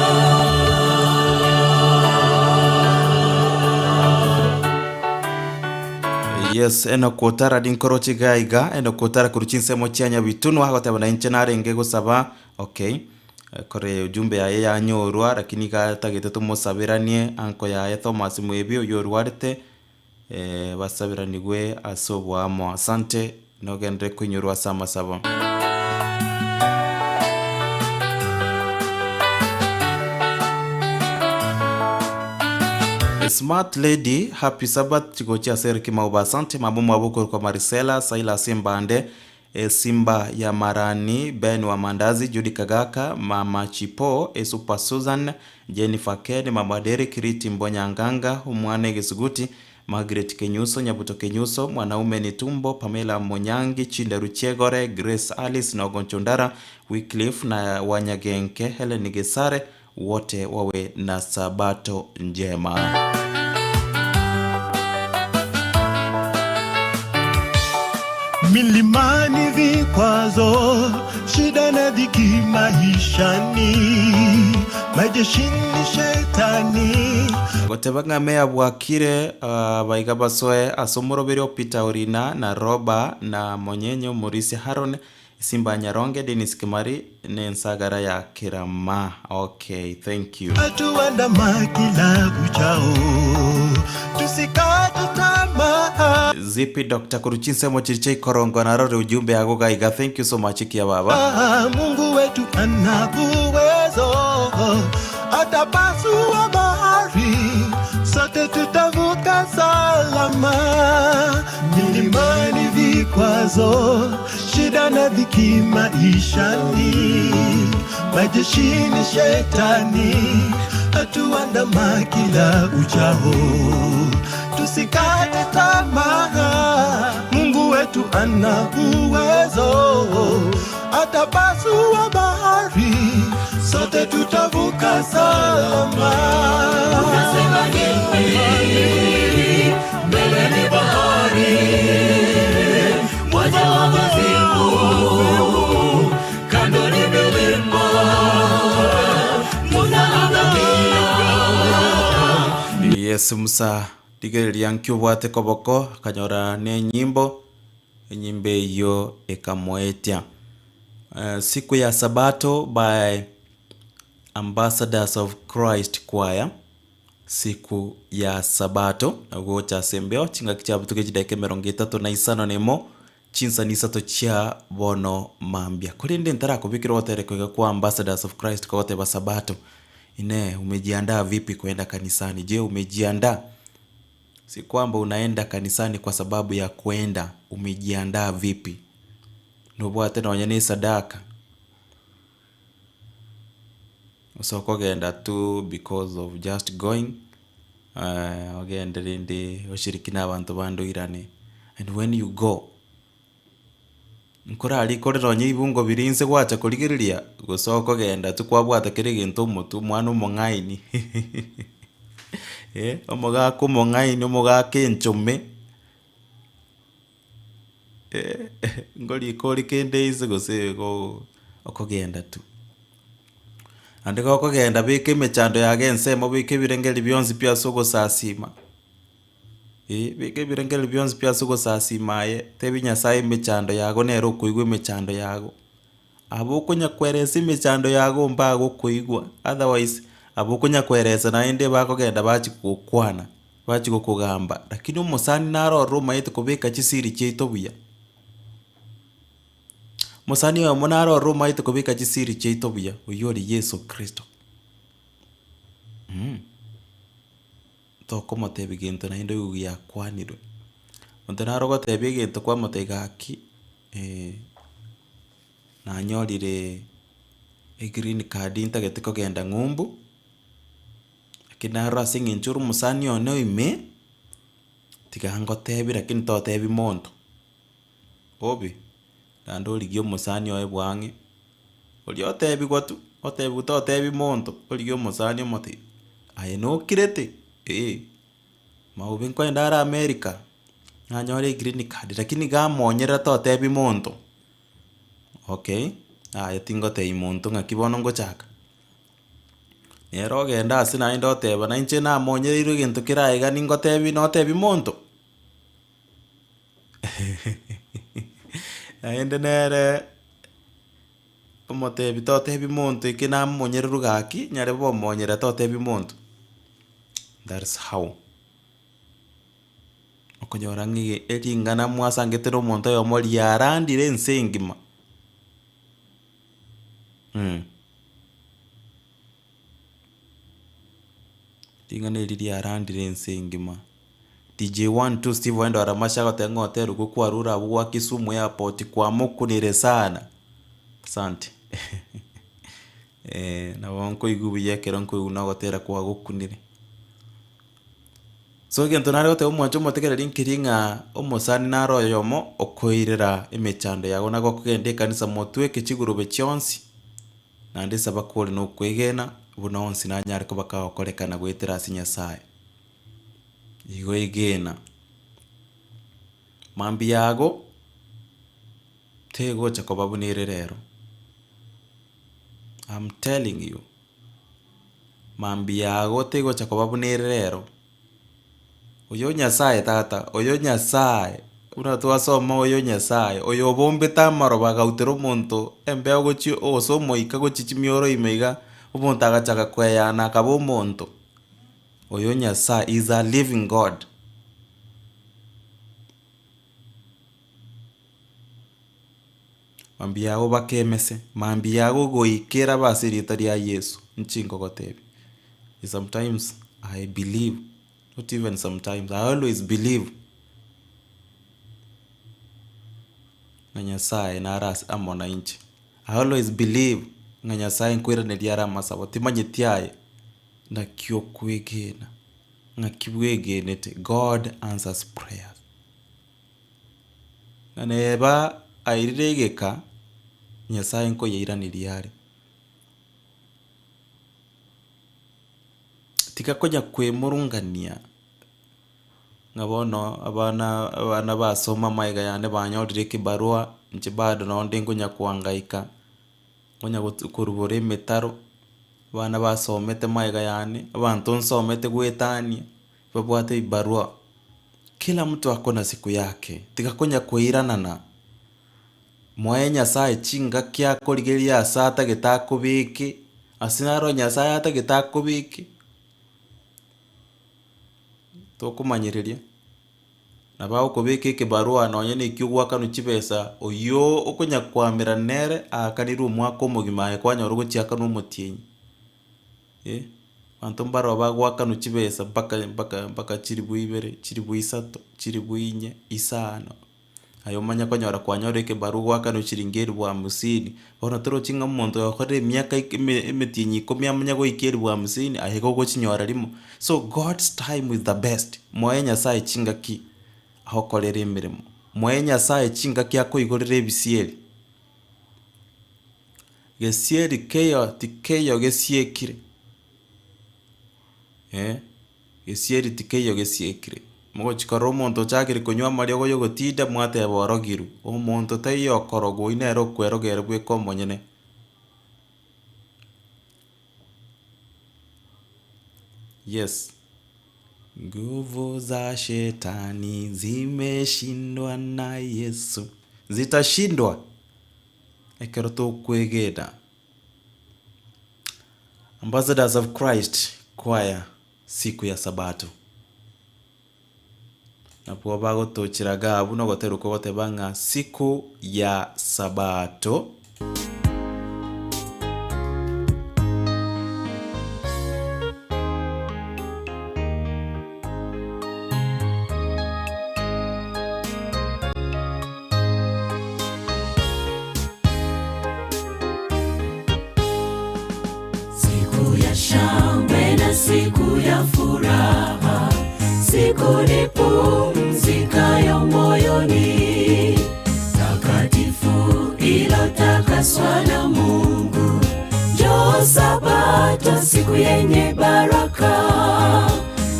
S3: Yes, Enock Otara ninkoroche iga iga, Enock Otara korwa chinsemo chia Nyabitunwa agoteba na inche narenge gosaba okay. Kore ujumbe yaye yanyorwa lakini iga atagete tomosaberanie anko yaye Thomas Mwebi oywo orwarete basaberanigwe ase oboamo. Asante nogenderere koinyorwa ase amasabo. Smart lady happy sabbath chigochia ase Eric Mauba asante mama omwabo okorokwa Marisela Silas Mbande Esimba ya Marani, Ben wa Mandazi, Judy Kagaka, Mama Chipo, Esupa Susan, Jennifer Ken, Mama Derrick, Riti Mbonyanganga, Omwana Egesuguti, Margaret Kenyuso, Nyabuto Kenyuso, Mwanaume ni Tumbo, Pamela Monyangi, Chinderu Chiegore, Grace Alice na Ogoncho Ndara, Wycliffe na Wanyagenke, Helen Gesare, wote wawe na sabato njema.
S16: Milimani vikwazo, shida na dhiki maishani, majeshini shetani.
S3: Goteba ng'a meya bwakire abaiga basoe ase omoroberio Peter Orina na Roba na Monyenye Omorisia Haron Simba Nyaronge, Dennis Kimari ne ensagara ya Kerama. Okay, thank you.
S16: Atuandama kila uchao, tusikate tamaa.
S3: Zipi Dr. korwa chinsemo chiria chia ikorongo narore ujumbe yago gaiga thank you so much kia baba.
S16: Mungu wetu ana uwezo, atapasua bahari, sote tutavuka salama. Milimani vikwazo, shida na dhiki maishani, majeshini shetani atuandama kila uchao, tusikate tamaa, Mungu wetu ana uwezo, atapasua bahari, sote tutavuka salama.
S8: Unasema nini? Mbele ni bahari, mmoja wa mazimu, kando ni milima, munaangamia.
S3: Yes Musa rigereria nki obwate koboko akanyora ne enyimbo enyimbo eyio ekamoetia. Siku ya sabato by Ambassadors of Christ Choir siku ya sabato gocha ase embeo chingaki chiabutuke chidaeka emerongo etato na isano na emo chinsani isato chia bono mambia. Korende ntarakobekera ogoterekwa iga kwa Ambassadors of Christ kogoteba sabato Inee umejiandaa vipi kwenda kanisani? Je umejiandaa? Si kwamba unaenda kanisani kwa sababu ya kwenda, umejiandaa vipi? Nobwate nonya na esadaka? Gose okogenda tu because of just going, ogende rende oshiriki na abanto bande oirane. And when you go, Nkorarikore nonya ebibungo biria inse gwacha korigereria, gose okogenda tu kwabwata kera egento omotwe omwana omong'aini eh, omogaka omong'aini omogaka enchome eh, nkorika ore kende inse gose igo okogenda tu. Naende gokogenda beka emechando yago ensemo beka ebirengererio bionsi pi ase ogosasima. Ee, beka ebirengererio bionsi pi ase ogosasima aye, tebi Nyasaye emechando yago nere okoigwa emechando yago. Aba okonya koeresa emechando yago mbagokoigwa, otherwise aba okonya koeresa naende bakogenda bachia gokwana, bachia gokogamba, lakini omosani naro ororo omaete kobeka chisiri chiaito buya. Mosani oyomo naro ororo omaete kobeka chisiri chiaito buya, oyio ore Yeso Kristo. Mh. Tokomotebia gento naende oigwe giakwanirwe. Monto naro ogotebia egento kwamotebia gaki nanyorire egreen card ntagete kogenda ng'umbu, lakini naro ase eng'encho ore omosani one oime, tiga ngotebie lakini totebia monto, bobe, naende origie omosani oye bwang'e, oria otebiwa tu, otebiwa totebia monto, origie omosani omotebie, aye nokirete eh, maobe nkoenda are America, nanyore egreen card lakini iga amonyerera totebia monto, okay, aye tingotebia monto ng'aki bono ngochaka. Nere ogenda ase naende oteba na inche namonyereirwe egento kere aiga ningotebia notebia monto. Naende nere. Omotebi totebi monto eke namonyereru gaki, nyare bomonyera totebi monto. That's how. Okonyora ng'a ege ering'ana mwasangete na omonto oyomo riarandire ense engima. Ring'ana eri riarandire ense engima. DJ one two Steve Wendo Aramasha agoteba ng'a hoteli okwo kwarure abwo gwa Kisumu airport kwamokunire sana. Asante nabo nkoigwa buya ekero nkoigwa na ogotera kwagokunire. So egento nare goteba omwancho omotegereri nkeri ng'a omosani nare oyomo okoirera emechando yago na gokogenda ekanisa motweke chigurube chionsi. Naende saba kore nokwegena, buna onsi nanyare koba kagokorekana goetera ase Nyasae. Igo egena. Mambia yago, tegocha koba buna ere rero. I'm telling you, mambia yago tegocha koba buna ere rero. Oyo Nyasae tata, oyo Nyasae, buna twasoma oyo Nyasae, oyo obombete amaroba agautera omonto embeo gochia gose omoika gochia chimioro ime iga, omonto agachaka koeyana akaba omonto, oyo Nyasae is a living God. Mambia yago bakemese, mambia yago goika erabe ase erieta ria Yeso, inche nkogotebia. Sometimes I believe, not even sometimes, I always believe ng'a Nyasaye nare ase amo nainche. I always believe ng'a Nyasaye nkoiraneria are amasabo, timanyeti aye, naki okwegena, ng'aki bwegenete, God answers prayers. Na neba airire egeka, Nyasaye nkoyeiraneria are. Tiga konya kwemurungania, ng'a bono abana abana basoma amaiga yane banyorire ekibarua, inche bado nonde nkonya koangaika, nkonya gotu korubora emetaro, abana basomete magega yane, abanto nsomete goetania, babwate ebibarua. Kila mtu ako na siku yake, tiga konya koiranana, moe Nyasaye chingaki akorigereria ase atagete akobeke, ase naro Nyasaye atagete akobeke, tokomanyereria. Nabo agokobeka ekebarua nonye na ekio ogoakanwa chibesa, oyio okonya koamerana nere aakanirwe omwaka omogima aye kwanyora ogochiakanwa omotienyi eh. Abanto mbaroo bagoakanwa chibesa mpaka mpaka mpaka chiribu ibere, chiribu isato, chiribu inye, isano, aye omanye konyora kwanyora ekebarua ogoakanwa chiringi elifu hamsini, bono torochi ng'a omonto oyo okorire emiaka ik eme emetienyi ikomi amanye goika elifu hamsini, aye igo ogochinyora rimo. So God's time is the best, moe Nyasaye chingaki agokorere emeremo, moe Nyasaye chingaki akoigorere ebisieri. Gesieri keiyo tikeiyo gesiekire, eh, gesieri tikeiyo gesiekire. Mogochi korora omonto ochakire konywa amariogo ya ogotinda mwateba orogirwe, omonto taiyo okorogwa oyio nere okweroga ere bweka omonyene. Yes, nguvu za shetani zimeshindwa na Yesu, zitashindwa. Ekero tokwegena. Ambassadors of Christ Choir siku ya sabato. Nabwo bagotochera iga abwo na ogotera okwo goteba ng'a siku ya sabato.
S8: Siku ya shangwe na siku ya furaha, siku nipumzikayo moyoni, takatifu ilotakaswa na Mungu. Njoo Sabato, siku yenye baraka,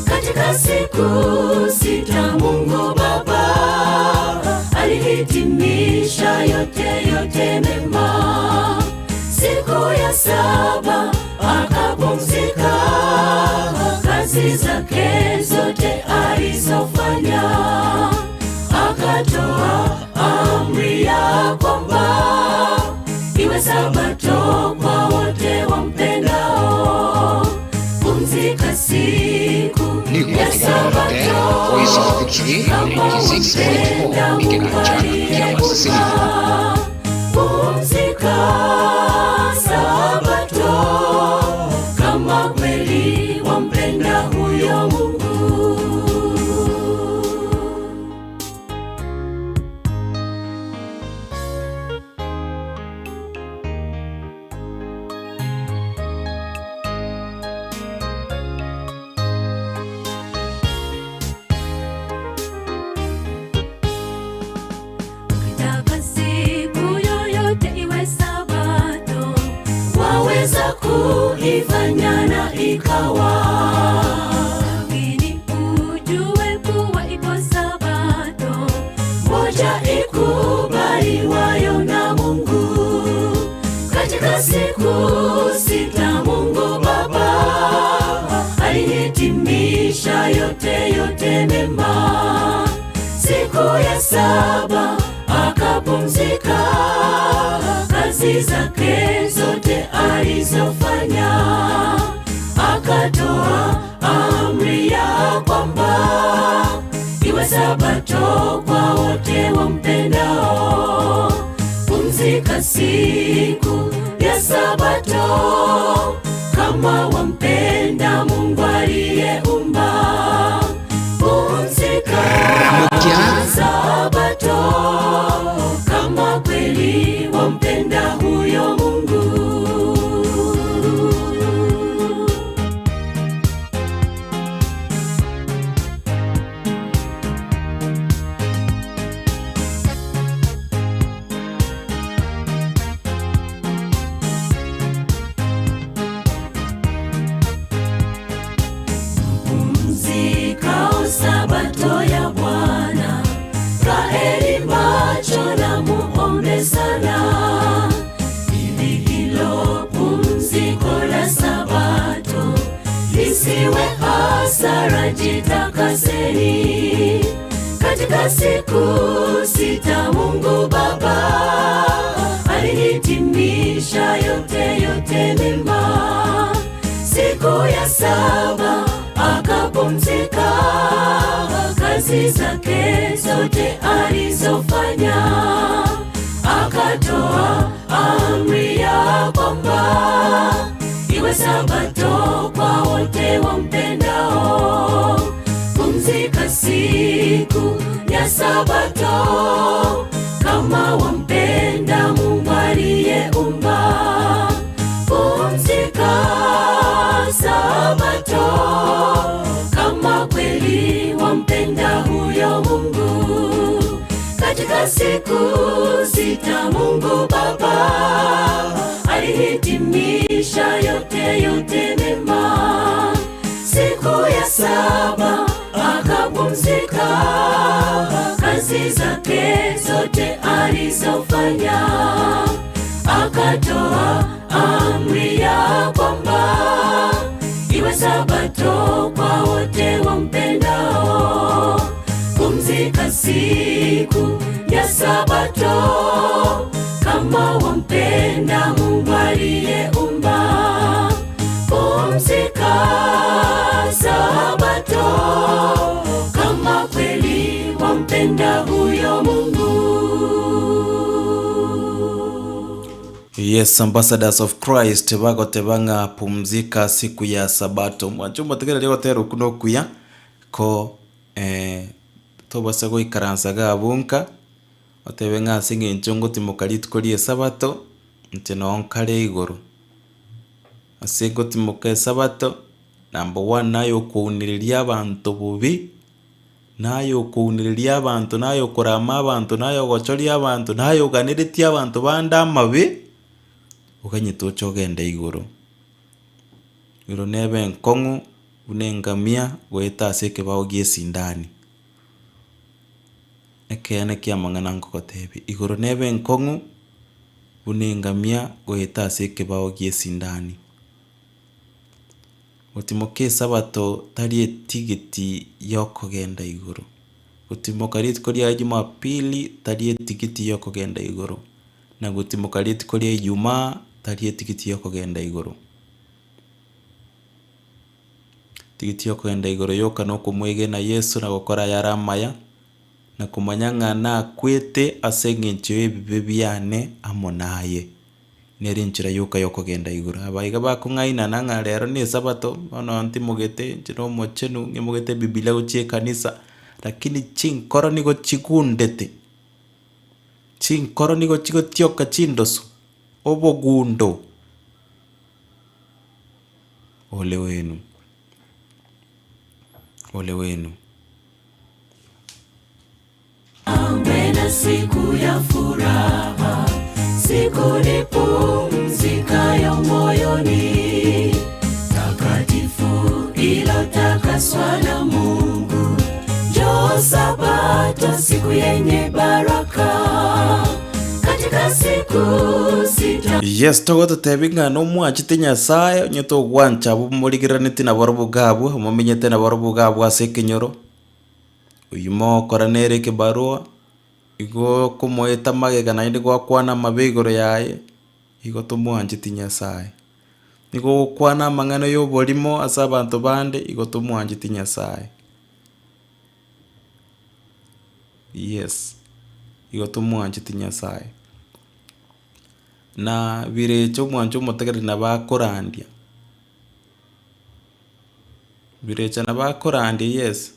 S8: katika siku sita Mungu Baba alihitimisha yote yote mema. Siku ya saba akapumzika, kazi zake zote alizofanya, akatoa amri ya kwamba Iwe sabato kwa wote wampendao. Pumzika siku ya sabato
S5: Voice of Victory
S8: kama wampenda
S5: 96.4
S8: Mungu
S5: Ikiganjana kiamaseseni.
S8: aliyeumba. Pumzika sabato kama kweli wampenda huyo Mungu. Ukitaka siku yoyote iwe sabato, waweza kuifanya na ikawa. Lakini ujue kuwa ipo sabato moja ikubaliwayo na Mungu. Katika siku sita Mungu Baba alihitimisha yote yote mema. Siku ya saba akapumzika, kazi zake zote alizofanya. Akatoa amri ya kwamba iwe sabato kwa wote wampendao. Pumzika siku ya sabato kama wampenda Mungu aliyeumba. Pumzika sabato kama kweli wampenda huyo Mungu. Pumzikao sabato ya Bwana, kaeni macho na muombe sana, ili hilo pumziko la sabato lisiwe hasara. Jitakaseni katika siku sita, Mungu Baba alihitimisha yote yote mema. Siku ya saba akapumzika, kazi zake zote alizofanya. Akatoa amri ya kwamba iwe sabato kwa wote wampendao. Pumzika siku ya sabato kama wampenda Mungu aliyeumba. Pumzika sabato kama kweli wampenda huyo Mungu. Katika siku sita Mungu Baba alihitimisha yote yote mema. Siku ya saba akapumzika, kazi zake zote alizofanya. Akatoa amri ya kwamba iwe sabato kwa wote wampendao. Pumzika siku ya sabato kama wampenda Mungu aliyeumba. Pumzika sabato kama kweli wampenda huyo Mungu.
S3: Yes, ambassadors of Christ bagoteba ng'a pumzika siku ya sabato. Mwanche omotegereri ogotera okwo nokuya ko eh, tobasa goikaransa iga abwo nka, otebe ng'a ase eng'encho ngotimoka rituko ria esabato, inche noo nkare igoro. Ase ngotimoka esabato, number one naye okounereria abanto bobe, naye okounereria abanto, naye okorama abanto, naye ogochoria abanto, naye oganeretie abanto bande amabe, oganyete oche ogende igoro. Ero nebe enkong'u buna engamia goeta ase ekebao gia esindani. Ekeene kia amang'ana nkogotebia, igoro nebe enkong'u buna engamia goeta ase ekebao gia esindani. Gotimoka esabato tari etigiti ya okogenda igoro, gotimoka rituko ria jumapili tari etigiti ya okogenda igoro. na gotimoka rituko ria Ijumaa tari etigiti yokogenda igoro. Tigiti yokogenda igoro yoka nokomwegena Yeso na gokora ayare amaya, na komanya ng'a nakwete ase eng'encho y'ebibe biane amo naye. Nere enchera yoka yokogenda igoro. Aba iga bakong'ainana ng'a rero na esabato, bono ntimogete inche na omochenu, ng'imogete ebibilia gochia ekanisa, lakini chinkoro nigo chigundete, chinkoro nigo chigotioka chindoso, obogundo. Ole wenu, ole wenu.
S8: Mbele siku ya furaha, siku nipumzikayo moyoni, takatifu ilotakaswa na Mungu. Njoo Sabato, siku yenye baraka, katika siku sita
S3: Yes, togototebi ng'a nomwanchete Nyasaye, onye togwancha abwo morigereraneti nabarobwo iga abwo, momenyete nabarobwo iga abwo ase ekenyoro, oyio mogokora nere ekebarua, igo okomoeta magega naende gwakwana amabe igoro yaye, igo tomwancheti Nyasaye. Nigo ogokwana amang'ana ya oborimo ase abanto bande, igo tomwancheti Nyasaye. Yes, igo tomwancheti Nyasaye. Na birecha omwancho omotegereri nabo akorandia, birecha nabo akorandia yes,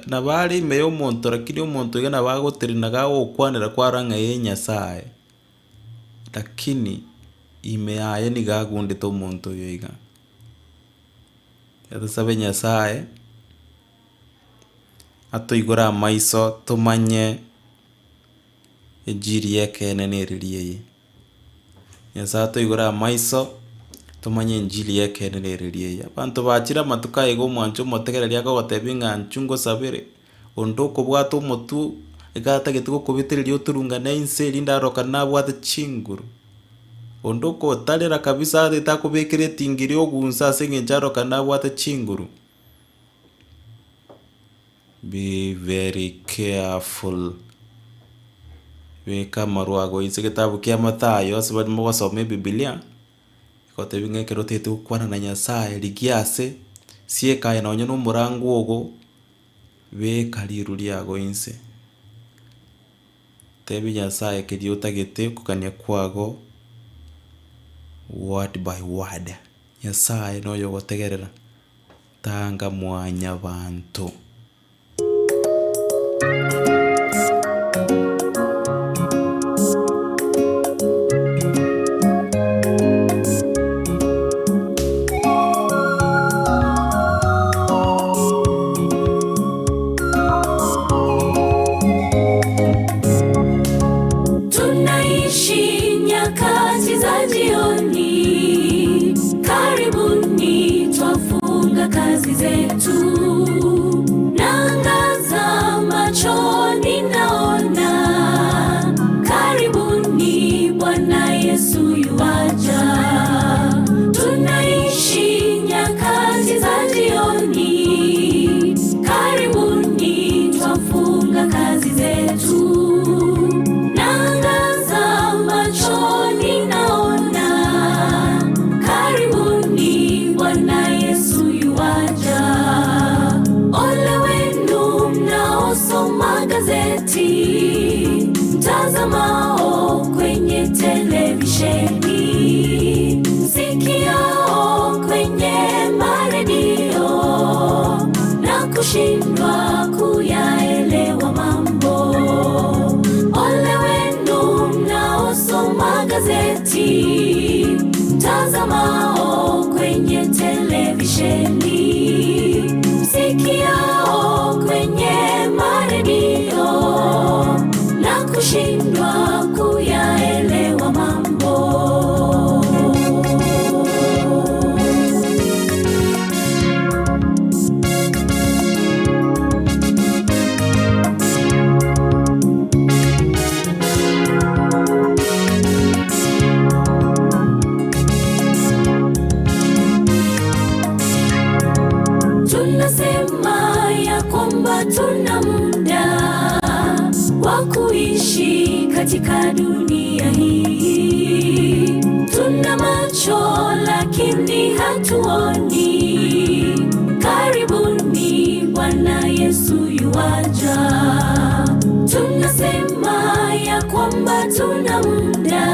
S3: nabo are ime ya omonto lakini omonto iga nabo agotenena gagokwanera kwarora ng'a ee Nyasaye, lakini ime yaye nigo agundete omonto oyo iga. Tosabe Nyasaye, atoigore amaiso tomanye enchiri y'ekeene nereri eye. Nyasaye atoigore amaiso tomanye enchiri y'ekeene nereri eye. Abanto bachire amatuko aya iga omwancho omotegereri akogotebia ng'a inchuo ngosabere, onde okobwata omotwe iga atagete gokobetereria oturungane inse erinde arorokane nabwate chinguru. Onde okotarera kabisa atagete akobekere etingiri ogunsa ase eng'encho arorokane nabwate chinguru. Be very careful. Beka amarwa ago inse egetabu kia Mathayo ase baria mogosoma ebibilia, egotebia ng'a ekero otagete gokwana na Nyasaye rigia ase, sieka aye nonye na omorango ogo, beka riru riago inse. Tebia Nyasaye keria otagete okogania kwago word by word. Nyasaye noyogotegerera. Tanga mwanyabanto.
S8: Tunaishi nyakati za jioni, karibuni twafunga kazi zetu. Naangaza machoni naona, karibuni Bwana Yesu yuaja. Tunaishi nyakati za jioni, karibuni twafunga kazi zetu. Naangaza machoni naona, karibuni Bwana Yesu yuaja. Ole wenu mnaosoma gazeti, mtazamao kwenye televisheni, msikiao kwenye maredio na kushindwa kuyaelewa mambo. Ole wenu mnaosoma gazeti, mtazamao kwenye televisheni, msikiao kwenye maredio na kushindwa kuyaelewa mambo. katika dunia hii. Tuna macho lakini hatuoni. Karibuni Bwana Yesu yuaja. Tunasema ya kwamba tuna muda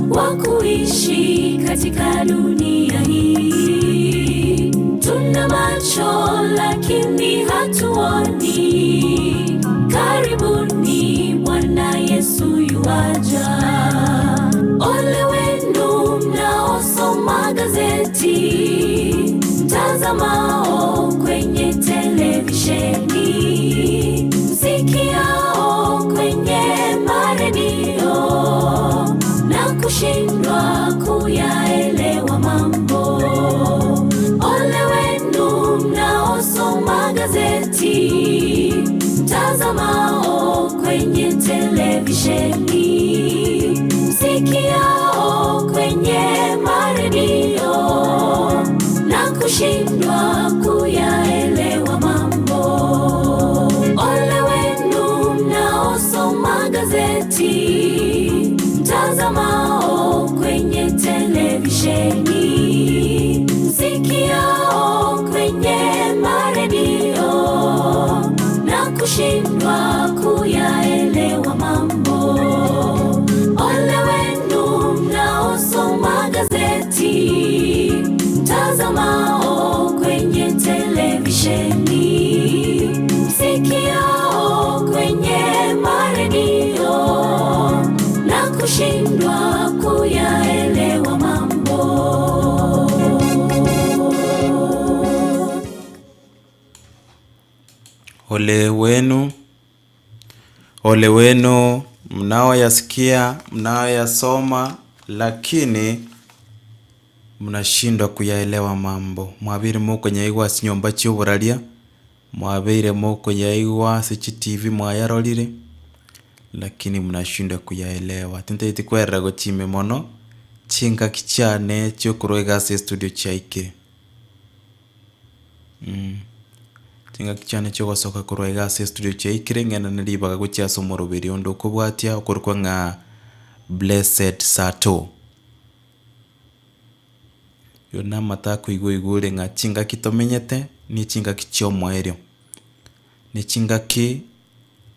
S8: wa kuishi katika dunia hii. Tuna macho lakini hatuoni. Karibuni Bwana Yesu yuaja. Ole wenu mnaosoma gazeti, mtazamao kwenye televisheni, msikiao kwenye maredio na kushindwa kuyaelewa mambo. Ole wenu mnaosoma gazeti, mtazamao kwenye televisheni, msikiao kwenye maredio na kushindwa kuyaelewa mambo. Ole wenu mnaosoma gazeti, mtazamao kwenye televisheni, msikiao kwenye maredio na kushindwa kuyaelewa mambo. Ole wenu mnaosoma gazeti, mtazamao kwenye televisheni, msikiao kwenye maredio na kushindwa kuyaelewa mambo.
S3: Ole wenu, ole wenu mnaoyasikia, mnaoyasoma, lakini mnashindwa kuyaelewa mambo. Mwabire mokonyaigwa ase chinyomba chia oboraria, mwabeire mokonyaigwa ase chitivi mwayarorire, lakini mnashindwa kuyaelewa. Tintageti kwerera gochime mono, chingaki chiane chiokorwa iga ase estudio chiaikire Chingaki chiane chiogosoka korwa iga ase estudio chiaikire ng'ende na ribaga gochia ase omoroberi onde okobwatia okorokwa ng'a Blessed Sato. Oyo namate akoigwa oigure ng'a chingaki tomenyete ne chingaki chia omoerio, ne chingaki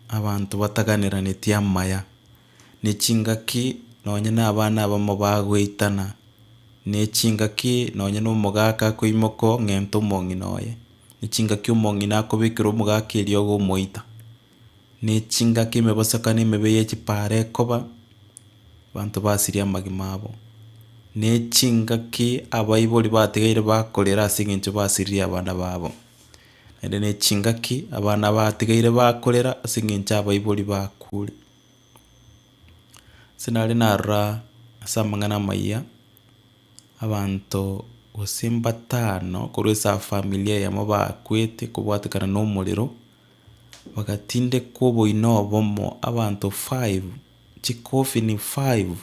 S3: abanto bataganeraneti amaya, ne chingaki nonye na abana abamo bagoitana, ne chingaki nonye na omogaka akoimoka ong'enta omong'ina oye, ne chingaki omong'ina akobekera omogaka eriogo omoita, ne chingaki emebasokano emebe ya echipara ekoba, abanto basiria amagima abo, ne chingaki abaibori batigaire bakorera ase eng'encho basiririe abana babo, naende ne chingaki abana batigaire bakorera ase eng'encho abaibori bakure. Ase nare narora ase amang'ana amayia, abanto gose mbatano korwa ase afamilia eyemo bakwete kobwatekana na omorero, bagatindekwa oboina obomo abanto five, chikofini five,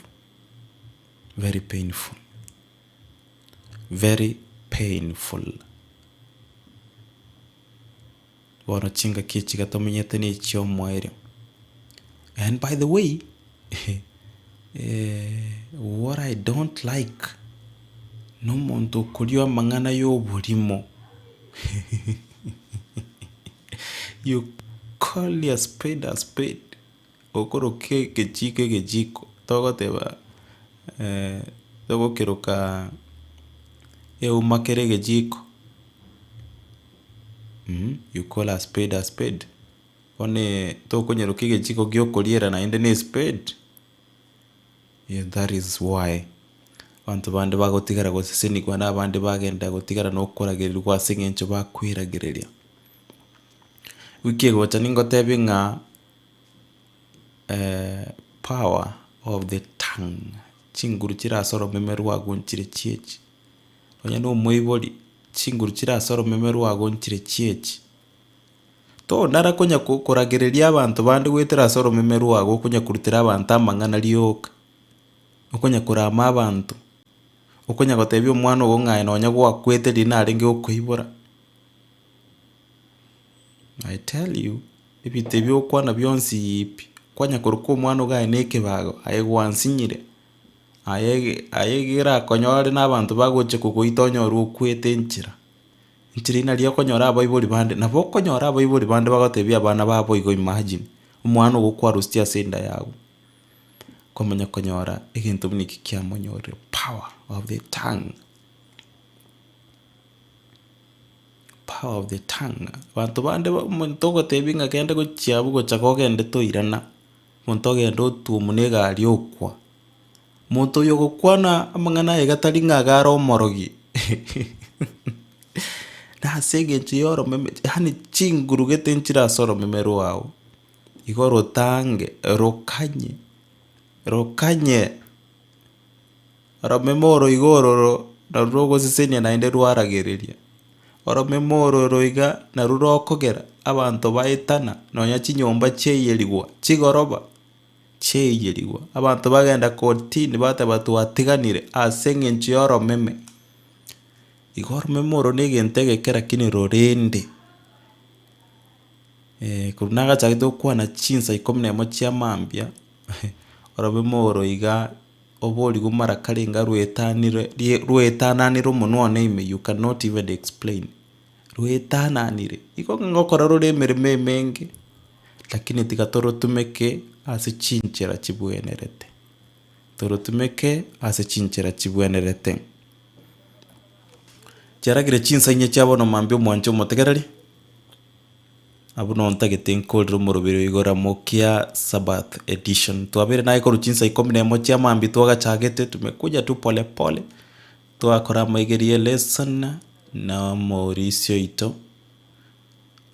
S3: very painful, very painful. Bono chingaki echi iga tomenyete na echia omoerio. And by the way, what I don't like, na omonto okoria amang'ana ya oborimo you call a spade a spade, okoroka egechiko egechiko, togoteba togokeroka euma kere egechiko you call a spade a spade. Bono tokonyeroka egechiko gia okoriera naende na espade, yeah that is why abanto bande bagotigara gosesenigwa na abande bagenda gotigara na okoragererigwa ase eng'encho bakweragereria. Wiki egocha ningotebie ng'a power of the tongue, chinguru chire ase oromeme rwago nchire chiechi, nonya na omoibori, chinguru chire ase oromeme rwago nchire chiechi. Tonara konya koragereria abanto bande goetera ase oromeme rwago okonya korutera abanto amang'ana rioka, okonya korama abanto, okonya gotebia omwana ogo ng'a aye nonya gwakwete riria narenge gokoibora. I tell you, ebinto ebi ogokwana bionsi pi, Kwanya korokwa omwana ogo aye na ekebago, aye gwansinyire, aye aye gerakonyore na abanto bagocha kogoita onyore okwete enchera. Enchera eyio naria okonyora abaibori bande, nabo okonyora abaibori bande bagotebia abana babo igo imagine, omwana ogo kwarusirie ase enda yago. Kwamanya konyora egento buna eki kiamonyorire, power of the tongue. Power of the tongue, abanto bande omonto ogotebia ng'a genda gochia abwo gocha gogende toirana, omonto ogenda otuomwa na egari okwa. Omonto oyo ogokwana amang'ana aye iga tari ng'a iga are omorogi nase eng'encho ya oromeme yaani chinguru gete nchire ase oromeme rwao, igo rotange rokanye rokanye. Oromeme oro iga ororo naru rogosesenia naende rwaragereria. Oromeme oro iga naru rokogera abanto baetana nonya chinyomba chiaiyerigwa chigoroba chiaiyerigwa. Abanto bagenda kotini bateba twatiganire ase eng'encho ya oromeme. Igo oromeme oro na egento egeke lakini rorende. Korwa nagachagete gokwana chinsa ikomi na emo chia mambia, oromeme oro iga. Oborigwe mara karenga rwetanire rwetananire omonwa one ime you cannot even explain. Rwetananire, igo ngokora rore emeremo emenge, lakini tiga torotumeke ase chinchera chibwenerete, torotumeke ase chinchera chibwenerete. Chiaragire chinsa inye chia bono mambia omwanche omotegereri. Abwo noo ntagete nkorere omoroberi oigo Ramokia Sabbath Edition. Twabeire naye korwa chinsa ikomi na emo chia mambia twagachagete, tumekuja tu pole pole, twakora amaigerio ya elesson na omorisia oito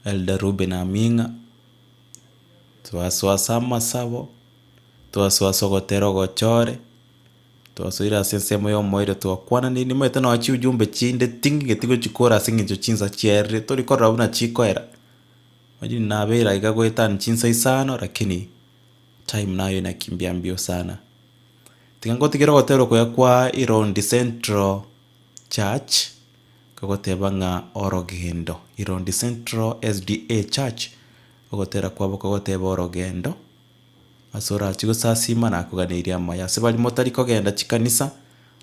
S3: Elder Reuben Aming'a, twasoa ase amasabo, twasoa ase ogotera ogochore. Twasoire ase ensemo y'omoerio twakwananirie, nimanyete nonya chiujumbe chinde ting'igeti gochikora ase eng'encho chinsa chiaerire, tori korora buna chikoera. Imagine nabeire aiga goetania chinsa isano lakini time nayo inakimbia mbio sana. Tiga ngotigere ogotera okuya kwa Irondi Central Church, kogoteba ng'a orogendo, Irondi Central SDA Church, ogotera kwabo kogoteba orogendo. Ase orachie gosasiima nakoganeirie amaya. Ase baria motari kogenda chikanisa,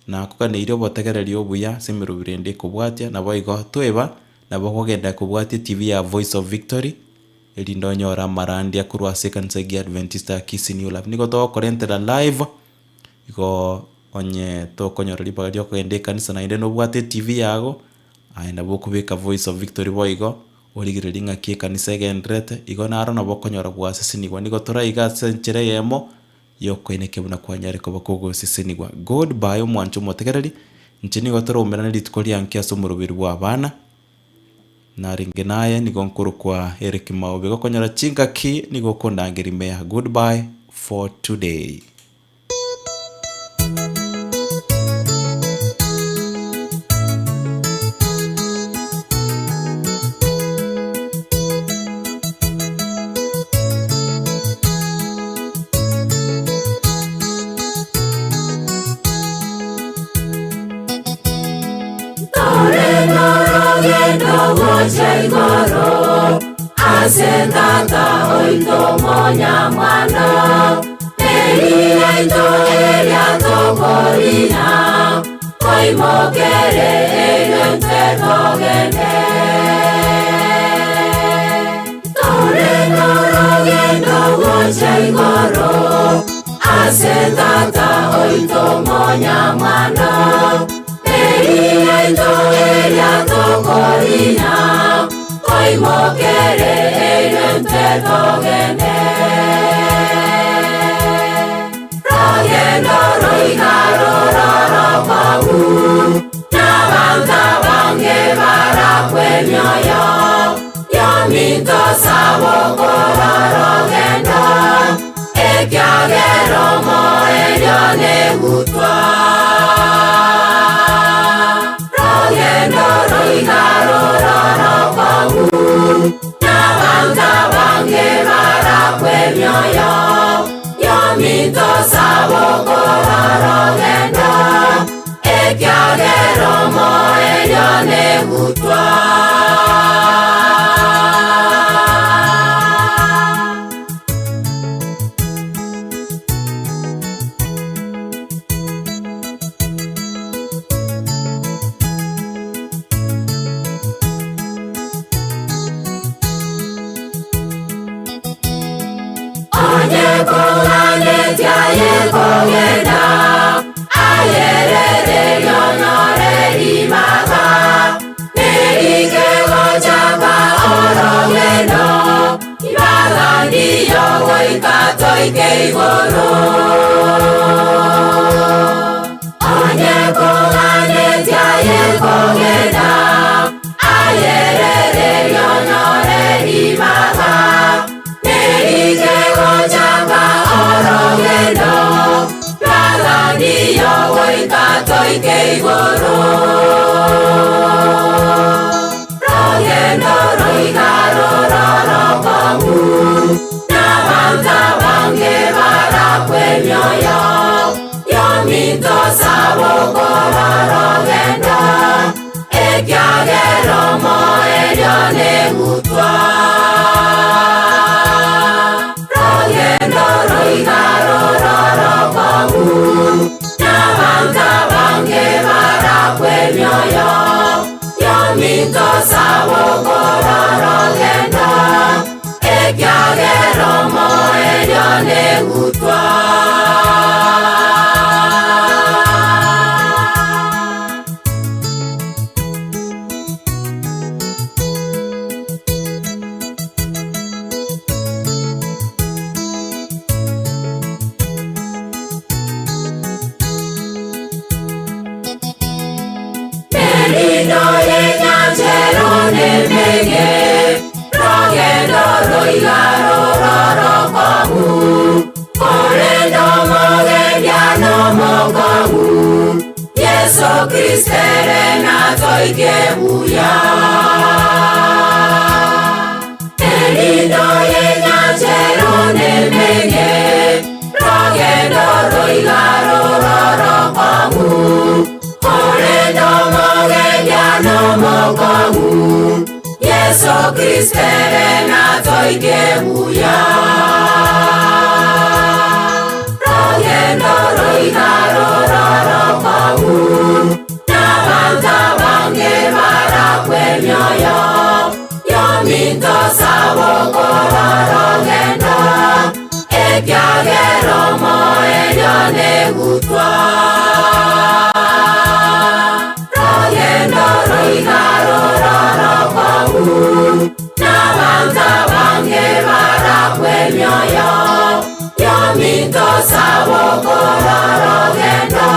S3: nakoganeirie obotegereri obuya ase emeroberi ende ekobwatia, naboigo tweba nabo okogenda kobwatia etibi ya Voice of Victory, erinde onyore amarandia korwa ase ekanisa egia Adventista ya Kisii New Life. Nigo togokorentera live, igo onye tokonyora ribaga riokogenda ekanisa naende nobwate etibi yago, aye nabo okobeka Voice of Victory boigo. Origererie ng'aki ekanisa egendererete, igo naro nabo okonyora gwasesenigwa. Nigo toraiga ase enchera eyemo y'okoenekia buna kwanyare koba kogosesenigwa. Goodbye omwancho omotegereri, inche nigo toraumerane rituko ria nkio ase omoroberi bw'abana, narenge naye nigo nkorokwa Eric Maobe. Gokonyora chingaki nigo okondangeria ime. Goodbye for today.
S8: Tore norogendo gocha igoro ase tata oito monyamwando Meri yaito eria tokorina koimokere erio intwe togende Tore norogendo gocha igoro ase tata oito monyamwando Meri yaito eria tokorina koimokere erio intwe togende Rogendo roiga rororokogu n'abanto abange barakwe emioyo yominto sabokorwa rogendo ekiagera omoerio negutwa Rogendo roiga rororokogu n'abanto abange barakwe emioyo yominto sabokorwa rogendo ekiagera omoerio negutwa. goika toike igoro. Onye koganetie aye kogenda, ayerere onyore ribaga, nerike gochaka orogendo, rwaganiyo goika toike igoro. Rogendo roiga rororokongu, n'abantu bange barakwa emioyo, yominto sabokora rogendo, ekiagera omoerio negutwa. Rogendo roiga rororokongu, n'abantu bange barakwa emioyo, yominto sabokora rogendo, ekiagera omoerio negutwa. Merino yenyanjero nemege, rogendo roiga rororokongu, korendo mogendia nomokongu, Yesu Kristo ere natoike buya. Merino yenyanjero nemege, rogendo roiga rororokongu, korendo mogendia nomokongu, Yesu Kristo ere natoike buya. Rogendo roiga rororokongu, n'abantu bange barakwa emioyo, yominto sabokora rogendo, ekiagera omoerio negutwa. Rogendo roiga rororokongu, n'abantu bange barakwa emioyo, yominto sabokora rogendo,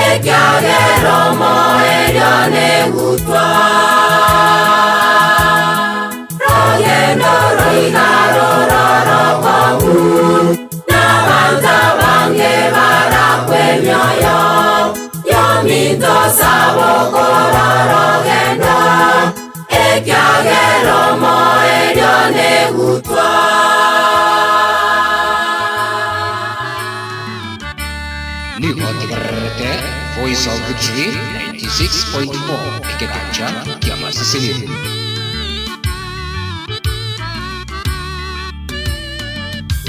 S8: ekiagera omoerio negutwa. Rogendo roiga rororokongu, n'abantu bange barakwa emioyo, yominto sabokora rogendo, ekiagera omoerio negutwa.
S5: Nigo tegererete Voice of Victory 96.4 ekegancha kia masisini.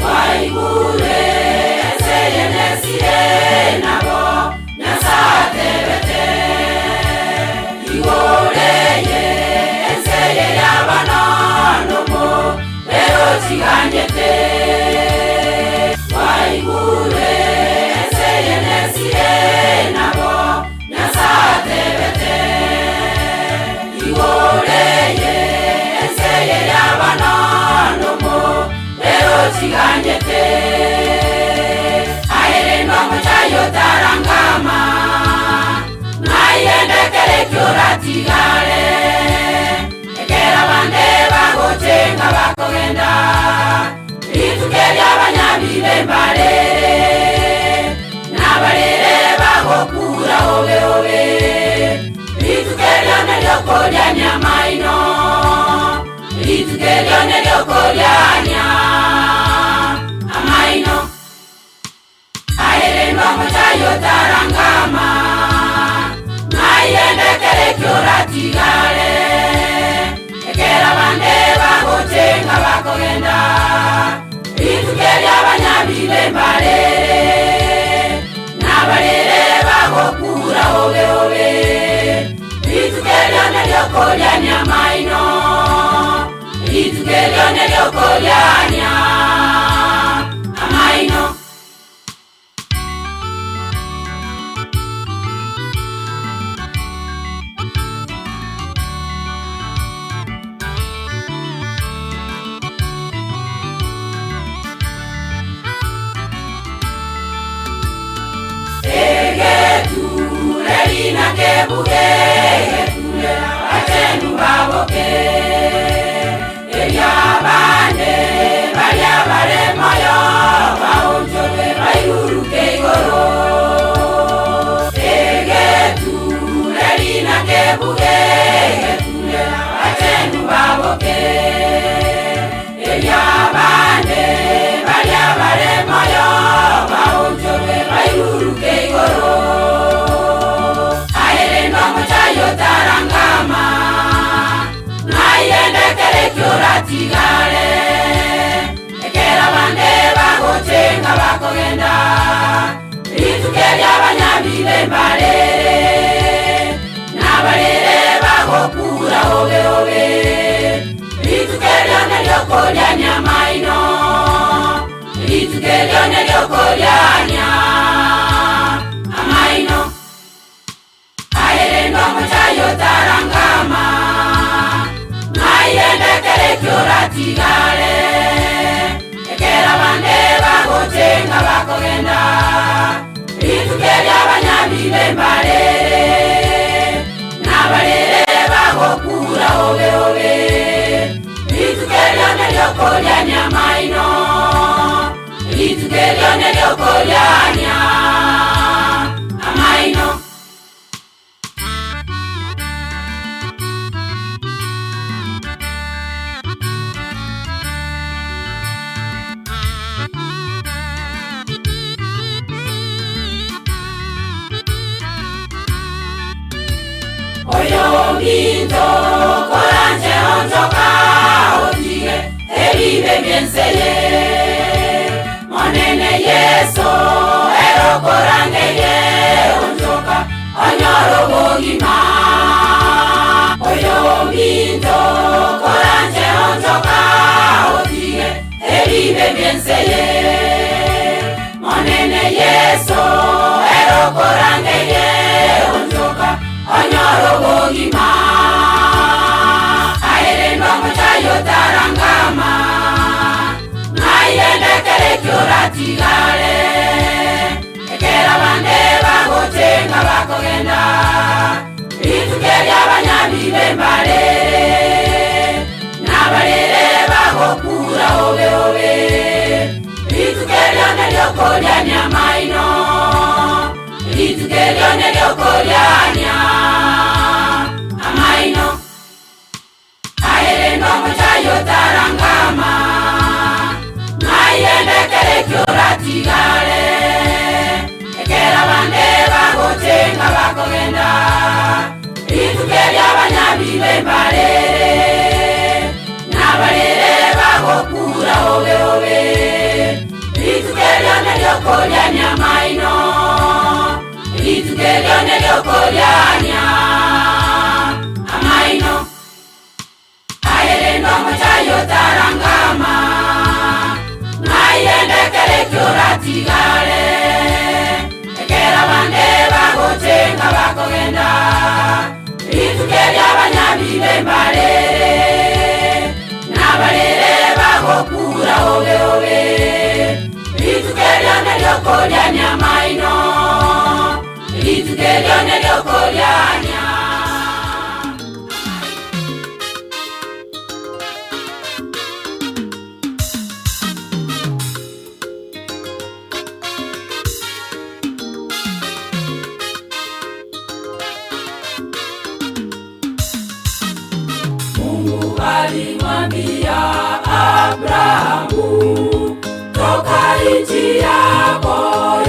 S8: Waigure eseyenesire nabo nyasatebete, igoreye enseye y'abanonomo rero kiganyete. Waigure eseyenesire nabo nyasatebete, igoreye enseye y'abanonomo rero kiganyete. Aherendwa muchayo tarangama, ng'ayendekere kyuratigare, ekera bande bagocenga bakogenda, rituke ly'abanyabibe mbarere, n'abarere bagokura obe obe, rituke lyone lyokolya nyamaino, rituke lyone lyokolya amaino. Aherendwa muchayo tarangama, ng'ayendekere kyuratigare, ekera bande bagocenga bakogenda, rituke ly'abanyabibe mbarere, n'abarere bagokura obe obe, rituke lyone lyokolya nyamaino, rituke lyone lyokolya ebuge egeturera bachenu baboke ebyabande baria bare moyo baonchorwe bairuruke igoro aerendo omochayo tarangama nairendekere kioratigare ekera bande bagochenga bakogenda rituke lyabanyabire mbarere nabarere bagokura obe obe rituke lyone lyokolya nyamaino rituke lyone lyokolya amaino aerendo omochayo tarangama nairendekere kioratigare ekera bande bagochenga bakogenda rituke lyabanyabire mbarere nabarere bagokura obe obe rituke lyone lyokolya nyamaino rituke lyone lyokolya amaino. Oyo minto koranje onjoka otige ebibe byenseye monene Yesu ero korangeye onjoka onyoro bogima. Oyo minto koranje onjoka otige ebibe byenseye monene Yesu ero korangeye onjoka onyoro bogima. Aerendo omochayo tarangama nairendekere kioratigare ekera bande bagochenga bakogenda rituke lyabanyabire mbarere nabarere bagokura obe obe rituke lyone lyokolya nyamaino rituke lyone lyokolya amaino. Aerendo omochayo tarangama nairendekere kioratigare ekera bande bagochenga bakogenda rituke lyabanyabire mbarere nabarere bagokura obe obe rituke lyone lyokolya nyamaino rituke lyone lyokolya amaino. Aerendo omochayo tarangama nairendekere kioratigare ekera bande bagochenga bakogenda rituke lyabanyabire mbarere nabarere bagokura obe obe rituke lyone lyokolya nyamaino rituke lyone lyokolya. Mungu alimwambia Abrahamu, toka nchi yako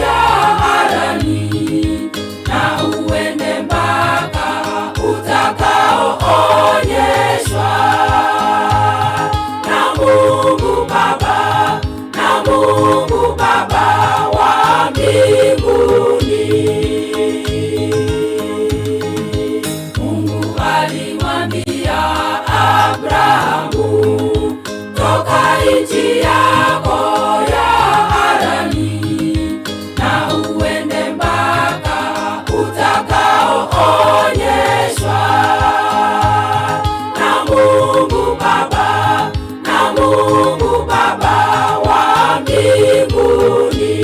S8: ya Harani na uende mpaka utakaoonyeshwa na Mungu Baba, na Mungu Baba wa mbinguni. Mungu alimwambia Abrahamu, toka nchi yako ya Harani na uende mpaka utakaoonyeshwa na Mungu Baba, na Mungu Baba wa mbinguni.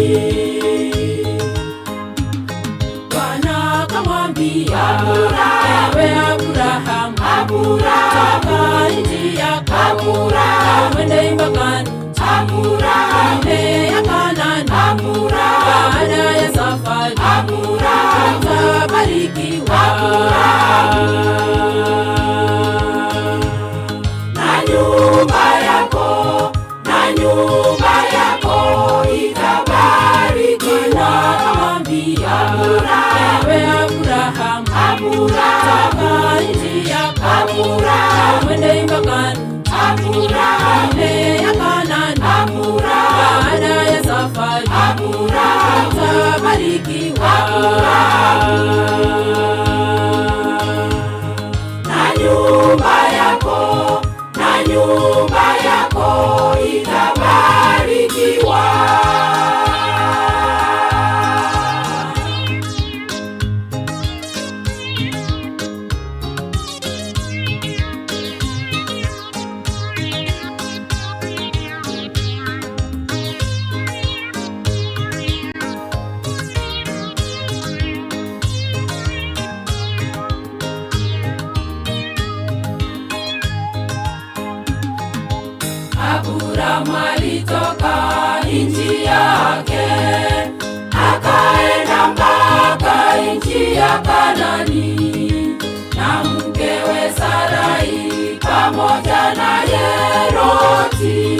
S8: Bwana akamwambia, ewe Abrahamu, toka nchi yako uende mpaka nchi ile ya Kanaani. Baada ya safari utabarikiwa. Toka nchi yako mwende mpakani ile ya Kanani. Baada ya safari utabarikiwa na nyumba yako na nyumba yako itabarikiwa. Abrahamu alitoka nchi yake akaenda mpaka nchi ya Kanani na mkewe Sarai pamoja naye Loti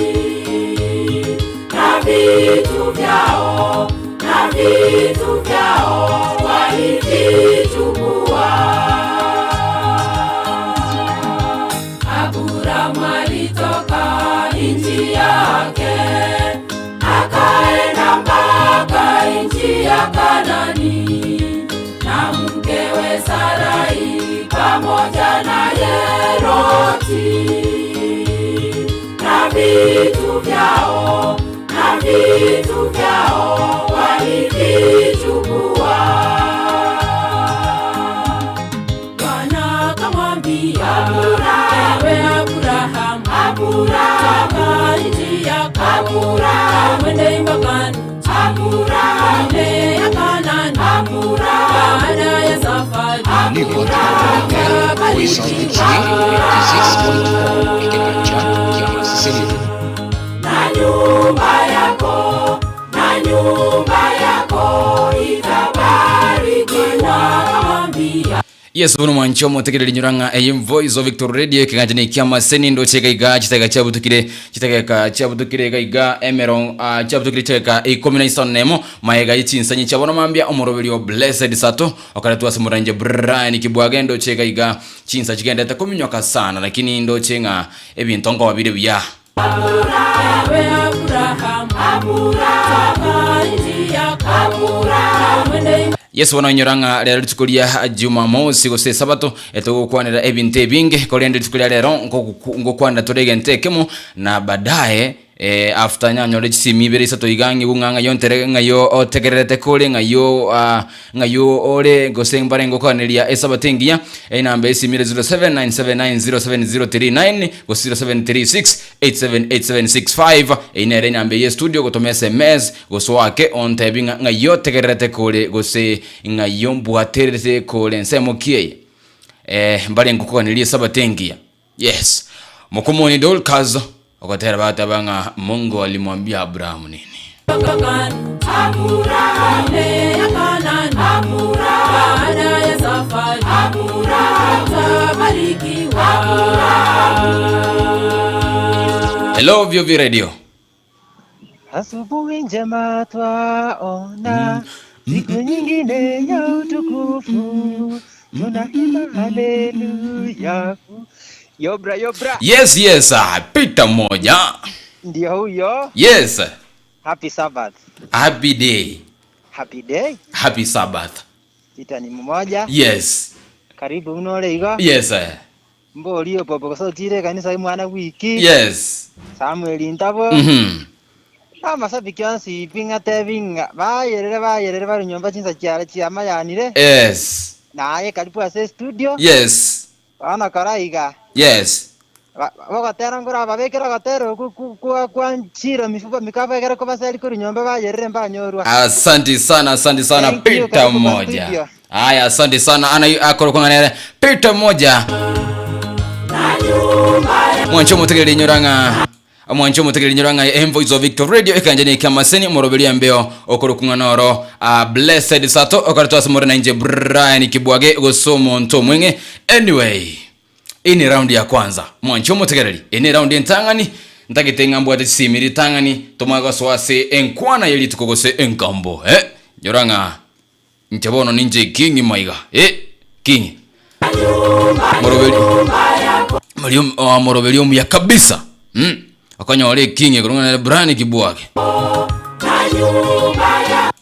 S8: na vitu vyao na vitu vyao walivichukua. Abrahamu alitoka nchi yake akaenda mpaka nchi ya Kanani na mkewe Sarai pamoja naye Loti na vitu vyao na vitu vyao walivichukua. Bwana akamwambia ewe Abrahamu, toka nchi yako mwende mpakani ile ya Kanani. Baada ya safari
S5: Nigo tegererete Voice of Victory 96.4 Ekegancha kia Masisiri.
S8: na nyumba yako na nyumba yako itabarikiwa. Akamwambia
S18: Yes, buno mwancho motegereri nyoranga eye Voice of Victory Radio ekeganja ni kia maseni ndo chega iga chitega chabutukire chitega chabutukire iga iga emero chabutukire chega 15 maega ichinsanyi chabona mambia omoroberi o Blessed Sato okaretwa ase muranje Brian Kibwage ndo chega iga chinsa chigendete kominyoka sana lakini ndo chenga ebinto ngo bire buya.
S8: Ewe Abrahamu, toka nchi yako mwende
S18: Yesu wanonyoranga rero rituko ria Jumamosi gose Sabato etogokwanera ebinto ebinge korende rituko ria rero ngokwanera toregente ekemo na baadaye after nyanyore chisimi ibere isato iga ng'ibu ng'a ng'ayo ntere ng'ayo otegererete kore ng'ayo ng'ayo ore gose mbare ngokwaneria esabato engiya enamba esimire 0797907039 gose 0736878765 einere enamba eye studio gotoma sms gose wake ontebi ng'a ng'ayo otegererete kore gose ng'ayo mbwaterete kore ensemo ki eye mbare ngokwaneria esabato engiya. Yes, mokomoni Dorcas okotera bataba ng'a Mungu alimwambia Abrahamu nini.
S8: mpakani ile ya Kanani. Baada ya safari utabarikiwa.
S18: Hello VOV Radio.
S21: Asubuhi njema twaona siku nyingine ya utukufu, tunaimba haleluya. Yobra yobra.
S18: Yes, yes, Peter moja.
S21: Ndio huyo.
S18: Yes.
S21: Happy Sabbath.
S18: Happy day.
S21: Happy day.
S18: Happy Sabbath.
S21: Peter ni mmoja.
S18: Yes.
S21: Karibu unole igo.
S18: Yes.
S21: Mbori popo kosotire kanisa imwana wiki.
S18: Yes.
S21: Samuel Ntabo. Amasabiki onsi bing'ate bing'a bayerere bayerere bari nyomba chinsa chiare chiamayanire.
S18: Yes.
S21: Naye karibu ase studio.
S18: Yes.
S21: Bana karaiga.
S18: Yes.
S21: Bagatera ngora babekera gatero kwa kwa nchiro mifupa mikava egera ko basali kuri nyomba bayerere mbanyorwa.
S18: Asante sana, asante sana
S21: Thank you,
S18: Peter
S21: karibu kwa
S18: moja.
S21: studio.
S18: Haya, asante sana ana akoro kwang'anere Peter moja. Mwancho mutegereri nyoranga mwancho mutegereri nyoranga em Voice of Victory Radio ekanje ni kamaseni moroberia mbeo okoro kung'anoro Blessed Sato okaretwa ase na nje Brian Kibwage gosomo nto mwinge. Anyway, ini round ya kwanza mwancho mutegereri ini round entang'ani ntagete ng'ambwate chisimiri tang'ani tomagaswase enkwana yelituko gose enkambo nyoranga nche bono ninche king maiga king. Moroberi Mori- oh, moroberi omuya kabisa. Okonyora eking ekorong'ana nere Brian Kibwage.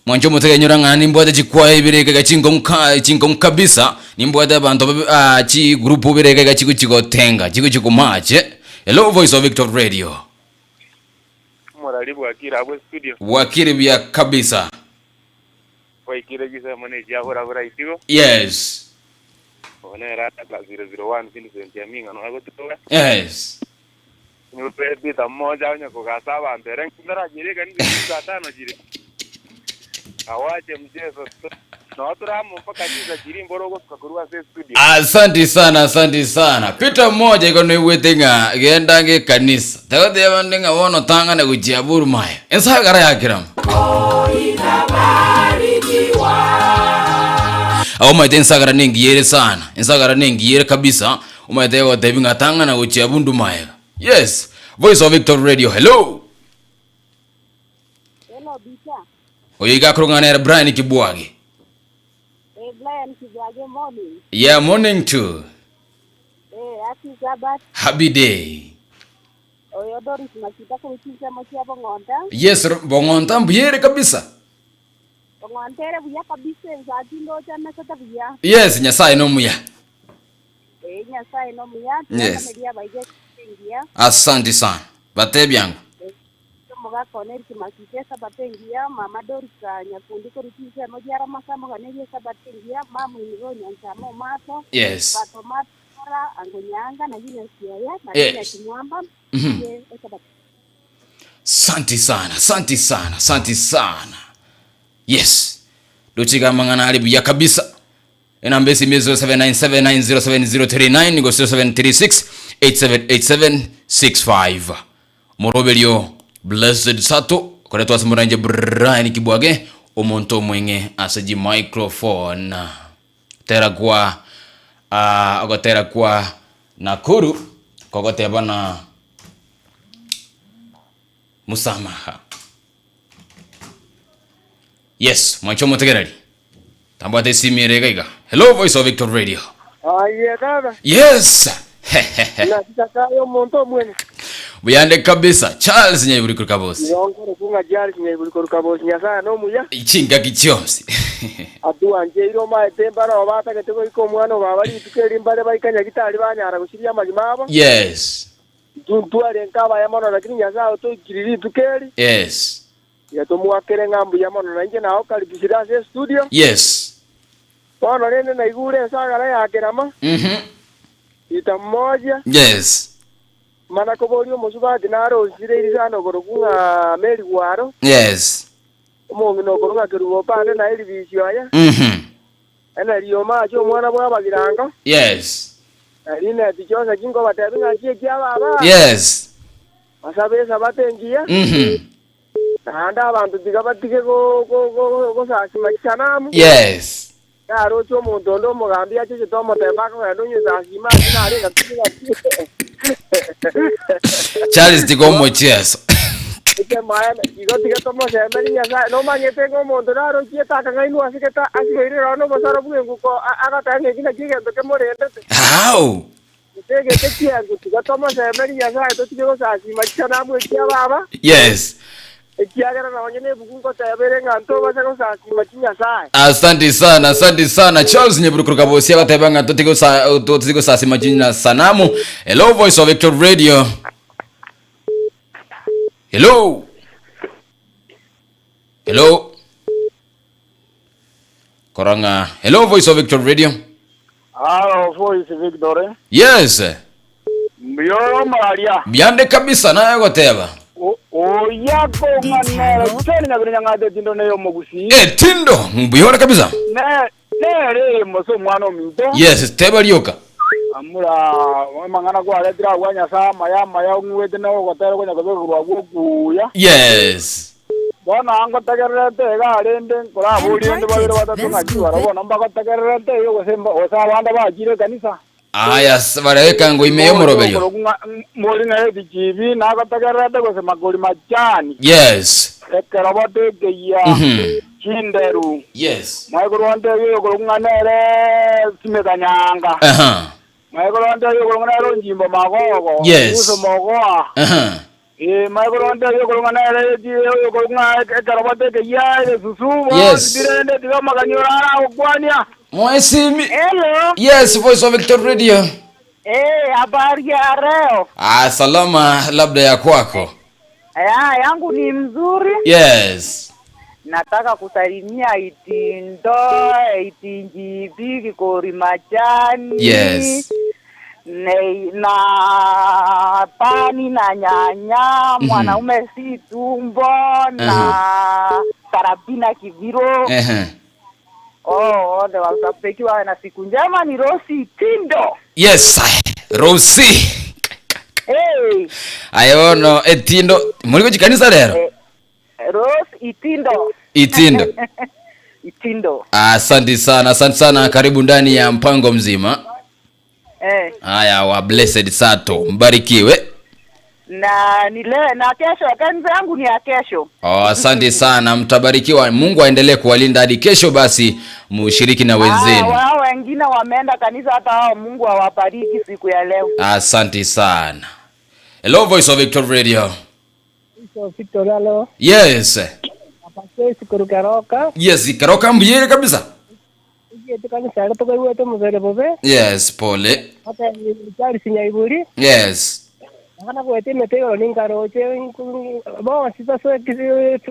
S18: Mwanche omotege nyora ng'a nimbwate chikwaya ibere iga iga chinkong'u ka chinkong'u kabisa, nimbwate abanto babe ah chigroup ibere iga iga chigochi gotenga, chigochi komache. Hello Voice of Victor Radio.
S11: Omorari bwakire abwo estudio.
S18: Bwakire buya kabisa.
S11: Bwaikire chisemo ne chiabura bura itigo.
S18: Yes.
S11: Obo nere Atlas 001 Vincent Aming'a noe agotoka.
S18: Yes.
S11: Nigo Peter mmoja onye kogasa abanto ere ntarachire ekanisa eye saa tano chire. Awache mchezo noo tore amo mpaka chinsa chiria mboro ogosuka korwa ase estudio.
S18: Asante sana, asante sana. Peter mmoja igo noigwete ng'a genda ng'a ekanisa. Tagoteba nde ng'a bono tang'ana gochia abwo orumaya. Ensagara ya kerama. Abwo omanyete ensagara nengiya ere sana. Ensagara nengiya ere kabisa. Omanyete egotebi ng'a tang'ana gochia abwo ndumaya. Yes. Voice of Victor Radio. Hello.
S22: Hello, Bicha.
S18: Oyo iga akorong'ana nere Brian Kibwage.
S22: Eh, Brian Kibwage morning.
S18: Yeah, morning to.
S22: Eh, happy Sabbath.
S18: Happy day.
S22: Oyo Doris Makita korwa chinsemo chia Bong'onta.
S18: Yes, Bong'onta mbuyere kabisa.
S22: Bong'onta ere buya kabisa ensachi ndoche amesete buya.
S18: Yes, Nyasaye nomuya.
S22: Ee, Nyasaye nomuya,
S18: Yes.
S22: tiaganeria abaige engiya.
S18: Asante sana. Batebi ango.
S22: Omogaka one Eric Masika esabato engiya, mama Dorika Nyakundi korwa chinsemo chia Ramasa amoganerie esabato engiya, mama Inigo Nyanchama Omato,
S18: Yes.
S22: Batomato Ora, Ango Nyaanga na Eunice Oya, na
S18: Yes.
S22: Julius Mwamba, ye esabato.
S18: Asante sana, asante sana, asante sana. Yes. Dochika amang'ana are buya kabisa. Enamba esimi 0797907039 gose 0736878765. Moroberio Blessed Sato koretwa ase moranche Brian Kibwage omonto omweng'e ase ji microphone. Tera kwa ah, ogotera kwa Nakuru kogoteba na musamaha. Yes, mwanche omotegereri. Tambwate esimi ere iga iga. Hello Voice of Victor Radio.
S1: Aye dada.
S18: Yes.
S1: Naki omonto omwene.
S18: Buyande kabisa. Charles Nyaiburi korwa Kabosi.
S1: Ironkore kung'a Charles Nyaiburi korwa Kabosi Nyasaye nomuya.
S18: Chingaki chionsi.
S1: Atwancheire omaete mbare oo batagete goika omwana o baba rituko eri mbare baika nyagitari banyara gosiria amagima abo.
S18: Yes.
S1: Intwe ntwarenge abaya mono lakini Nyasaye otoikirie rituko eri.
S18: Yes.
S1: Iga tomoakere ng'a mbuya mono na inche nagokaribisire ase estudio.
S18: Yes.
S1: Bono rende naigure ensagara ya kerama, rita mmoja.
S18: Yes.
S1: Mana koboria omosubati nare onsire risana okorokwa ng'a Mary Gwaro.
S18: Yes.
S1: Omong'ina okorokwa ng'a Kerubo Opande na Elibisi oye. Ene rioma ache omwana bw'abagirango.
S18: Yes.
S1: Na Linet Joseph nkobatebia ng'a nki ekia baba.
S18: Yes.
S1: Basabe Esabato engiya. Naende abanto tiga batige gosasima chisanamu.
S18: Yes.
S1: Naroche omonto onde omogambi achechete omotembe akogenda onyesasima ase nare engaki engaki.
S18: Charles tiga omocheso.
S1: Ekemaene, igo tiga tomosemerie Nyasae. Nomanyete ng'a omonto narochiete akang'ainwa ase gete asibeire roho nobosaro bw'enguko, agateba ng'a eki nakio egento kemorendete.
S18: How?
S1: Gose egete ki'engo, tiga tomosemerie Nyasae totige gosasiima chisanamu echia baba.
S18: Yes.
S1: Ekiagera nonye nebuku ngoteba ere ng'a ntobasa gosasiima chinyasae.
S18: Asante sana, asante sana. Charles Nyeburukuru Kabosi agateba ng'a totige totige gosasima chinyasanamu. Hello Voice of Victor Radio. Hello. Hello. Koranga. Hello Voice of Victor Radio.
S14: Halo Voice Victory.
S18: Yes.
S14: Mbuya Maria.
S18: Byande kabisa naye goteba.
S14: Oya kong'anera choni nyabire nyang'ate tindo neyo mogusi.
S18: Eh tindo mbuyore kabisa.
S14: Ne nere moso mwana ominto.
S18: Yes teba rioka.
S14: Amura amang'ana kwaretire agwo Nyasaye amaya amaya ong'uete na ogotera konya kobekerwa agwo okuya.
S18: Yes.
S14: Bono angotegererete iga rende nkoraborie rende babere batato ng'aki barabwo bono mbagotegererete iga gose mba gose abande bachire ekanisa.
S18: Aya bareka ngo ime y'omoroberio.
S14: Okorokwa ng'a mori ng'a ebichibi nagotegererete gose makori machani.
S18: Yes.
S14: Ekero botekeyia chinderu.
S18: Yes.
S14: Mwaigurwa ntebi oyokorokwa ng'a nere Simeka Nyaanga.
S18: Aha.
S1: Maikoro ntebi okorong'a nere onchimbo magogo.
S18: Yes.
S1: Uso mogoa.
S18: Aha.
S1: Eh, maikoro ntebi okorong'a nere eki oyokorong'a ekeroboto ekeyia egesusu.
S18: Yes.
S1: Birende tiga omogani orara agokwania.
S18: Mwesimi.
S12: Hello.
S18: Yes, Voice of Victory Radio.
S12: Eh, habari ya leo?
S18: Ah, salama labda ya kwako.
S12: Ya, yangu ni mzuri.
S18: Yes.
S12: Nataka kusalimia Itindo, Itinjibi, Kikori Majani.
S18: Yes.
S12: Ne, na pani na nyanya, mwanaume si tumbo na Sarabina Kiviro.
S18: Ehe.
S12: Oh, wote wasapeki wawe na siku njema. Ni Rosi Itindo.
S18: Yes. Rosi.
S12: Hey,
S18: Ayono etindo muri kuchikanisa lero?
S12: eh, Rose Itindo.
S18: Itindo.
S12: Itindo.
S18: Asante sana, asante sana. Karibu ndani ya mpango mzima.
S12: Eh.
S18: Haya, wa blessed Sato, mbarikiwe.
S12: Na ni le, na kesho kanisa yangu ni ya kesho.
S18: Oh, asante sana, mtabarikiwa. Mungu aendelee kuwalinda hadi kesho, basi mushiriki na
S12: Ah,
S18: wenzenu.
S12: wao wengine wameenda kanisa hata hao Mungu awabariki siku ya leo.
S18: Asante sana. Hello, Voice of Victor Radio.
S19: Victor alo
S18: Yes.
S19: apase kurukaroka
S18: Yes, karoka mbuyere kabisa.
S19: igiete kanisa ere tukaigwete mubere bobe
S18: Yes, pole.
S19: ate Charles Nyaiburi
S18: Yes.
S19: akana gwete emete igoro ninkaroche bonsi basoe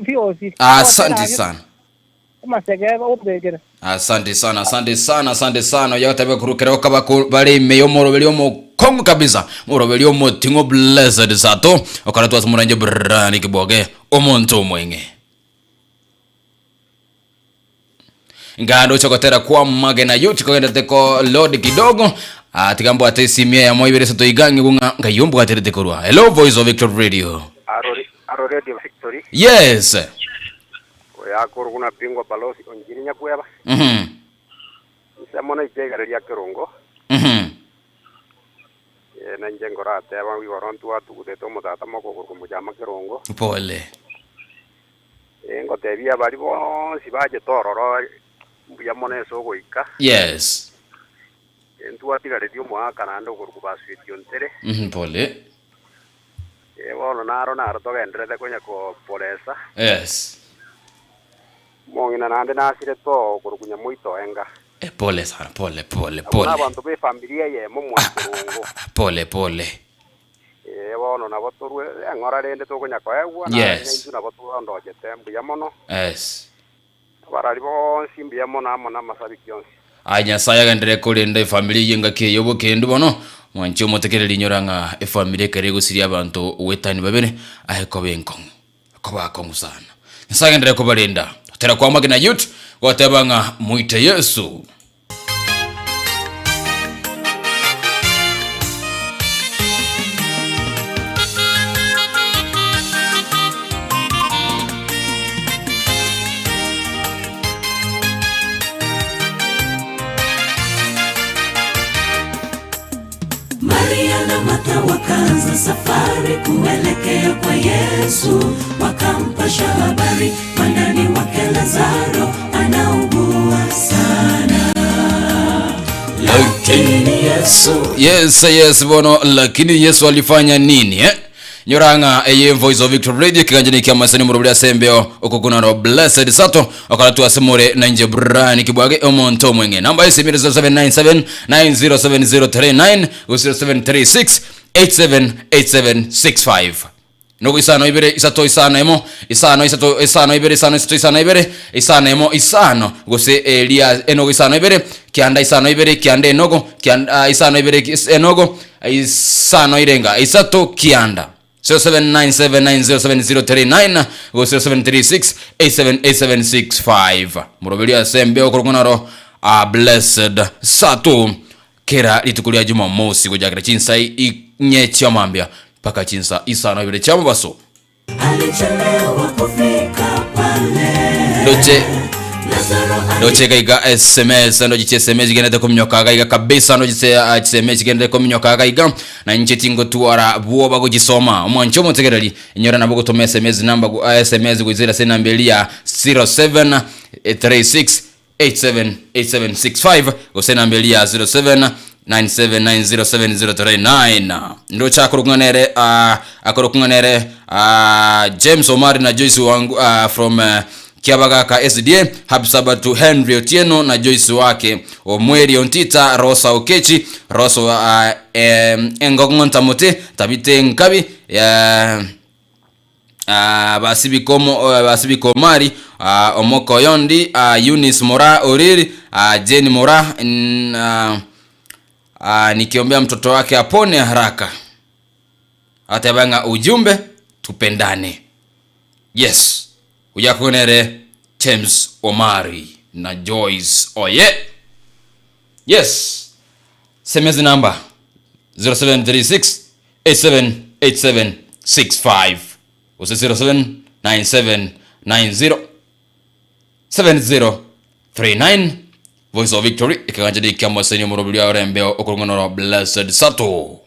S19: biosi
S18: Asante sana.
S19: amasege ombekere
S18: Asante sana, asante sana, asante sana. Yatabe kurukeroka bako bari meyo moroberi omukongo kabisa. Moroberi omutingo blessed sato. Okara twasa muranje brani kiboge omuntu omwenge. Ngando chokotera kwa magena yuti kogenda teko load kidogo. Atigambo ate simia ya moibere sato igangi kunga ngayumbu atere tekorwa. Hello Voice of Victor Radio.
S15: Aro Radio Victory.
S18: Yes.
S15: Oyakoro kuna pingwa balozi onjiri nyakweba. Nsemona ichegereria kirungo. Na nje ngorateba igoro ntwatugutete omotata mokogoro komojama kirungo.
S18: Pole.
S15: Ngotebia bari bonsi bache tororo mbuya mono ase ogoika.
S18: Yes.
S15: Ntwatigaretie omwaka naende okoruku baswetio ntere.
S18: Pole.
S15: Bono naro naro togenderete konya koporesa.
S18: Yes.
S15: Mong'ina naende nasire to okoruku nyamoito enga.
S18: Pole sana, pole pole
S15: Abo
S18: pole.
S15: n'abantu b'efamilia yemo mwakirungo.
S18: Pole pole.
S15: Bono nabo torwe eng'ora rende tokonya koegwa
S18: Yes.
S15: intwe nabo turondochete mbuya mono.
S18: Yes.
S15: Abarari bonsi mbuya mono amo n'amasabiki yonsi.
S18: Aya Nyasaye agenderere korenda efamily yengaki eyo obokendu bono mwanche omotekereri inyora ng'a efamily ekere egosiria abanto wetani babere aye koba enkong'u koba akong'u sana. Nyasaye agenderere kobarenda. Tera kwa magena youth goteba ng'a mwite Yesu.
S8: Maria na Martha wakaanza safari kuelekea kwa Yesu, wakampasha habari mwandani wake Lazaro anaugua sana.
S18: Lakini Yesu Yes, yes bono lakini Yesu alifanya nini eh? Nyoranga eye Voice of Victory Radio kiganjani kia masani murubuli asembeo okukunaro blessed sato okalatu asemure na nje brani kibwage omonto mwenge namba yesimiri 0797 907039 0736 878765 nogo isano ibere isato isano emo isano isato isano ibere isano isato isano ibere isano emo isano gose elia enogo isano ibere kianda isano ibere kianda enogo kianda isano ibere enogo isano irenga isato kianda 0797907039 go 0736878765 muroberia sembe okorong'onaro a blessed sato kera rituko ria jumamosi gojakera chinsai inye chiamambia mpaka chinsa isano ibere chiamabaso
S8: Alichelewa kufika pale.
S18: ndoche
S8: Lazaro
S18: ndoche gaiga sms ndochiche sms igendete kominyoka gaiga kabisa ndochiche sms igendete kominyoka gaiga na inche tingotwara bwoba gochisoma omwancho omotegereri inyora nabo gotoma sms namba sms goizera ase enamba eria ya 0736 878765 gose enamba eria ya 07 97907039 ndocha akorokung'a nere uh, akorokung'a nere uh, James Omari na Joyce wangu uh, from uh, Kiabagaka SDA happy Sabbath to Henry Otieno na Joyce wake Omweri Ontita Rosa Okechi Rosa uh, eh, Engong'onta Mote Tabite Nkabi uh, Ah, basibika omo- eh, basibika omari ah, omokoyondi ah, Eunice Mora Oriri ah, Jane Mora n- ah, ah, nikiombea mtoto wake apone haraka ateba ng'a ujumbe tupendane yes uyakonere James Omari na Joyce oye yes semezi namba 0736 878765 use 079790 7039 voice of victory ekeganja dikia moseni omorobiri orembe okorong'onoro blessed sato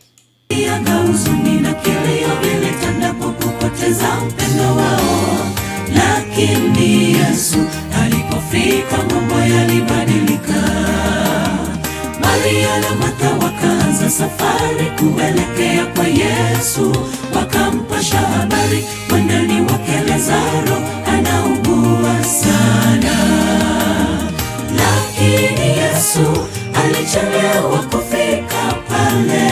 S8: Yanga huzuni na kilio vilitanda kwa kupoteza mpendo wao, lakini Yesu alipofika mambo yalibadilika. Maria na Martha wakaanza safari kuelekea kwa Yesu, wakampasha habari mwandani wake Lazaro anaugua sana lakini Yesu alichelewa kufika pale.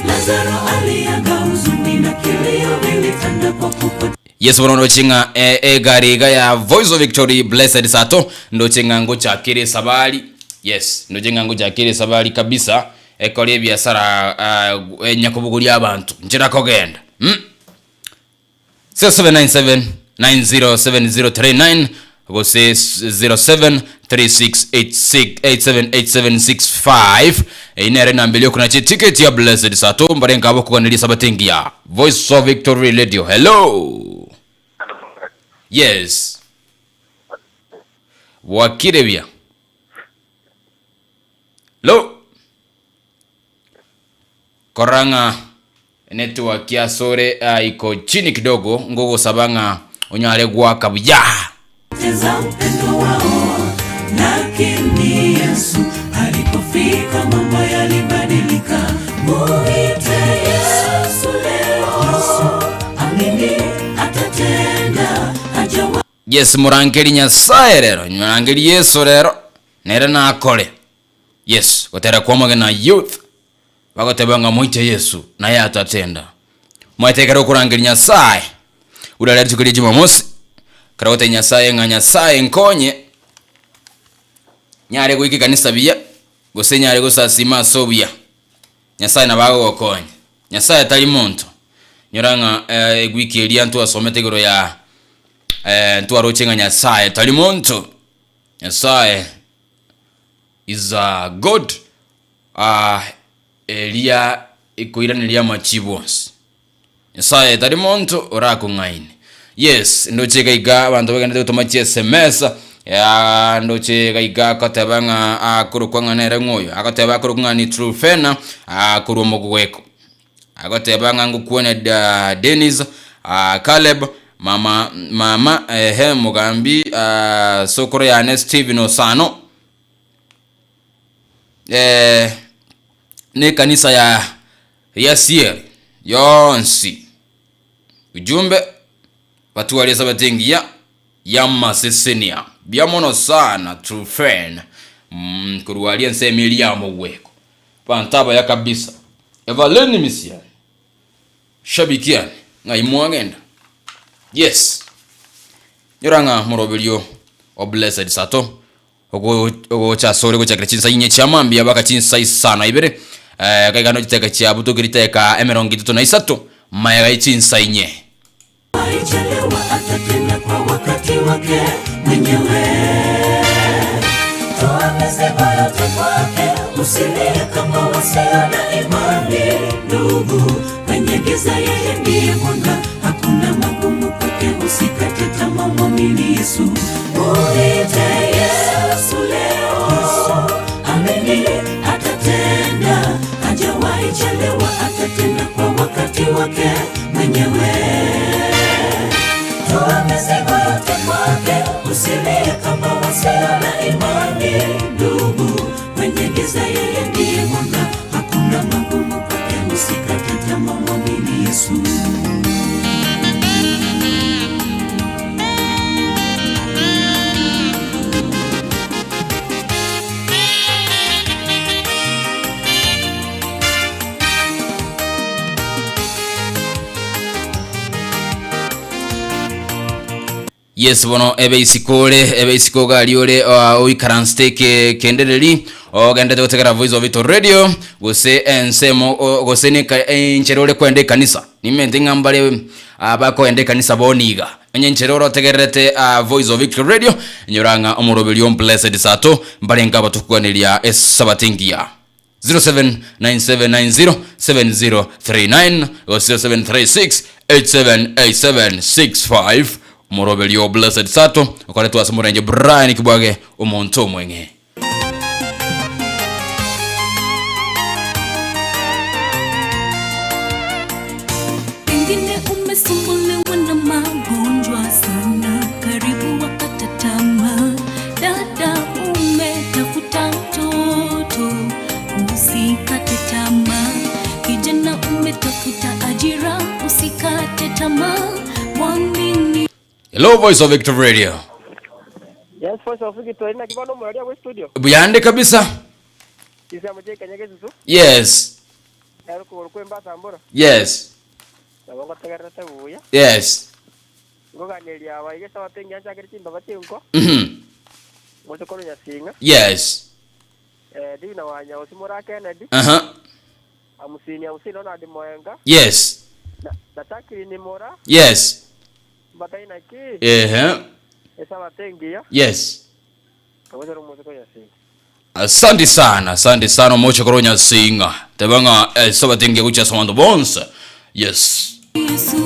S8: Lazaro aliaga huzuni na kilio vilitanda kwa kupotea
S18: yesu bono ndochinga e, egari iga ya voice of victory blessed sato ndochinga ngochakire sabari yes ndochinga ngochakire sabari kabisa ekore ebiasara uh, enyakobuguria abantu nchira kogenda mm? 0797 907039 gose 073686878765 inere nambili okuna chi ticket ya blessed sato mbarenga abo kuganiria sabatingia voice of victory radio hello yes wakirebia lo koranga network ya sore uh, iko chini kidogo ngogosabanga onyare gwaka buya
S8: kupoteza upendo wao, lakini Yesu alipofika mambo yalibadilika. Muite Yesu leo, amini atatenda, hajawa
S18: yes murangeri nyasaye rero murangeri yesu rero nere nakore yes gotera kwamagena youth bagoteba nga mwite yesu naye atatenda mwatekera okurangeri nyasaye urarera rituko ria jumamosi karagote nyasaye ng'a nyasaye nkonye nyare goika ekanisa buya gose nyare gosasima ase obuya nyasaye nabo agogokonya nyasaye tari monto nyora ng'a eh, ewiki eria ntwasomete igoro ya eh, ntwaroche ng'a nyasaye tari monto nyasaye is a god uh, eria ekoiraneria amachibu onsi nyasaye tari monto orakong'aine yes ndoche gaiga abanto bagendete gotoma chi sms ya ndoche gaiga akoteba ng'a akorokwa ng'a nere ng'oyo agoteba akorokwa ng'a ni trufena akorwa omogweko agoteba ng'a ngokuone da denis uh, caleb mama mama ehe mugambi uh, sokoro yane steven osano eh, ne kanisa ya ya sier yonsi ujumbe batuwalesa batengiya yamasesenia byamono sana trufen mm, kurwalia nsemi eliamoweko bantu abaya kabisa evaleni misiani shabikiani ng'aimwagenda yes nyorang'a moroberio o blessed sato ogochasore gochakera chinsa inye chiamambia baka chinsa isano ibere eh, kaigano chiteka chiabuto kiriteka emirongo itato na isato maega echinsa inye
S8: Haichelewa atatenda kwa wakati wake mwenyewe. Toa mizigo yote kwake, usilie kama wasio na imani. Ndugu, kwenye giza yeye ndiye mwanga, hakuna magumu kwake. Usikate tamaa, mwamini Yesu. Muite Yesu leo, amini atatenda. Hajawahi chelewa, atatenda kwa wakati wake mwenyewe. Toa mizigo yote kwake, usilie kama wasio na imani. Ndugu, kwenye giza yeye
S18: Yes bono ebe isiko ore ebe isiko gari ore oikaransete ke kendereri ogendete gotegera Voice of Victory Radio gose ensemo gose ne enchera ore kwenda ekanisa nimente ng'a mbare bakoenda ekanisa bono iga onye enchera orotegererete Voice of Victory Radio nyora ng'a omoroberio Blessed Sato mbarenge abatokuaneria esabato engiya. 0797907039 gose 0736878765 omoroberio Blessed Sato okoretwe ase omorenche Brian Kibwage omonto omweng'e.
S4: Pengine umesumbuliwa na magonjwa sana, karibu wakata tamaa. Dada, umetafuta mtoto, usikate tamaa. Kijana, umetafuta ajira, usikate tamaa. Mwamini
S18: Hello Voice of Victory Radio.
S1: Yes, Voice of Victory naki bono omoraria bwe studio.
S18: Buyande kabisa.
S1: Chisemo chia Kenya gesusu.
S18: Yes.
S1: Nero okogoro kwa embasa mboro.
S18: Yes.
S1: Nabo ngotegererete buya.
S18: Yes.
S1: Ngoganeria aba iga esabato engiya nchakere chimbaba chinko. Moche korwa Nyasinga.
S18: Yes.
S1: Eh, Divina wa Nyausi Mora Kennedy. Amusini Amusini Ronald Moenga.
S18: Yes.
S1: Na, na Jacqueline Mora.
S18: Yes.
S1: Mbatai naki.
S18: Ehe.
S1: Esabato engiya.
S18: Yes.
S1: Kagochera omoche korwa Nyasinga.
S18: Asante sana, asante sana omoche korwa Nyasinga. Teba ng'a esabato engiya gochia ase abanto bonsi. Yes.
S4: Yesu,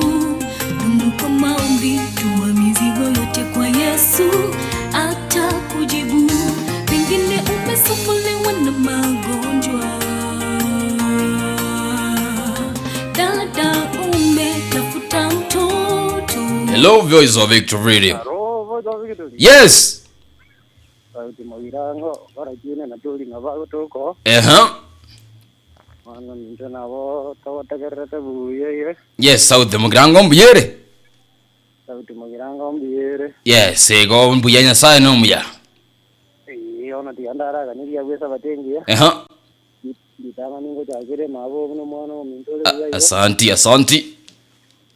S4: dumu kwa maombi, tua mizigo yote kwa Yesu, atakujibu. Pengine umesumbuliwa na magonjwa, dada, umetafuta mtoto.
S18: Hello Voice of Victory Radio.
S6: Hello, Voice of Victory.
S18: Yes.
S6: Sauti Mogirango, barakine na tuli na bagutuko.
S18: Ehe.
S6: Mano ninche nabo togotegererete buya iga.
S18: Yes, Sauti Mogirango mbuyere.
S6: Sauti Mogirango mbuyere.
S18: Yes, igo mbuya Nyasaye nomuya.
S6: Ee, ono tiga ndaraganiria bwa esabato engiya.
S18: Ehe.
S6: Ritang'ani ngochakere mabo buna omwana ominto ore buya igo.
S18: Asanti, asanti.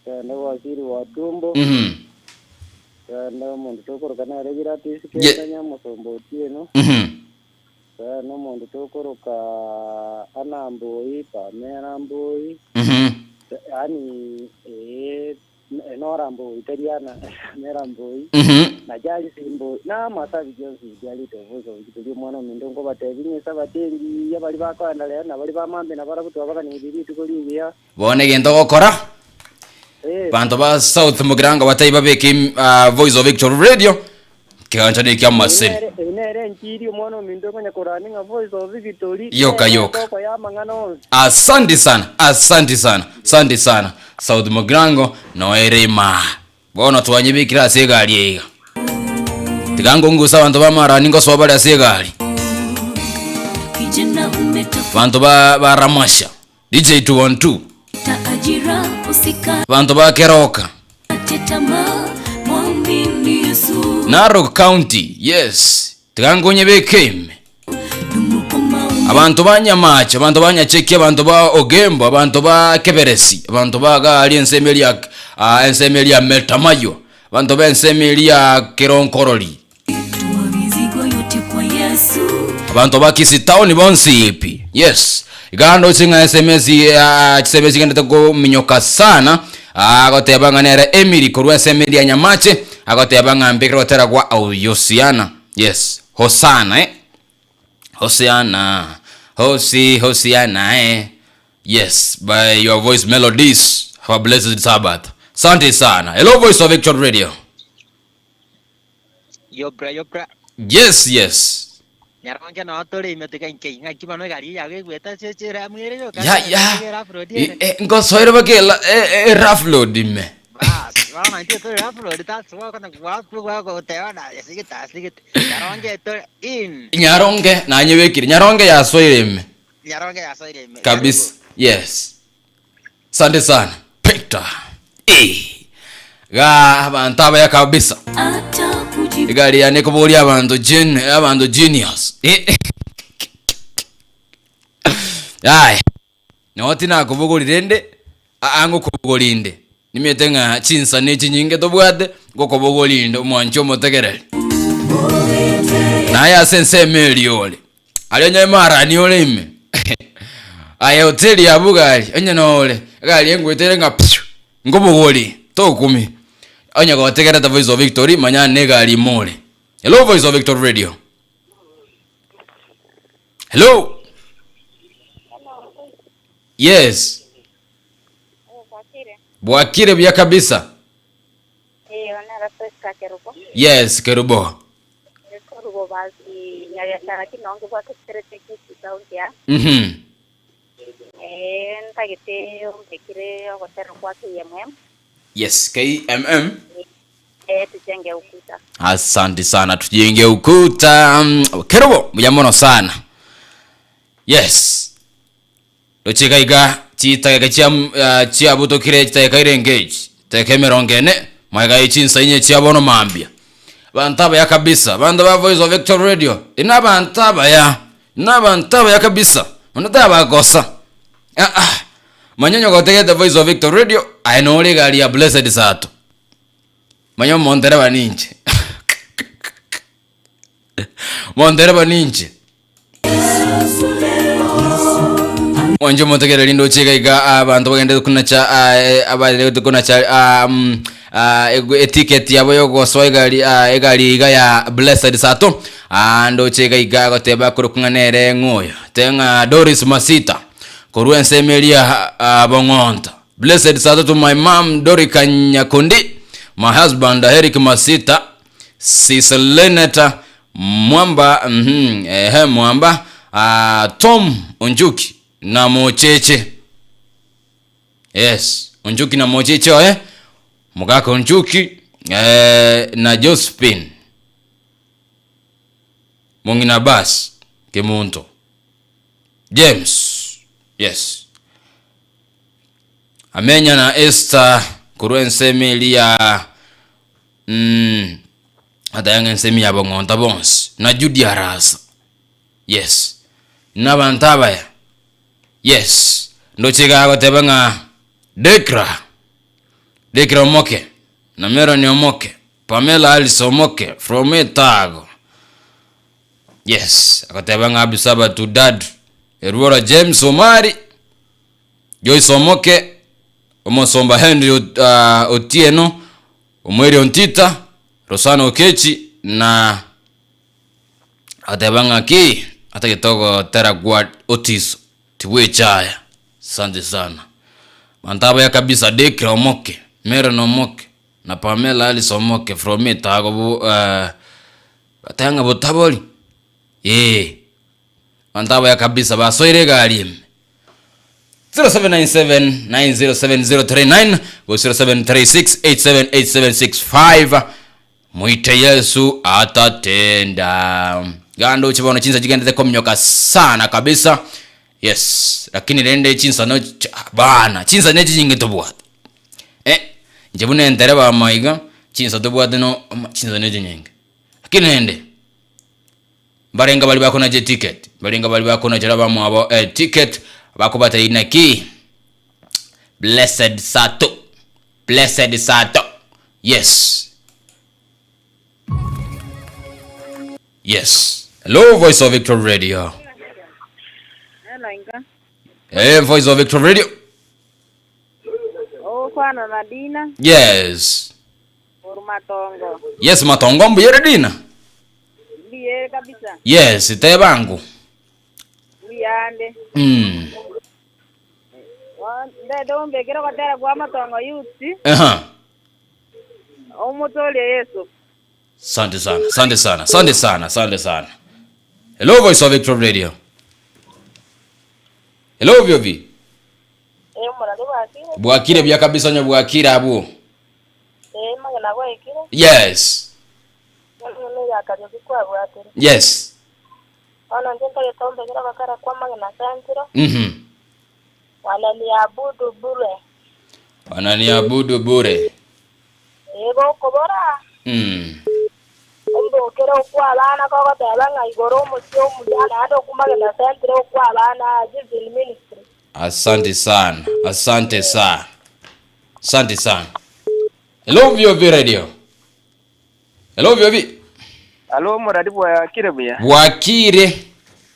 S6: Kende gwasiri gwa tumbo. Kende omonto tokoroka nere Gladys kende Nyamosomba Otieno. Kende omonto tokoroka Anna Mbui, Pamela Mbui. Yaani eh, Nora Mbui, tari Anna, Pamela Mbui. Na Charles Mbui, na amasabi gionsi biarite oboiso obo tori omwana ominto nkobatebi ng'a esabato engiya baria bakoenda rero na baria ba mambia na barabwo twabaganeirie rituko rigiya.
S18: Bono egento ogokora,
S6: Eh.
S18: banto ba South Mugirango batai babeke Voice of Victory Radio, kegancha nekia amaseni.
S6: Eyio nere enchiri omwana ominto okonya korania ng'a Voice of Victory
S18: Yoka,
S6: nere
S18: yoka.
S6: ensoko y'amang'ana onsi.
S18: Asante sana, asante sana, asante sana. South Mugirango noere imaa. Bono twanyebekire ase egari eye iga. Tiga ngonguse abanto b'amarani ngosoa bare ase egari.
S4: Kijana umetafuta
S18: Abanto ba ba Ramasha, DJ 212,
S4: ajira, usikate
S18: abanto ba Keroka,
S4: tamaa, mwamini Yesu.
S18: Narok County, yes. Tiga ngonyebeke ime. Abanto ba Nyamache, abanto ba Nyacheki, abanto ba Ogembo, abanto ba Keberesi, abanto ba gari ensemo eria ah, ensemo eria Metamayo, abanto b'ensemo eria Keronkorori,
S4: Tua mizigo yote kwa Yesu.
S18: abanto ba Kisii town bonsi pi. Yes. Iga ndoche ng'a SMS ah, chisms chigendete kominyoka sana agoteba ng'a nere Emily korwa ensemo eria Nyamache agoteba ng'a mbekere gotera gwa Yosiana. Yes. Hosana eh. Hosiana. Hosi Hosiana eh. Yes, by your voice melodies. Have a blessed Sabbath. Asante sana. Hello Voice of Victory Radio.
S21: Yobra yobra.
S18: Yes, yes.
S21: Nyaronge no tore ime tiga inke ng'aki bono egari yago egwete ase echera mwere yoka.
S18: Ya ya. Ngosoire bake la rough load ime.
S21: Bas, bono intwe tore rough load that's why kona gwa goteba na asigete asigete. Nyaronge tore in.
S18: Nyaronge nanyebekire. Nyaronge yasoire ime.
S21: Nyaronge yasoire ime.
S18: Kabisa. Yes. Asante sana. Peter. Eh. Ga abanto abaya kabisa.
S4: Atakujibu.
S18: Egari yane ekoboria abanto gen abanto genius. Eh. Aya. Noo tinakobogori rende, aa ngokobogori inde. Nimanyete ng'a chinsani echi nyinge tobwate, ngokobogoria inde omwanchi omotegereri. Naye ase ensemo eria ore, aria onye marani ore ime, aye hoteli abwo gari, onye nore, egari engwete ere ng'a piu, nkobogorie, tokumia. Onye gotegerete Voice of Victory, manya na egari ime ore. Hello Voice of Victory Radio. Hello. Yes. Bwakire buya kabisa.
S7: Eyo nero Priska Kerubo.
S18: Yes, Kerubo.
S7: Kerubo basi nyabiashara kinonge bwake chikerete Kisii county ya. Eh ntagete ombekire ogotera kwa KMM.
S18: Yes, KMM.
S7: Eh tujenge ukuta.
S18: Asante sana, tujenge ukuta. Kerubo, buya mono sana. Yes. Roche iga iga chitageka chia chiabutokire chitageka irenge echi, chitageka emerongo ene, magega ye chinsa inye chia bono mambia. Abanto abaya kabisa, abanto ba Voice of Victory Radio, inwe abanto abaya, inwe abanto abaya kabisa, onde tabagosa. Aa, manya onye gotegete Voice of Victory Radio, aye nore egari ya Blessed Sato. Manya omontereba ninche. Montereba ninche. Mwanche omotegereri ndoche iga iga abanto bagenderete konacha ah, eh, abagenderete konacha ah, mm, ah, ego- eticket yabo yogosoa egari ah, egari iga ya Blessed Sato ah, ndoche iga iga agoteba korokwa ng'a nere ng'o oyo te ng'a Doris Masita korwa ensemo eria ah, Bong'onto Blessed Sato to my mom Dorika Nyakundi my husband Eric Masita Siseleneta Mwamba mhm, ehe Mwamba ah, Tom Onjuki na Mocheche yes Onjuki na Mocheche oye Mugaka Onjuki eh, na Josephine Mong'ina Bas Kemunto James yes Amenya na Esther korwa ensemo eria Mm, ataya ng'a ensemo ya bong'onta bonsi, na Judy Arasa. Yes. Nabanto abaya. Yes. Ndoche iga agoteba ng'a Dekra, Dekra Omoke, na Melanie Omoke, Pamela Alice Omoke from Etago. Yes, agoteba ng'a Abisaba to dad, Erwora James Omari, Joyce Omoke, Omosomba Henry Otieno, Omweri Ontita, Rosana Okechi na agateba ng'aki atagete ogotera gwa Otiso tibwechaya. Asante sana. Abanto abaya kabisa Dekra Omoke, Meron Omoke na Pamela Alice Omoke from Etago bo bateba ng'a botabori ee. Abanto abaya kabisa basoire egari ime. 0797907039 gose 0736878765 mwite Yesu atatenda. Ganda oche bono chinsa chigendete kominyoka sana kabisa. Yes, lakini rende chinsa no bana, chinsa ne chinyinge tobwate. Eh, inche buna entereba amaiga, chinsa tobwate no chinsa ne chinyinge. Lakini rende Mbarenge baria bakonacha eticket, mbarenge baria bakonachera abamwabo eticket, bakobatebia naki, Blessed Sato, Blessed Sato, yes. Yes. Hello, Voice of Victory Radio.
S10: Hello, Inga.
S18: Hey, Voice of Victory Radio.
S10: Okwana na Dina.
S18: Yes.
S10: Korwa Matongo.
S18: Yes, Matongo mbuya ore Dina?
S10: Mbuya ere kabisa.
S18: Yes, teba ango.
S10: Mbuya ande. Ndete ombekere ogotera kwa Matongo Youth.
S18: Aha.
S10: Omotorie Yeso.
S18: Asante sana, asante sana, asante sana, asante sana. Hello Voice of Victory Radio. Hello VOV.
S9: Eh, omorari bwakire.
S18: Bwakire buya kabisa onye bwakire abwo.
S9: Ee, amang'ana gwaikire.
S18: Yes.
S9: Bono nigo akariogi kwabwatire.
S18: Yes.
S9: Bono inche ntagete ombekere ogokora kw'amang'ana asantire. Wananiabudu bure.
S18: Wananiabudu bure.
S9: Ee, gokobora. Ombokere okwa abana kogoteba ng'a igoro omochie omuya naende okwo magena asantire okwa abana Given Ministry.
S18: Asante sana. Asante sana. Asante sana. Hello VOV Radio. Hello VOV.
S1: Alo omorari bwakire buya.
S18: Bwakire.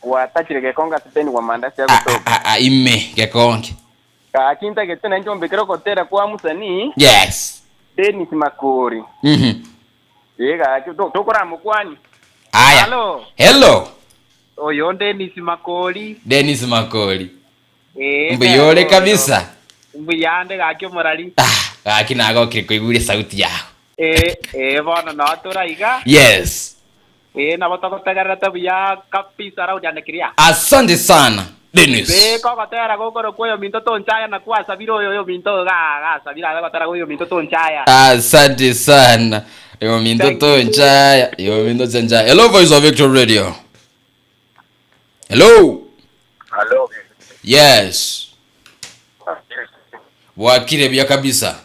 S1: Gwatachire gekonge ase teni gwa mandasi agotoka.
S18: Ah, ah, ime gekonge.
S1: Gaki ntagete nainche ombekere ogotera kwa musanii
S18: Yes.
S1: Dennis Makori. Ee gaki to- tokoramokwani.
S18: Aya.
S1: Halo.
S18: Hello.
S1: Oyo Dennis Makori.
S18: Dennis Makori.
S1: Ee.
S18: Mbuyore kabisa.
S1: Mbuyande gaki omorari.
S18: Gaki nagokire koigure sauti yao.
S1: Ee, ee bono no toraiga.
S18: Yes.
S1: Ee nabo togotegererete buya kabisa round yane kiria.
S18: Asante sana Dennis.
S1: Beka ogotera gokoro kwa oyominto tonchaya na kwasabire oyo oyominto ga gasabire abe gotera oyominto tonchaya.
S18: Asante sana. Yo minto tonchaya. Yo minto tonchaya. Hello Voice of Victory Radio. Hello.
S17: Hello.
S18: Yes. Bwakire buya kabisa.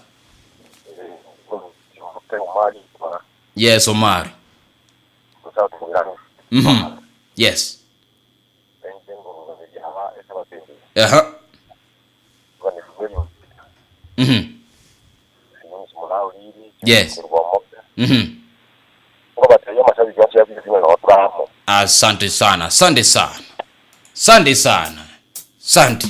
S18: Yes, Omar. Yes. Aha. Yes. Asante sana, asante sana. Asante sana. Asante.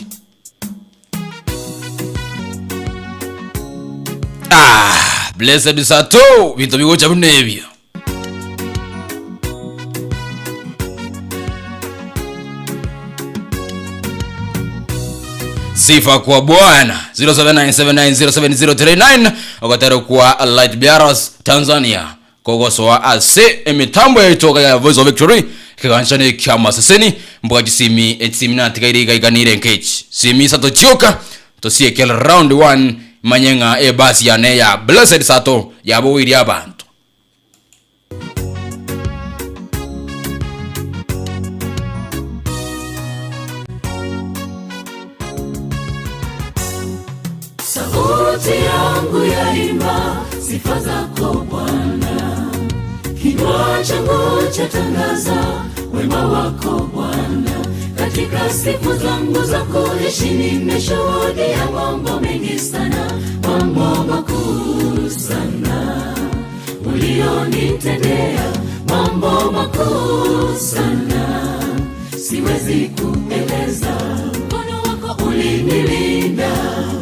S18: Ah, blessed sato bintu bigocha buna ebyo. Sifa kwa Bwana 0797907039 okatero kwa Light Bearers Tanzania kogosoa ase emitambo yaitoka ya Voice of Victory kiganchane kya maseseni mbuga chisimi echisimi natigaire igaiganire nkechi simi sato chioka tosiekela round 1 manyeng'a ebasi yane ya Blessed Sato yabo abantu.
S8: Sauti yangu yaimba sifa zako Bwana, kinywa changu chatangaza wema wako Bwana. Katika siku zangu za kuishi nimeshuhudia mambo mengi sana, mambo makuu sana ulionitendea, mambo makuu sana siwezi kueleza. Mkono wako ulinilinda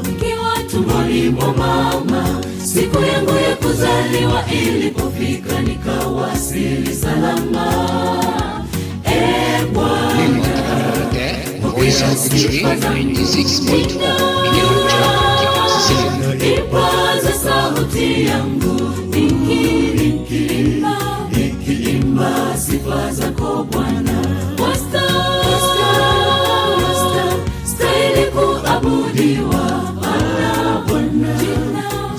S8: nikiwa tumboni mwa mama, siku yangu ya kuzaliwa ilipofika nikawasili salama. E Bwana,
S5: Voice of Victory 96.4 Ikigancha kya maseseni.
S8: ipaze sauti yangu nikiimba, nikiimba sifa zako Bwana. Wastahili kuabudiwa Bwana, Bwana,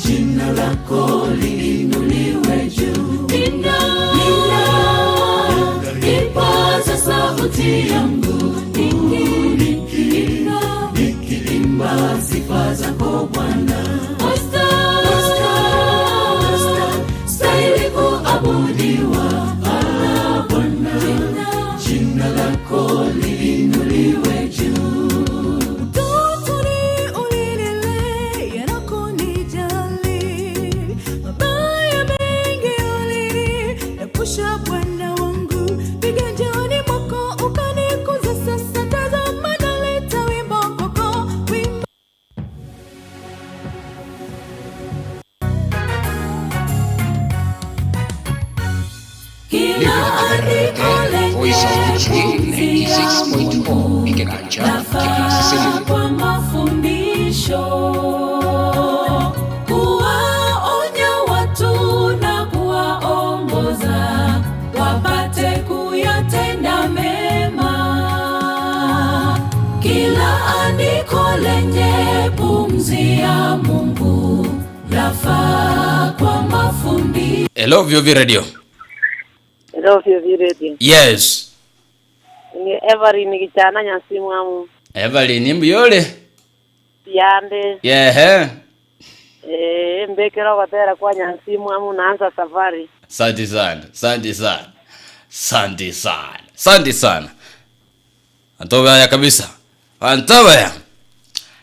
S8: jina lako liinuliwe juu. Nina ipaza sauti yangu nikiimba, nikiimba sifa zako Bwana. Stahili kuabudiwa Bwana, Bwana, jina lako liinuliwe juu.
S20: Utotoni ulinilea na kunijali, mabaya mengi uliniepusha Bwana wangu, viganjani mwako ukanikuza. Sasa tazama naleta wimbo kwako, wimbo
S8: Kila andiko
S5: Voice of
S8: lenye
S5: Victory
S8: pumzi ya
S5: 96.4 Ikigancha kya maseseni.
S8: kwa mafundisho, kuwaonya watu na kuwaongoza wapate kuyatenda mema. Kila andiko lenye pumzi ya Mungu lafaa kwa mafundisho.
S18: Hello VOV Radio.
S10: Hello VOV Radio.
S18: Yes.
S10: Ni Everine kichana nyasimu amu.
S18: Evelyn mbuyore.
S10: Yande.
S18: Yehe.
S10: Eh, mbekera ogotera kwa nyansimu amu naanza safari.
S18: Asante sana, asante sana, asante sana, asante sana. Antobaya kabisa, antobaya.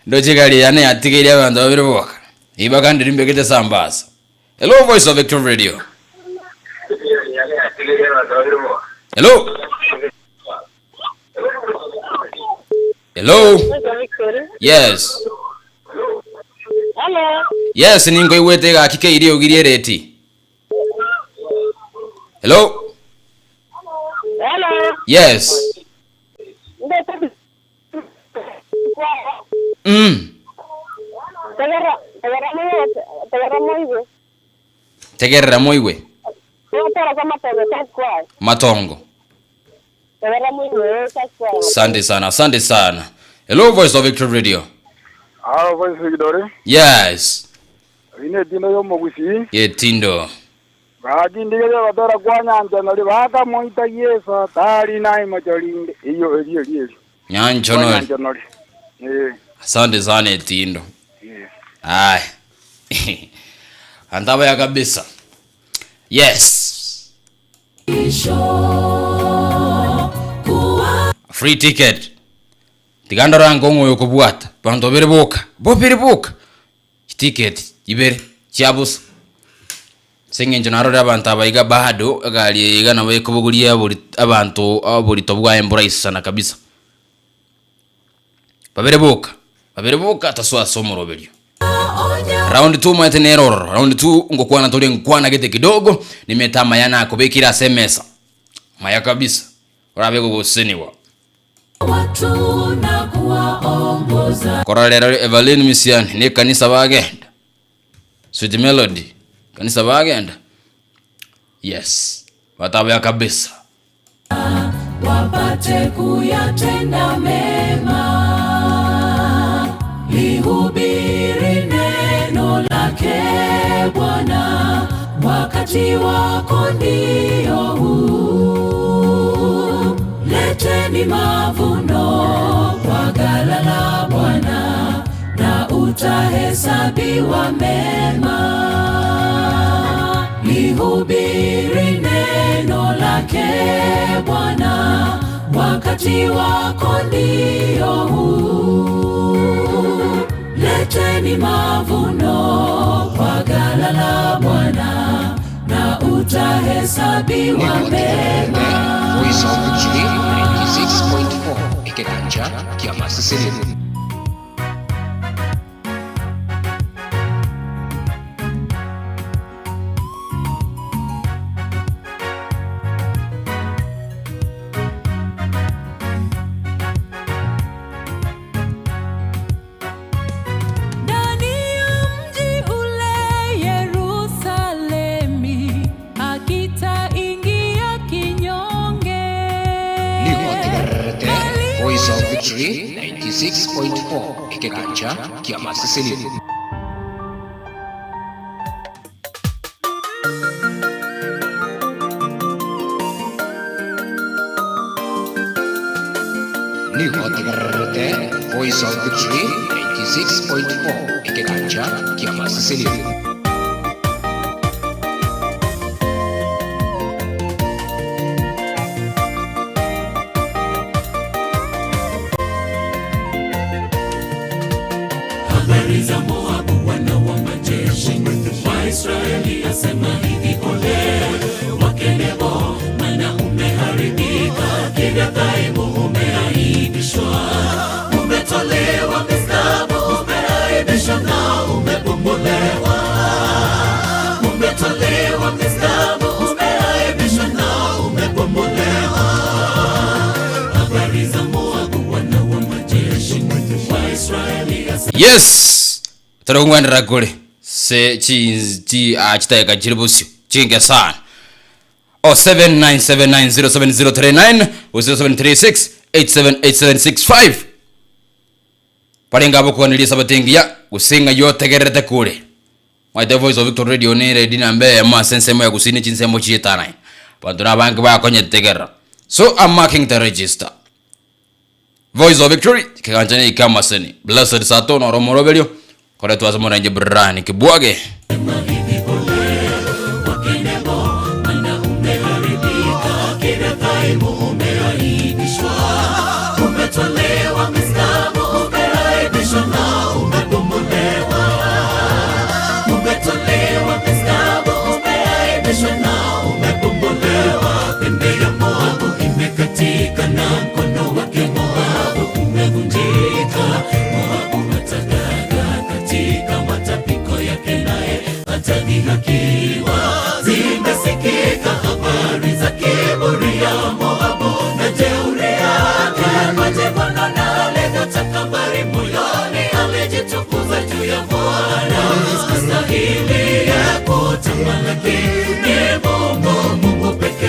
S18: Ndochigari yane yatigeire abanto babere boka. Ribaga ndiri mbegete sambasa. Hello Voice of Victory Radio. Hello. Hello. Yes.
S22: Hello.
S18: Yes, ningo iwete gaki keiri ogirie reti. Hello.
S22: Hello.
S18: Yes.
S22: Tegerera, tegerera moigwe, tegerera moigwe.
S18: Tegerera moigwe.
S22: Tegerera kwa matongo church
S18: Matongo.
S22: Tegerera moigwe church choir.
S18: Asante sana, asante sana. Hello Voice of Victory Radio.
S11: Alo Voice Victory.
S18: Yes.
S11: Ine tindo yomogusi.
S18: Ye tindo.
S11: Bakindigeria batera kwa nyancha nori bakamoitagia esatari naimocho rinde iyo eri eri eri
S18: Nyancho
S11: Kwa
S18: nori.
S11: nyancha nori eh
S18: Asante sana Etindo.
S11: eh
S18: Aya. Andaba ya kabisa. Yes. Free ticket. Tigandora ngong'o yokobwata. Banto bere boka. Bo bere boka. Ticket ibere chiabusa. Seng'encho narore abanto aba iga bado egari eye iga nabo ekobogoria obori abanto oborito bwaye mboraisana kabisa. Babere boka, babere boka tasoa ase omoroberio. Round 2 omanyete nere ororo, round 2 ngokwana tore nkwana gete kidogo, nimete amaya nakobekire ase emesa, maya kabisa, orabe gogoseniwa. Korora rero Evelyn Misiani ne ekanisa bagenda, Sweet Melody kanisa bagenda, yes, bataboya kabisa.
S8: Wapate kuyatenda mema, lihubiri neno lake Bwana, wakati wako ndio huu. Leteni mavuno kwa ghala la Bwana, na utahesabiwa mema. Lihubiri neno lake Bwana, wakati wako ndio huu. Leteni mavuno kwa ghala la Bwana, na utahesabiwa mema.
S5: Voice of Victory 96.4 Ekeganja Kiamasisiri.
S20: Ndani ya mji ule Yerusalemi, hakitaingia kinyonge.
S5: Nigotegererete Voice of Victory 96.4 Ekeganja Kiamasisiri. Nigotegererete Voice of Victory 96.4 Ekeganja Kiamasisiri.
S8: Habari za Moabu, wana wa majeshi wa Israeli, asema hivi: ole wake Nebo, maana umeharibika. Kiriathaimu umeaibishwa, umetolewa Misgabo, umeaibishwa na umebomolewa. Umetolewa Misgabo, umeaibishwa na umebomolewa. Habari za Moabu, wana wa majeshi wa Israeli, asema
S18: Yes. Tari kongwanera kore se chi chi ah, chitayeka chiri bosio chinge sana. O 7979070039 o 0736878765 parenga abokoneria sabatengiya gusinga yotegererete kure my the voice of Victor Radio ni ready na mbe ma sensemo ya gusini chinsemo chietana bantu nabange bakonyetegerera so I'm marking the register Voice of Victory kiganja ni ikamaseni blessed sato na romoroberio kore twase morenje brani kibwage
S8: Kiriathaimu umeaibishwa, umetolewa Misgabo, umeaibishwa na umebomolewa. umevunjika. Moabu atagaga katika matapiko yake, naye atadhihakiwa. Zimesikika habari za kiburi ya Moabu na jeuri yake, majivuno na alivyotakabari moyoni, alijitukuza juu ya Bwana. Astahili ya kutamalaki ni Mungu, Mungu pekee.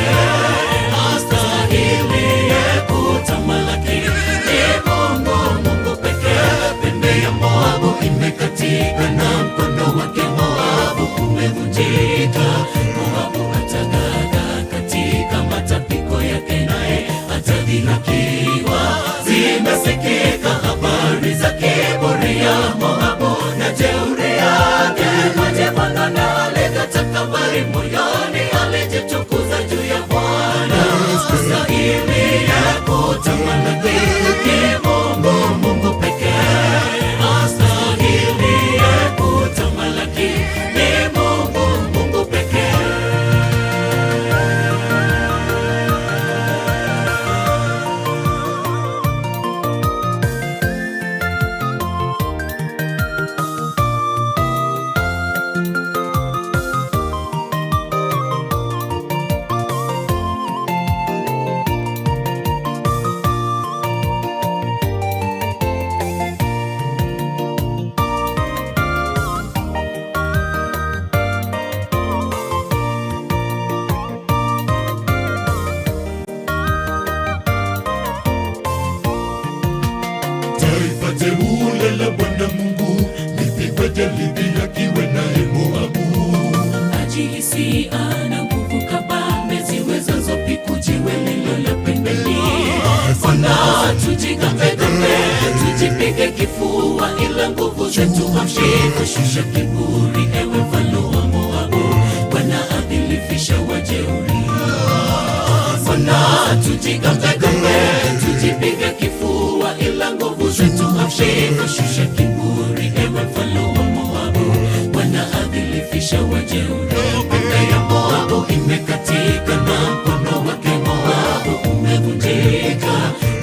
S8: Astahili ya kutamalaki ni Mungu, Mungu pekee. Pembe ya Moabu imekatika na mkono wake Moabu umevunjika. Moabu atagaga katika matapiko yake, naye atadhihakiwa. Zimesikika habari za kiburi ya Moabu na jeuri yake, majivuno na alivyotakabari moyoni, alijitukuza juu ya Bwana. Astahili ya kutamalaki ni Mungu, Mungu pekee. Astahili ya kutamalaki ni Mungu, Mungu pekee.
S2: Taifa teule la Bwana Mungu lipigwe lidhihakiwe naye Moabu.
S8: Ajihisi ana nguvu kabambe ziwezazo piku jiwe lililo la pembeni. Ona tujigambegambe, tujipige kifua, ila nguvu zetu hamshika. Shusha kiburi, ewe mfalme wa Moabu, Bwana adhilifisha wajeuri. Ona tujigambegambe, tujipige kifua, ila nguvu zetu hamshika. Shusha kiburi, ewe mfalme wa Moabu, Bwana adhilifisha wajeuri. Pembe ya Moabu imekatika na mkono wake Moabu umevunjika.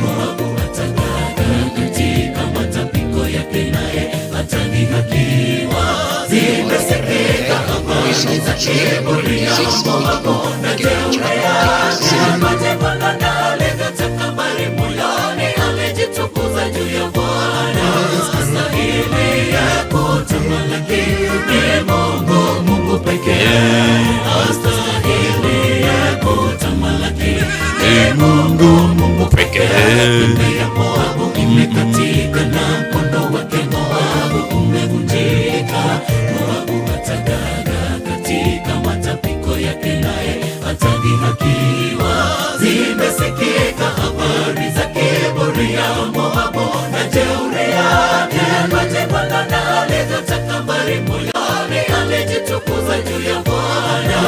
S8: Moabu atagaga katika matapiko yake, naye atadhihakiwa. Zimesikika habari za kiburi ya Moabu na jeuri yake, majivuno na alivyotakabari moyoni, alijitukuza juu ya Bwana. Astahili ya kutamalaki ni Mungu, Mungu pekee. Astahili ya kutamalaki ni Mungu, Mungu pekee. Pembe ya Moabu imekatika na mkono wake Moabu umevunjika. Moabu atagaga katika matapiko yake, naye atadhihakiwa. Zimesikika habari za kiburi ya Moabu na jeuri yake, majivuno na alivyotakabari moyoni, alijitukuza juu ya Bwana.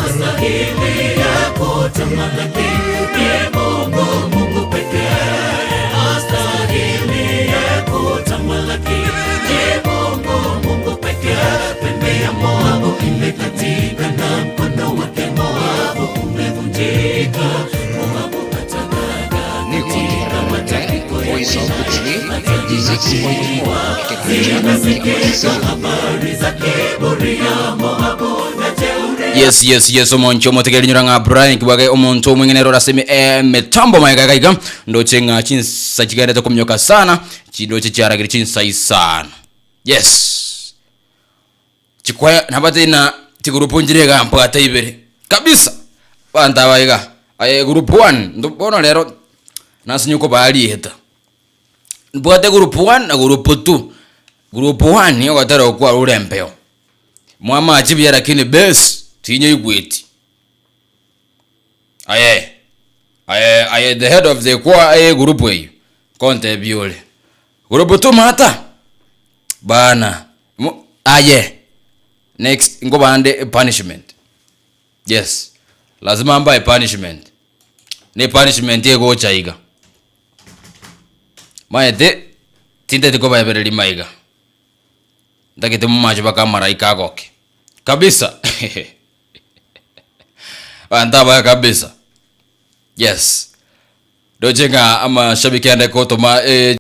S8: Astahili ya kutamalaki ni Mungu, Mungu pekee. Astahili ya kutamalaki ni Mungu, Mungu pekee. Pembe ya Moabu imekatika na mkono wake Moabu umevunjika. Moabu atagaga katika matapiko
S5: Voice
S8: yake,
S5: of Victory 96.4
S8: zimesikika habari za kiburi ya Moabu na jeuri
S18: Yes, yes, yes, omoncho omotegeri nyora ng'a Brian kibwage omonto omweng'enero orasemi emitambo maega gaiga ndoche ng'a chinsa chigenderete komioka sana, chindoche chiaragire chinsa isano. Yes, chikwaya nabate na tigurupu njire iga mpwate ibere kabisa banto aba iga. Aye group 1 ndo bono rero nasinyuko barieta mbwate group 1 na group 2. Group 1 ogotera okwa rurembeo mwamachi buya lakini base tinyaigweti. Aye aye aye, the head of the choir, aye group eyo kontebia ore group 2 mata bana. Aye next ngobande punishment. Yes, lazima mbae punishment ne punishment egocha iga maete tinteti kobaebereri maiga ndagete mumache baka maraika agoke kabisa bantu abaya kabisa. Yes, ndoche ng'a amashabiki ande kotoma.